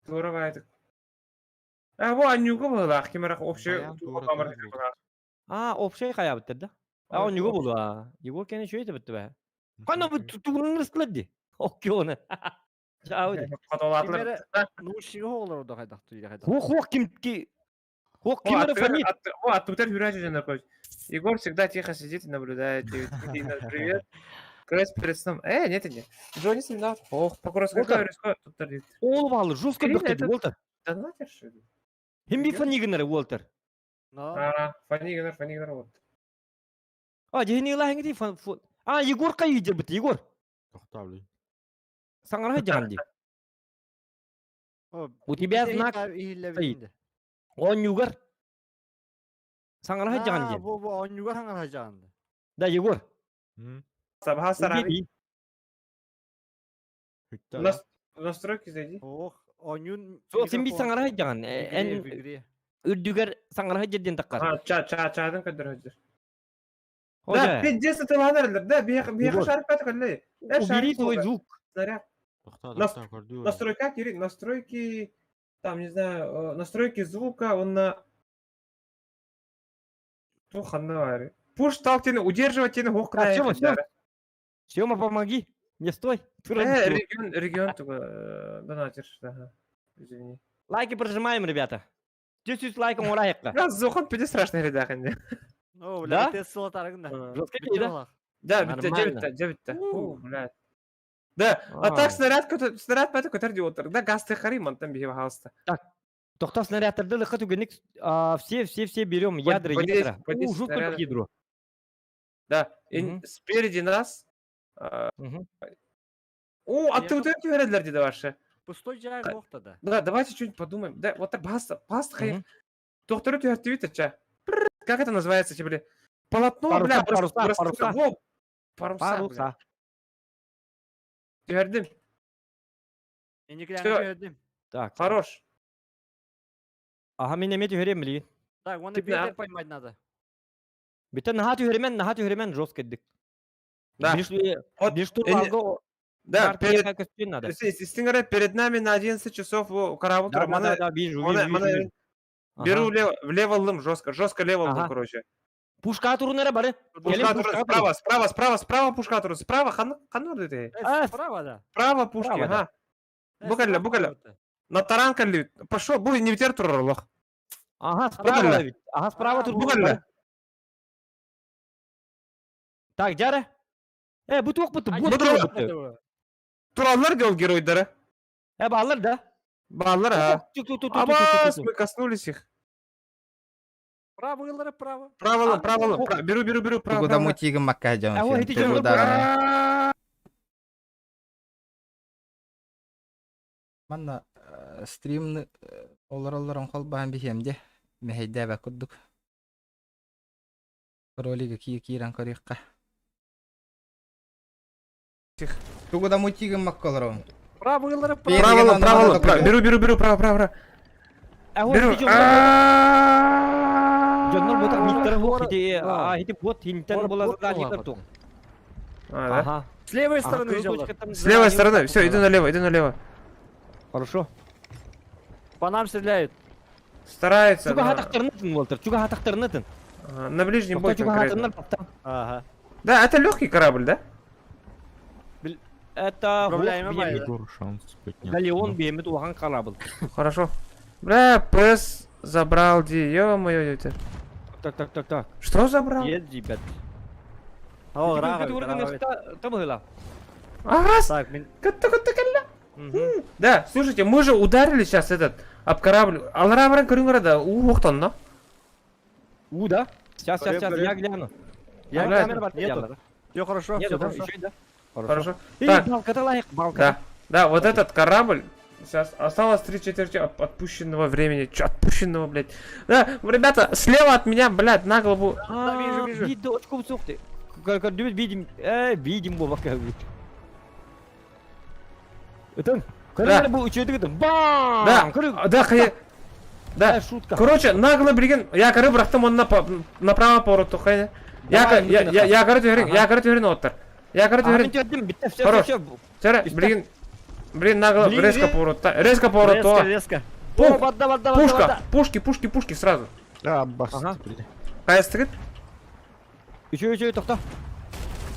Туора баайдык. А, бу анньууга быһыылаах, ким эрэ общий
Баян туора
камера
тыһы
быһыылаах.
А, общай хайабыттар да? А, он него булу, а. Егор кene şöyle de bitti be. Кана бу тугуннырыстылар ди. Оккионы. Чао ди.
Хотолаатылар.
Кимэрэ наушнига оҕолор да хайдах туйда хайдах.
Хох хох ким ки Хох ким эрэ фанит.
О, аттыбытар хүрээчү дьоннор короче. Егор всегда тихо сидит и наблюдает. Привет. Крес перед сном. Э, нет, нет. Джонни Семинар. Ох, покурос
Уолтер.
тут тордит.
Ол баалы жестко
Блин,
бөхтөдү
это-
Уолтер.
Да нахер, что ли?
Хим би фанигнары Уолтер.
Но
А, фанигнер, фанигнер, вот.
А, дихини лахинги ди фан фу. А, Егор кай бит Егор.
Тохтаблый.
Саңара жан ди.
О,
У тебя знак стоит. Он югар. Саңара жан ди.
Бу бу онньугар хаңар жаанды.
Да, Егор.
М?
Сабха сарай.
Убери.
Хүттэ.
Настройки зайди.
Ох, онньун
Сол сен би саңара жан. Эн үрдүгер саңара жерден таккар.
А, ча, ча, чадын көдөр хөдүр. Да,
Хожа.
пиздец, это ладер, да, бех, бех,
Егор.
шарик пятый, коллеги. Э,
Убери
шарик
твой
сука.
звук.
Снаряд.
Тохта,
Нас-
тохта, көрдүү.
Настройка, Кирилл, настройки, там, не знаю, настройки звука, он на... Туханна, Пуш тал тени, удерживать тени, хох
Так, Сёма, всё. Сёма, помоги. Не стой.
Э, регион, регион только, донатер, ага. Извини.
Лайки прожимаем, ребята. Түс лайком урайыққа.
Раз зохан пиздец страшный рядах, инде.
О,
Да?
бля, тест сылатарыгын да.
Жестко да?
Да, битте,
Нормально.
дебитте, дебитте. Фу, блядь. Да, а так снаряд, снаряд пәті көтер деп отыр. Да, газ техари мантан бихе хаоста.
Тоқтау снарядтарды лыққа түгенік все, все, все берем ядра,
вот здесь-
ядра.
вот здесь
У, жутко
снаряды.
ядро.
Да, и
Мгм.
спереди нас...
Мгм.
О, а ты вот это вередлер деді ваше.
Пустой жай бохта да.
Да, давайте что-нибудь подумаем. Да, вот так баста, баста, хай.
Мгм.
Доктору тюхтивит, ча. Как это называется, тебе, бля? Полотно,
Паруса,
бля,
паруса, паруса.
Во, паруса, бля.
Паруса.
Тюхердим,
Эникилерин
Всё.
көрдүм.
Так.
хорош.
Ага, мен эме түһәрем били.
Так, оны
Типа,
ветер поймать надо.
Бүтән наха түһәремен, наха түһәремен жестко дик.
Да. Вот, Да, перед...
надо.
Стингера перед нами на 11 часов во, корабль.
Да, да,
мана-
да, да, вижу,
мана-
вижу,
мана-
вижу. Ага.
Беру влево, влево лым жестко, жестко лево лым,
Ага.
короче.
Пушка турнера бары.
Пушка туру, справа, справа, справа, справа пушка туру, справа, хан, хан ты.
Э, Справа да.
Справа пушки,
Справа, да.
ага. Букалля, букалля. На таран калли. Пошел, бу не ветер туру, лох.
Ага, справа.
Букалля.
ведь. Ага, справа тут.
Букалля.
Так, Жара. Э, бу туох буту, бу
Бу
туох буту.
Тураллар дел геройдары.
Э, баллар да.
Баллар, а.
Ту, ту, ту, ту, ту, ту,
Абас,
ту, ту.
мы коснулись их.
Право, ылары, право.
Право,
А,
право,
ох.
право. Беру, беру, беру, право.
Тугу да
право.
мутигым макка жан.
А, ой, это
Тугу
жан.
да. Манна стримны олар олар онхол баhan бихемде. Мехейде бә курдук. Ролига ки киран корикка.
Тихо.
Тугу да мутигым макка олар.
Право, ылары,
Перед-
право.
Право,
Перед-
право,
Перед-
право. Беру, беру, беру, право, право, право.
Э, вот,
Беру.
видео. Дьоннор бу так миттер хук ити а ити бот хинтен
Ора
була
бот
задание
була
тарту.
А, да?
Ага.
С левой
Ага,
стороны
круточка
взял.
там
С левой
задание
стороны.
вот
Все,
так
иду налево, иду налево.
Хорошо.
По нам стреляют.
Старается.
Чуга
на-
хатактарнытын, Уолтер, чуга хатактарнытын.
А, На ближний бой
Чуга
конкретно.
хатарнар папта.
Ага.
Да, это легкий корабль, да?
Это
Управляемый
вот
майда.
бемет.
Егор шанс поднять.
Галеон бемет улахан корабль.
Хорошо. Бля, ПС забрал, ди, ё-моё, это.
Так, так, так, так.
Что забрал?
Есть, ребят.
О, рага, рага.
Там
Ага,
Так, мин...
катта, катта, калла. Да, слушайте, мы же ударили сейчас этот об корабль. Алра баран да, у охтон, но.
У, да? Сейчас, сейчас, сейчас, я гляну.
Я
Бля,
гляну, нету. Все хорошо,
Нету,
все
да?
хорошо.
Еще, да?
Хорошо.
Эй,
Так.
балката лайк, балката.
Да. Да, вот этот корабль. Сейчас осталось три четверти отпущенного времени. Чё отпущенного, блядь? Да, ребята, слева от меня, блядь, на голову.
А,
вижу, вижу.
Видно, очком сухты. Как видим, видим, Вова, как бы. Это,
Да.
был учитель, бам!
Да, да, Да.
Да, шутка.
Короче, нагло билген, я коры бырахтым он направо повороту хайна. Я
Давай,
я я я коры түһэрин,
Ага.
я коры түһэрин оттар. Я коры
А, мен
түһэрин.
түйдім, бітті, все,
Хорош.
все, все.
Сәрі,
Исте.
билген блин нагло
Блин,
резко
ре-
поворотта. Резко поворот.
Резко, резко.
Пух,
О, вода, вода, вода,
Пушка,
вода.
пушки, пушки, пушки сразу.
Да, бас,
Ага.
блядь.
Кайсы
Еще, еще, тоқта.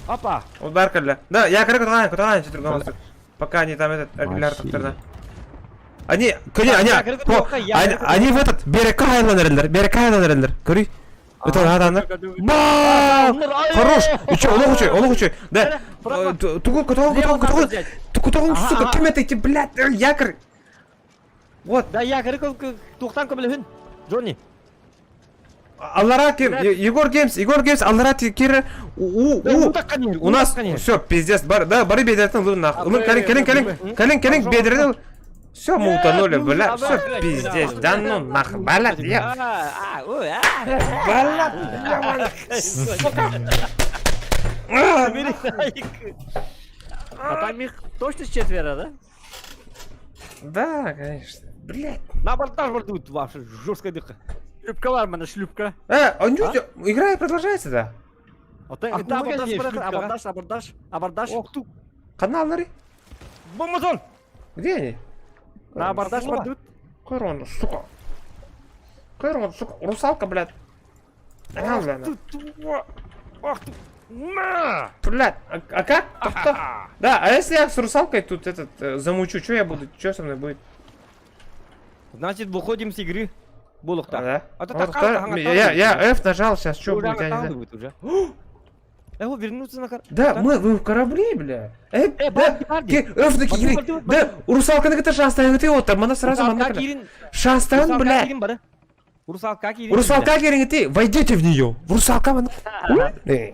Опа.
Удар кэллэ. Да, я коры кутаҕан, кутаҕан четырган Пока они там этот регуляр
Василий.
Они, кони, они,
я коры
по-
кутаҕан, я
они,
коры
они в этот берекка айланырылар, берекка айланырылар. Көрүй. Это надо, ана. Бам! Хорош! Еще, олох учуй, олох учуй. Да.
Право.
Тугу, кутаҕан,
Слева
кутаҕан,
надо
кутаҕан.
взять.
Кутаҕан,
Ага,
сука,
ага.
ким это эти, блядь, якорь. Вот.
Да, я коры тухтан көмілін. Джонни.
Аллара ким? Егор Геймс, Егор Геймс, Аллара кир. У, у, у нас все, пиздец, бар, да, бары бедертен лун нах. Лун калин, калин, калин, калин, калин, бедерден. Все, мы утонули, бля, все, пиздец, да ну нах, блядь, я,
А, ой, а.
блядь, сука. А,
А там их точно четверо, да?
Да, конечно, блядь.
На абордаж бардут ваша жесткая дыха.
Шлюпка бар мына, шлюпка.
А ничего, игра продолжается, да?
Вот это
А куда
абордаж,
здесь
брат,
шлюпка, а?
абордаж, абордаж, абордаж.
Ох ты.
Каналлары?
Бомбазон.
Где они?
На абордаж
Слова.
бардут.
Корона, сука. Корона, сука, русалка, блядь. А, бля,
Ты, тварь. Ах ты. На!
Блядь, а как? Кто? Да, а если я с русалкой тут этот замучу, что я буду, что со мной будет?
Значит, выходим с игры. Булухта.
Да.
А то
Вот
так
кто- я F нажал, сейчас что будет, я не знаю.
будет уже. Э, вернуться на кор...
Да, мы, вы в корабле, бля.
Э,
да,
барди, барди.
F на
Барди, барди,
Да, русалка на шастан, ты вот там, она сразу
Русалка
манна.
кирин.
Шастан,
Русалка
бля.
кирин бары. Русалка кирин.
Русалка кирин, ты, войдите в нее. В русалка, манна.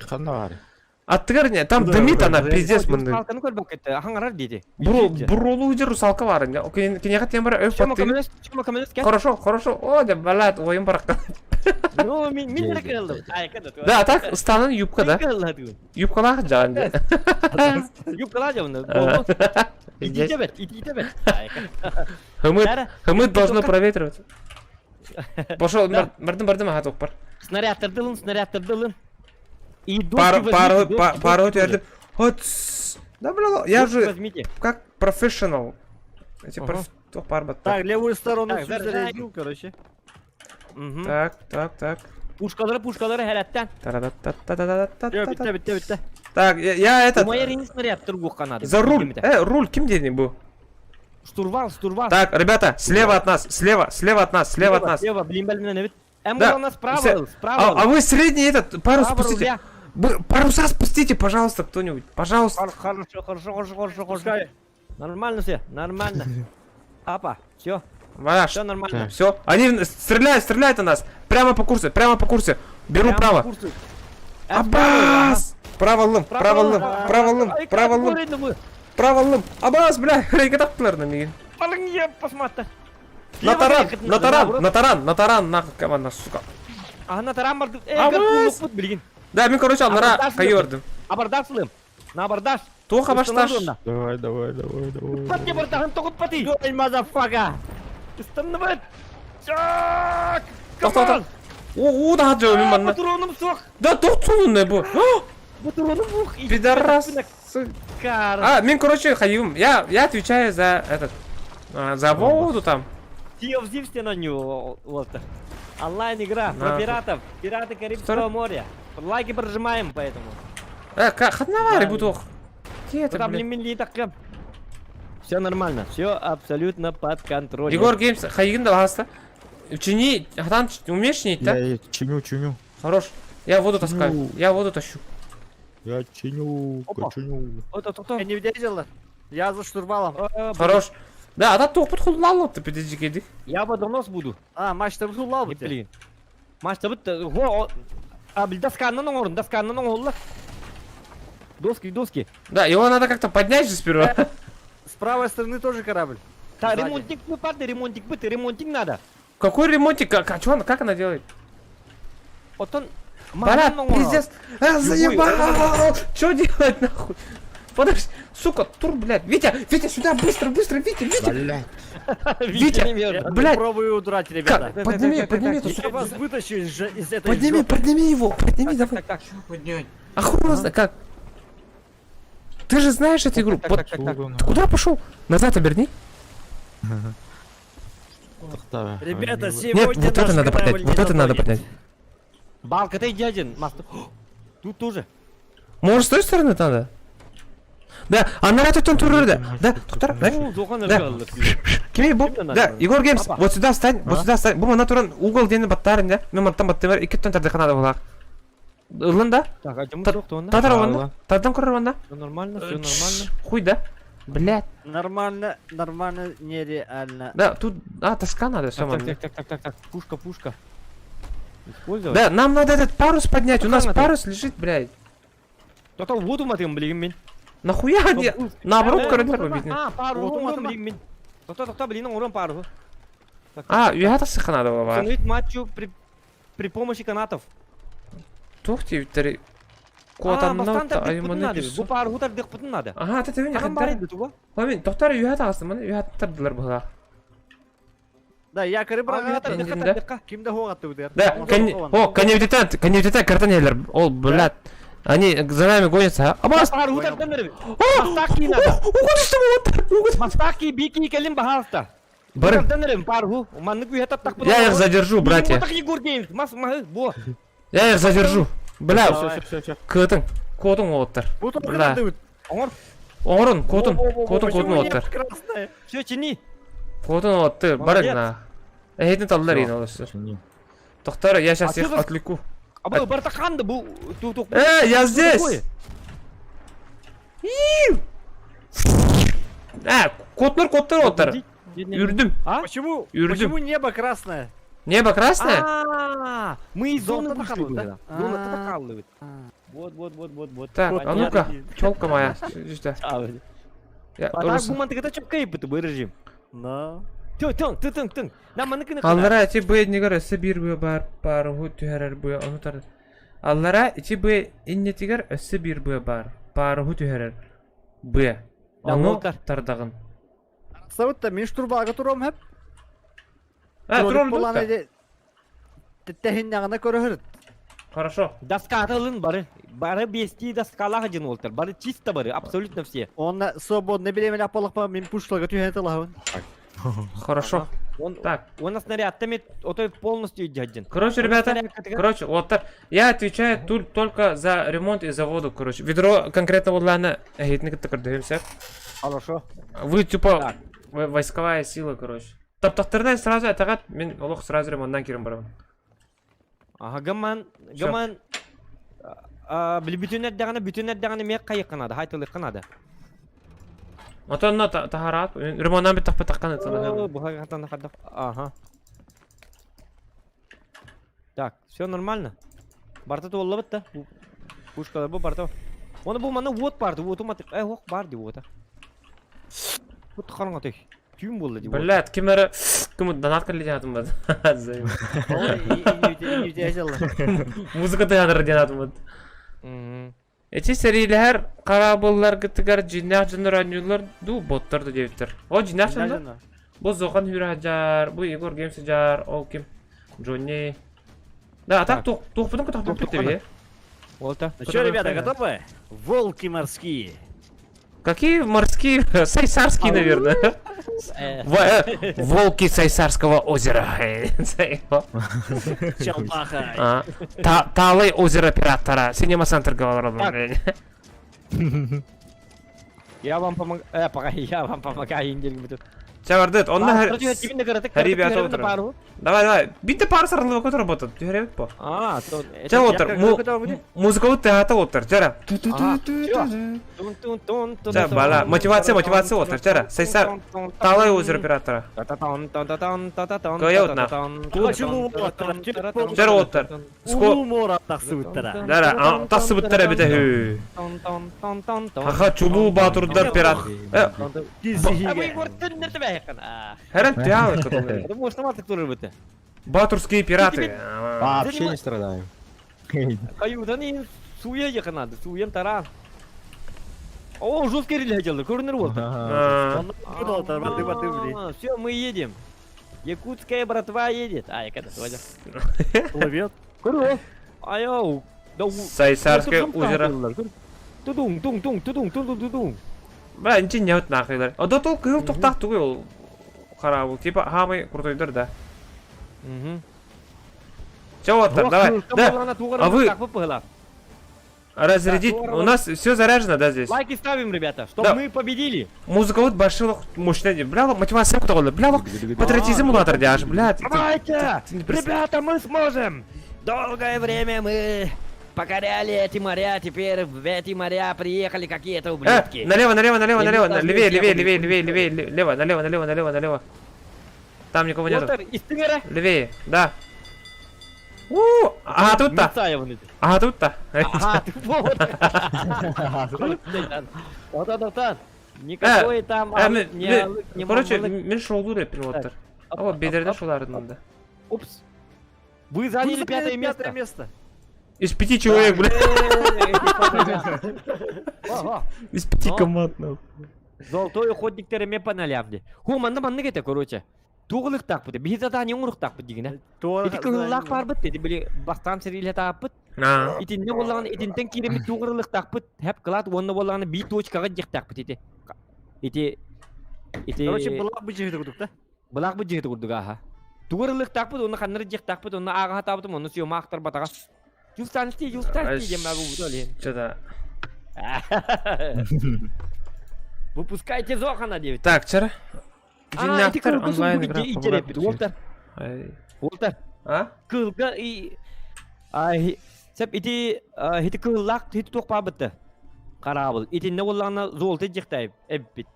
Ханна бар.
А ты там дымит она, пиздец, манна.
Русалка, ну көр бак это, хаңарар дети.
Бро, бролу где русалка бар. Кинега тембра F
Чема
подтыр.
камелес, чема камелес, кет.
Хорошо, хорошо. О, да, блядь, ойын бараққа.
Ну, мен мен
Деді,
кірілдім.
деді.
Ай, кәді.
Да, так, станын юбка, да? Юбкалар жаған.
Юбкалар жауны.
Пиздец.
Идите бет, идите бет.
Хымыт,
Бәрі
хымыт должно проветриваться. Пошел,
Да.
бардым, бардым, ага, тоқ бар.
Снаряд снаряд И доски
Пар,
возьмите,
пар,
доски,
пар,
доски
пару
тоже.
тердим. Вот, да, бля, я
Доски
же
возьмите.
как профессионал. Эти
Ага.
проф... тоқ пар бат.
Так, левую сторону
Так,
всю
заряжай.
зарядил, короче.
Мгм.
Так, так, так.
Пушкалары, пушкалары хәрәттән.
Всё, битте, битте, битте.
Так, я этот...
Моя рени снаряд тургух канады.
За руль. Руль, ким дедin bu?
Штурвал, штурвал.
Так, ребята, слева от нас, слева, слева от нас, слева от нас.
Слева, блин, блин, блин. Эм,
Да,
у нас справа, справа.
А вы средний этот, парус
Справа
спустите.
руля.
Паруса спустите, пожалуйста, кто-нибудь. Пожалуйста.
Хорошо, хорошо, хорошо, хорошо, хорошо. Нормально все, нормально. Апа, все,
Валя,
все нормально.
Все, они стреляют, стреляют на нас. Прямо по курсу, прямо по курсу. Беру
Прямо
право.
по курсу.
Аббас! Право лым, право лым, право лым, право лым, право лым. Аббас, бля, хрейка таптылар на мигин. На таран, на таран, на таран, на таран, нахуй команда, сука.
А на таран барды.
Аббас! Да, мен, короче, алнара
Абордаж
кайордым.
Абордаж сылым. На абордаж.
Туха башташ.
Давай, давай, давай, давай.
Пати абордажын тоғыт пати.
Ой, мазафака!
Остановить. Так.
Тоқта, тоқта. О, о, да, жо, мен манна.
Патроным суқ.
Да, тоқтсун не бу.
Патроным ух.
Пидорас.
Кар.
А, мен, короче, хайым. Я отвечаю за этот, за воду там.
Sea of Thieves на него, вот. Онлайн игра про
Нахуй.
пиратов. Пираты Карибского моря. Лайки прожимаем поэтому.
Хатнавари
Да.
бутох. Где это,
Там
блин?
Все нормально, все абсолютно под контролем.
Егор Геймс, хайгин да ласта. Чини, хатан умеешь чинить, да?
Я чиню, чиню.
Хорош. Я воду таскаю.
Ну.
Я воду тащу.
Я чиню,
Опа.
чиню.
Вот, вот, вот.
Я не видела. Я за штурвалом.
Э,
Хорош. Да, а та тоқпыт хуллалы ты пидежик
Я водонос буду.
А, мачта бутуллал
Не
бу те.
блин. Машта бит, го, а бил досканын оңорун, досканын оңолла. Доски, доски.
Да, его надо как-то поднять же сперва.
С правой стороны тоже корабль.
Так,
Сзади.
ремонтик мы парни, ремонтик быт, ремонтик надо.
Какой ремонтик? Как, а чё она, как она делает?
Вот он...
Брат, пиздец. А, заебал! Чё делать нахуй? Подожди, сука, тур, блядь. Витя, Витя, сюда, быстро, быстро, Витя, Витя.
Блядь.
Витя, блядь.
Пробую удрать, ребята.
Как? Подними, подними эту
Я
суку.
вас вытащу из, из этой
Подними,
жопы.
подними его, подними, давай.
Так, так,
Поднять.
А хуй его знает, как? Ты же знаешь эту игру.
так,
Под-
так, так, так.
Ты куда пошел? Назад оберни.
Ребята,
Нет,
сегодня
вот это
наш
надо
корабль
поднять,
не
вот это надо
затонет.
поднять.
Балка, ты иди один, мастер. Тут тоже.
Может, с той стороны надо? Да, а на этот он турыр, да. Да, доктор, да?
Ну, Зохан
Да. Кими бу?
Кимден
Да,
надо?
Егор Геймс,
Папа.
вот сюда встань, вот сюда встань. Бу мана туран угол дені баттарын да. Мен мантан баттым бар, икки тон тардыхана да булар. Ылын да?
Так, а чему
Та-
кто он?
Татар онда? Тардан көрөр онда?
Все нормально, все нормально.
Хуй да? Блядь.
Нормально, нормально, нереально.
Да, тут, а, тоска надо, все,
Так, так, так, так, так, так, пушка, пушка. Использовать.
Да, нам надо этот парус поднять, у нас
Какая надо?
парус лежит, блядь.
Тота воду матым, блин, мен.
Нахуя? Не- Наоборот, коридор побить.
А, пару,
Вот
вот
он,
блин, мен. Тота, тота, блин, урон пару. Так,
А, я сыха надо было.
Установить матчу при при помощи канатов.
Тух тебе,
А,
Котанна,
бастан тардык
айманы
надо.
писсу.
Бу пару тардык путун надо.
Ага, ты ты
Каран бар иди туга.
Ламин, доктор юхат ағасты, маны юхат тардылар бұға.
Да, якоры брага.
Да.
Кимде хоғатты өдер.
Да, кони... О, коневитетен, коневитетен картонелер. Ол, блядь. Они за нами гонятся, а? Абас!
Пару тардан
О!
Мастаки надо.
Угодишь ты
Мастаки бики келин бахалста.
Бары.
Тардан пару. Маннык юхат так
Я их задержу, братья.
Так Егор Геймс, мас мах бо.
Я их задержу. Бля,
Все, все, все.
кытың. Котың оттар. Бля.
Оңор.
Оңорун, котун, котун, котун оттар.
Красная.
Все чини.
Котун отты,
Молодец.
барың на. Эхетин таллар ин олысы. Тоқтар, я сейчас
А
их
что за-
отвлеку.
А бу бартаканды бу ту ту.
Я здесь! Ә, котлар, котлар оттар. Үрдім.
А?
Почему?
Юрдим.
Почему небо красное?
Небо красное?
А, мы из зоны
Зона
вышли
Татахалова,
были.
да?
Зона
А.
Татахалова. Вот, вот, вот, вот, вот.
Так, а ну-ка, челка моя. Сюда.
А
Я
так
тоже...
бу мантык это чөпкәй бит бу режим.
Да.
Тың тың тың тың тың. На маныкны
Аллара ити бу эднигер өссө биир быа бар бар уһу түһэрэр быа ону тар. Аллара ити быа иннетигер өссө биир быа бар бар уһу түһэрэр быа.
Да,
Ону
Волтер.
тардагын.
Сабытта мен штурвалга турам хеп.
А, турар
Тәһин көрөһөр.
Хорошо.
Доска атылын бары. Бары бести доскалар один Волтер. Бары чисто бары, абсолютно все.
Онна свободный беремен апалыкпа мен пушлага түһән талаһын.
Хорошо.
Он
Так,
он снаряд там отой полностью идет один.
короче, ребята, короче, вот так. Я отвечаю тут только за ремонт и за воду, короче. Ведро конкретно вот ладно,
Хорошо.
Вы типа
Так.
войсковая сила, короче. Таптахтырдан сразу атагат, мен олох сразу ремонттан кирим барамын.
Ага, гаман,
Всё.
гаман. А, били бүтүн даганы бүтүн даганы ме кайыкканады, хайтылыкканады.
Отонно тахарат, ремонттан бит тахпатаккан
О, буга катан хадда. Ага. Так, все нормально. Барта туолла битта. Пушкалар бу барта. Оны бу мана вот барды, вот умат. Эй, ох барды вот. Вот караңа тек. Түйін болды деп.
Блядь, кимнere ким донат кылды атым бад. Музыка театр диэн атым бад. Эти серилер карабыллар гытыгар жиннах жыннар анюлар ду боттар да диэбиттер. О жиннах жыннар. Бу Зохан Хүрәжар, бу Егор Геймсжар, ол ким? Джонни. Да, а так тух тух бұның тух
Тух
бітті бе.
Олта.
Ну что, ребята, готовы? Волки морские.
Какие морские? Сайсарские, наверное. Волки Сайсарского озера.
Чалпаха.
А, Талый озеро пираттара. Синема Центр говорил.
Я вам помогаю. Пока я вам помогаю, индирг бит.
Чабардыт, онно Ребята, утро. Давай, давай. Битте пар сарылыба көтөр ботот. Түһэребит бо.
А, то
Чэ отыр. Музыка театр отыр. Чара. Ча бала. Мотивация, мотивация отыр. Чара. Сайса. Талай озеро оператора. Кая отна. Чара отыр.
Улуу муора тахсыбыттара.
Дара, тахсыбыттара бите хүү. Хаха чулуу баатырдар пират. Хэрэн тяал Батурские пираты.
Вообще не страдаем.
Каюдан суя якынады, суен таран. О, жесткий реле делали, көрінер болды. Все, мы едем. Якутская братва едет. А, я когда сегодня.
Плывет.
Көрө. Аяу.
Сайсарское озеро.
Тудун, тун, тун, тудун, тун, тудун.
Бля, ничего не нахуй. А до тол кыл тоқтақ тугой ол харабыл. Типа, хамы крутойдыр да.
Угу.
Че вот там, давай. Да. А вы... Разрядить. У нас все заряжено, да, здесь?
Лайки ставим, ребята, чтобы да. мы победили.
Музыка вот большой мощная. Бля, мотивация куда Бля, патриотизм улатыр, дяж, бля.
Давайте! Ребята, мы сможем! Долгое время мы покоряли эти моря, теперь в эти моря приехали какие-то ублюдки.
налево, налево, налево, налево, левее, левее, левее, левее, левее, лево, налево, налево, налево, налево. Там никого нету. Левее, да. У, ага, тут-то. Ага, тут-то.
Ага, ты вот. Вот, Никакой там
не Короче, мен шоулур пилоттар. О, бедерден шулардын да.
Упс. Вы заняли пятое место.
Из пяти человек, бля. Из пяти команд, нахуй.
Золотой охотник тереме паналявди. Ху, манна манна кете, короче. Туғылық быты, биһи задание оңурук быт дигине. Ити кыһыллаах бар быт, деди били бастан сириле тааппыт. Итинне боллаган итинтен киремит туғырылык тақпыт, хәп кылат онны боллаган би точкага жыктакпыт ити. Ити ити
Короче, былак бы жигити курдук да.
Былак бы жигити курдук аха. Туғырылык тақпыт, оны ханнары жыктакпыт, оны ага табытым, оны сүйөм актар батага. Юлстанти, юлстанти дем могу удали.
Что-то.
Выпускайте Зохана, 9.
Так, вчера.
А, эти онлайн игра. Уолтер. Уолтер.
А?
Кылга и... Сәп ити хити кыллак хити тоқпа бітті. Қарабыл. Ити не боллағына золты жықтайып, әббит.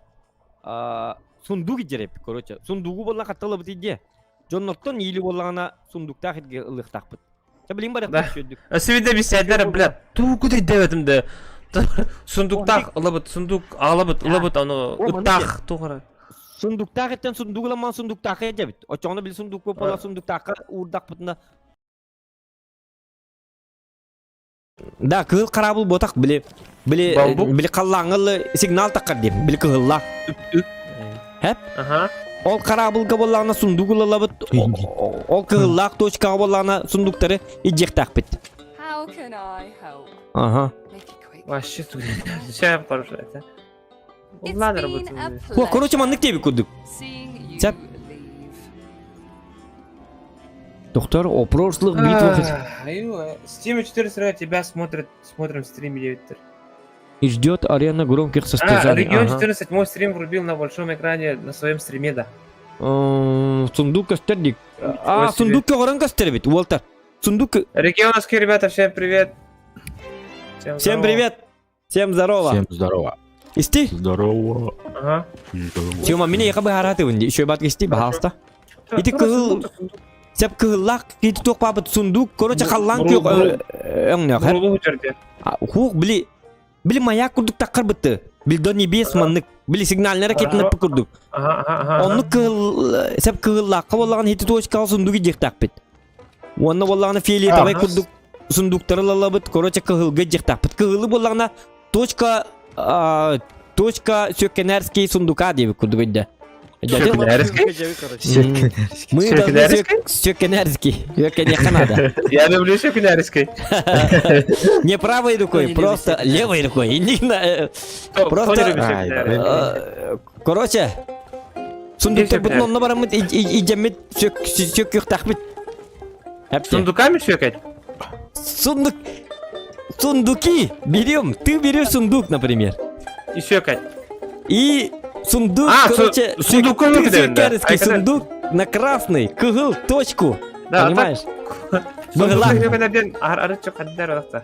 Сундук жереп, короче. Сундугу боллан қаттылы бит иде. Жонноттон или боллағына сундукта хитге ылықтақ бит. Сәп билин бар
яқтық. Свиде бисәдер, бля, тугу дебетимде. Сундуктах ылыбыт, сундук алыбыт, ылыбыт, аны ыттах тугара.
Сундуктах эттен сундугламан сундуктах эдебит. Очоңно бил сундук көп бола сундуктахка урдак бутына. Да, кыл карабыл ботак биле биле биле каллаңыл сигнал таккар дем. Биле кылла. Хеп?
Ага.
Ол карабылга боллагына сундук ылалабыт. Ол кыллак точкага боллагына сундуктары иджектак бит.
How can I help?
Ага.
Вообще Сейчас хорошо это. Ладно, работает.
О, короче, маннык теби курдук. Сәп. Доктор, о прошлых битвах.
Steam 4 тебя смотрит, смотрим стрим 9.
И ждет арена громких состязаний.
А, Регион 14 мой стрим врубил на большом экране на своем стриме, да.
Сундук костерник. А, сундук көрөн костербит, Уолтер. Сундук.
Регионовские ребята, всем привет.
Всем, всем привет. Всем здорово.
Всем здорово.
Исти?
Здорово.
Ага.
Тёма, меня якобы хараты вынди. Еще бат исти, пожалуйста. Ити кыл... Сеп кыллак, ити тоқпабыт сундук, короче, халлан күйок өңнөк. Хук, били... Били маяк курдук таққар бытты. Били до небес маннык. Били сигнальный ракетаны курдук. Онны кыл... Сеп кыллакка боллаган хити точкага сундуги жектакпит. Онны боллаганы фиолетовый курдук сундуктары лалабыт, короче, кыһылга жектакпит. Кыһылы боллагана точка точка Сёккенерский сундука деп курдук өйдө.
Сёккенерский?
Мы должны Сёккенерский. Сёккенерский надо.
Я люблю Сёккенерский.
Не правой рукой, просто левой рукой. Просто... Короче, сундуктар бүтүн онно барамыт идеммит сөккүхтахмит.
Сундуками сёкать?
Сундук... Сундуки берем. Ты берешь сундук, например.
И сёкать.
И... Сундук,
А,
короче,
сундук
ты
көмө кеден, да.
сюркерский сундук на красный, кыһыл точку.
Да,
Понимаешь?
Сундукка
Быһылаах.
сүйкүнэрден арыччы хаддар одақта.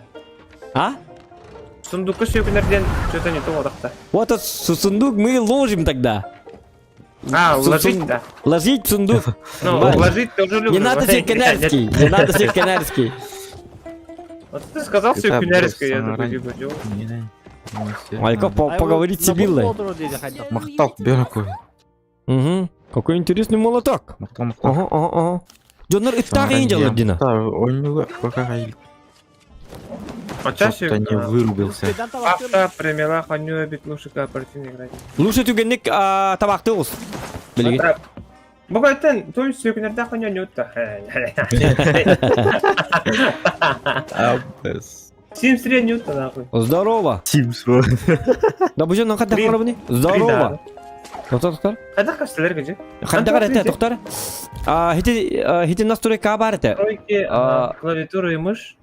А?
Сундукка сүйкүнэрден что-то не то одақта.
Вот этот сундук мы ложим тогда.
А, ложить, да.
Ложить сундук.
Ну,
Понимаешь?
ложить тоже люблю.
Не надо сюркенерский, не надо сюркенерский.
Вот ты сказал
Это
сюркенерский, я
просто
такой, типа, чего?
Майка, поговорить с Сибиллой.
Махтал, беракой.
Угу. Какой интересный молоток.
Махтал, махтал.
Ага, ага, ага. Дьоннор ыттаах иин дьаллар дина.
Ойнуга пока
А чаще...
Что-то не вырубился.
Авто примела ханю бит лучше кооперативный играть.
Лучше түгенник табакты ус. Билигин.
Бүгөттен той сүйкүнэрдэ ханю нютта.
Абес.
Сим средний нютта нахуй.
Здорово.
Тимс.
Да бу жоннон хадда
Три.
харабыны. Здорово. Токтор, токтор.
Хадах кастелер гыжы.
Хадда карата, токтор. А, хити хити настройка бар это.
Настройки,
А.
клавиатура и мышь.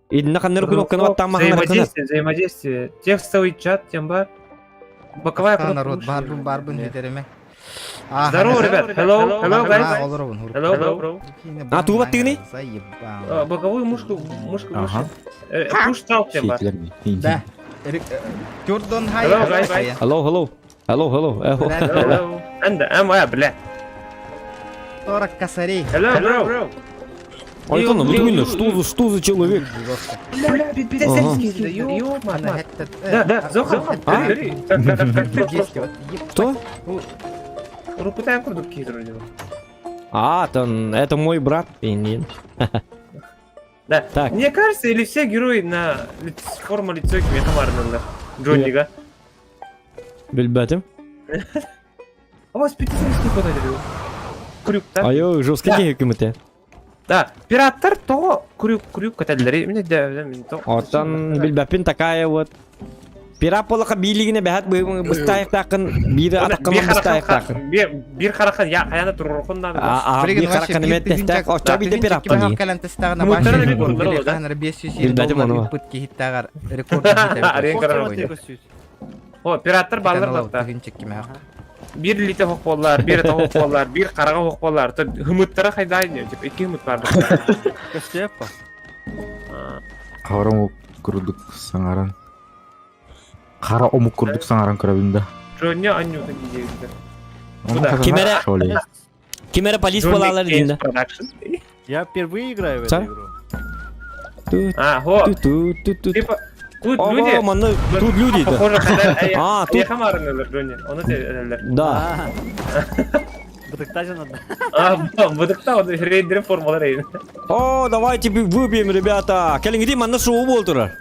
Идна ханнер кнопканы баттан маханар кына.
Взаимодействие, взаимодействие. Текстовый чат, тем бар. Боковая кнопка.
Народ,
мыши.
барбын барбын дитереме.
Здорово, ребят. Hello, hello, guys. Hello, bro.
А, тугу баттыгыный?
Заебал.
Боковую мышку, мышку,
Ага.
мышку. Пуш стал тем бар.
Да. Тюрдон хай.
Hello, guys.
Hello, hello. Hello, hello. Hello.
Hello. Анда, ам, бля.
40 косарей.
Hello, bro.
Ой, ну именно, что за человек?
Бля,
Ага.
Да, да, Зохан,
А?
бери. Так, так, так, так.
Что?
Урукутайм курдук кийдир
А, там, это мой брат. Индин.
Да.
Так.
Мне кажется, или все герои на форма лицо Мехамарнелла. Джоннига.
Билбетим.
А у вас пятидесятый код Крюк, да?
Айо, жесткий хекимите.
Да, пираттар то крюк, крюк каталлары. Мне да, то.
Оттан билбеппин такая вот. Пират болака билигине бәһәт быстайык тақын, бири атакканан быстайык тақын.
Бир харахан я хаяна турурхун надо.
А, бир харахан эме тестак, оча биде пират ни. Билбетим ону.
О, пираттар баллар батта. Бир лите хок боллар, бир та хок боллар, бир карага хок боллар. То хымыттара хайдай не, типа икки хымыт бар.
Костепа.
Хара омук курдук саңаран. Хара омук курдук саңаран көрөбүн да.
Джонни анню та дийде.
Кимере Кимере полис болалар дейін.
Я впервые играю в эту игру.
А, го. Типа, тут люди.
Манна, тут люди, да.
Похоже,
А, тут. Да.
А, быдыкта он рейдер формалар эйин.
О, давайте выпьем, ребята. Келиңди манна шоу болдурар.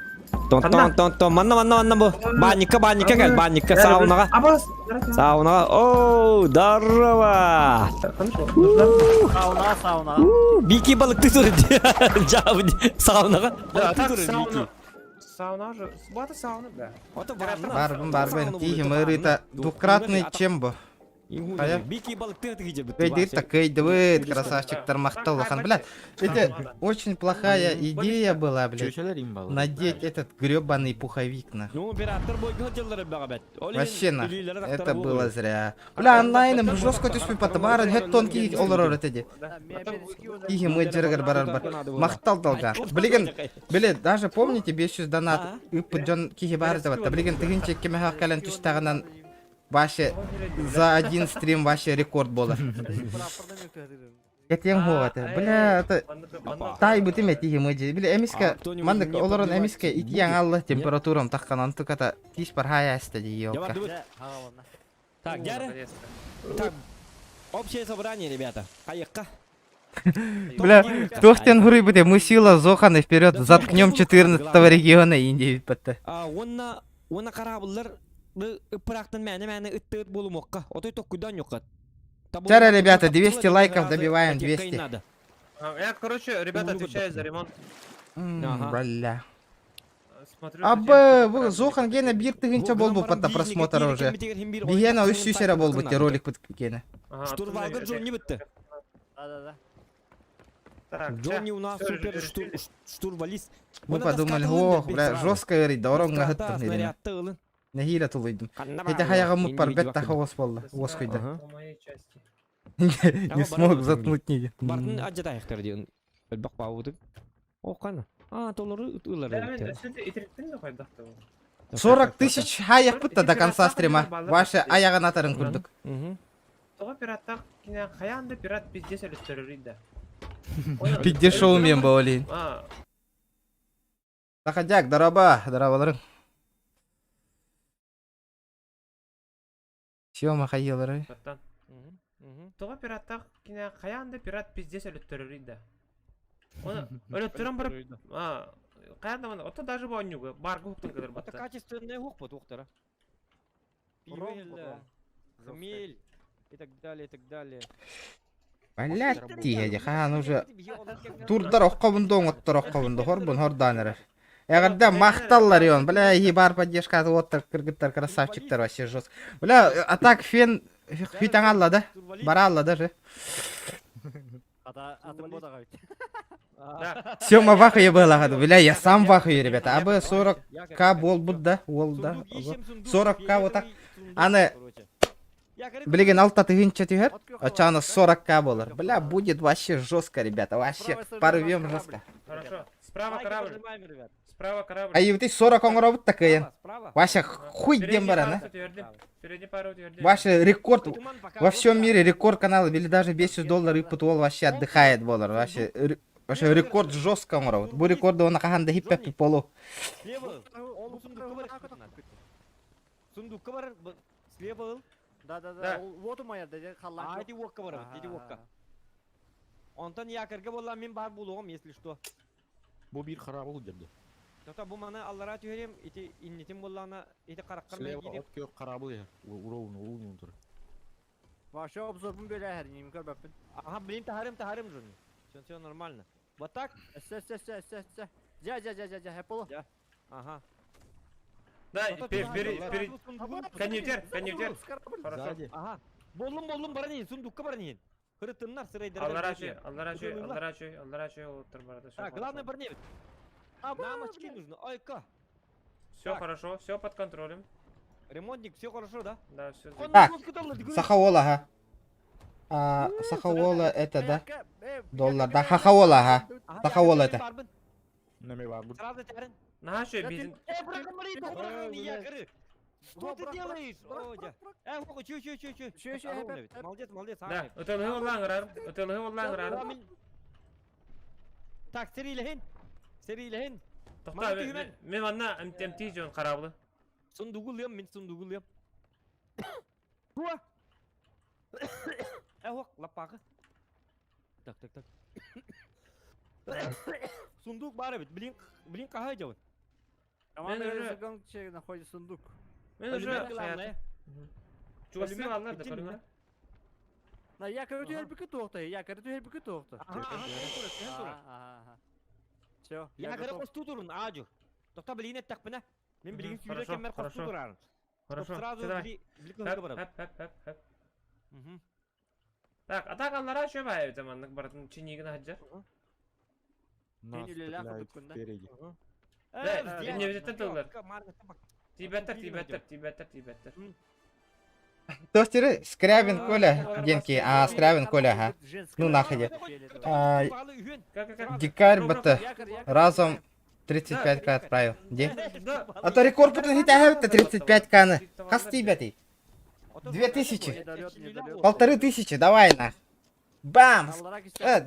Тон тон тон тон манна манна манна бу. Банникка банникка кел, банникка саунага. Саунага. О, здорово.
Сауна, сауна.
Бики балыкты турды. Саунага.
Да, так сауна. Сауна же. Бата сауна, да.
Барбын барбын тихим ырыта двукратный чем бу. Кыйдыр кыйдыбыт, красавчиктар мактал блядь. Это очень плохая идея была, блядь. Надеть этот гребаный пуховик, нахуй. Вообще, нахуй. Это было зря. Бля, онлайном жестко түспүй пата. Барын хэт тонкий олорор этеди. Ихи мы джергер барар бар. Мактал долга. Блин, блин, даже помните 500 донат. Үп жон кихи бар деп. Блин, тыгынчы кеме хаккален түстагынан Ваше за один стрим вообще рекорд было. Этен хуаты. Бля, это тай бутым эти химыджи. Бля, эмиска, мандык олорон эмиска ити яңаллы температурам таккан антыката тиш бар хая эстеди ёлка.
Так, Гера. Так, общее собрание, ребята. Кайыкка.
Бля, Тохтен хури буде, мы сила Зоханы вперед, заткнем 14 региона Индии.
А, онна, онна карабыллар Ыпырақтан мәні мәні ыттыт болу моққа. Отой токкудан yoққа.
Вчера, ребята, 200 лайков добиваем, 200.
Я, короче, ребята, отвечаю за ремонт.
Бля. Абы, Зохан гена бир тыгынча болбу патта просмотр уже. Бигена үс сүйсері болбу те ролик бит гена.
Штурвалга Джонни бітті.
Да-да-да.
Джонни у нас супер штурвалист.
Мы подумали, ох, бля, жестко говорит, дорога гыттым. Нэһиилэ тулуйдум.
Ханна
Ити
баар
хайаҕым
мин
муппар бэт
видео
таха уос буолла, уоскуйда.
Аха.
По моей части.
Не смог заткнуть книги.
Бартын адьатаайахтар диэн элбэх баабытык. О кана. А толору ылар
Да, мен
эбит.
өссө итириттин да хайдах да бу.
40 тысяч хайахпыт до конца стрима. Ваше аяҕын атарын курдук.
Тоҕо пираттаах кине хайаан да пират пиздец өлөттөрөрүй да.
Пизде шоумен боолин.
А,
Сахадяк, дороба, здороваларың. Все, махайылары.
баттан. Тоҕо пираттаах кине хайаан да пират пиздец өлөттөрөрүй да. Оны өлөттөрөн барып, а, хайаан да маны, ото даже бу онньуга баргы хуктун кыдыр
Это
батта.
качественная хук тухтара.
Ром,
Пиво,
ром.
хмель и так далее, и так далее.
Блять, тиһэди, хаан уже турдар оххобун оҥоттор оххобун хорбун хордаан эрэр. Эҕэрдэ махталлар ион, бля, и бар поддержка оттар кыргыттар красавчиктар вообще жестко. Бля, а так фен хүтаҥалла да, баралла даже.
Ата атын бодаға бит.
Да.
Сема в ахуе была, бля, я сам в ахуе, ребята. АБ 40к бол да, ол да. 40К вот так. Аны, Билигин алта тыһыынча түһэр, оччоҕуна 40к болар. Бля, будет вообще жестко, ребята, вообще порвем жестко.
Хорошо. Справа корабль. Справа корабль.
А ты 40 оҥоробут такайын.
Справа.
Вася хуй
Передний
дем баран, а?
парус утвердим. Передний парус утвердим.
Ваше рекорд
Туман пока
во всем
вот
мире рекорд канала или даже 500 долларов и ПТО вообще отдыхает болар. Вообще, вообще рекорд жестко оҥоробут. Бу рекорду она ханда хип полу.
Слева. Ол сундукка бар. Сундукка бар. Слева ыл.
Да, да,
Да.
да. Вот у моя, да, халлан.
А, эти уокка бар, эти уокка. Онтон якорьга болла мен бар булугум, если что.
Бу бир харабыл дерди.
Тота бу маны аллара түһәрем, ити иннитим боллана, ити караккар
Слева
мен
от кök харабыл я. Уровну, уровну тур.
Вообще обзор бөле әр, немін көрбәппін.
Ага, блин, тахарым, тахарым жун. Все, все нормально. Вот так?
Сэ, сэ, сэ, сэ, сэ. Жа, жа, жа, жа, жа, хепполо.
Ага.
Да,
Тота
вперед,
туман,
вперед.
сундугу-
Коннектер, коннектер. Хорошо.
Сзади.
Ага. Боллум, боллум, баранин, сундукка баранин. Хырытыннар сырайдар.
Алларачы, алларачы, алларачы, алларачы оттыр барады.
Так, главное барневит. Нам очки нужно. Ой-ка.
Все хорошо, все под контролем.
Ремонтник, все хорошо, да?
Да, все.
Так, Сахаола, ага. А, Сахаола это, да? Доллар, да, Хахаола, ага. Сахаола это.
Неме бар бу.
Сразу тярын.
Наша бензин.
Э, брак, мари, добра, якоры. Что ты делаешь? О, дя. Э, хо, чё, чё, чё, чё.
Чё, чё,
Ровно
э,
ведь. Молодец, молодец,
Да,
ага.
ытылы оллаң ытылы оллаң
Так, серилехин. Серилехин.
Тохта, мен манна МТМТ жон карабылы.
Сундугулыям, мен сундугулыям. Туа. Э, хо, лапағы. Так, так, так. Сундук бар бит. Блин, блин, кахай жабын.
Команда
Мен уже-
языком находит сундук.
Мен уже
Полимер главное.
Чугасы аллар да
Полимер,
көрүңөр.
На якорь түһэр тоқта, якорь түһэр тоқта.
Ага, ага, тура, тура.
Ага. Все,
Я
я
говорю,
готов.
косту турун, ажу. Тохта блин еттак бина. Мен билигин
Мгм,
сүйрө
хорошо,
кеммер косту
хорошо.
турарын.
Хорошо.
Сразу
Давай.
били били
Хэп,
кылга барам.
хэп, хэп, хэп, хэп.
Мгм.
Так, а так аллара чё бай заманнык бардын чинигин хаджар.
Нас
Мен үлелі
стреляют
ақы да.
впереди.
Да, не взяттан тыллар. Тибеттер, тибеттер, тибеттер, тибеттер.
Тостері Скрябин Коля, Генки, а Скрябин Коля, ага. Ну нахуй. А,
Как, как, как?
Дикарь БТ. Разом 35к отправил. Где? А то рекорд будет 35к на. Хас тибетый. 2000.
Недолет, недолет.
1500, давай нах. Бам!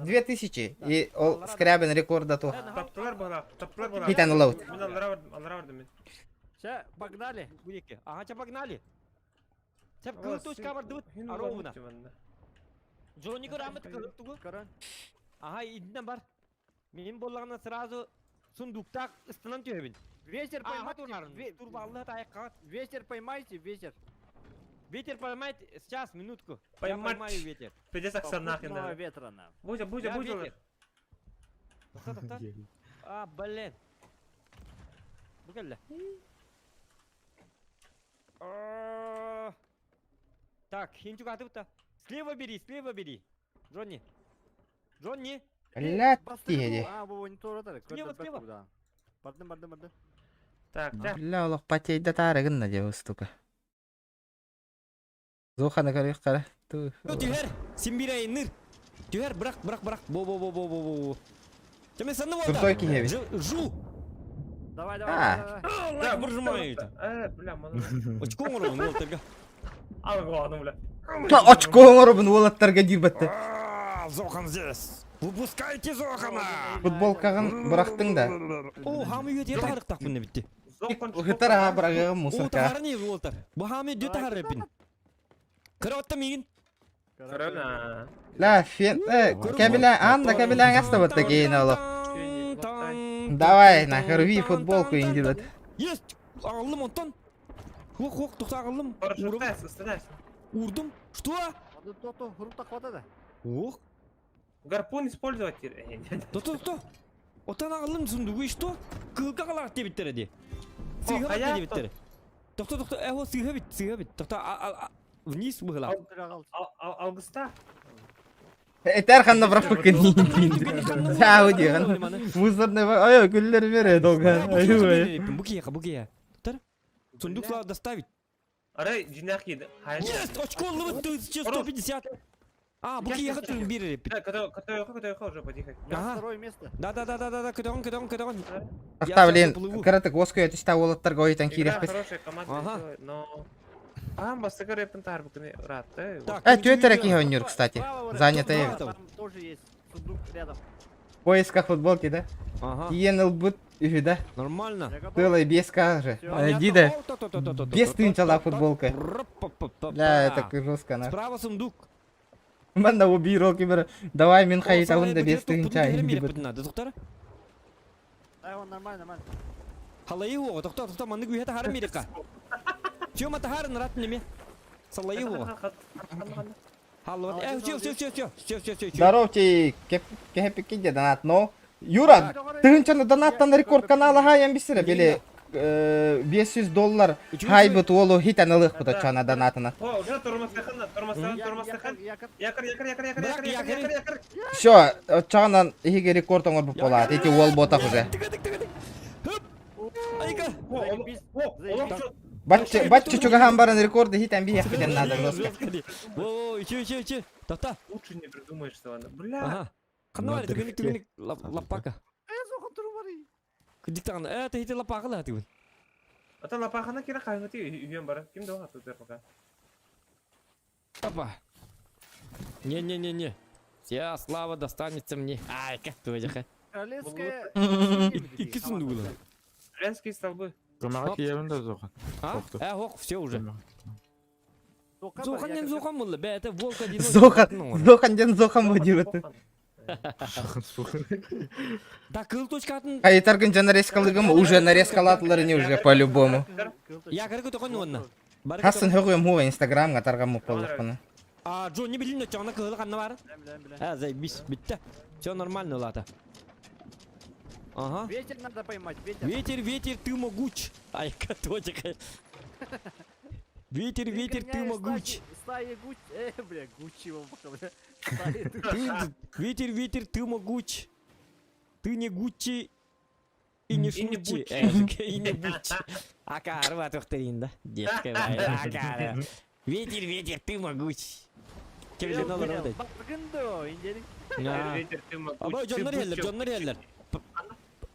2000. И ол Скрябин рекорда ту.
Таптылар бала, таптылар бала.
Хит and load.
Мен аллара бардым, аллара бардым мен.
Все, погнали.
Ага, ча погнали. Чап кыл точка бар дыбыт. Аровна. Джонни көрамыт кыл тугу.
Корон.
Ага, идинен бар. Мен боллагана сразу сундукта ыстынан төбин.
Ветер
Ага,
поймайте.
турнарын. Турбалны таяк
Ветер поймайте, ветер.
Ветер поймать, сейчас, минутку. Я
Поймать.
поймаю ветер.
Пиздец аксан нахрен
Попутного
да.
ветра нам.
Бузя, бузя,
Я
бузя.
ветер. Тохта, тохта. А, блин. Бу кэллэ. А, Так, хинчук атып Слева бери, слева бери. Джонни. Джонни.
Блядь,
Бастырды.
тиеди.
А, бу не тура
Слева, слева.
Да. Бардым, бардым, бардым.
Так, чэ.
Бля, олох потейда таары гынна дии устука. Зоханы көрүөх қара. Ту.
Түһэр, син биир айанныыр. Түһэр, бырах, бырах, бырах. Бо, бо, бо, бо, бо, бо. Чэ, санны болда.
Крутой киһи эбит.
Жу.
Давай, давай,
А.
давай.
Да, буржумай.
Э, бля, маны.
Очко оҥоробун уолаттарга.
Алгону, бля.
Очко оҥоробун уолаттарга диир бэтте.
Зохан здесь. Выпускайте Зохана!
Футболкаҕын бырахтыҥ да.
О, хамы үйе тахарыктахпын битти.
Ыһытар аха бырагыгым
О,
мусорка.
тахаран ир уолтар. Бу хамы үйе тахарыппын. Кыра миигин.
Корона.
Ла фен э кэбилэ Анна кэбилээн астабытта кейин олох. Давай нахер рви футболку индибет.
Есть! Аҕаллым онтон. Хуох хуох тухта аҕаллым.
Хорошо,
Урдум.
остановись.
Урдум. Что?
То-то, хрупта хватает.
Ох.
Гарпун использовать теперь.
То-то, то. Отан аҕаллым сундугу и что? Кыылга қалақ дебиттер ди. Сыыха
хайа,
бит дебиттер. Тохто, тохто, эхо сыыха бит, сыыха бит. Тохто, вниз быһыла.
Алгыста.
Этер ханна бырахпыккын Сау диэн. Мусорный ой күллер бере долган. Ой.
Бу киһиэхэ, бу киһиэхэ. Тар. Сундук слава доставить.
Арай жинах киди.
Есть! Очко лыбыт 1150. А, бу киһиэхэ түн биэрэр эппит.
Көтөөхө уже потихо.
Ага.
Второе место.
Да, да, да, да, да, да, көтөҕүн, көтөҕүн, көтөҕүн.
Ахта блин, кыратык оскуя түстэ уолаттарга ойтан
Игра
киирэхпит.
хорошая команда,
Ага.
но... А, бастакы рэпин таарбыкыны ыраатты.
Так,
Э, түөтэрэ киһи ойнуур, кстати.
Право,
Занято
там
эбит.
тоже есть сундук рядом.
В поисках футболки, да?
Ага.
Тиийэн ылбыт үһү да.
Нормально.
Я готов.
Тылай беска же.
Понятно.
Дида.
О, то-то-то-то-то-то-то.
Без тынчала футболка. Бля, это жестко нах.
Справа сундук.
Манна убийрол кибер. Давай мин хайытабын да без тынча индибит.
Доктор.
Да, он нормально, нормально.
Халайы оға, тоқта, тоқта, маннык үйе тахары мерека. Чё ма тахары нырат неме? Салайы оға. Халлы, э, все, все, все, все, все, все, все.
Здоровьте, кепики донат, но Юра, тыһынчаны донаттан рекорд канала хайан бисире били 500 доллар хайбыт уолу хитан ылыхпыт чана донатына.
О, уже тормоздахан, тормоздахан, тормоздахан.
Якорь,
Якорь, якорь, якорь, якорь, якорь, якорь, якорь, якорь.
Все, чанан иһиге рекорд оҥорбут буолаат, ити уол ботах уже.
Айка.
О, о, о,
Батчы, батчы чугахан баран рекорды хитан биһиэхпитин надо жестко.
Во, еще, еще, еще. Тоқта.
Лучше не придумаешь, что она. Бля.
Ага. Ханна бар, түгүнүк түгүнүк лапака. Кыдыктаган, э, тэхити лапака ла түгүн.
Ата лапахана кира кайгыты үйен бар. Ким дога тут пока.
Опа. Не-не-не-не. Вся слава достанется мне. Ай, как твоя
Королевская...
Икки сундук было.
Женские столбы.
Көмөҕө киирэн да Зохан.
А?
Тоқты.
Э, хок, все уже. Зохан не Зохан было, бе, это волк один.
Зохан, Зохан ден Зохан бодибыт.
Да, кыл точка атын.
Хайытаргын жа нарезкалыгым уже нарезкалатылар не уже по-любому.
Я көргө тохон онна.
Хасын хөҕүөм хуа инстаграмга таргаммыт буоллахпына.
А, Джо, не билин, чоңна кылы канна бар. А, заебись, битте. Все нормально, лата. Ага.
Ветер надо поймать, ветер.
Ветер, ветер, ты могуч. Ай, точка. Ветер, ветер, ты могуч.
Стаи гуч... бля, гучи его бля. Стаи
Ты, ветер, ветер, ты могуч. Ты не Гуччи и не
И не
Шучи.
Буччи.
Э, И не Буччи. Ака, арва тухтырин, да? Детская война, ака, Ветер, ветер, ты могуч. Кем надо работать?
Баргындо, индерик.
Ветер, ты могуч.
Аба, жоннор хеллер, жоннор хеллер.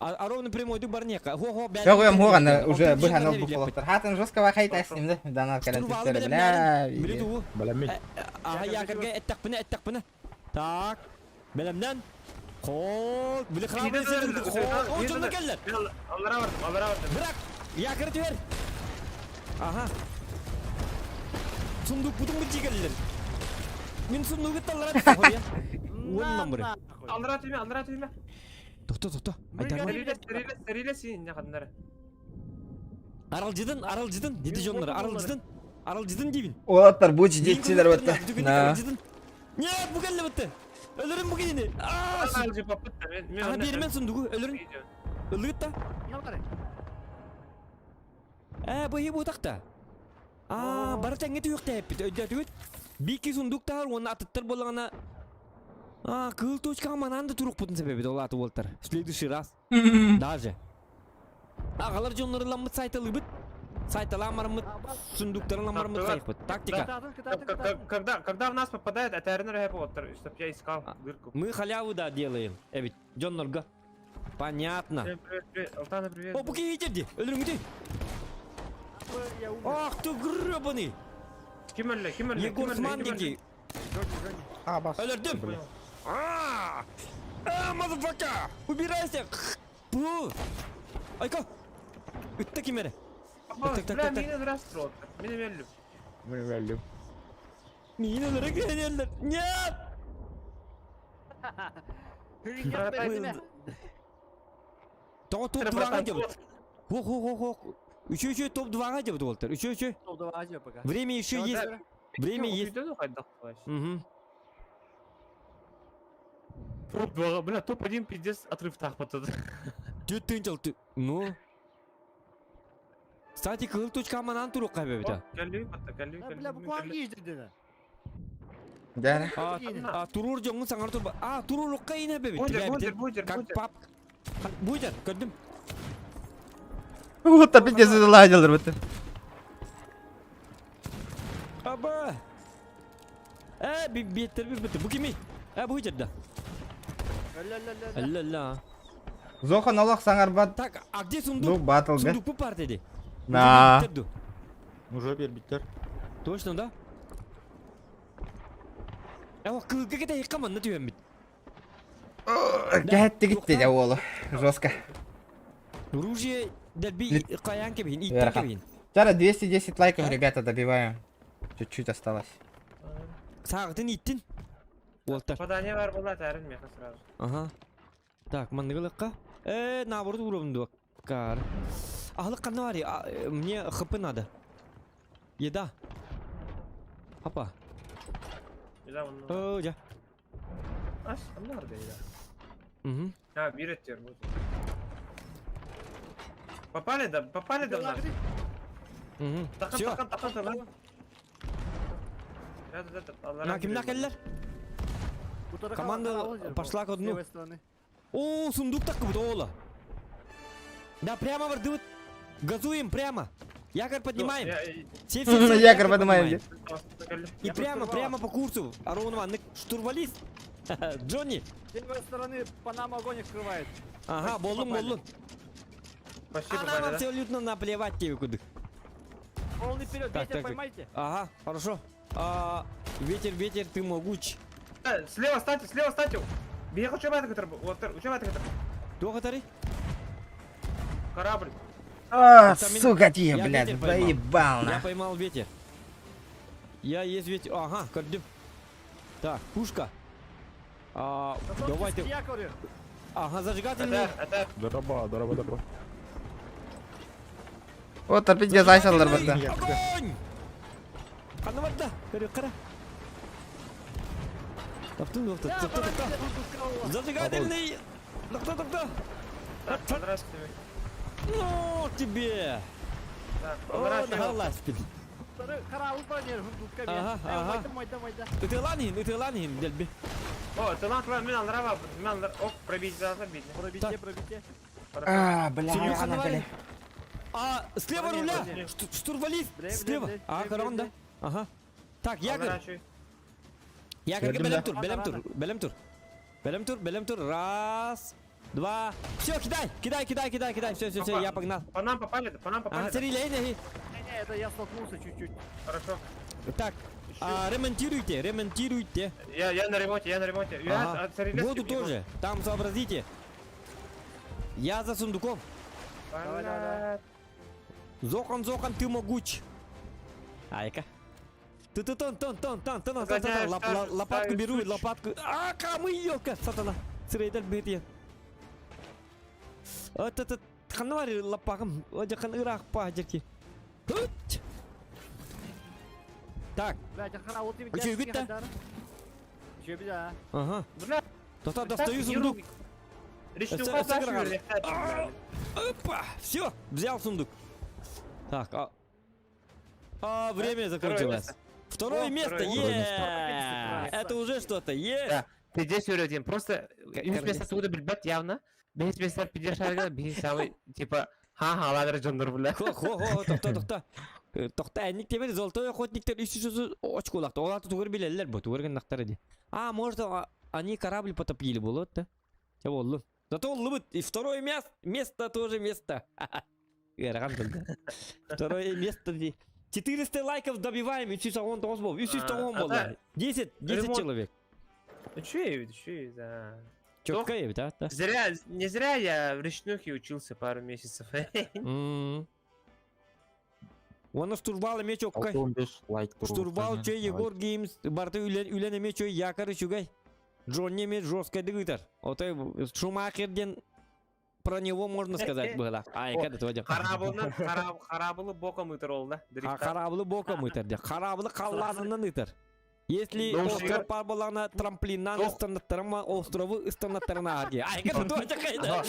А ровно прямой ду барнека. Хо-хо, бәл.
Хөҕүөм хуа уже быһан ылбыт буоллахтар. Хатын жестко хайта снимде. Донат кэлэн түстэрэ, бля.
Биле туу.
Бэлэммит.
Аха, якорга эттакпына, эттакпына. Так. Белемнен. Кол, биле храбрый сен. Кол, о, жоннор келлер.
Аллара бардым, аллара бардым.
Bırak. Якорь ver. Aha. Сундук бутун бу жигеллер. Мин сундугу таллара түстө Уон номер.
Аллара түйме, аллара түйме.
Тохто, тохто. Айдарма.
Сәриле, сәриле, сәриле сен не қадындар.
Аралжыдын, аралжыдын. Деди жоннор, аралжыдын. Аралжыдын дейбин.
Уолаттар бу жидетчилер батта. На.
Нет, бу келле битти. Өлөрүм бу келени. Аа! Ага, бермен сундугу, өлөрүм. Ылыгыт та. Э, бу хи бу такта. Аа, бары теңге түйөк тәппит. Өйдө түгүт. Бики сундук таар, оны атыттар болағана. А, кыл точкаға мананды турук бутун себеби долаты болтар. В следующий раз. Даже. Аҕалар дьоннору сайталыыбыт. Сайталаан бараммыт, сундуктарын бараммыт хайыппыт. Тактика.
Когда, когда в нас попадает, это РНР, чтоб я искал дырку.
Мы халяву, да, делаем. Эбит, дьоннорго. Понятно.
Привет, привет, привет. Алтана, привет.
О, буки итерди. Өлүрүҥүтүй. Ах ты гребаный.
Ким өллө, ким өллө,
Егор Сман дики.
А, бас.
Өлөрдүм. А, а, motherfucker! Убирайся! Пу! Айка! Ытта ким эрэ? Так, так,
Бля,
так, так.
мин өлөрө Мин өллүм.
Мин өллүм.
Мин өлөрө кэлэллэр. Нет! Тоҕо топ 2-ҕа дебут. Хо хо хо хо. Еще еще топ 2-ҕа дебут уолтар. Еще еще.
Топ 2 Азия пока.
Время еще есть. Время есть. Угу.
Топ 2, бля, топ-1 пиздец отрыв тахпата.
Түт ты. Ну. Кстати, кыһыл точка манан турук кайбебит.
Кэлли, батта, кэлли,
Да, бля, буквально ездили.
Да.
А, турур жоңун саңар тур. А, турур кайына бебит.
Будер, будер, будер,
Как
будер.
пап. Будер, көрдүм.
Вот опять заладил, ребята.
Аба. Э, биттер бит. Бу кими? Э, бу жерде. Ля-ля.
Зохан Аллах саңарбат.
Так, а где
Ну,
сундук?
батлга.
Сундук бу бар деди.
На.
Уже бербиттер.
Точно, да? Э, кылга кете якаман на түбән бит.
Гәтте гитте дә олы. Жестко.
Оружие дәлби каян кебин, иттер
Верха.
кебин.
Чара 210 лайков, ребята, добиваем. Чуть-чуть осталось.
Сагытын иттин. Уолтар.
Попадание бар була, тәрін меха сразу.
Ага. Так, манныгылыкка. Э, наоборот уровень Кар. Ахлык канна бар, мне хп надо. Еда. Апа.
Еда он.
О, жа.
Аш, аннар да еда.
Угу.
А, биреттер будет. Попали да, попали да в нас.
Угу.
Тахан,
Все.
тахан, тахан, тахан. Да, да, да,
На кимна келлер? Команда пошла ко дну. О, сундук так вот, ола. Да, прямо вардут. Газуем прямо. Якорь поднимаем. Все, все, все,
Якорь поднимаем.
И прямо, прямо по курсу. Арон Ван, штурвалист. Джонни.
С левой стороны по нам огонь открывает.
Ага, болун, болун.
Почти
А нам абсолютно наплевать тебе куда.
Полный вперед,
Так,
ветер
так, так.
поймайте.
Ага, хорошо. А, ветер, ветер, ты могуч.
Слева станьте, слева станьте. Бег учебай который, вот, учебай который.
Туох
Корабль.
А,
Это меня-
сука тебе,
Я
блядь,
ветер поймал.
заебал
Я
на.
поймал ветер. Я есть ветер. Ага, көрдүм. Так, пушка. А, давайте.
К якорю.
Ага, зажигательный.
Это, это,
Дороба, дороба, дороба.
Вот опять я зайсал, ребята.
Огонь! Ханна барда. Көрү кара. Таптың, тоқта, тоқта, тоқта. Зажигательный. Тоқта, тоқта.
так, здравствуйте.
Ну, тебе.
Так,
О,
поворачивай.
нагаласпин.
Корабль бронер, сундукка.
Ага, ага.
Майда, майда.
Ытылан ытылан дельби.
О, ты лан, мен алрава, мен оп, пробить, забить.
Пробейте, пробейте.
А, бля,
Сундук
она,
ханна
бля.
А, слева руля! Штурвалист! Слева! А, корон, да? Ага. Так, якорь. Якорь, белем тур, белем тур, белем тур. Белем тур, белем тур. Раз, два. Все, кидай, кидай, кидай, кидай, кидай. Все, все, все, я погнал.
По нам попали, по нам попали.
Ага, смотри, лей, лей.
Не, не, это я столкнулся чуть-чуть.
Хорошо.
Так, а, ремонтируйте, ремонтируйте.
Я на ремонте, я на ремонте. Я
Ага.
от Сарелевски
Воду
бегу.
тоже, там сообразите. Я за сундуком.
Давай, давай, давай.
Зохан, Зохан, ты могуч. Айка. Ты ты тон тон тон тон тон тон тон
Загоняешь, ставишь,
лопатку беру,
ставишь.
лопатку. А, камы елка, сатана. Сырайдар бетия. Вот это ханвар лопагым, вот хан ирах па жерки. Хуть! Так,
Блядь, охрана, вот тебе
Че, бит-то?
Че, беда?
ага.
Бля,
Тоста достаю сундук.
Речнюка
Сыграли. Опа! Все, взял сундук. Так, а время закончилось.
место.
Второе
О,
место,
второе
е!
место.
Это уже что-то, е!
Да. Пиздец один. Просто
Как
үс место туда билбет явно. Бес место пиздец шарга, бес самый, типа, Ха-ха, эрэ дьоннор бля.
Хо, хо, хо, тохто, тохто. Тохто, энник темир золотой охотниктар 300 очколахта. Ол аты тугар билеллер бу, тугар гыннахтар ди. А, может, они корабль потопили болот да? Чэ боллу. Зато оллубут. И второе место, место тоже место. Ыарахан тылда. Второе место ди. 400 лайков добиваем, 319 бол. 310 болла. 10, 10 человек.
Үчүгэй, үчүгэй, да.
Четко эбит, да? Да.
Зря, не зря я в речнухе учился пару месяцев.
Уонна штурвал эмиэ чоккай.
65 лайк
Штурвал чөй Егор Геймс барыта үлэн үлэн эмиэ чөй якорь үчүгэй. Джонни эмиэ жесткайдык ыытар. Отой Шумахер диэн про него можно сказать было. Айка да твоя.
Харабылынан харабылы боком ыытар ол да.
Харабылы боком ыытар де. Харабылы халлаанынан ыытар. Если остров пар болана трамплиннан ыстаннаттарыма островы ыстаннаттарына арги. Айка да твоя кайда.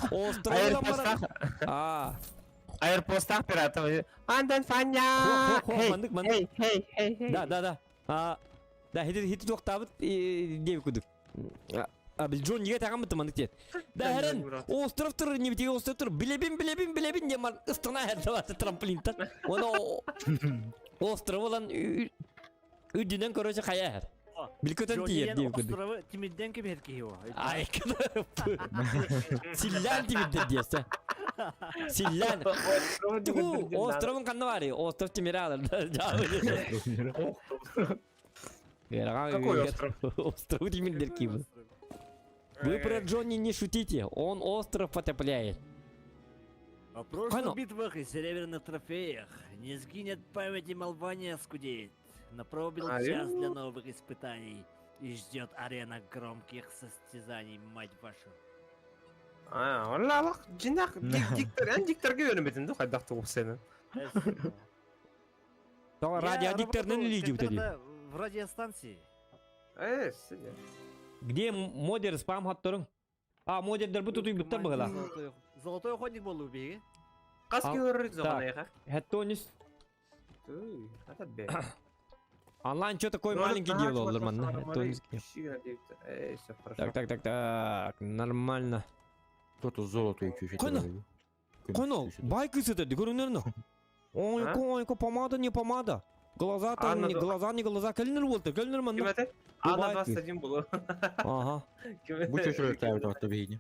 Островы А.
Аэрпостах пиратов. Антон Фаня!
Хей, хей, хей, хей. Да, да, да. А, да, хити хити туохтаабыт диэбит курдук. А бил Джон неге тагаммыт маннык диэн. Да хэрэн остров тур не битиге остров тур билебин билебин билебин диэн мар ыстана хэрдэ трамплинтан. Оны остров olan үрдүнэн короче хайа эр. Билкөтөн тиийэр диэбит курдук.
Островы тимирден кэбиһэр киһи о.
Ай, Силлээн тимирдэр диэсэ. Силлээн. Тугу, островун ханна баарый? Остров тимирэ алар.
Какой остров?
Остров тимирдер киһи. Вы про Джонни не шутите, он остров потопляет.
О прошлых битвах и серебряных трофеях не сгинет память и молва не оскудеет. Но пробил час для новых испытаний и ждет арена громких состязаний, мать вашу.
А, Аллах, дьиҥнээх диктор, эн дикторга үөрэммитин дуу хайдах тугу сені.
Радиодикторынан үлэлиир дии.
В радиостанции.
Э, сидя.
Где модер спам хотторуҥ? А, модердер бу тутуйбуттар быһыылаах.
Золотой охотник буолуу биһиги.
Хас килорыр зоҕанайха?
Хеттонис. Онлайн что такой маленький делал, нормально. Так, так, так, так, нормально.
Кто-то золото еще
Коно? Коно, байк это, көрүнөр Ой, ой, помада не помада. Глаза там, не глаза, не глаза. Кэлиннэр буолта, кэлиннэр манна.
Анна 21 было.
Ага.
Бу чөчүрө биһини.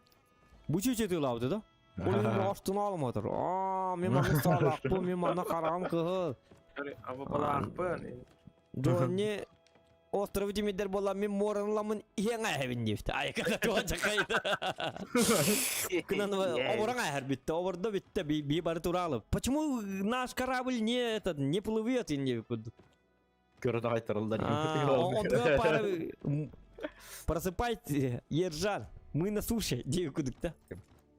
Бу чөчө лабды да? Ол аштын алматыр. А, мен маны салақпын, мен маны қарағым кыһыл. Джонни остров тимирдер бола мен морынламын иһэн аһабин диэбит. Айка туга чакайда. Кынан оборон ахар битте, обордо битте, би бары туралы. Почему наш корабль не этот не плывет не
Көрө айтырылдар.
пара Просыпайте, Ержан. Мы на суше, диэбит курдук да.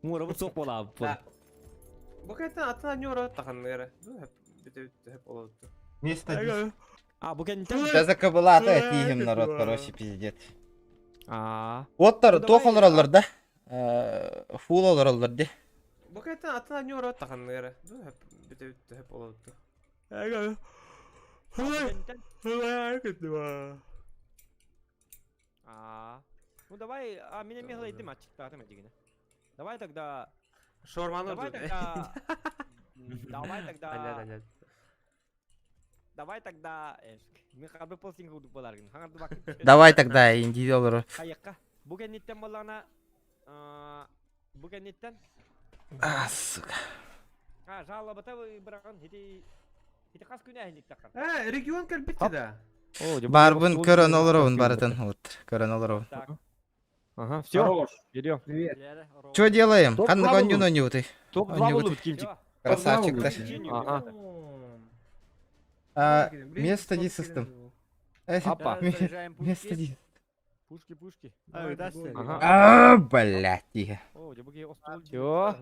Муора суох буолаабыт.
Бу кайтан атына ньура таханныра.
Место
А, бу кэнниттэн?
Сейчас закабылата тииһим народ, короче, пиздец.
А.
Оттар туох олороллор да? Фул олороллор ди.
Бу кайтан атына ньура таханныра.
А, бу кэнниттэн? А. Ну давай, а меня мегло идти матч, Давай тогда.
Шаурманы
Давай тогда. Давай тогда. Давай тогда. Мен харбы полсинг курдук боларгын. Хаңарды бак.
Давай тогда инди олорор.
Хайыкка. Бу кэнниттэн боллана. Бу кэнниттэн.
А, сука.
А, жалобата быраган хити хити хас күнэ хиник такар.
Э, регион кэлбитти да.
Барбын көрөн олоробун барытын. Вот, көрөн олоробун.
Так. Ага, все. Берем.
Привет.
Что делаем? Ханнык онньуну онньубутуй?
Топ-2 болубут кимчик.
Красавчиктар.
Ага.
А, место ди сыстым.
Апа.
Место ди.
Пушки, пушки.
Ага.
А, блядь, тихо.
Все.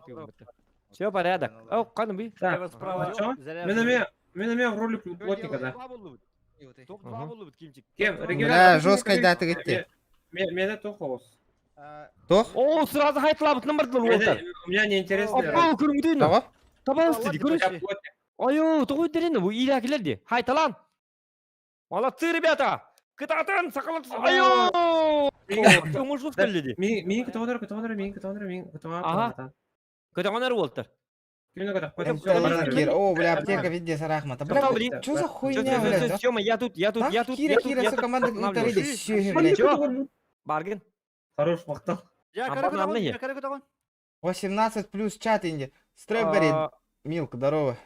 Все порядок. О, каны би.
Так, Мен мен эме в роли плотника, да.
Топ-2 болубут кимчик.
Кем? Регион.
Бля, жестко даты гетти.
Мене тохос.
Тох?
О, сразу хайтлабыт номердыл болтар.
У меня неинтересно.
Апа, көрүңдү.
Того?
Табалысты ди, көрүш. Айо, тоҕу дерин бу иирээкилэр ди. Хайталан. Молодцы, ребята! Кытаатын, сакалат. Айо! Можно сказать ди.
Мин кытонор, кытонор, мин кытонор, мин кытонор.
Ага. Көтөҕөнөр уолтар.
Кимне көтөх?
О, бля, аптека везде сарахмата. Бля,
блин,
что за хуйня, блядь?
Сёма, я тут, я тут, я тут,
Кира,
я тут,
Кира,
я
сука,
тут.
команда
Останавливаюсь.
Сүһү, блядь.
Чё? Баргин.
Хорош, мактал.
Я
А,
кары
банан
көтөҕөн,
не?
я кары көтөҕөн.
18 плюс чат инди. Стрэбери,
А,
Милк, здорово.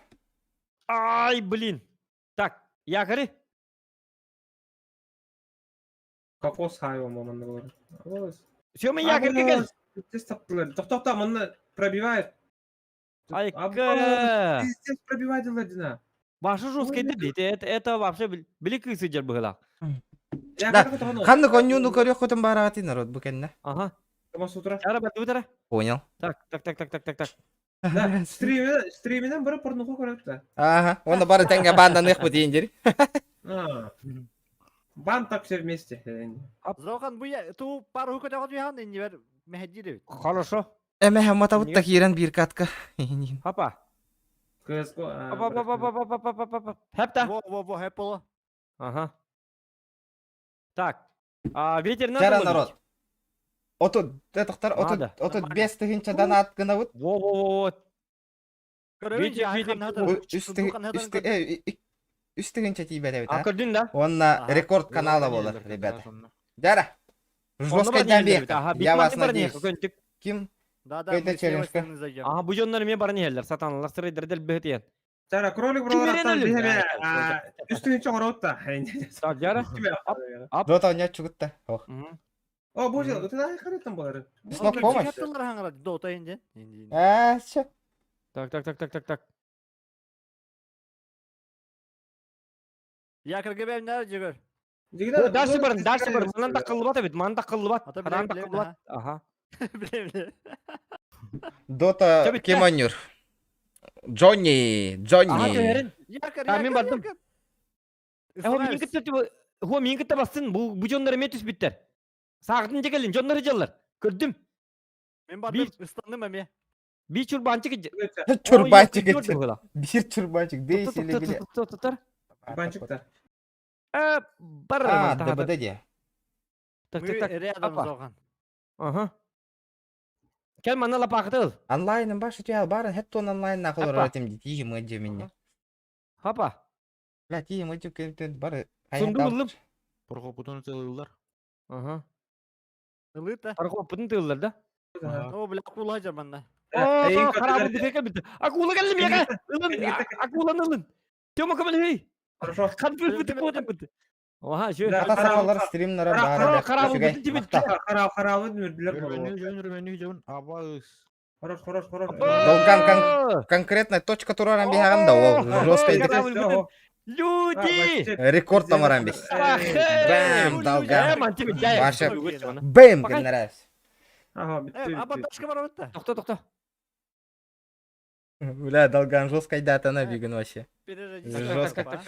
Ай, блин. Так, якоры.
Кокос хайва момент говорю.
Сёма, якорь кел.
Здесь таптылар. Тоқтоқта, мында пробивает.
Айка.
Пиздец пробивает Ладина.
Башы жесткий дебит. Это вообще били кысы жер быгыла.
Да, Ханны конюну көрүөх көтөн бараати народ бу кэннэ.
Ага.
С утра.
Чара бат
Понял.
Так, так, так, так, так, так, так.
Да, стриминен бары порнуху көрөт да.
Ага, оны бары теңге банданых бу дейіндер.
Бан так все вместе.
Зохан бу я ту пару көтөҕөн үһэн иннибер мехедири.
Хорошо.
Эме хамата бутта кирен бир катка.
Хапа.
КСГО.
Апа, апа, апа, апа, апа, апа, апа. Хепта.
Во, во, во, хеполо.
Ага. Так. А, ветер надо
Жара
ловить?
народ. Отут, тохтар, отут,
Надо.
отут бес тыгынча донат гына бут.
Во, во, во, во.
Көрөбүн
Ветер,
же
ветер,
Үс тыгынча тибет
А
а?
көрдүн да?
Онна
Ага.
рекорд канала болар, ребята. Жара. Жестко
Онно
дәмбек.
Ага,
Я вас надеюсь. Ким?
Да, да,
Көйдө
мы с левой
челленджка.
стороны зайдем.
Ага, бу жоннор мен баран иһэллэр, сатаналар сырайдардел бэхэтиэн.
Жара, кролик
Кимерен
бролар
өлүм?
Үстүн чоңоротта.
Так, жара.
Дота оня чугутта. Ох.
Мгм.
О, боже, ты да харытан болар.
Снок помощь.
Каттылар хаңара дота инде. Инде.
А, чё?
Так, так, так, так, так, так.
Я кыргыбем нар жигер.
О, дальше баран, дальше баран. Манан да кыллыбат эбит, манан да кыллыбат.
Ата
Хадан да
билем, билем,
кыллыбат. Ага.
Билем, билем.
Дота
Чё битте?
ким ойнур? Джонни,
Ага,
Джонни.
төһөрүн.
Якорь,
А, мен
якорь,
бардым.
якорь.
Э, хо мин кытта хо мин кытта бастын. Бу бу жоннор эме түспүттер. Сагытын жекелин, жоннор жаллар. Көрдүм.
Мен бардым, ыстанным эме.
Би чурбанчык.
Чурбанчик эти. Бир чурбанчик, бейс или биле.
Токтор.
Банчикта.
Э, бар.
А, ДБД де.
Так,
Мы
так, так.
рядом
Апа.
Зохан.
Ага. Кел мана лапакытыл.
Онлайн башы түйел барын, хет тон онлайн нақыл
Апа.
ратим ди, тиги мы мине.
Хапа.
Бля, тиги мы тюк бары.
Сунду булдум.
Прокопутун тылылар.
Ага.
Ылыта.
Паркопутун тыллар да.
О, бля, акула жаманна.
О, харабы битеке бит. Акула келди мега. Ылын, акуланы ылын. Тёма көмөл
Хорошо.
Хан бит бит бит. Оха, жö.
Да.
Ата сақалар стримнара бары.
Харабы бит бит.
Харау, харау, дүрдүлөр
Үрмәнү жөн, үрмәнү жөн. Абайс.
Хорош, хорош, хорош.
Долган Конкретно точка тураран бихаган да ол жестко идет.
Люди!
Рекорд тамаран бис. Бэм, долган. Ваше- Бэм, нравится.
Ага,
Э, а бандашка бар отта.
Токто, токто.
Бля, долган жестко дата на биган вообще.
Переродись.
Жестко.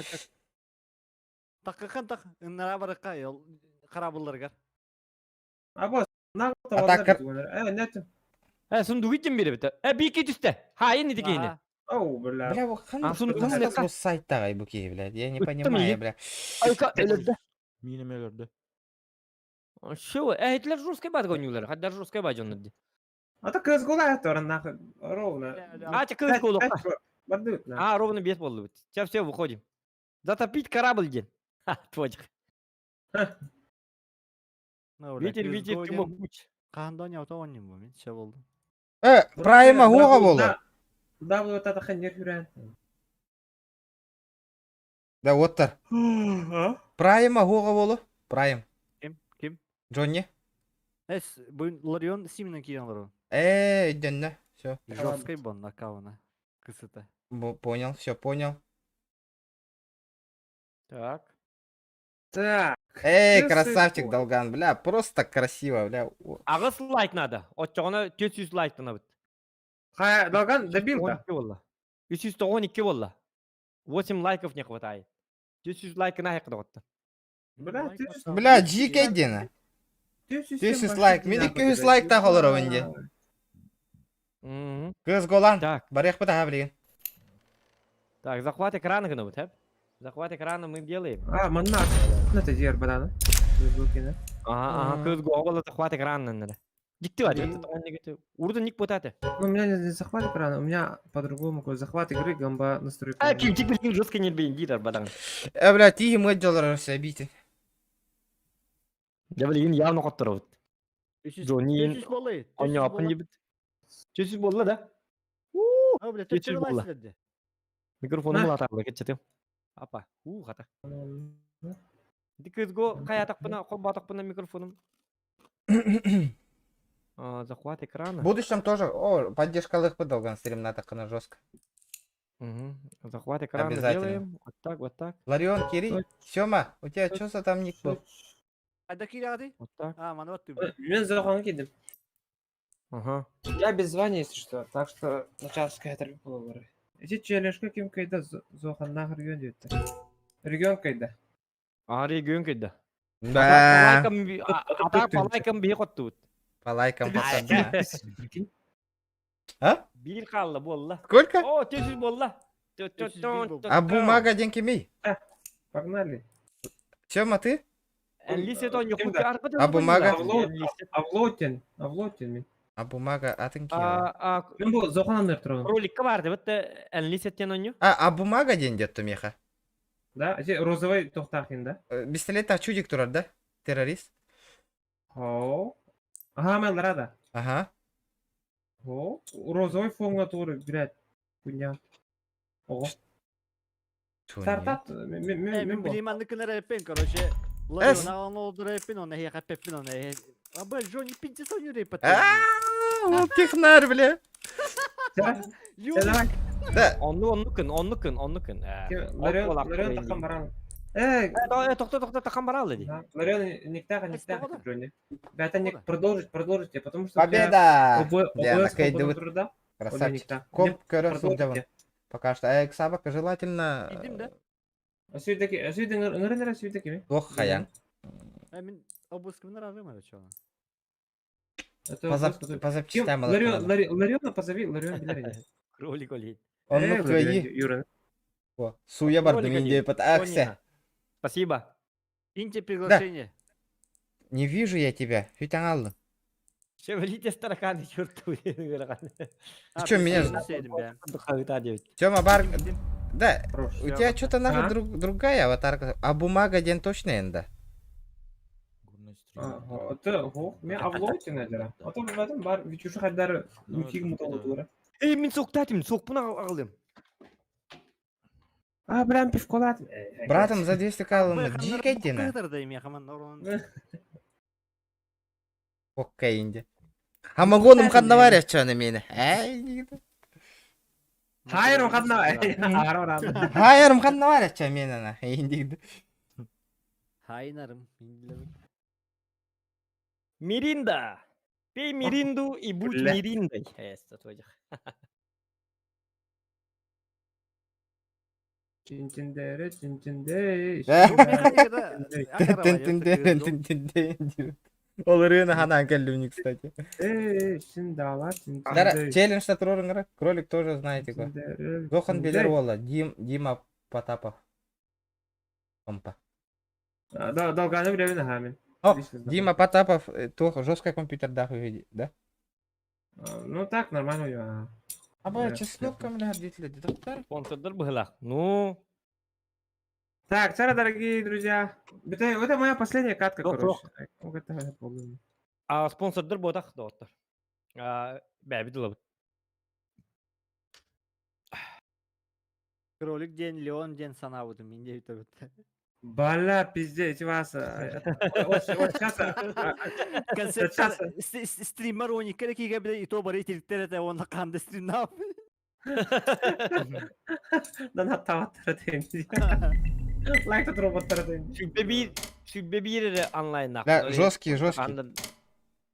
Таккан так, ыннара барыкка, ел карабылларгар.
Або,
А так
Э, нет.
Э, сундук итим бири бит. Э, бики түстө. Ха, эни дикейни.
Оу, бля.
Бля, вот хан
А, сундук
хан
лека.
бу сайттагай бу ки, блядь, я не
Ыттым
понимаю,
ие.
бля.
Айка өлөдө.
Минем өлөрдө.
Шо, э, этлер жесткий бат гонюлар. Хаддар жесткий бат жоннор.
А так КСГО торан нахуй. Ровно.
А, те кыз колок.
Бардык, на.
А, ровно бес болду. Сейчас все, выходим. Затопить корабль ден. Ха, твой. Ветер, ветер, ты мог быть.
Кандон я то онним бу мен, че болду.
Э, прайма хуга болу.
Да, вот это хен хүрэн.
Да, оттар. Прайма хуга болу. Прайм.
Ким? Ким?
Джонни.
Эс, бу Ларион Симина кийген лар.
Э, иденне. Все.
Жесткий бон накауна. Кысыта.
Понял, все понял.
Так.
Так.
Эй,
Чё
красавчик
сыпь?
Долган, бля, просто красиво, бля. О,
Агыс лайк надо. Отчоғына 400 лайк надо.
Ха, Долган добил да.
12 болла. 312 болла. 8 лайков не хватает. 400 лайк на хакы
Бля, ты
Бля, GK дена. 400 лайк. Мен 200 лайк та холор önде. Кыз голан.
Так,
Барых бата блин.
так, захват экрана гына вот, Захват экрана мы делаем.
А, манна. На ты дер бадана.
Ага, ага, кыз гола захват экрана надо. Дикти бар. Урда ник ботаты.
Ну, у меня не захват экрана, у меня по-другому такой захват игры, гамба настройка.
А, кимчик билген жестко не бейин дир арбадан.
Э, бля, тиги мы дьоллар бите.
Я билген явно котторобут. Джонни
300 боллы.
Оня апын дебит. 300 болла да?
А, бля,
300 болла. Микрофону мулатарлы кетчетим. Апа, у хата. Дикызго каятакпына, колбатакпына микрофонум. А, захват экрана.
В будущем тоже, о, поддержка лых долган стрим на на жестко.
Угу. Захват экрана
Обязательно.
делаем. Вот так, вот так.
Ларион, Кири, Сёма, у тебя что за там ник был?
А да кирады?
Вот так.
А, мана вот ты.
Мен Зохан кидим.
Ага.
Я без звания, если что, так что начальская было. Эти челлендж ким кайда Зохан нахер регион дейт. Регион кайда.
А, регион кайда.
Да.
А так по лайкам бихот тут.
По лайкам пацан. А?
Бир қалла болла.
Сколько?
О, 300 болла.
А бумага ден кемей.
Погнали.
Сёма, ты?
А
бумага?
Авлотин, Авлотин.
А бумага атын кие?
А,
Мен бу Зохан аннер турган.
Роликка барды, вот энлисеттен оню.
А, а бумага ден детту меха.
Да, розовый тохтахин, да?
Пистолет а чудик турар, да? Террорист.
Хо. Ага, мен рада.
Ага.
Хо. Розовый фонга туры, блядь. Хуйня. Ого. Стартап,
мен билиманды кынар эпен, короче. Ларион алан олдур эпен, он эхе хапеппин, он эхе. А бля, Джонни пиздец, он рэп.
Вот технарь, бля.
Давай.
Да.
Онну, оннукун, оннукун, оннукун.
Ларион, Ларион такан баран. Э,
тохто, тохто, такан барал деди.
Ларион никтаха, никтаха, Джонни. Ребята, не продолжить, продолжите, потому что
Победа!
Труда.
Красавчик. Комп, короче, пока что. А Сабака желательно...
Идем, да?
Асүйдеки, асүйдеки, нырыныр асүйдеки.
Ох, хаян.
Мен обыскымын арарым, чё?
По запчастям.
Лариона позови, Ларион билер.
Кролик олит.
Он ну твои. Суя барды минде под акция.
Спасибо.
Киньте приглашение.
Не вижу я тебя. Фитангаллы.
Шевелите тараканы, черту.
Ты что, меня... Тёма, бар... Да, у тебя что-то нахуй другая аватарка. А бумага день точно энда.
Мен авлоутин эдера. Ото билбедим бар вичушу хаддар мутиг мутолу
Эй, мен соктатым, сокпун алым.
А, брам пивколат.
Братом за 200 калым. Дикай дена. Окей, инди. Хамагоным ханнаваря чаны мени. Эй,
Хайрым ханнаваря.
Хайрым ханнаваря ча мени на. Инди.
Хайнарым.
Миринда. Пей миринду и будь мириндой.
Чинчиндере, чинчинде.
Тин-тин-тин-тин-тин. Ол рына ханан келдим, кстати.
Эй, шиндала, чинчинде.
Челлендж на кролик тоже знаете. Зохан Белервола, Дима Потапов. Компа.
Да, долгое время хамин.
О, Дима Потапов, то жесткий компьютер, да, да?
Ну так, нормально у него.
А бля, чеснок камля доктор.
Спонсордар было. Ну.
Так, цара, дорогие друзья. Это моя последняя катка, короче.
А спонсордар бодах, доктор. А, бә, видела.
Кролик день, Леон день, санавуду, минде это.
Бля, пиздец, вас. Вот сейчас...
Концепт стример он никакие габли и то баритель терете он на канде стримнап.
Да на таваттара дейм. Лайк тут роботтара дейм.
Сүббе бир онлайн.
Да, жесткий, жесткий.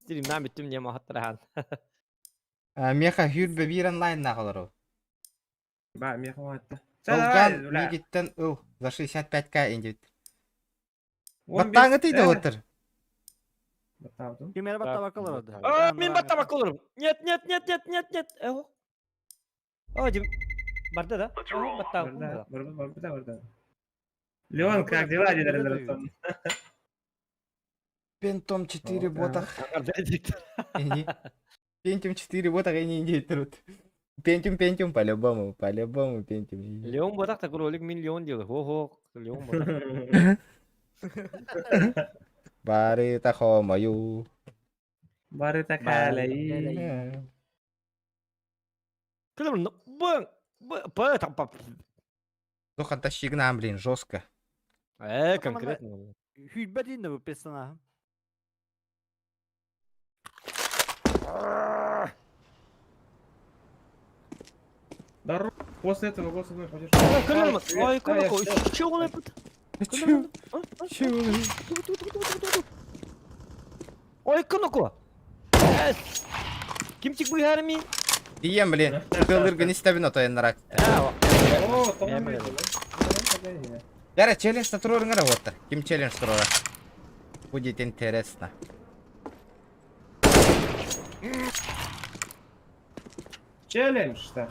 Стримнан бүттүм не махаттарахан.
Меха хүрбе бир онлайн нахалару.
Ба, меха ватта.
Долган мигиттен ыл за 65к индит. Баттаңы тыйды отыр.
Кимер баттабак олар.
А, мен баттабак оларым. Нет, нет, нет, нет, нет, нет. О, Дим. Барды да?
Баттабак. Барды, барды, барды. Леон, как дела, дедер?
Pentium 4 ботах. Pentium 4 ботах и не индейтрут. Pentium, Pentium, по-любому, по-любому Pentium.
Леон ботах так ролик миллион делай. Хо-хо, Леон ботах.
Барыта хомою.
Барыта калай.
Тоха тащи к нам, блин, жестко.
Конкретно.
Хүлбэ диин да персонажым.
Здорово. После этого после вновь пойдешь.
Ой, Чего он
Чего? Чего?
Ой, коноко! Кимчик быһаарми?
Тием, блин. Тылыргын истэбин отойыннарак. Яра, челлендж туруруҥар уоттар. Ким челлендж турура? Будет интересно.
Челлендж-то.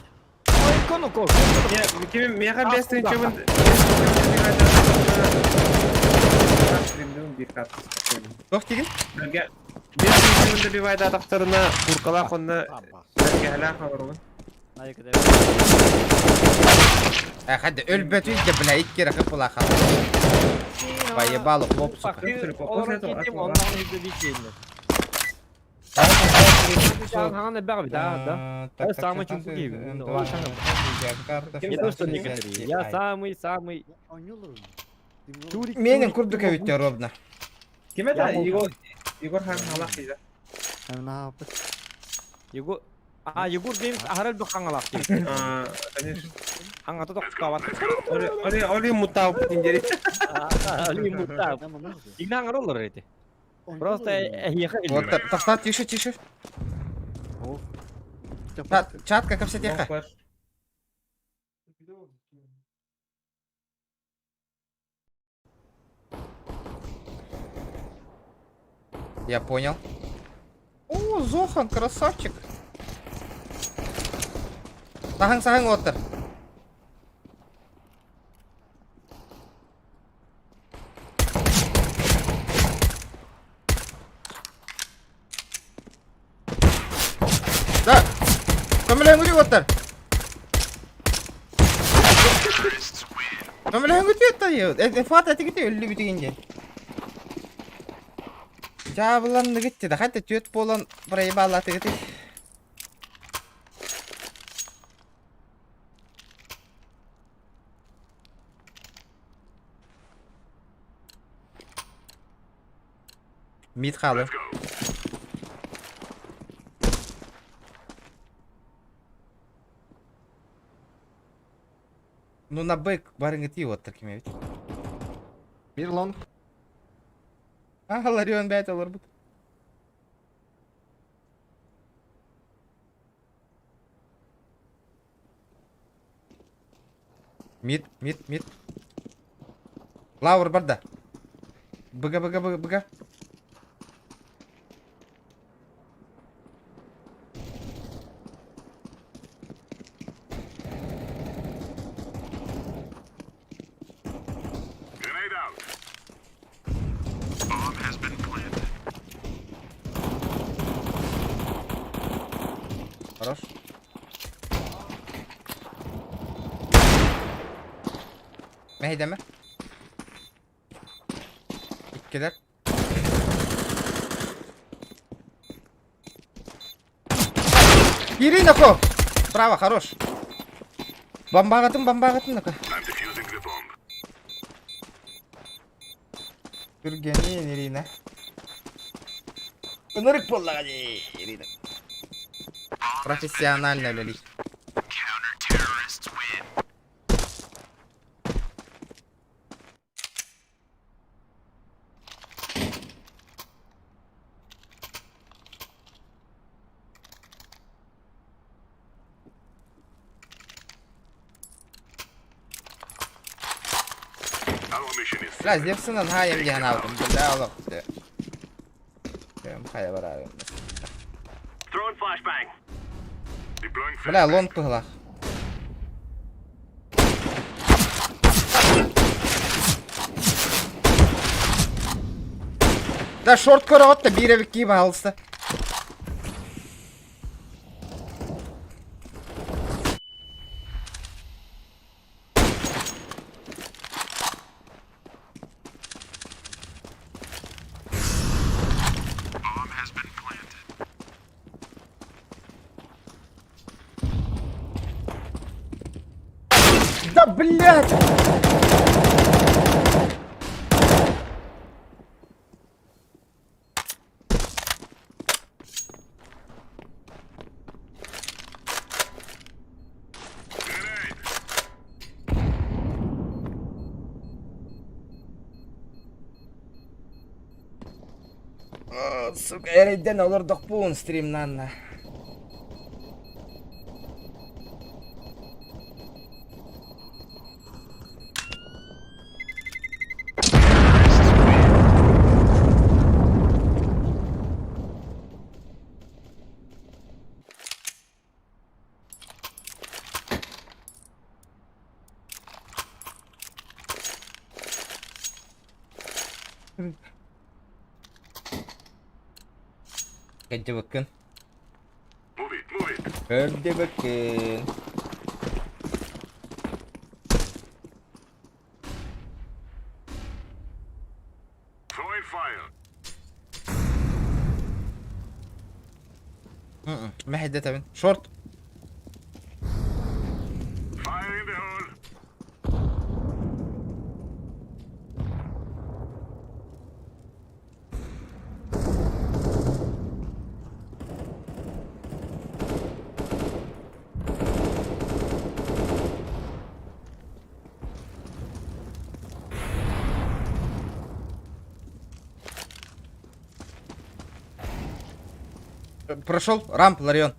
Ой, коноко!
Меха бестен чебын...
Туох тигин?
Бестен чебын добивайда атахтарына куркалаах онна бэргэһэлээх олоробун.
Хадды өлбөтүй да бля икки рахы пулаха. Поебало, хлоп, сука.
Я самый чумпуки. Не то, что некоторые. Я самый-самый.
Менин курдук эбиттер ровно.
Ким это? Егор Егор Хангалах дейді.
Егор А, Егор Геймс аһарал бу хаҥалаах диэн.
А, конечно.
Хаҥата тохтообат.
Оли оли оли мутау диндери.
Оли мутау. Игнаҥ олорор эти. Просто эһиэхэ
Вот, так, так, тише, тише. Чат, чат, как все тихо. Я понял. О, Зохан, красавчик. Саһаҥ, саһаҥ оттор. Да. Көмөлөһүҥҥүтүй оттор. Көмөлөһүҥҥүтүй оттор. Фат этигити өллүбүтүгин диэн. Дьаабыланныгыт да хата түөт буолан проебалаатыгытый. Мид хаалы. Ну на бэк барыҥытыы уоттар ким эбит.
Бир лонг.
А, Ларион бэйэтэ олорбут. Мид, мид, мид. Лаур барда. Быга, быга, быга, быга. Хорош. Мэһэйдэмэ. Иккилэр. Киирин Нако! Право, хорош. Бомбаҕытын, бомбаҕытын Нако. Түргэнин, Ирина. Ынырык буоллаҕа дии, Ирина. Профессионально үлэлиир. Бля, Зевсынан хаайым диэн аабытым. Бля, олох. Хайа бараарым. Бля, лонг быһылаах. Да шорт көрөҕүт да биир эбит кии баһалыста. Да блядь! Сука, эрэйдэн олордохпун стримнанна. Кэлдьибиккин. Кэлдьибиккин. Мэһэйдэтэбин. Шорт. Прошел рамп, Ларион.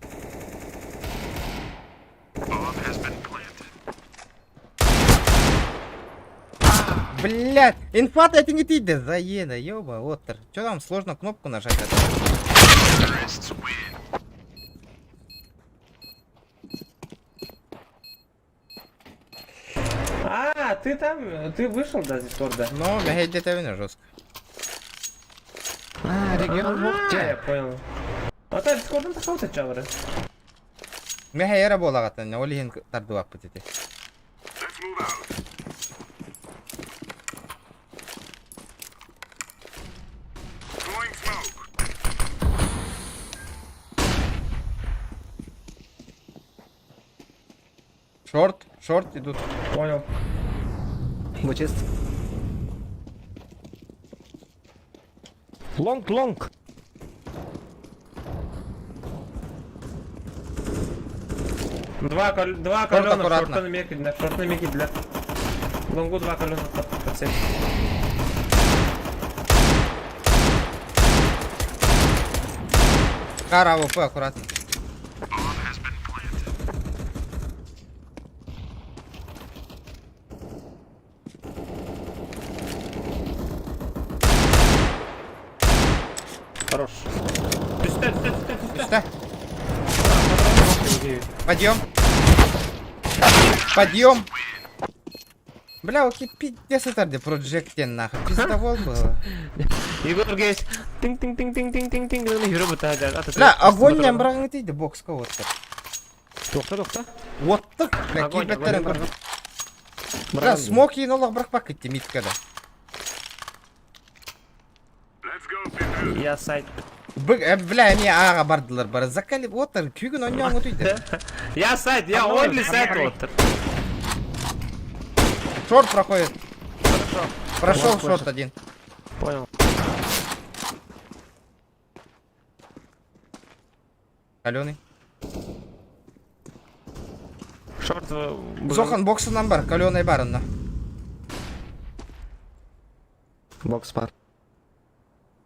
Блять, инфа это не ты, да заеда, ёба, оттер. Чё там сложно кнопку нажать?
А, ты там, ты вышел, да, с Дискорда?
Ну, где-то жестко.
А, регион
А, я понял. А та Дискордом тахаута чавры.
Мэһэйэрэ буолаҕатын, ол иһин тардыбаппыт ити. Шорт, шорт идут.
Понял.
Бу чист.
Лонг, лонг.
Два, кол два
Шорт
колена,
аккуратно.
шорты на меке, на шорты на меке для. Лонгу два колена под, под цель.
Кар АВП, аккуратно.
Хорош. Түстэ, түстэ, түстэ, түстэ.
Түстэ. Подъем. Подъем. Бля, окей, пиздец это где проджектен нахуй. Пиздовол было.
Егор Гейс. Тинг тинг тинг тинг тинг тинг тинг.
Бля, огонь не браҕыҥ ди бокска вот так.
Тохта, тохта.
Вот так, бля,
Огонь,
киирбэттэрин
огонь,
көр. Бля, смок иин олох бырахпаккыт ти миткада.
Я сайт.
Бля, эмиэ ааҕа бардылар бары. Закали, вот күүгүн онньоҥ утуйда.
Я сайт, я онли сайт вот.
Шорт проходит. Прошел шорт один.
Понял.
Каленый.
Шорт.
Зохан боксынан бар, каленый барынна.
Бокс бар.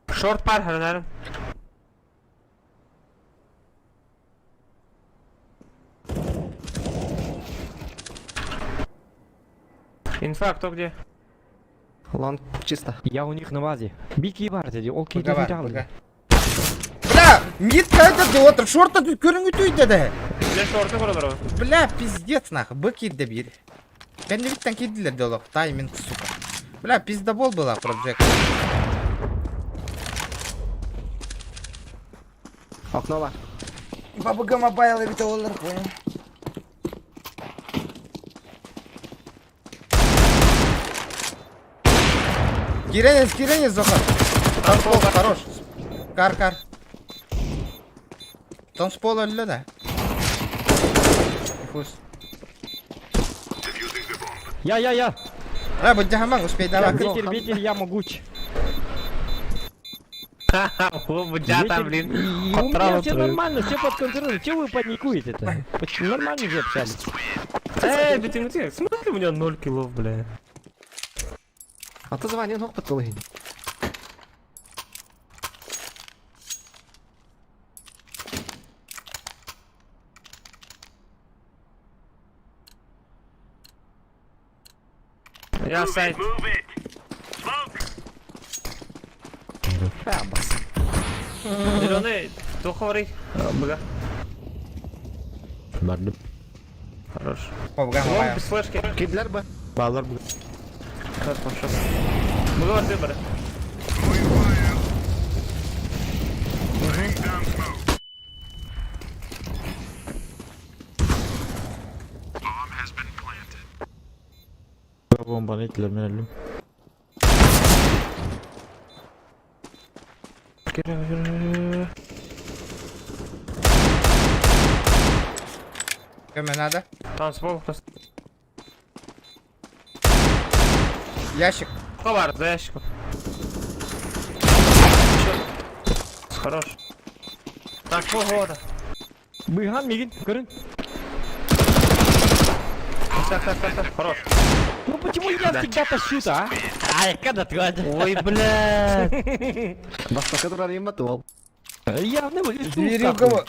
Шорт пар, наверное. Инфа, кто где?
Лонг чисто.
Я у них на базе. Бики бар dedi. Ол кейде
Быга бар,
алды.
быга. Бля, мид кайда деп отыр. Шорта көрүңү түйді де.
Бля, шорты көрө
Бля, пиздец нахуй. Б киирдэ биир. Кэннибиттэн киирдилэр де олох. Тайминг, сука. Бля, пиздобол была проджект.
Окно бар.
PUBG Mobile эбитэ буоллар, понял. Киренец, киренец, Зохан. Танцпол хорош. Кар, кар. Танцпол өллө да. Диффуз.
Я, я, я.
А, буддяхаман, успей давай.
Ветер, ветер, я могуч.
Будя там, блин.
И у меня все нормально, все под контролем. Чего вы паникуете-то? Почему нормально же общались?
Эй, битин, в смысле у меня 0 килов, бля?
А то звание ног подтолгин.
Я сайт. Зеленый, туховый. Бга.
Бардым.
Хорош.
PUBG
Лонг
Mobile.
без флешки.
Кидлер бы.
Баллар бу.
Хорош, пошел. Бга барды бары.
Бомбаны этилер мен өлдүм.
Кеме надо?
Танцпол.
Ящик.
Бар, за ящиком. Хорош. Так, полгода.
Быган мигин, көрүн.
Так, так, так, так, хорош.
Ну почему я всегда тащу-то, а? Ай, когда ты
Ой, бля.
Бастакы турар им батуол.
Явно вы лесу
Двери у кого?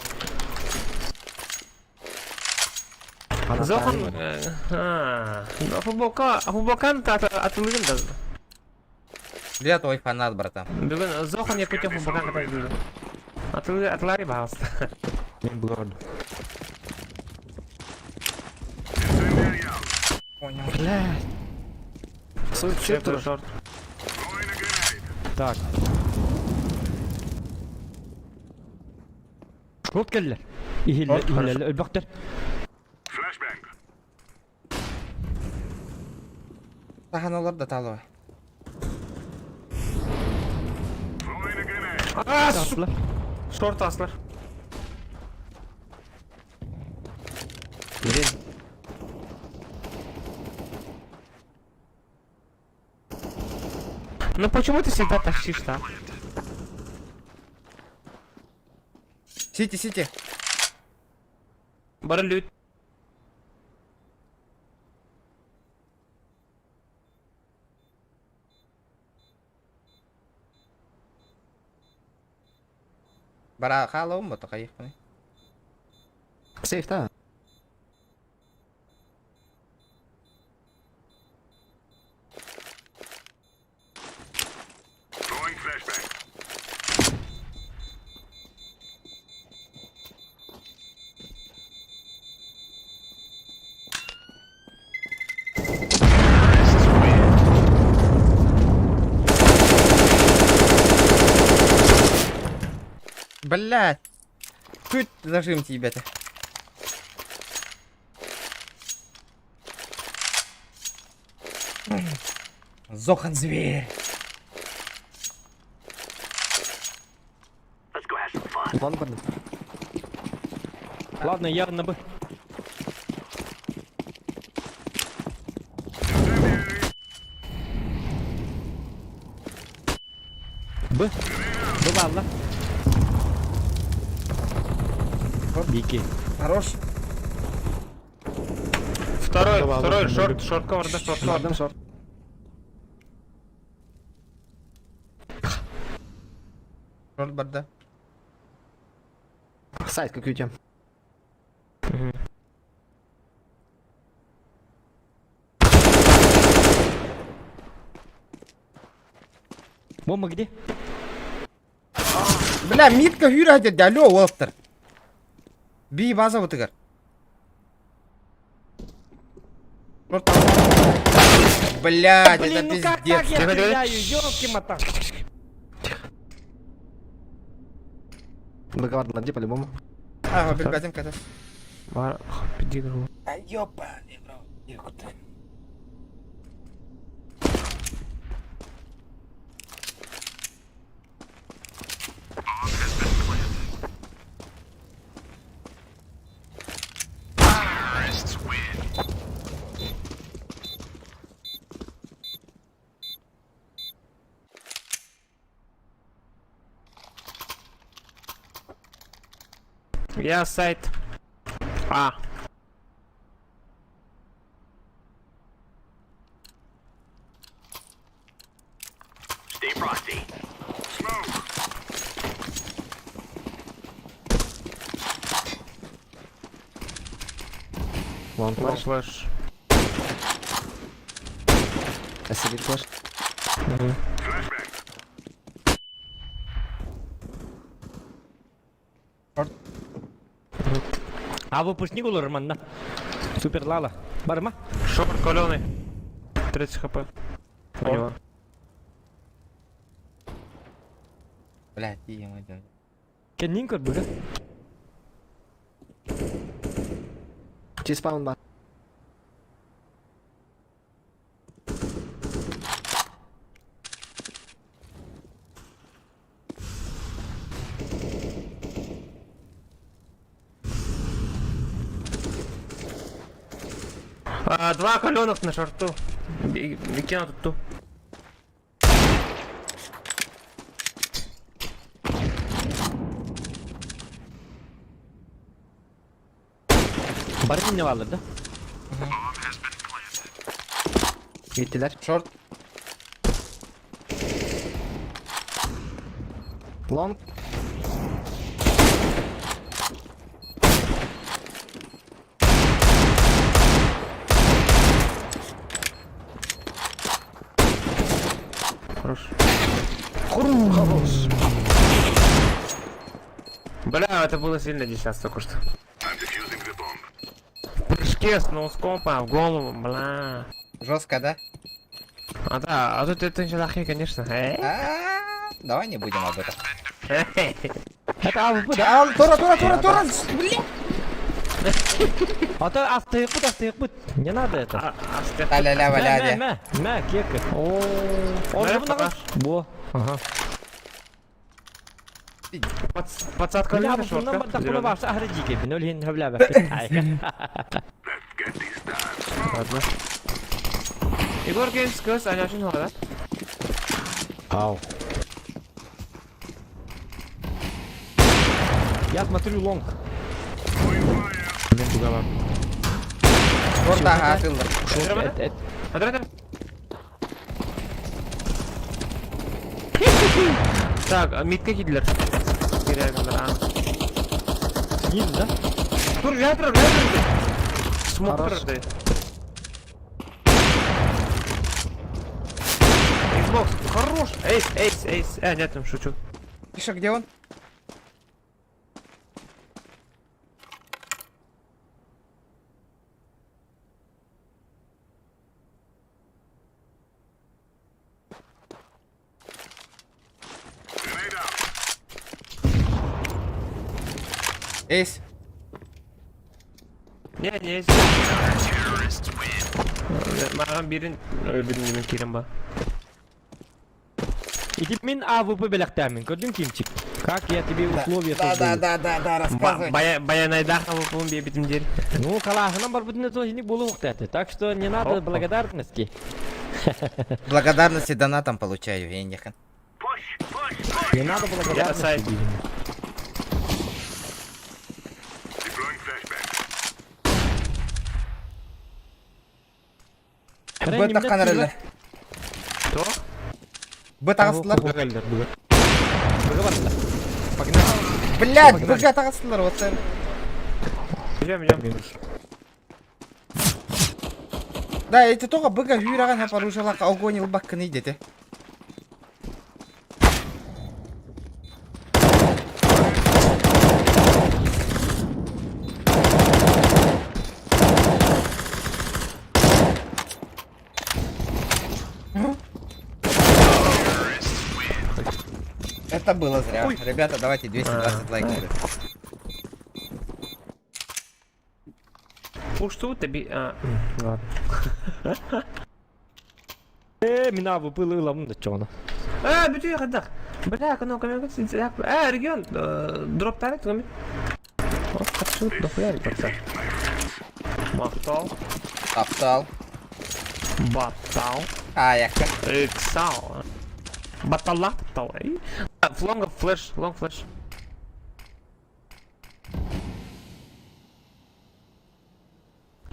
Зохан. Футболка, футболкан атылыгын даже.
Я твой фанат, братан.
Бүгін Зохан Якутия футболкан атылыгын. Атылы атлари бағалста.
Мен буга бардым.
Понял.
Суицид тур.
Шорт.
Так. Шорт келдилер. Ихиллер,
Шорт, хорошо.
ихиллер, өлбөктөр.
Саханалар да талова.
А, Шорт аслар.
Блин.
Ну почему ты всегда тащишь, да?
Сити, сити.
Барылют.
Бара халом бата кайык.
Сейф та.
Блять. Чуть зажим тебя-то. Зохан зверь.
Лонг бардым.
Ладно, я на Б. Б. Б ладно. Дикий.
Хорош.
Второй,
Давай,
второй,
ладно,
шорт, шорт ковар, да, шорт ковар.
Бардым шорт.
Шорт барда.
Сайт как ютям.
Бомба где?
Бля, митка хүрэ деді, алло, олықтыр. Би база бұтыгар. Блядь, это
Блин, ну как
пиздец.
так я стреляю? Ёлки мотан.
Договор ди по-любому.
Ага, билбэтим ката.
Бар, пиди
А ёбаный в рот. Ёпта.
Я сайт. А.
Long
Флэш,
flash.
флэш.
SCB flash.
А выпускник olur манна. Супер лала. Барма.
Шорт каленый. 30 хп. У него.
Блядь, ё-моё.
Кеннин көр бүгін.
T-spawn бар.
А, два каленых на шорту. Викину тут ту.
Барым не алыр да?
Gittiler.
Шорт.
Long.
Хорош. Бля, это было сильно сейчас только что. В прыжке с ноускопа в голову, бля.
Жестко, да?
А да, а тут это еще лохи, конечно.
А, Давай не будем об этом.
Это АВП да?
А, Тура, тура, тура, тура! Блин!
А то астык бут, астык бут. Не надо это.
Ля-ля-ля,
Мә,
валя,
мә, мә, кека. О,
Бля,
Бо. Ага.
Подсадка
Бля,
на
bu bundan
шортка.
bir dakika
Зелёный.
varsa ahri dike bin öyle hin hövle bak.
Ладно. Егор Геймс, көз, аня очень да?
Ау.
Я смотрю лонг.
Мен туга бар.
Шорт, ага, атылды.
Это, это,
Смотри, смотри. Так, а мид какие дилер? А.
снизу, да?
Тур, ветер, ветер! Смок
Хорош.
ты. Xbox, хорош! Эйс, эйс, эйс. нет, там шучу.
Тише, где он? Эйс,
Не, не, эйс. Маған бірін өлбірін мен керем ба.
И мин АВП беләктәмин. Көрдүң кимчик? Как я тебе условия
Да, да,
создаю?
да, да, да, рассказывай.
Баянайдаха выполнил бебитим дер.
Ну, калахынан бар бүтүнө то болу уктаты. Так что не надо
Опа.
благодарности.
Благодарности донатом получаю, я не
Не надо
Я сайт.
благодарности.
Б таққан
Кто?
Б тағыстылар.
Буга келдер, буга.
Блядь, Б тағыстылар, вот это.
Идем, идем.
Минус.
Да, эти только быга хүраған хап оружиялақ огонь илбаккын идете. Это было зря. Ребята, давайте 220 лайков.
Пушту тобі... А, ладно.
Э, мина выпылыла, да чё она.
А, бүтү хадах. Бля, ну камера А, регион, дроп тарик, ками. Вот, отсюда, дохуя не пацан. Махтал.
Таптал.
Батал.
А, якка.
Иксал. Батала таптал. Лонг флеш, лонг флеш.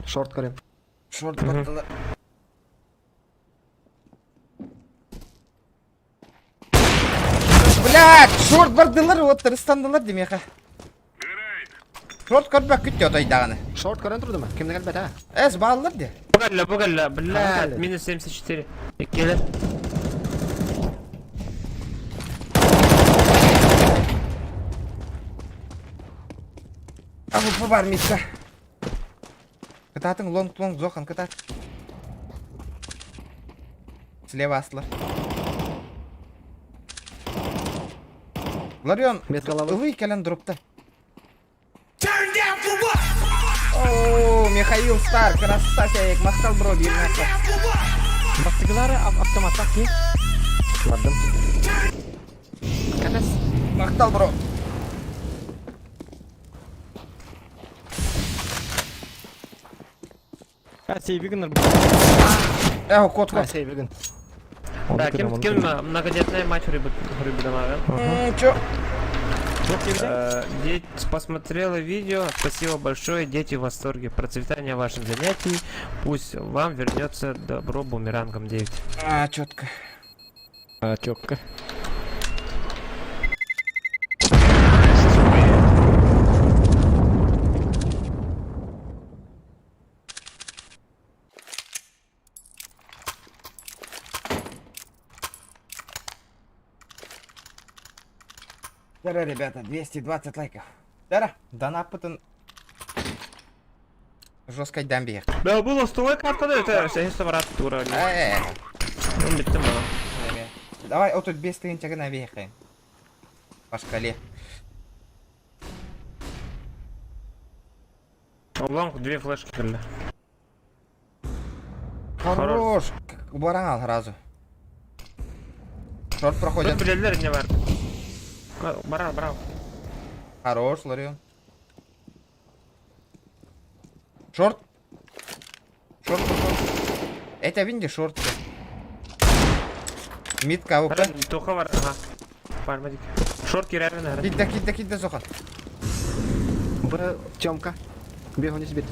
Шорт көрем.
Шорт баттылар. Блядь, шорт бардылар, вот ырыстандылар демеха. Шорт көрбөк күттө отойдағаны.
Шорт көрөн турдума? Кимде келбет а?
Эс бааллар де.
Бугалла, бугалла, блядь, минус 74. Келе.
А bu бар митка. Кытатын лонг лонг зохан кытат. Слева аслар. Ларион,
Мет головы.
ылый кэлэн дропта. О, Михаил Стар, красавчик, махтал бро, бирнаса.
Бастыгылары автоматтак ки.
Бардым.
Махтал бро.
А, сейвигнер.
Э, кот,
А,
кот.
сей бүгүн.
Да, кем, кем многодетная мать Рыбы
Чё?
Деть посмотрела видео, спасибо большое, дети в восторге. Процветания ваших занятий, пусть вам вернется добро бумерангом 9.
А, четко.
А, чётко.
Здорово, ребята, 220 лайков. Дара, донат Жесткой дамби.
Да, было стой карта, да, это все брат тура.
Э,
Ну, биттим бана.
Давай, вот тут без тыгын навехаем. По шкале.
Лонг две флешки кирли.
Хорош. Баран сразу. Шорт проходит.
Тут билелер не бар. Барал, барал.
Хорош, Ларион. Шорт. Шорт пошел. Это винди шорт. Мид КВП.
Тоха бар, ага. Бармадик. Шорт кирәр наверное.
Кидда, кидда, кидда, Зохан.
Б, Тёмка. Бегу не сбит.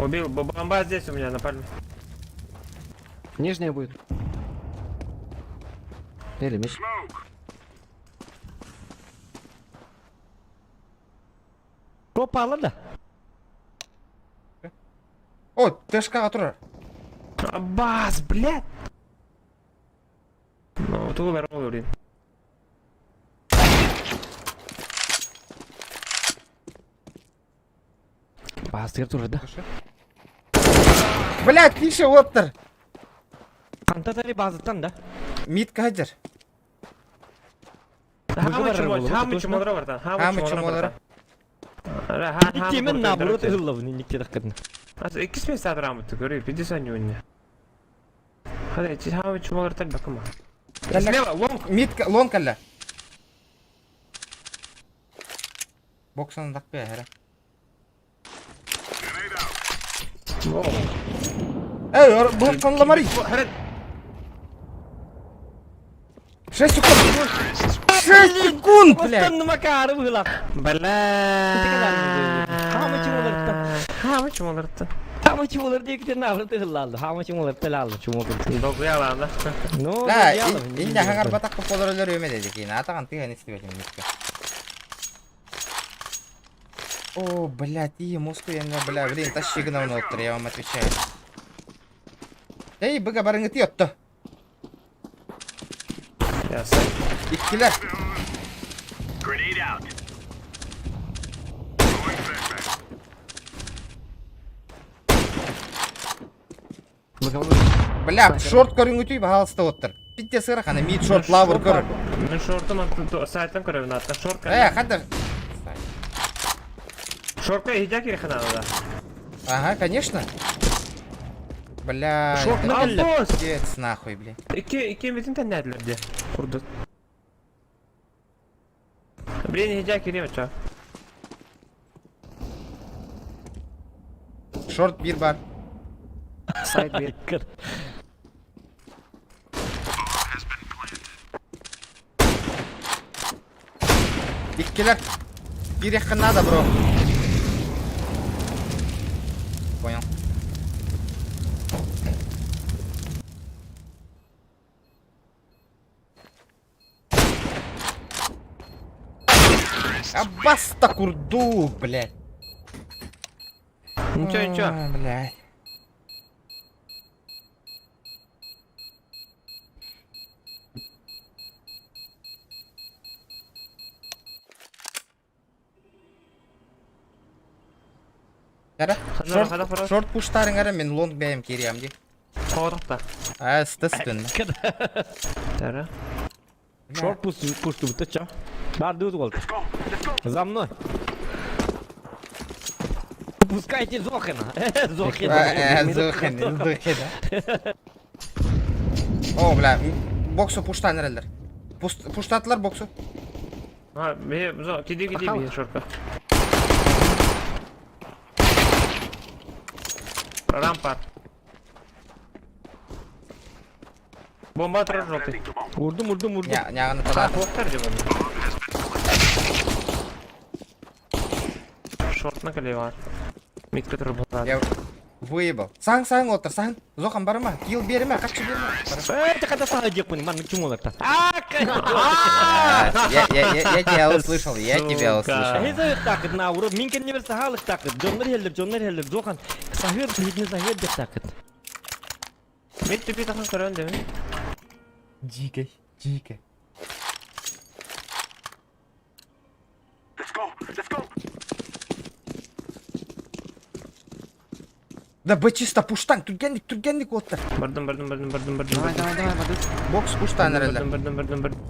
Убил, бомба здесь у меня на пальме.
Нижняя будет. Или мид.
Пропала да?
О, ТШК турар.
Бас, блядь! Ну, тут здорово, блин.
Бастыгыр турар да.
Блядь, тише, оттыр.
Кантатари базыттан да.
Мид кадер.
Хамы чмо, хамы чмо братан,
Хамы чмо,
Темен наоборот ыллов, не никте
Аз икки смес сатрамы көрү, 50 не. Хады, чи хамы чмо братан бакыма. Слева, лонг.
Мид лонг алла. Боксан дакпы хара. Эй, бұл қанламари. 6 секунд. 6 секунд, блядь.
Останны макары было.
Бля.
Хамы чмо
Хамы чмо братан.
Хамы чмо дикте наоборот ыллалды. Хамы чмо талалды чмо.
Долгуя ладно.
Ну,
Да, инде хагар батак полоролор өмө деди кийин. Атаган тыган истебетим митка. О, блядь, и мозгу я не, бля, блин, тащи гна внутрь, я вам отвечаю. Эй, быга барыңы тиотто.
Ясно.
Иккилер. Бля, шорт көрүңүтүй баалыста оттыр. пиздец ыарахана мид шорт лавр көр.
Мен шортум сайтан көрөбүн атта шорт.
Э, хадда.
Шортка иһдя кирехана да.
Ага, конечно. Бля.
Шорт на кэллэ.
Пиздец нахуй, бля.
Икки икки метин тэннээтилэр дии. Курдук. Блин, иһдя кириэм ча.
Шорт бир бар.
Сайт бир.
Иккилэр. Киириэххин наада, бро. Понял. Аббаста курду, блядь.
Ничего, ничего.
А, блядь. Кара, шорт, шорт пуштарың ара мен лонг бәйім кириям ди.
Хоғырықта.
А, естественно.
Тәрі.
Шорт пусть пусть ты чё? Бар дут вот. За мной. Пускайте Зохина. Зохина.
Зохина, Зохина. О, бля, боксу пуштан эрэллэр. Пуштатылар боксу.
А, бе, киди киди бе, шорка. Рампа. Бомба турар желтый.
Урдум, урдум, урдум.
Няганы талар.
Оқтар деп оны. Шортны кіле бар. Митке тұрып болады.
Я выебал. Саң, саң отыр, саң. Зохан барма. Кил берме, қачы берме.
Это когда саң деп қойын, ман чумолар та.
Я, я, я, я тебя услышал, я тебя услышал.
Не так на урод, минкен не берсе халық такыт. Жоннар хелдер, жоннар хелдер, Зохан. Сахыр, не сахыр деп такыт.
Мен төпе тақын көрін деме.
Дико, дико. Да б чисто пуштан, түргенник, түргенник отты.
Бардым, бардым, бардым, бардым, бардым.
Давай, давай, давай, бардым.
Бокс пуштан әрелер.
Бардым, бардым, бардым, бардым.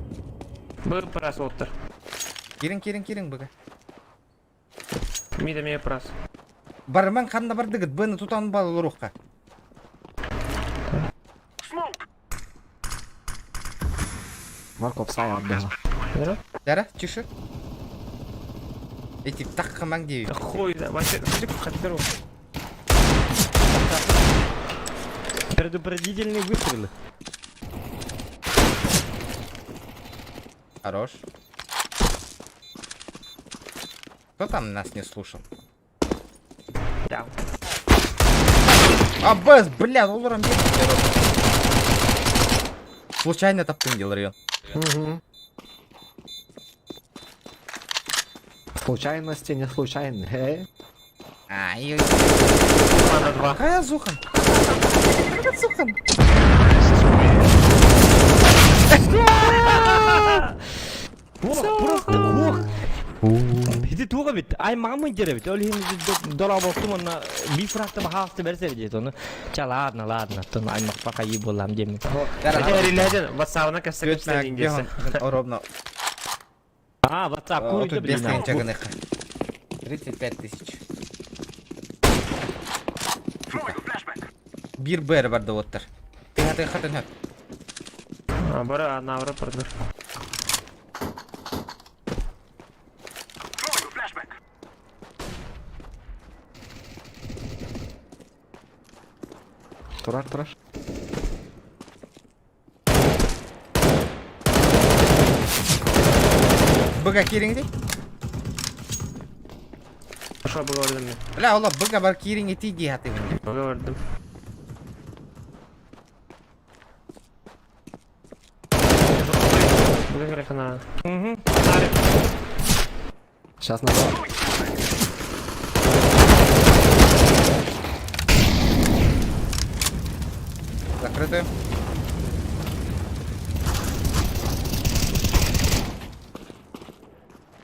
Бұл прас оттыр.
Кирин, кирин, кирин бұға.
Миде ме прас.
Барман қанда бардыгыт, б-ны тутан бал рухқа.
Марков сай отдал.
Дара, тише. Эти так хаман дейі.
Хуй, вообще, хотел.
Предупредительные выстрелы.
Хорош. Кто там нас не слушал?
Я.
А, бэс, бля, оларам Случайно таптым дел район.
Угу. Случайности не случайны. Э?
Ай,
Надо два.
Какая Зухан? Какая Зухан?
Ох, просто ох. Хити туга бит. Ай мамын дере бит. Ол хим дора болтум онна би фракта бахасты берсе бит оны. Ча ладно, ладно. Тон ай макпака и болам деми.
Реляден, ватсабына кәсі кәсі десе.
Ровно.
А, WhatsApp
Тут без 35 тысяч. Бир бэр барды оттар. Ты хатын хат.
Бара, навра пардыр.
Турар, турар.
Быга кириңди.
Ошо быга бардым мен.
Бля, ола быга бар кириңи тиги хаты.
Быга бардым. Быга керек ана.
Угу.
Сейчас надо.
Закрытую.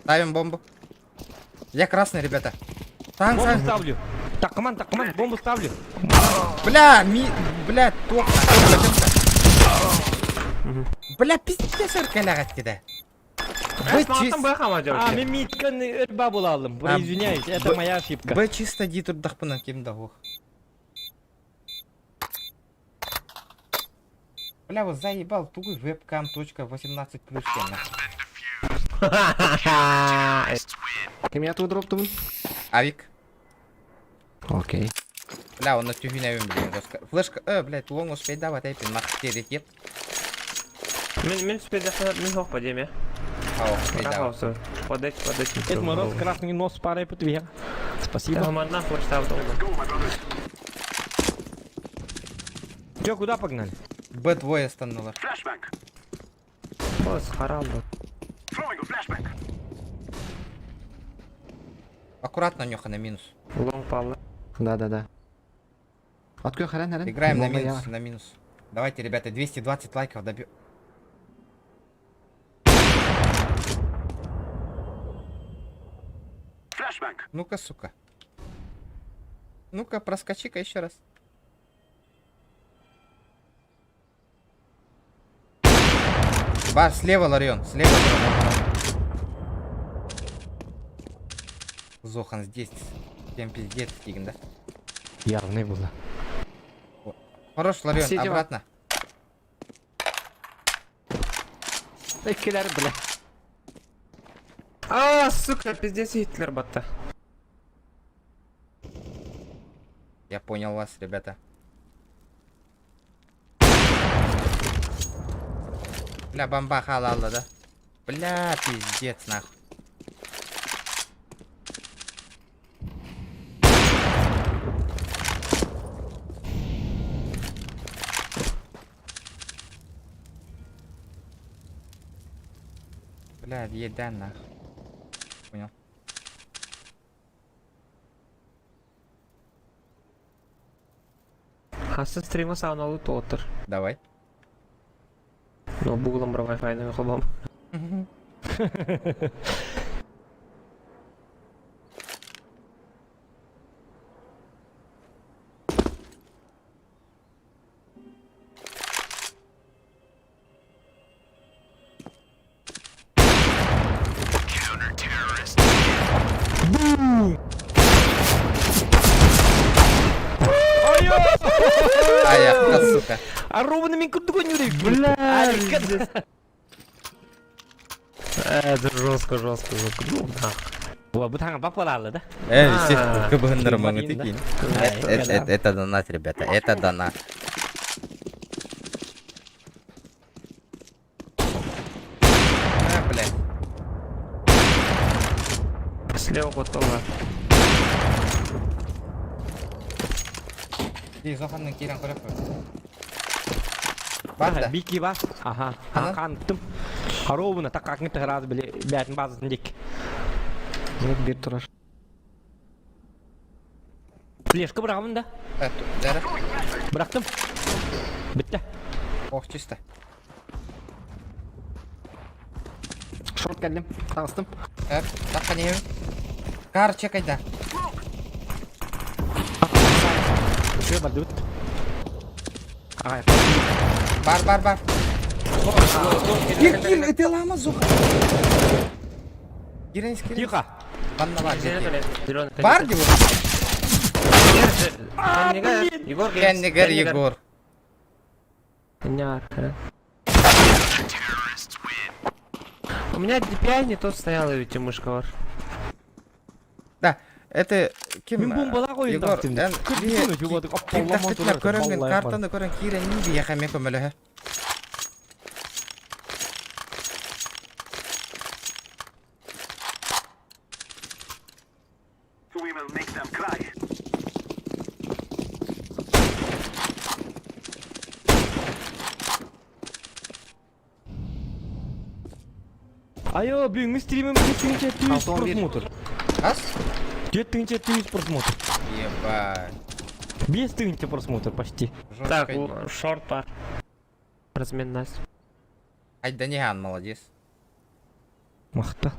Ставим бомбу. Я красный, ребята. Танк,
Бомбу
танк.
ставлю. Так, команд, так, команд, бомбу ставлю.
Бля, ми... Бля, ток. Бля, пиздец өркөлөҕөт да. Б чис...
А, мен миткан өрба булалым.
А,
Извиняюсь, это моя ошибка.
Б чисто дии турдахпына ким да ух. Бля, вот заебал тугуй вебкам точка 18 плюс кенна.
Ким я тут дроптум?
Авик.
Окей.
Бля, он на түһүнэбин билин жестко. Флешка, блядь, лоң успей давать, айпин, мах терекет.
Мин мин спедяхна мин хох падеме.
Ау, успей давать.
Подать, подать.
Дед Мороз, красный нос парой подвиг. Спасибо.
Манна хочет
Че, куда погнали?
Б двое станнулар.
Бос, харам.
Аккуратно, Нюха, на минус.
Лонг палла.
Да-да-да. Открой харен, харен.
Играем на
Бомба
минус,
я.
на минус. Давайте, ребята, 220 лайков добьем. Ну-ка, сука. Ну-ка, проскочи-ка еще раз. Бар, слева, Ларион, слева. Зохан здесь. Всем пиздец, Тигн, да?
Явный было.
Хорош, Ларион,
Сидела.
обратно.
Иккилер, бля.
А, сука, пиздец Гитлер батта.
Я понял вас, ребята. Бля, бомба халала, да? Бля, пиздец, нахуй. Бля, еда нахуй. Понял.
Хасы стрима сауналу тоттер.
Давай.
Ну, буглом бро Wi-Fi на хобам.
А я, сука.
А ровно мен курдугу не Бля,
Это жестко, жестко, жестко. Ну, нах.
Во, бу таҥа бапалаалы да?
Э, все КБН нормально
Блин, да.
такие. Это донат, ребята, это донат. А, блядь.
Слева готово.
И Зоханның кирен көріп қой. Бар да.
Бики бар. Аха.
Ана?
Қанттым. Харовына таққақны тығырады біле бәтін базасын дек.
Нет, бир турар.
Флешка бұрағымын да.
Дәрі.
Бұрақтым. Бітті.
Ох, чисто.
Шорт келдим. Тагыстым.
Әп, таққа не Кар чекайда.
Үше барды бітті.
Ага,
Бар, бар, бар. Кир, кир, это лама, Зохан. Кирен, кирен.
Тихо.
Банна бар,
Зеленый.
Бар деп.
Егор,
Кеннигер Егор.
Няр. У меня DPI не тот стоял, и мышка var.
Да, это ким?
Мен бомбала қойын
Егор,
тақтым.
эн
Күн жубадык.
Ким тақтытына көрөнгөн картаны көрөн кирен ни бияха мен көмөлөһө.
Айо, бүгүнкү стримим 7700
Алтон бир.
просмотр.
Ас?
7700 просмотр.
Ебать.
5000 просмотр почти.
Так,
Жестко.
шорт бар. Размен нас.
Ай, да не, молодец.
Мақта.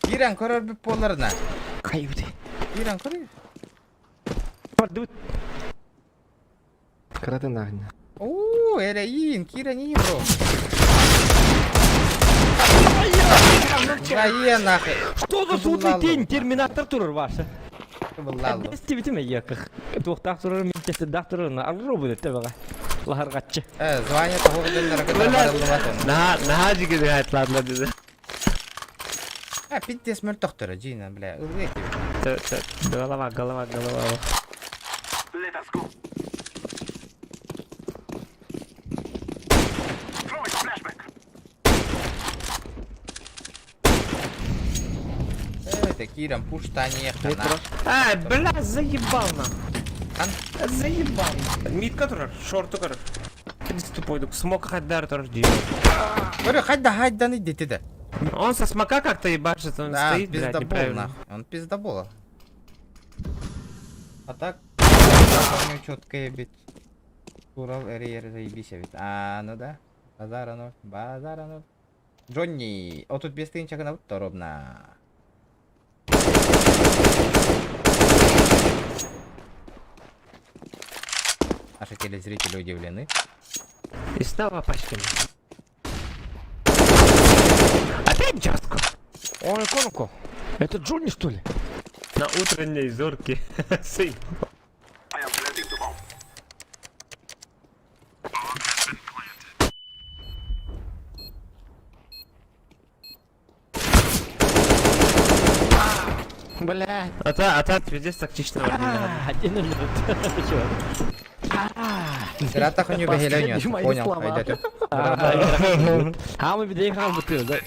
Киирэн көрөрбүт буолларына.
Хайбыты.
Киирэн көрүй.
Бардыбыт.
Кыратын нахне.
Оо, эрэйиин, киирэн иин бро. Дайе нахуй.
Что за судный день? Терминатор турар ваша.
Буллаллы.
Истибитим эйиэкэх. Туохтаах турар минтестээх турар арру будет тэбэҕэ. Лаһарҕаччы.
Э, звание того дьоннорго барыллыбат оны.
Наһаа, наһаа дьигини айтладла dedi.
А, пиздец мөлтөхтөрө, Джина, бля, ылгы этибит.
Голова, голова, голова.
Это кирам пуштане хана.
А, бля, заебал нам.
Хан?
Заебал. Мидка турар, шорту көрөр. Тупой смок хаддар турар дии.
Говорю, хайда хайдан идите да.
Он со смока как-то ебашит, он
Да,
стоит, блядь,
пиздобол
неправильно.
нахуй. Он пиздобол. А так, у него четкая бит. Урал РР заебись ведь. А, ну да. Базара ноль, базара ноль. Джонни, о тут без тынча гына ровно. Наши телезрители удивлены.
И снова пачками. Опять жестко.
Ой, конку. Это Джонни, что ли?
На утренней зорке. Сын.
Бля.
А та пиздец тактично
Один минут. Чего?
Пирата хуйню бегеленю,
Мои
понял,
слова.
пойдете.
А мы бедеха да.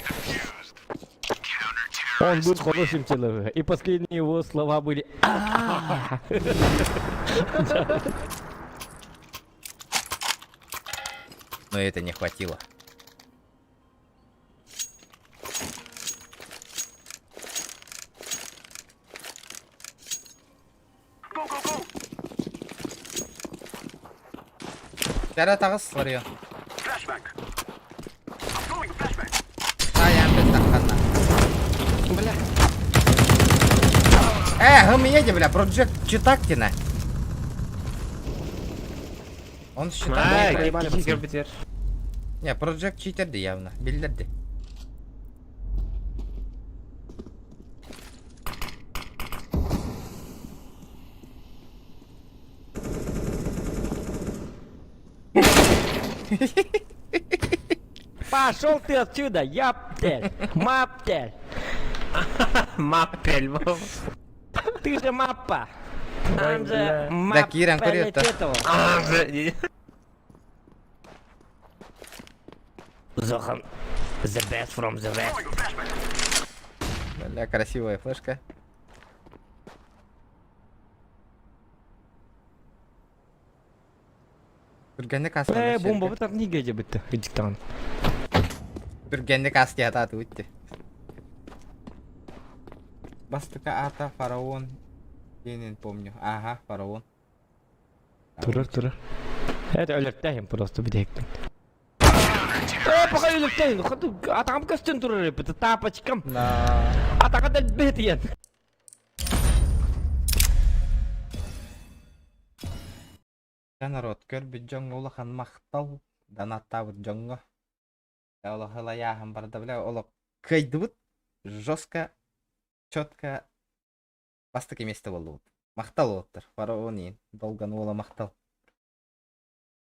Он был хорошим человеком. И последние его слова были «А-а-а».
Но это не хватило. Тәрә тағыс ларıyor. Ай, опять тахханна.
Бля.
Э, гым едем, бля, Project Читактина. Он считает.
Ай,
проебали,
кихи
пацаны.
битер.
Не, Project читерди явно, биллерди.
Пошел ты отсюда, яптель, маптель.
Маппель.
Ты же маппа. Он же
Да, Киран,
маппа
курит-то.
Зохан, the best from the west.
Бля, красивая флешка. Түргенник ас
Э, бомба вот не геде бітті, диктант.
Түргенник ас диата өтті. Бастыка ата фараон. Денин помню. Ага, фараон.
Турар, турар. Это өлөртәһим просто бидектин. Э, пока өлөртәһим. Хаты атам көстөн турар это тапочкам.
Да.
Атака дәл бет
Народ, көр бит дьоҥҥо улахан махтал, донаттаабыт дьоҥҥо. Олох ылайааһын барда бля, олох кыайдыбыт, жестко, четко бастакы месте боллубут. Махтал уолаттар, фараон иин, долган уола махтал.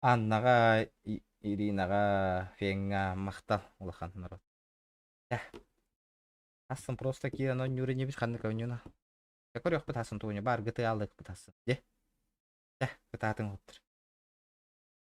Аннаҕа, Иринаҕа, Феҥҥа махтал улахан народ. Э. Асын просто киирэн оонньуур инибит ханнык оонньууна. Көрүөхпүт асын тугуня бар GTA алыахпыт асын. Дьэ. Дьэ, кытаатыҥ уолаттар.